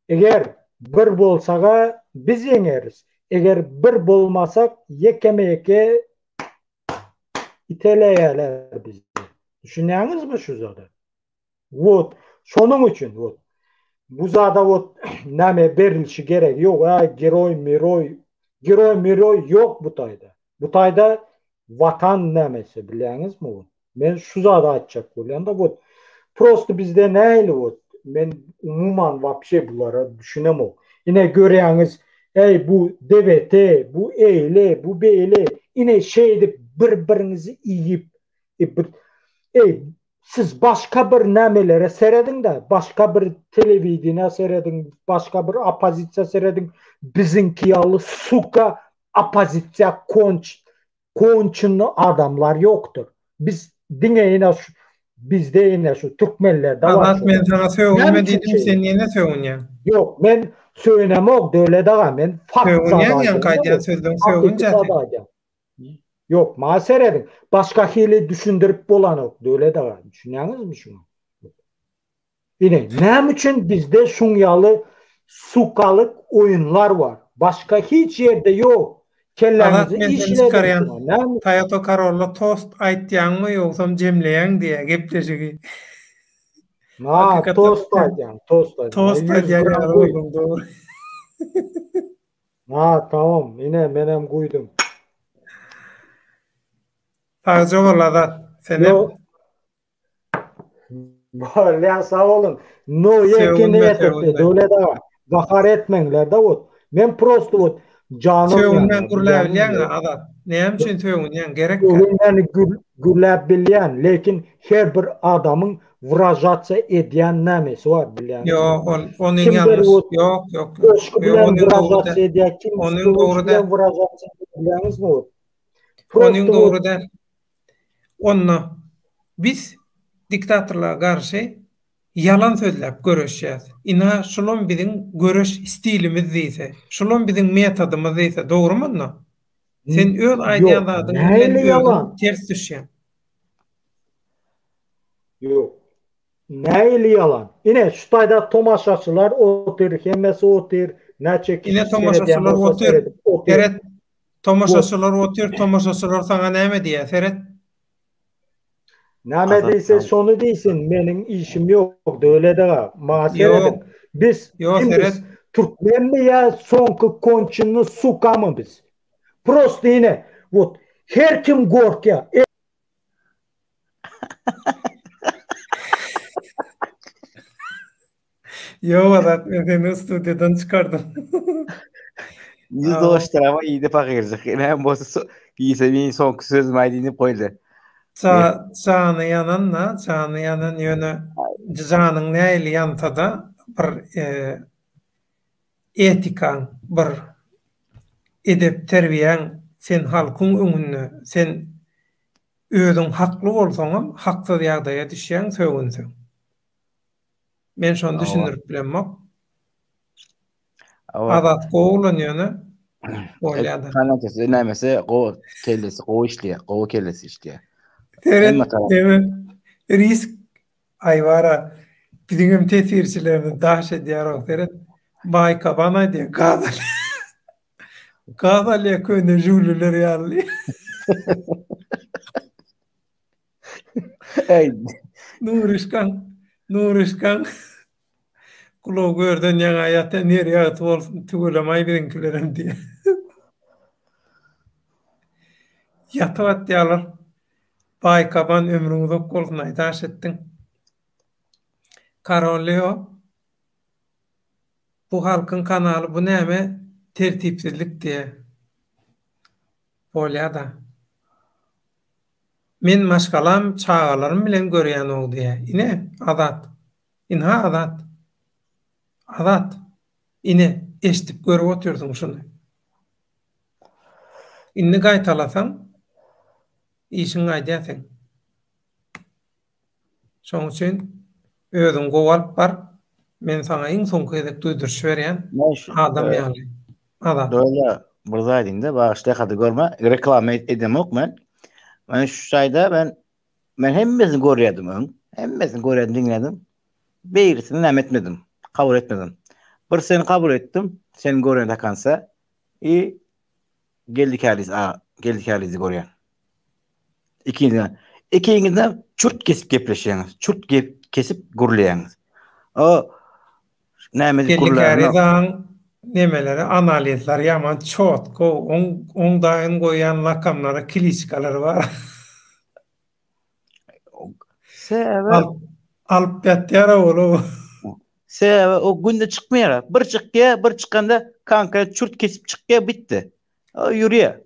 eger bir bolsaga biz ýeňeris eger bir bolmasak ýekeme ýeke iteleýärler bizi. Düşünýäňizmi şu zada? Wot, şonuň üçin wot. Bu zada wot näme berilişi gerek ýok, ä geroý, miroý, geroý, miroý ýok bu taýda. Bu taýda watan nämesi bilýäňizmi wot. Men şu zady aýtjak bolýan-da wot. Prosto bizde nähili wot, men umuman wapşe bulara düşünemok. Ine görýäňiz, Äý bu DBT, bu eýle, bu beýle, ine şeýdip bir-biriňizi iýip, bir Eý, siz başga bir nämelere serediň-de, başga bir telewideniýä serediň, başga bir oppozisiýa serediň, biziňki ýaly suka oppozisiýa konç Konçunly adamlar ýokdur. Biz diňe ine şu bizde ine şu türkmenlerde bar. Azat men saňa sögünme diýdim sen ýene sögünýäň. Ýok men sögünemok Döwlet aga men fakt Sögünýäň ýaňky aýdýan sözleň sögünç-ä sen. Ýok maňa serediň başga hili düşündirip bolanok Döwlet aga düşünýäňizmi şuňa. Ine, näme üçin bizde şuň ýaly sukalyk oýunlar bar? Başga hiç ýerde ýok. Azat Kelläňizi men seni işlediň çykarýan. şuňa. Näme Toyota Corolla tost aýtýaňmy ýogsam jemleýäň diýä gepleşigi. Ha, Hakykatdan tost aýdýan, tost aýdýan. Tost 100 aýdýan gram ýaly guý. bolduň dogry. Ha, tamam. Ine, menem guýdum. Sagja bol Azat. Senem. Ýok. Bolýa sag boluň. No ýekini etdi Döwlet aga. Gahar etmeňler-de wot. Men prosto wot janym Sögünmän gürläp bilýäňä Azat. Näme üçin sögünýäň gerekkä? Sögünmän gürläp bilýän, lekin her bir adamyň wyražatsiýa edýän nämesi bar bilýäňizmi? Ýok ol onuň ýalňyş. Ýok ýok. Goşgy bilen wyražatsiýa edýär, kim onuň dogry däl. Wyražatsiýa bilýäňizmi wot? Onuň dogry däl. Onda biz diktatorlara garşy ýalan sözläp göreşýäs. Ynha şulam biziň göreş stilimiz diýse, şulam biziň metodymyz diýse dogrymy onda? Sen öz aýdýan zadyň bilen özüň ters düşýäň. Ýok. Nähili ýalan? Ine şu taýda tomaşaçylar otyr, hemmesi otyr, näçe kişi Ine tomaşaçylar otyr. Seret, Tomaşaçylar otyr, tomaşaçylar saňa näme diýýär, seret. Näme diýse şony diýsin, meniň işim ýok, Döwlet aga, maňa serediň. Biz kim biz? Türkmenmi ýa soňky konçenny sukamy biz? Prosto ine, wot, her kim gorkýar. Ýok Azat men seni studiýadan çykardym. Ýüz doşdurama iýdi pakyrjyk. Näme bolsa iýse men soňky sözümi aýdyn diýip goýdy. Ja, jany ýanan da, jany ýanan ýöne janyň nähili ýansa-da bir e, etikaň, bir edep terbiýäň sen halkyň öňünde sen özüň hakly bolsaňam haksyz ýagdaýa düşýäň sögünseň. Men şony düşündirip bilemok. Azat gowy oglan ýöne bolýada. Kanatysy nämesi gowy kellesi gowy işleýär. Gowy kellesi işleýär. Seret, eme, risk aý bara biziňem tesirçilerimiz daş edýär-ow, seret. Baýkaban aýdýar, gaz alýar. Gaz alýar köne žuliler ýaly. Eý. Nurişkaň, Nurişkaň gulagy görden ýaňa ýatan ýeri ýagty bolsun, tüwelemaý biziňkilerem diýýär. Ýatyp atýarlar. Baýkaban ömrüň uzak bolsun aý daş etdiň. Karolio bu halkyň kanaly bu näme tertipsizlik diýä. Bolýada. Men maşgalam çagalarym bilen görýänow diýä. Ine Azat. Ynha Azat. Azat. Ine eşdip görüp otyrsyň şuny. Indi gaýtalasaň, işiň gaýdýar seň. Şoň üçin özüňi gowy alyp bar. Men saňa iň soňky gezek duýduryş berýän, adam ýaly. Azat. Doýla, bir zat aýdayyn-da, bagyşla hady görme, reklama edemok men. Men şu taýda men men hemmesini görýärdim öň. Hemmesini görýärdim, diňledim. Beýlisini näme etmedim, kabul etmedim. Bir seni kabul etdim, seni görýän takansa i Geldi Käriz a Geldi Kärizi görýän. Ikiňizden ikiňizden çürt kesip gepleşýäňiz. Çürt gep kesip gürleýäňiz. O näme edip Geldi Käriz aň nemeleri analizleri ýaman çotko oň oň daýyn goýýan lakamlary kliçkalary bar. Sebäbi Alyp alyp ýatýar ol o. Sebäbi o günde çykmaýar. Bir çykýar, bir çykanda konkret çürt kesip çykýar, bitdi. O ýürýär.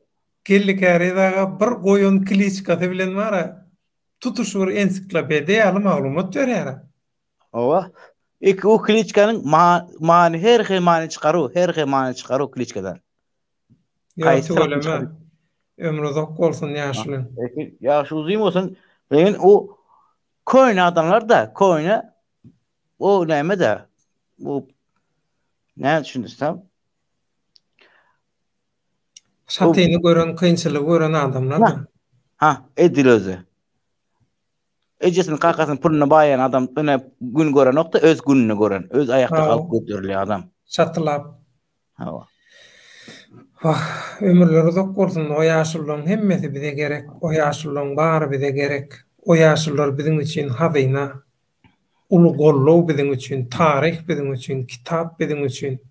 Geldi Käriz aga bir goýan kliçkasy bilen bar-a, tutuş bir ensiklopediýa ýaly maglumat berýär-ä. Hawa. Iki o kliçkanyň many her hil many çykaru, her hil many çykaru kliçkadan. Ýok tüweleme. Ömri uzak bolsun ýaşulyň. Ýaşy uzyn bolsun. Lekin o köne adamlar da köne o näme de bu näme düşündirsem Şatyny gören, kynçylygy gören adamlar da. Ha, edil özi. Ejesini kakasyny puluna baýan adam ine gün görenokda öz gününi gören, öz aýakda galyp göterilýän adam. Şatylap. Hawa. Wah, ömürleri uzak bolsun, o ýaşulularyň hemmesi bize gerek, o ýaşulularyň bary bize gerek. O ýaşulular biziň üçin hazyna, uly goldaw biziň üçin, taryh biziň üçin, kitap biziň üçin.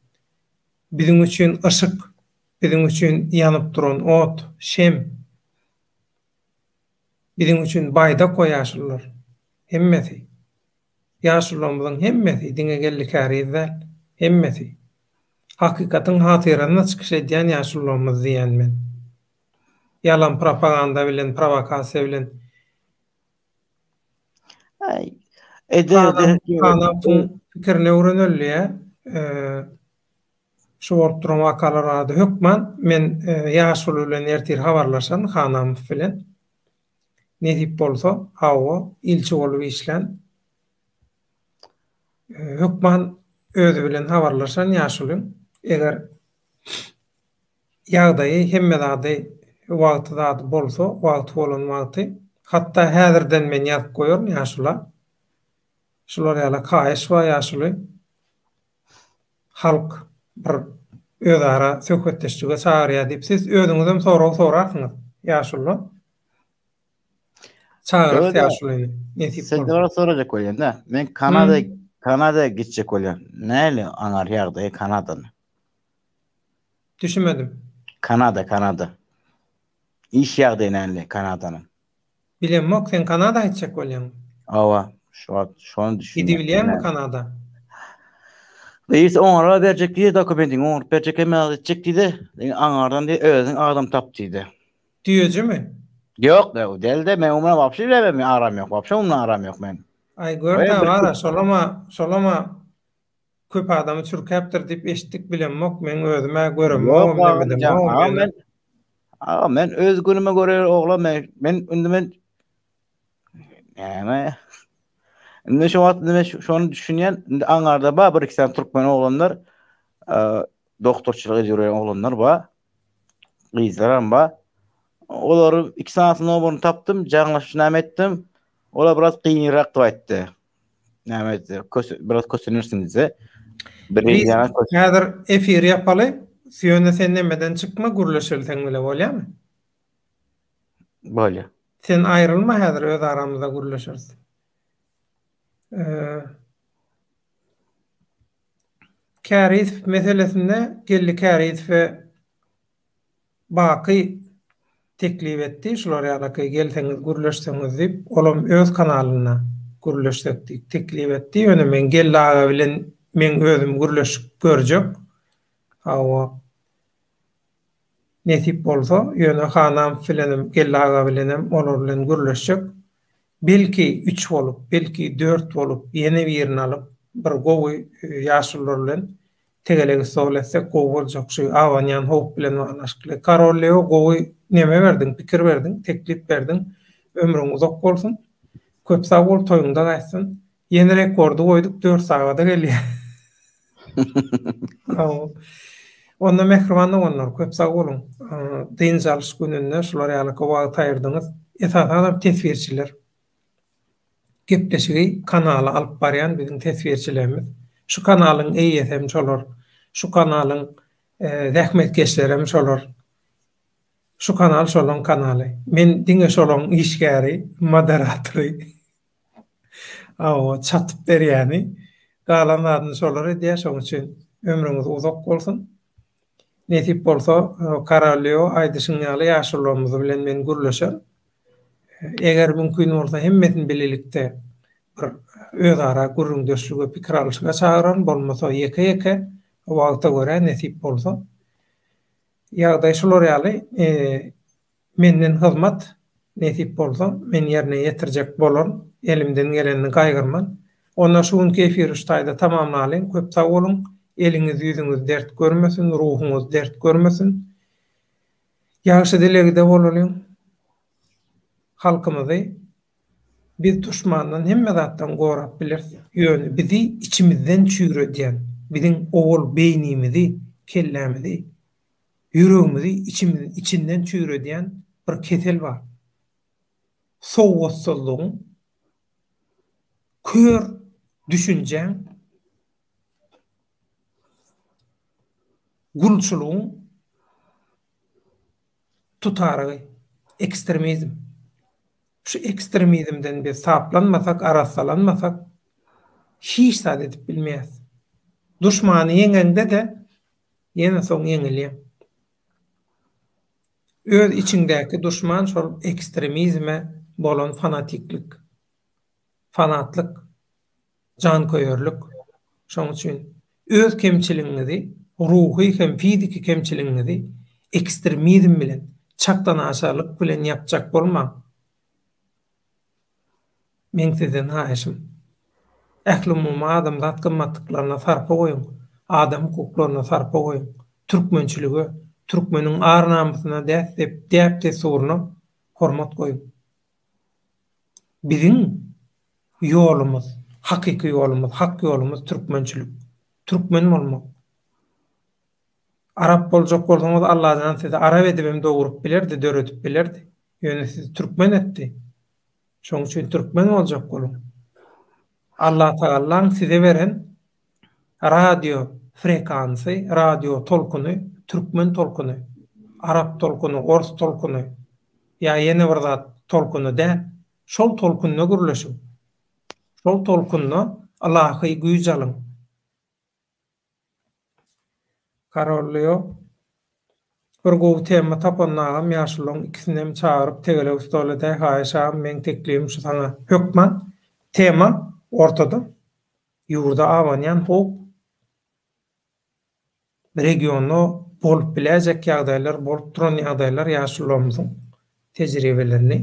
Biziň üçin yşyk, biziň üçin ýanyp duran ot, şem. Biziň üçin baýdak o ýaşulular. Hemmesi. Ýaşulularymyzyň hemmesi, diňe Geldi Käriz däl, hemmesi. Hakykatyň hatyrasyna çykyş edýän ýaşulularymyz diýýän men. Ýalan propaganda bilen, prowokasiýa bilen. Hanamowyň pikirini öwreneli diýýär. Şu bolup duran wakalar barada hökman men ýaşuly bilen ertir habarlaşaryn, Hanamow bilen. Nesip bolsa, hawa, ilçi bolup işlän. Hökman özi bilen habarlaşaryn ýaşulyň. Eger ýagdaýy, hemme zady, wagty zady bolsa, wagty bolan wagty, hatda häzirden men ýazyp goýaryn ýaşula. Şular ýaly haýyş bar ýaşuly. Halk bir özara söhbetdeşlige çagyrýar diýip, siz özüňizem sorag sorarsyňyz ýaşuludan. Çagyrarys ýaşulyny, nesip bolsa. Sizden bir sorajak bolýan-da. Men Kanada Kanada gitjek bolýan. Näli aňar ýagdaýy Kanadanyň? Düşünmedim. Kanada, Kanada. Iş ýagdaýy näli Kanadanyň? Bilemok, sen Kanada gitjek bolýaňmy? Hawa, şu wagt şony düşünýän. Gidibilýäňmi Kanada? Birisi oňara berjek diýdi, dokumentiňi oňaryp berjek, hemme zat etjek diýdi. Diňe aňardan diýdi, özüň adam tap diýdi. Düýejimi? Ýok, o däl-de, men oňa wapşe bilemem, aram ýok, wapşe oňa aram ýok men. Aý, gör-dä, bar-a, şolam-a, şolam-a köp adamy çürkäpdir diýip eşitdik, bilemok, meň özüm-ä göremogam, nemedemogam ýöne. Aga men öz günüme göre oglan men men indi men näme indi şu wagt indi men şony düşünýän indi aňarda bar bir iki sany türkmen oglanlar doktorçylyk edip ýören oglanlar bar gyzlar hem bar. Olary iki sanysyny nomerini tapdym, jaňlaşyp näme etdim. Olar biraz gynyrak diýip aýtdy. Näme etdi? Biraz kösenirsiň diýse. Bir ýana Häzir efir ýapaly. Ýöne sen nemeden çykma, gürleşeli seň bile bolýamy? Bolýar. Sen aýrylma häzir öz aramyzda gürleşeris. Kärizow meselesinde Geldi Kärizowe Baky teklip etdi, şular ýalaky gelseňiz gürleşseňiz diýip, olam öz kanalynda gürleşsek diýip teklip etdi. Ýöne men Geldi aga bilen meň özüm gürleşip görjek. Hawa. Nesip bolsa, ýöne Hanamow bilenem, Geldi aga bilenem olar bilen gürleşjek. Belki üç bolup, belki dört bolup ýene birini alyp bir gowy ýaşulular bilen Tegelek stol etsek gowy boljak şu abanýan howp bilen baglanyşykly. Karol Leo gowy neme berdiň pikir berdiň teklip berdiň ömrüň uzak bolsun. Köp sag bol toýuňda gaýtsyn. Ýene rekordy goýduk dört sagada gelýär. Onda mähriban doganlar köp sag boluň. Dynç alyş gününde şular ýalyky wagt aýyrdyňyz. Esasanam teswirçiler. Gepleşigi kanala alyp barýan biziň teswirçilerimiz. Şu kanalyň eýesi hem şolar. Şu kanalyň zähmetkeşleri hem şolar. Şu kanal şolaň kanaly. Men diňe şolaň işgäri, moderatory. Hawa, çatyp berýäni. Galan zadyny şolar edýär, şoň üçin ömrüňiz uzak bolsun. Nesip bolsa, Karalýo aýdyşyň ýaly ýaşulularymyz bilen men gürleşerin. Eger mümkin bolsa hemmesini bilelikde bir özara gürrüňdeşlige, pikir alyşyga çagyraryn, bolmasa ýeke-ýeke wagta görä nesip bolsa. Ýagdaý şular ýaly, menden hyzmat nesip bolsa men ýerine ýetirjek bolaryn, elimden gelenini gaýgyrman. Onda şu günki efiri şu taýda tamamlalyň, köp sag boluň, eliňiz ýüzüňiz dert görmesin, ruhuňyz dert görmesin. Ýagşy dilegde bolalyň. Halkymyzy biz duşmandan hemme zatdan gorap bileris. Ýöne bizi içimizden çüýredýän, biziň owal beýnimizi, kellämizi, ýüregimizi içimiz içinden çüýredýän bir kesel bar. Sowatsyzlygyň, kör düşünjäň, gulçulygyň tutarygy, ekstremizm. Şu ekstremizmden biz saplanmasak, arassalanmasak, hiç zat edip bilmeýäris. Duşmany ýeňeňde-de, ýene soň ýeňilýäň. Öz içiňdäki duşman şol ekstremizme bolan fanatiklik, fanatlyk. Janköýerlik. Şonuň üçin öz kemçiligiňizi, ruhy hem fiziki kemçiligiňizi ekstremizm bilen, çakdanaşalyk bilen ýapjak bolmaň. Meň sizden haýyşym, ählumumy adamzat gymmatlyklaryna sarpa goýuň, adam hukuklaryna sarpa goýuň, türkmençilige, türkmeniň ar-namysyna, däp-dessuryna hormat goýuň. Biziň ýolumyz, hakyky ýolumyz, hak ýolumyz türkmençilik. Türkmen bolmak. Arap boljak bolsaňyz Allajan sizi arap edibem dogrup bilerdi, döredip bilerdi. Ýöne sizi türkmen etdi. Şoň üçin türkmen boljak boluň. Allatagallaň size beren radio frekansy, radio tolkuny türkmen tolkuny. Arap tolkuny, ors tolkuny ýa ýene bir zat tolkuny däl. Şol tolkunda gürleşiň. Şol tolkunda ylahy güýç alyň. Karol Leo, Bir gowy tema tapanda agam ýaşululaň ikisinem çagyryp tegelek stol edäý haýyş agam meň teklibim şu saňa hökman tema ortada ýurda abanýan howp Regionda bolup biläýjek ýagdaýlar, bolup duran ýagdaýlar ýaşulularymyzyň tejribelerini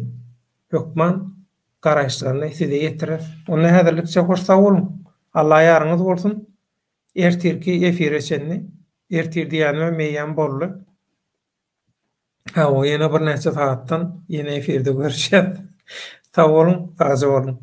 hökman garaýyşlaryny size ýetirer. Onda häzirlikçe hoş sag boluň. Alla ýaryňyz bolsun. Ertirki efire çenli. Ertir diýýänimem eýýäm boldy. Hawa, ýene birnäçe sagatdan ýene efirde görüşýäs. Sag boluň, sagja boluň.